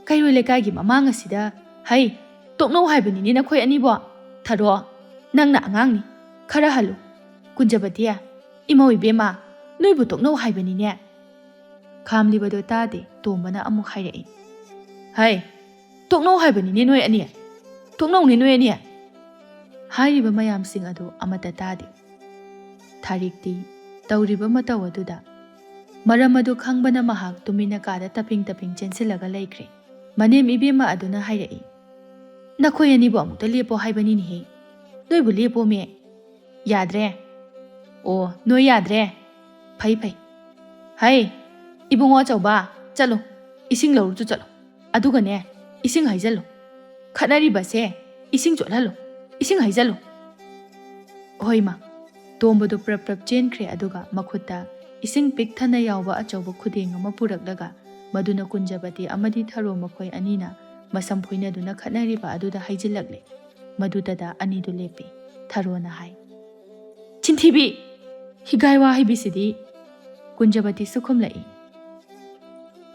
ꯀꯩꯔꯣꯏ ꯂꯩꯀꯥꯏꯒꯤ ꯃꯃꯥꯡ ꯑꯁꯤꯗ, ꯍꯩ, ꯇꯣꯛꯅꯧ ꯍꯥꯏꯕꯅꯤꯅꯦ ꯅꯈꯣꯏ ꯑꯅꯤꯕꯣ꯫ ꯊꯔꯣ, ꯅꯪꯅ ꯑꯉꯥꯡꯅꯤ, ꯈꯔ ꯍꯜꯂꯨ꯫ ꯀꯨꯟꯖꯕꯇꯤ, ꯏꯃꯧ ꯏꯕꯦꯝꯃ, ꯅꯣꯏꯕꯨ ꯇꯣꯛꯅꯧ ꯍꯥꯏꯕꯅꯤꯅꯦ꯫ ꯈꯥꯝꯂꯤꯕꯗꯣ ꯇꯥꯗꯦ, ꯇꯣꯝꯕꯅ ꯑꯃꯨꯛ ꯍꯥꯏꯔꯛꯏ꯫ ꯍꯩ, ꯇꯣꯛꯅꯧ ꯍꯥꯏꯕꯅꯤꯅꯦ ꯅꯣꯏ ꯑꯅꯤ꯫ ꯇꯣꯛꯅꯧꯅꯦ ꯅꯣꯏ ꯑꯅꯤ꯫ ꯍꯥꯏꯔꯤꯕ ꯃꯌꯥꯝꯁꯤꯡ ꯑꯗꯨ ꯑꯃꯠꯇ ꯇꯥꯗꯦ꯫ ꯊꯥꯔꯤꯛꯇꯤ ꯇꯧꯔꯤꯕ ꯃꯇꯧ ꯑꯗꯨꯗ ꯃꯔꯝ ꯑꯗꯨ ꯈꯪꯕꯅ ꯃꯍꯥꯛ ꯇꯨꯃꯤꯟꯅ ꯀꯥꯗ ꯇꯞꯄꯤꯡ ꯇꯞꯄꯤꯡ ꯆꯦꯟꯁꯤꯜꯂꯒ ꯂꯩꯈ꯭ꯔꯦ꯫ ꯃꯅꯦꯝ ꯏꯕꯦꯝꯃ ꯑꯗꯨꯅ ꯍꯥꯏꯔꯛꯏ, "ꯅꯈꯣꯏ ꯑꯅꯤꯕꯨ ꯑꯃꯨꯛꯇ ꯂꯦꯞꯄꯣ ꯍꯥꯏꯕꯅꯤꯅꯦꯍꯦ꯫ ꯅꯣꯏꯕꯨ ꯂꯦꯞꯄꯣꯃꯦ꯫ ꯌꯥꯗ꯭ꯔꯦ꯫ ꯑꯣ, ꯅꯣꯏ ꯌꯥꯗ꯭ꯔꯦ꯫ ꯐꯩ, ꯐꯩ꯫ ꯍꯩ, ꯏꯕꯨꯡꯉꯣ ꯑꯆꯧꯕ, ꯆꯠꯂꯣ꯫ ꯏꯁꯤꯡ ꯂꯧꯔꯨꯆꯣ ꯆꯠꯂꯣ꯫ ꯑꯗꯨꯒꯅꯦ, ꯏꯁꯤꯡ ꯍꯩꯖꯜꯂꯨ꯫ ꯈꯠꯅꯔꯤꯕꯁꯦ ꯏꯁꯤꯡ ꯆꯣꯠꯍꯜꯂꯨ꯫ ꯏꯁꯤꯡ ꯍꯩꯖꯜꯂꯨ꯫" ꯍꯣꯏ ꯃꯥ꯫ ꯇꯣꯝꯕꯗꯨ ꯄ꯭ꯔꯞ ꯄ꯭ꯔꯞ ꯆꯦꯟꯈ꯭ꯔꯦ, ꯑꯗꯨꯒ ꯃꯈꯨꯠꯇ ꯏꯁꯤꯡ ꯄꯤꯛ ꯊꯟꯅ ꯌꯥꯎꯕ ꯑꯆꯧꯕ ꯈꯨꯗꯦꯡ ꯑꯃ ꯄꯨꯔꯛꯂꯒ ꯃꯗꯨꯅ ꯀꯨꯟꯖꯕꯇꯤ ꯑꯃꯗꯤ ꯊꯔꯣ ꯃꯈꯣꯏ ꯑꯅꯤꯅ ꯃꯁꯝ ꯐꯣꯏꯅꯗꯨꯅ ꯈꯠꯅꯔꯤꯕ ꯑꯗꯨꯗ ꯍꯩꯖꯤꯜꯂꯛꯂꯦ꯫ ꯃꯗꯨꯗꯗ ꯑꯅꯤꯗꯨ ꯂꯦꯞꯄꯤ꯫ ꯊꯔꯣꯅ ꯍꯥꯏ, "ꯆꯤꯟꯊꯤꯕꯤ! ꯍꯤꯒꯥꯏ ꯋꯥ ꯍꯩꯕꯤꯁꯤꯗꯤ!" ꯀꯨꯟꯖꯕꯇꯤꯁꯨ ꯈꯨꯝꯂꯛꯏ꯫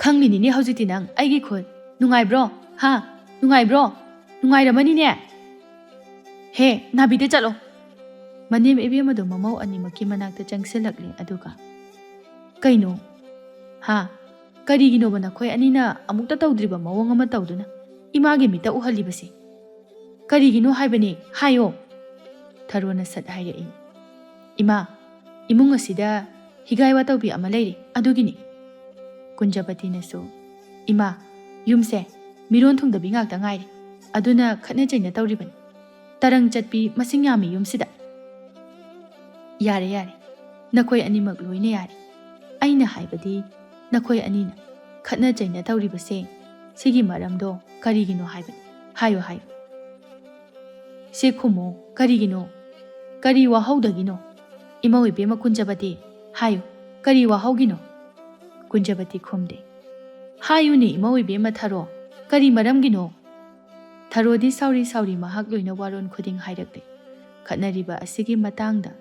"ꯈꯪꯂꯤꯅꯤꯅꯦ ꯍꯧꯖꯤꯛꯇꯤ ꯅꯪ ꯑꯩꯒꯤ ꯈꯨꯠ꯫ ꯅꯨꯡꯉꯥꯏꯕ꯭ꯔꯣ? ꯍꯥ? ꯅꯨꯡꯉꯥꯏꯕ꯭ꯔꯣ? ꯅꯨꯡꯉꯥꯏꯔꯝꯃꯅꯤꯅꯦ꯫ ꯍꯦ, ꯅꯥꯕꯤꯗ ꯆꯠꯂꯣ!" ꯃꯅꯦꯝ ꯏꯕꯦꯝꯃꯗꯨ ꯃꯃꯧ ꯑꯅꯤꯃꯛꯀꯤ ꯃꯅꯥꯛꯇ ꯆꯪꯁꯤꯜꯂꯛꯂꯦ, ꯑꯗꯨꯒ, "ꯀꯩꯅꯣ? ꯍꯥ? ꯀꯔꯤꯒꯤꯅꯣꯕ ꯅꯈꯣꯏ ꯑꯅꯤꯅ ꯑꯃꯨꯛꯇ ꯇꯧꯗ꯭ꯔꯤꯕ ꯃꯑꯣꯡ ꯑꯃ ꯇꯧꯗꯨꯅ ꯏꯃꯥꯒꯤ ꯃꯤꯠꯇ ꯎꯍꯜꯂꯤꯕꯁꯦ? ꯀꯔꯤꯒꯤꯅꯣ ꯍꯥꯏꯕꯅꯦ, ꯍꯥꯏꯌꯣ!" ꯊꯔꯣꯅ ꯁꯠ ꯍꯥꯏꯔꯛꯏ꯫ "ꯏꯃꯥ, ꯏꯃꯨꯡ ꯑꯁꯤꯗ ꯍꯤꯒꯥꯏ ꯋꯥꯇꯧꯕꯤ ꯑꯃ ꯂꯩꯔꯦ, ꯑꯗꯨꯒꯤꯅꯤ꯫" ꯀꯨꯟꯖꯕꯇꯤꯅꯁꯨ, "ꯏꯃꯥ, ꯌꯨꯝꯁꯦ ꯃꯤꯔꯣꯟ ꯊꯨꯡꯗꯕꯤ ꯉꯥꯛꯇ ꯉꯥꯏꯔꯦ, ꯑꯗꯨꯅ ꯈꯠꯅ ꯆꯩꯅ ꯇꯧꯔꯤꯕꯅꯤ꯫ ꯇꯔꯪ ꯆꯠꯄꯤ ꯃꯁꯤꯡ ꯌꯥꯝꯃꯤ ꯌꯨꯝꯁꯤꯗ꯫" "ꯌꯥꯔꯦ, ꯌꯥꯔꯦ, ꯅꯈꯣꯏ ꯑꯅꯤꯃꯛ ꯂꯣꯏꯅ ꯌꯥꯔꯦ꯫ ꯑꯩꯅ ꯍꯥꯏꯕꯗꯤ ꯅꯈꯣꯏ ꯑꯅꯤꯅ ꯈꯠꯅ ꯆꯩꯅ ꯇꯧꯔꯤꯕꯁꯦ ꯁꯤꯒꯤ ꯃꯔꯝꯗꯣ ꯀꯔꯤꯒꯤꯅꯣ ꯍꯥꯏꯕꯅꯤ꯫ ꯍꯥꯏꯌꯨ, ꯍꯥꯏꯌꯨ꯫ ꯁꯦ ꯈꯨꯝꯃꯣ, ꯀꯔꯤꯒꯤꯅꯣ? ꯀꯔꯤ ꯋꯥꯍꯧꯗꯒꯤꯅꯣ? ꯏꯃꯧ ꯏꯕꯦꯝꯃ ꯀꯨꯟꯖꯕꯇꯤ, ꯍꯥꯏꯌꯨ, ꯀꯔꯤ ꯋꯥꯍꯧꯒꯤꯅꯣ?" ꯀꯨꯟꯖꯕꯇꯤ ꯈꯨꯝꯗꯦ꯫ "ꯍꯥꯏꯌꯨꯅꯦ, ꯏꯃꯧ ꯏꯕꯦꯝꯃ ꯊꯔꯣ, ꯀꯔꯤ ꯃꯔꯝꯒꯤꯅꯣ?" ꯊꯔꯣꯗꯤ ꯁꯥꯎꯔꯤ ꯁꯥꯎꯔꯤ ꯃꯍꯥꯛ ꯂꯣꯏꯅ ꯋꯥꯔꯣꯟ ꯈꯨꯗꯤꯡ ꯍꯥꯏꯔꯛꯂꯦ꯫ ꯈꯠꯅꯔꯤꯕ ꯑꯁꯤꯒꯤ ꯃꯇꯥꯡꯗ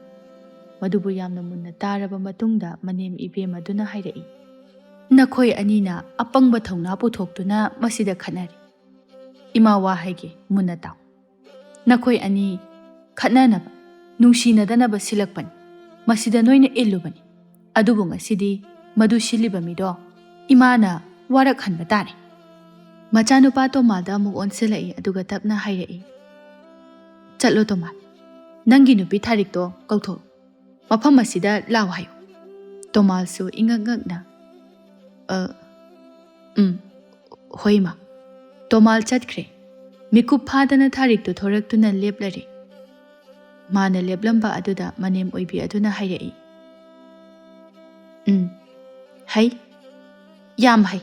ꯃꯗꯨꯕꯨ ꯌꯥꯝꯅ ꯃꯨꯟꯅ ꯇꯥꯔꯕ ꯃꯇꯨꯡꯗ ꯃꯅꯦꯝ ꯏꯕꯦꯝꯃꯗꯨꯅ ꯍꯥꯏꯔꯛꯏ, "ꯅꯈꯣꯏ ꯑꯅꯤꯅ ꯑꯄꯪꯕ ꯊꯧꯅꯥ ꯄꯨꯊꯣꯛꯇꯨꯅ ꯃꯁꯤꯗ ꯈꯠꯅꯔꯤ꯫ ꯏꯃꯥ ꯋꯥ ꯍꯥꯏꯒꯦ, ꯃꯨꯟꯅ ꯇꯥꯎ꯫ ꯅꯈꯣꯏ ꯑꯅꯤ ꯈꯠꯅꯅꯕ, ꯅꯨꯡꯁꯤꯅꯗꯅꯕ ꯁꯤꯜꯂꯛꯄꯅꯤ꯫ ꯃꯁꯤꯗ ꯅꯣꯏꯅ ꯏꯜꯂꯨꯕꯅꯤ꯫ ꯑꯗꯨꯕꯨ ꯉꯁꯤꯗꯤ ꯃꯗꯨ ꯁꯤꯜꯂꯤꯕ ꯃꯤꯗꯣ ꯏꯃꯥꯅ ꯋꯥꯔꯛꯍꯟꯕ ꯇꯥꯔꯦ꯫ ꯃꯆꯥꯅꯨꯄꯥ ꯇꯣꯃꯥꯜꯗ ꯑꯃꯨꯛ ꯑꯣꯟꯁꯤꯜꯂꯛꯏ, ꯑꯗꯨꯒ ꯇꯞꯅ ꯍꯥꯏꯔꯛꯏ, "ꯆꯠꯂꯣ ꯇꯣꯃꯥꯜ, ꯅꯪꯒꯤ ꯅꯨꯄꯤ ꯊꯥꯔꯤꯛꯇꯣ ꯀꯧꯊꯣꯛ, ꯃꯐꯝ ꯑꯁꯤꯗ ꯂꯥꯎ ꯍꯥꯏꯌꯨ꯫" ꯇꯣꯃꯥꯜꯁꯨ ꯏꯉꯛ ꯉꯛꯅ, "ꯑ, ꯎꯝ, ꯍꯣꯏ ꯃꯥ꯫" ꯇꯣꯃꯥꯜ ꯆꯠꯈ꯭ꯔꯦ꯫ ꯃꯤꯀꯨꯞ ꯐꯥꯗꯅ ꯊꯥꯔꯤꯛꯇꯨ ꯊꯣꯔꯛꯇꯨꯅ ꯂꯦꯞꯂꯔꯦ꯫ ꯃꯥꯅ ꯂꯦꯞꯂꯝꯕ ꯑꯗꯨꯗ ꯃꯅꯦꯝ ꯑꯣꯏꯕꯤ ꯑꯗꯨꯅ ꯍꯥꯏꯔꯛꯏ, "ꯎꯝ, ꯍꯩ, ꯌꯥꯝ ꯍꯩ꯫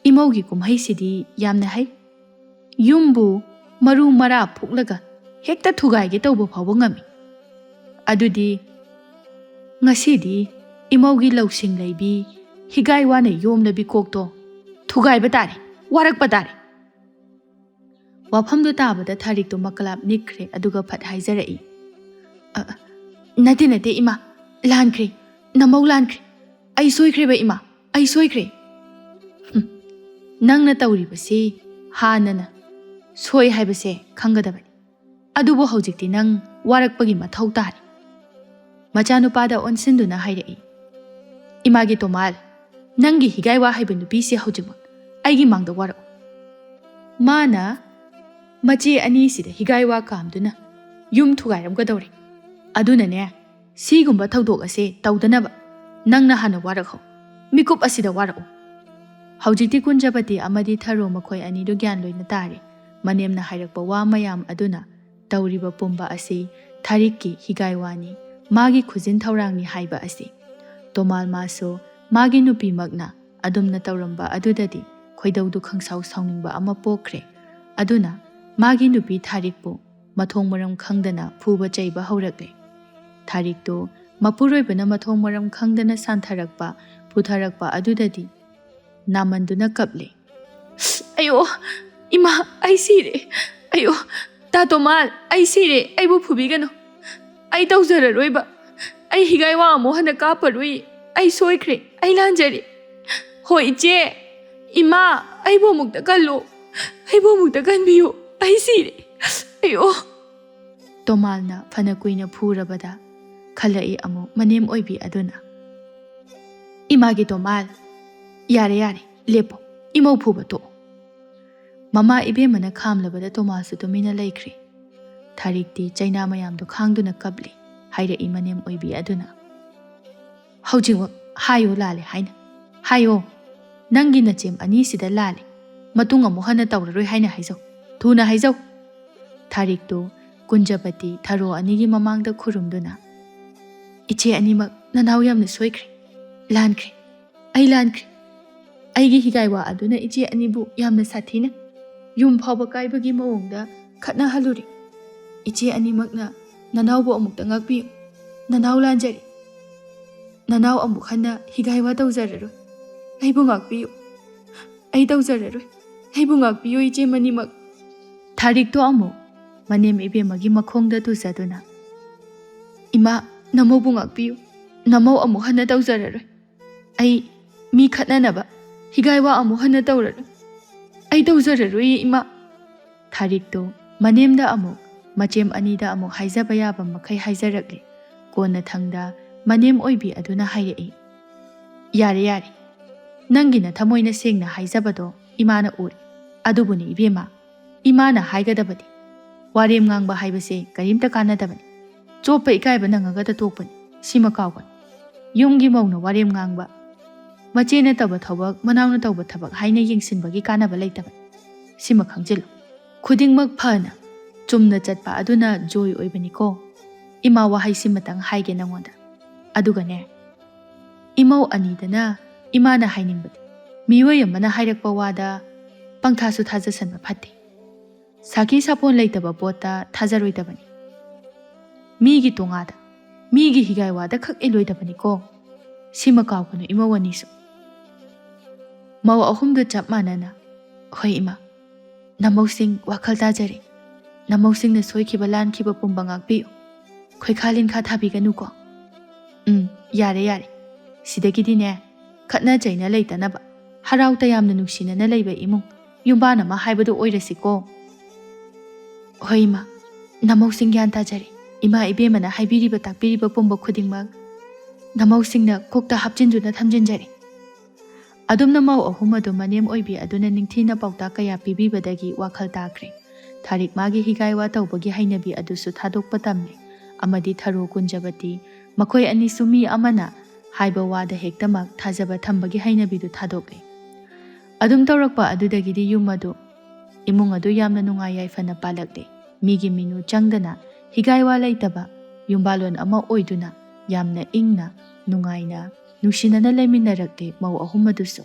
ꯏꯃꯧꯒꯤ ꯀꯨꯝꯍꯩꯁꯤꯗꯤ ꯌꯥꯝꯅ ꯍꯩ꯫ ꯌꯨꯝꯕꯨ ꯃꯔꯨ ꯃꯔꯥ ꯐꯨꯛꯂꯒ ꯍꯦꯛꯇ ꯊꯨꯒꯥꯏꯒꯦ ꯇꯧꯕ ꯐꯥꯎꯕ ꯉꯝꯃꯤ꯫ ꯑꯗꯨꯗꯤ ꯉꯁꯤꯗꯤ ꯏꯃꯧꯒꯤ ꯂꯧꯁꯤꯡ ꯂꯩꯕꯤ, ꯍꯤꯒꯥꯏ ꯋꯥꯅ ꯌꯣꯝꯂꯕꯤ ꯀꯣꯛꯇꯣ ꯊꯨꯒꯥꯏꯕ ꯇꯥꯔꯦ, ꯋꯥꯔꯛꯄ ꯇꯥꯔꯦ꯫" ꯋꯥꯐꯝꯗꯨ ꯇꯥꯕꯗ ꯊꯥꯔꯤꯛꯇꯨ ꯃꯀꯂꯥꯞ ꯅꯤꯛꯈ꯭ꯔꯦ, ꯑꯗꯨꯒ ꯐꯠ ꯍꯥꯏꯖꯔꯛꯏ, "ꯑ, ꯅꯠꯇꯦ, ꯅꯠꯇꯦ, ꯏꯃꯥ, ꯂꯥꯟꯈ꯭ꯔꯦ, ꯅꯃꯧ ꯂꯥꯟꯈ꯭ꯔꯦ꯫ ꯑꯩ ꯁꯣꯏꯈ꯭ꯔꯦꯕ ꯏꯃꯥ, ꯑꯩ ꯁꯣꯏꯈ꯭ꯔꯦ꯫" "ꯍꯨꯝ, ꯅꯪꯅ ꯇꯧꯔꯤꯕꯁꯤ ꯍꯥꯟꯅꯅ ꯁꯣꯏ ꯍꯥꯏꯕꯁꯦ ꯈꯪꯒꯗꯕꯅꯤ꯫ ꯑꯗꯨꯕꯨ ꯍꯧꯖꯤꯛꯇꯤ ꯅꯪ ꯋꯥꯔꯛꯄꯒꯤ ꯃꯊꯧ ꯇꯥꯔꯦ꯫" ꯃꯆꯥꯅꯨꯄꯥꯗ ꯑꯣꯟꯁꯤꯟꯗꯨꯅ ꯍꯥꯏꯔꯛꯏ, "ꯏꯃꯥꯒꯤ ꯇꯣꯃꯥꯜ, ꯅꯪꯒꯤ ꯍꯤꯒꯥꯏꯋꯥ ꯍꯥꯏꯕ ꯅꯨꯄꯤꯁꯤ ꯍꯧꯖꯤꯛꯃꯛ ꯑꯩꯒꯤ ꯃꯥꯡꯗ ꯋꯥꯔꯛꯎ꯫" ꯃꯥꯅ ꯃꯆꯦ ꯑꯅꯤꯁꯤꯗ ꯍꯤꯒꯥꯏꯋꯥ ꯀꯥꯝꯗꯨꯅ ꯌꯨꯝ ꯊꯨꯒꯥꯏꯔꯝꯒꯗꯧꯔꯦ꯫ ꯑꯗꯨꯅꯅꯦ, ꯁꯤꯒꯨꯝꯕ ꯊꯧꯗꯣꯛ ꯑꯁꯦ ꯇꯧꯗꯅꯕ ꯅꯪꯅ ꯍꯥꯟꯅ ꯋꯥꯔꯛꯍꯧ꯫ ꯃꯤꯀꯨꯞ ꯑꯁꯤꯗ ꯋꯥꯔꯛꯎ꯫ ꯍꯧꯖꯤꯛꯇꯤ ꯀꯨꯟꯖꯄꯇꯤ ꯑꯃꯗꯤ ꯊꯔꯣ ꯃꯈꯣꯏ ꯑꯅꯤꯗꯨ ꯒ꯭ꯌꯥꯟ ꯂꯣꯏꯅ ꯇꯥꯔꯦ꯫ ꯃꯅꯦꯝꯅ ꯍꯥꯏꯔꯛꯄ ꯋꯥ ꯃꯌꯥꯝ ꯑꯗꯨꯅ ꯇꯧꯔꯤꯕ ꯄꯨꯝꯕ ꯑꯁꯤ ꯊꯥꯔꯤꯛꯀꯤ ꯍꯤꯒꯥꯏꯋꯥꯅꯤ, ꯃꯥꯒꯤ ꯈꯨꯖꯤꯟ ꯊꯧꯔꯥꯡꯅꯤ ꯍꯥꯏꯕ ꯑꯁꯤ꯫ ꯇꯣꯃꯥꯜ ꯃꯥꯁꯨ ꯃꯥꯒꯤ ꯅꯨꯄꯤꯃꯛꯅ ꯑꯗꯨꯝꯅ ꯇꯧꯔꯝꯕ ꯑꯗꯨꯗꯗꯤ ꯈꯣꯏꯗꯧꯗꯨ ꯈꯪꯁꯥꯎ ꯁꯥꯎꯅꯤꯡꯕ ꯑꯃ ꯄꯣꯛꯈ꯭ꯔꯦ꯫ ꯑꯗꯨꯅ ꯃꯥꯒꯤ ꯅꯨꯄꯤ ꯊꯥꯔꯤꯛꯄꯨ ꯃꯊꯣꯡ ꯃꯔꯝ ꯈꯪꯗꯅ ꯐꯨꯕ ꯆꯩꯕ ꯍꯧꯔꯛꯂꯦ꯫ ꯊꯥꯔꯤꯛꯇꯨ ꯃꯄꯨꯔꯣꯏꯕꯅ ꯃꯊꯣꯡ ꯃꯔꯝ ꯈꯪꯗꯅ ꯁꯥꯟꯊꯔꯛꯄ, ꯐꯨꯊꯔꯛꯄ ꯑꯗꯨꯗꯗꯤ ꯅꯥꯃꯟꯗꯨꯅ ꯀꯞꯂꯦ꯫ "ꯑꯌꯣ, ꯏꯃꯥ, ꯑꯩ ꯁꯤꯔꯦ! ꯑꯌꯣ, ꯇꯥ ꯇꯣꯃꯥꯜ, ꯑꯩ ꯁꯤꯔꯦ! ꯑꯩꯕꯨ ꯐꯨꯕꯤꯒꯅꯨ꯫ ꯑꯩ ꯇꯧꯖꯔꯔꯣꯏꯕ꯫ ꯑꯩ ꯍꯤꯒꯥꯏꯋꯥ ꯑꯃꯨꯛ ꯍꯟꯅ ꯀꯥꯞꯄꯔꯣꯏ꯫ ꯑꯩ ꯁꯣꯏꯈ꯭ꯔꯦ꯫ ꯑꯩ ꯂꯥꯟꯖꯔꯦ꯫ ꯍꯣ ꯏꯆꯦ, ꯏꯃꯥ, ꯑꯩꯕꯨ ꯑꯃꯨꯛꯇ ꯀꯜꯂꯨ꯫ ꯑꯩꯕꯨ ꯑꯃꯨꯛꯇ ꯀꯟꯕꯤꯌꯨ꯫ ꯑꯩ ꯁꯤꯔꯦ꯫ ꯑꯌꯣ!" ꯇꯣꯃꯥꯜꯅ ꯐꯅ ꯀꯨꯏꯅ ꯐꯨꯔꯕꯗ ꯈꯜꯂꯛꯏ ꯑꯃꯨꯛ ꯃꯅꯦꯝ ꯑꯣꯏꯕꯤ ꯑꯗꯨꯅ꯫ "ꯏꯃꯥꯒꯤ ꯇꯣꯃꯥꯜ, ꯌꯥꯔꯦ, ꯌꯥꯔꯦ, ꯂꯦꯞꯄꯣ, ꯏꯃꯧ ꯐꯨꯕ ꯇꯣꯛꯑꯣ꯫" ꯃꯃꯥ ꯏꯕꯦꯝꯃꯅ ꯈꯥꯝꯂꯕꯗ ꯇꯣꯃꯥꯜꯁꯨ ꯇꯨꯃꯤꯟꯅ ꯂꯩꯈ꯭ꯔꯦ꯫ ꯊꯥꯔꯤꯛꯇꯤ ꯆꯩꯅꯥ ꯃꯌꯥꯝꯗꯨ ꯈꯥꯡꯗꯨꯅ ꯀꯞꯂꯤ꯫ ꯍꯥꯏꯔꯛꯏ ꯃꯅꯦꯝ ꯑꯣꯏꯕꯤ ꯑꯗꯨꯅ, "ꯍꯧꯖꯤꯛꯃꯛ ꯍꯥꯏꯌꯣ ꯂꯥꯜꯂꯦ ꯍꯥꯏꯅ꯫ ꯍꯥꯏꯌꯣ, ꯅꯪꯒꯤ ꯅꯆꯦꯝ ꯑꯅꯤꯁꯤꯗ ꯂꯥꯜꯂꯦ, ꯃꯇꯨꯡ ꯑꯃꯨꯛ ꯍꯟꯅ ꯇꯧꯔꯔꯣꯏ ꯍꯥꯏꯅ ꯍꯥꯏꯖꯧ꯫ ꯊꯨꯅ ꯍꯥꯏꯖꯧ꯫" ꯊꯥꯔꯤꯛꯇꯨ ꯀꯨꯟꯖꯄꯇꯤ ꯊꯔꯣ ꯑꯅꯤꯒꯤ ꯃꯃꯥꯡꯗ ꯈꯨꯔꯨꯝꯗꯨꯅ, "ꯏꯆꯦ ꯑꯅꯤꯃꯛ, ꯅꯅꯥꯎ ꯌꯥꯝꯅ ꯁꯣꯏꯈ꯭ꯔꯦ, ꯂꯥꯟꯈ꯭ꯔꯦ꯫ ꯑꯩ ꯂꯥꯟꯈ꯭ꯔꯦ꯫ ꯑꯩꯒꯤ ꯍꯤꯒꯥꯏꯋꯥ ꯑꯗꯨꯅ ꯏꯆꯦ ꯑꯅꯤꯕꯨ ꯌꯥꯝꯅ ꯁꯥꯊꯤꯅ ꯌꯨꯝ ꯐꯥꯎꯕ ꯀꯥꯏꯕꯒꯤ ꯃꯑꯣꯡꯗ ꯈꯠꯅꯍꯜꯂꯨꯔꯦ꯫ ꯏꯆꯦ ꯑꯅꯤꯃꯛꯅ ꯅꯅꯥꯎꯕꯨ ꯑꯃꯨꯛꯇ ꯉꯥꯛꯄꯤꯌꯨ꯫ ꯅꯅꯥꯎ ꯂꯥꯟꯖꯔꯦ꯫ ꯅꯅꯥꯎ ꯑꯃꯨꯛ ꯍꯟꯅ ꯍꯤꯒꯥꯏꯋꯥ ꯇꯧꯖꯔꯔꯣꯏ꯫ ꯑꯩꯕꯨ ꯉꯥꯛꯄꯤꯌꯨ꯫ ꯑꯩ ꯇꯧꯖꯔꯔꯣꯏ꯫ ꯑꯩꯕꯨ ꯉꯥꯛꯄꯤꯌꯨ, ꯏꯆꯦ ꯑꯅꯤꯃꯛ꯫" ꯊꯥꯔꯤꯛꯇꯣ ꯑꯃꯨꯛ ꯃꯅꯦꯝ ꯏꯕꯦꯝꯃꯒꯤ ꯃꯈꯣꯡꯗ ꯇꯨꯖꯗꯨꯅ, "ꯏꯃꯥ, ꯅꯃꯧꯕꯨ ꯉꯥꯛꯄꯤꯌꯨ꯫ ꯅꯃꯧ ꯑꯃꯨꯛ ꯍꯟꯅ ꯇꯧꯖꯔꯔꯣꯏ꯫ ꯑꯩ ꯃꯤ ꯈꯠꯅꯅꯕ, ꯍꯤꯒꯥꯏꯋꯥ ꯑꯃꯨꯛ ꯍꯟꯅ ꯇꯧꯔꯔꯣꯏ꯫ ꯑꯩ ꯇꯧꯖꯔꯔꯣꯏꯌꯦ, ꯏꯃꯥ꯫" ꯊꯥꯔꯤꯛꯇꯨ ꯃꯅꯦꯝꯗ ꯑꯃꯨꯛ, ꯃꯆꯦꯝ ꯑꯅꯤꯗ ꯑꯃꯨꯛ ꯍꯥꯏꯖꯕ ꯌꯥꯕ ꯃꯈꯩ ꯍꯥꯏꯖꯔꯛꯂꯤ꯫ ꯀꯣꯟꯅꯊꯪꯗ ꯃꯅꯦꯝ ꯑꯣꯏꯕꯤ ꯑꯗꯨꯅ ꯍꯥꯏꯔꯛꯏ, "ꯌꯥꯔꯦ, ꯌꯥꯔꯦ꯫ ꯅꯪꯒꯤ ꯅꯊꯃꯣꯏꯅ ꯁꯦꯡꯅ ꯍꯥꯏꯖꯕꯗꯣ ꯏꯃꯥꯅ ꯎꯔꯦ꯫ ꯑꯗꯨꯕꯨꯅꯤ ꯏꯕꯦꯝꯃ, ꯏꯃꯥꯅ ꯍꯥꯏꯒꯗꯕꯗꯤ, ꯋꯥꯔꯦꯝ ꯉꯥꯡꯕ ꯍꯥꯏꯕꯁꯦ ꯀꯔꯤꯝꯇ ꯀꯥꯟꯅꯗꯕꯅꯤ꯫ ꯆꯣꯞꯄ ꯏꯀꯥꯏꯕ ꯅꯪꯉꯒꯇ ꯇꯣꯛꯄꯅꯤ꯫ ꯁꯤꯃ ꯀꯥꯎꯒꯅꯨ꯫ ꯌꯨꯝꯒꯤ ꯃꯧꯅ ꯋꯥꯔꯦꯝ ꯉꯥꯡꯕ, ꯃꯆꯦꯅ ꯇꯧꯕ ꯊꯕꯛ ꯃꯅꯥꯎꯅ ꯇꯧꯕ ꯊꯕꯛ ꯍꯥꯏꯅ ꯌꯦꯡꯁꯤꯟꯕꯒꯤ ꯀꯥꯟꯅꯕ ꯂꯩꯇꯕꯅꯤ꯫ ꯁꯤꯃ ꯈꯪꯖꯤꯜꯂꯨ꯫ ꯈꯨꯗꯤꯡꯃꯛ ꯐꯅ, ꯆꯨꯝꯅ ꯆꯠꯄ ꯑꯗꯨꯅ ꯖꯣꯏ ꯑꯣꯏꯕꯅꯤꯀꯣ꯫ ꯏꯃꯥ, ꯋꯥꯍꯩꯁꯤꯃꯇꯪ ꯍꯥꯏꯒꯦ ꯅꯉꯣꯟꯗ꯫ ꯑꯗꯨꯒꯅꯦ, ꯏꯃꯧ ꯑꯅꯤꯗꯅ ꯏꯃꯥꯅ ꯍꯥꯏꯅꯤꯡꯕꯗꯤ, ꯃꯤꯑꯣꯏ ꯑꯃꯅ ꯍꯥꯏꯔꯛꯄ ꯋꯥꯗ ꯄꯪꯊꯥꯁꯨ ꯊꯥꯖꯁꯟꯕ ꯐꯠꯇꯦ꯫ ꯁꯥꯈꯤ ꯁꯥꯄꯣꯟ ꯂꯩꯇꯕ ꯄꯣꯠꯇ ꯊꯥꯖꯔꯣꯏꯗꯕꯅꯤ꯫ ꯃꯤꯒꯤ ꯇꯣꯉꯥꯗ, ꯃꯤꯒꯤ ꯍꯤꯒꯥꯏ ꯋꯥꯗ ꯈꯛ ꯏꯜꯂꯣꯏꯗꯕꯅꯤꯀꯣ꯫ ꯁꯤꯃ ꯀꯥꯎꯒꯅꯨ, ꯏꯃꯧ ꯑꯅꯤꯁꯨ꯫" ꯃꯧ ꯑꯍꯨꯝꯗꯨ ꯆꯞ ꯃꯥꯟꯅꯅ, "ꯍꯣꯏ ꯏꯃꯥ, ꯅꯃꯧꯁꯤꯡ ꯋꯥꯈꯜ ꯇꯥꯖꯔꯦ꯫ ꯅꯃꯧꯁꯤꯡꯅ ꯁꯣꯏꯈꯤꯕ ꯂꯥꯟꯈꯤꯕ ꯄꯨꯝꯕ ꯉꯥꯛꯄꯤꯌꯨ꯫ ꯈꯣꯏꯈꯥ ꯂꯤꯟꯈꯥ ꯊꯥꯕꯤꯒꯅꯨꯀꯣ꯫ ꯎꯝ, ꯌꯥꯔꯦ, ꯌꯥꯔꯦ꯫ ꯁꯤꯗꯒꯤꯗꯤꯅꯦ, ꯈꯠꯅ ꯆꯩꯅ ꯂꯩꯇꯅꯕ, ꯍꯔꯥꯎ ꯇꯌꯥꯝꯅ ꯅꯨꯡꯁꯤꯅꯅ ꯂꯩꯕ ꯏꯃꯨꯡ, ꯌꯨꯝꯕꯥꯟ ꯑꯃ ꯍꯥꯏꯕꯗꯨ ꯑꯣꯏꯔꯁꯤꯀꯣ꯫" "ꯍꯣꯏ ꯏꯃꯥ, ꯅꯃꯧꯁꯤꯡ ꯒ꯭ꯌꯥꯟ ꯇꯥꯖꯔꯦ꯫ ꯏꯃꯥ ꯏꯕꯦꯝꯃꯅ ꯍꯥꯏꯕꯤꯔꯤꯕ ꯇꯥꯛꯄꯤꯔꯤꯕ ꯄꯨꯝꯕ ꯈꯨꯗꯤꯡꯃꯛ ꯅꯃꯧꯁꯤꯡꯅ ꯀꯣꯛꯇ ꯍꯥꯞꯆꯤꯟꯗꯨꯅ ꯊꯝꯖꯤꯟꯖꯔꯤ꯫ ꯑꯗꯨꯝꯅ ꯃꯧ ꯑꯍꯨꯝ ꯑꯗꯨ ꯃꯅꯦꯝ ꯑꯣꯏꯕꯤ ꯑꯗꯨꯅ ꯅꯤꯡꯊꯤꯅ ꯄꯥꯎꯇꯥꯛ ꯀꯌꯥ ꯄꯤꯕꯤꯕꯗꯒꯤ ꯋꯥꯈꯜ ꯇꯥꯈ꯭ꯔꯦ꯫ ꯊꯥꯔꯤꯛ ꯃꯥꯒꯤ ꯍꯤꯒꯥꯏꯋꯥ ꯇꯧꯕꯒꯤ ꯍꯩꯅꯕꯤ ꯑꯗꯨꯁꯨ ꯊꯥꯗꯣꯛꯄ ꯇꯝꯂꯦ, ꯑꯃꯗꯤ ꯊꯔꯣ ꯀꯨꯟꯖꯕꯇꯤ, ꯃꯈꯣꯏ ꯑꯅꯤꯁꯨ ꯃꯤ ꯑꯃꯅ ꯍꯥꯏꯕ ꯋꯥꯗ ꯍꯦꯛꯇꯃꯛ ꯊꯥꯖꯕ ꯊꯝꯕꯒꯤ ꯍꯩꯅꯕꯤꯗꯨ ꯊꯥꯗꯣꯛꯂꯦ꯫ ꯑꯗꯨꯝ ꯇꯧꯔꯛꯄ ꯑꯗꯨꯗꯒꯤꯗꯤ ꯌꯨꯝ ꯑꯗꯨ, ꯏꯃꯨꯡ ꯑꯗꯨ ꯌꯥꯝꯅ ꯅꯨꯡꯉꯥꯏ ꯌꯥꯏꯐꯅ ꯄꯥꯜꯂꯛꯂꯦ꯫ ꯃꯤꯒꯤ ꯃꯤꯅꯨ ꯆꯪꯗꯅ, ꯍꯤꯒꯥꯏꯋꯥ ꯂꯩꯇꯕ ꯌꯨꯝꯕꯥꯂꯣꯟ ꯑꯃ ꯑꯣꯏꯗꯨꯅ ꯌꯥꯝꯅ ꯏꯪꯅ, ꯅꯨꯡꯉꯥꯏꯅ, ꯅꯨꯡꯁꯤꯅꯅ ꯂꯩꯃꯤꯟꯅꯔꯛꯂꯦ ꯃꯧ ꯑꯍꯨꯝ ꯑꯗꯨꯁꯨ꯫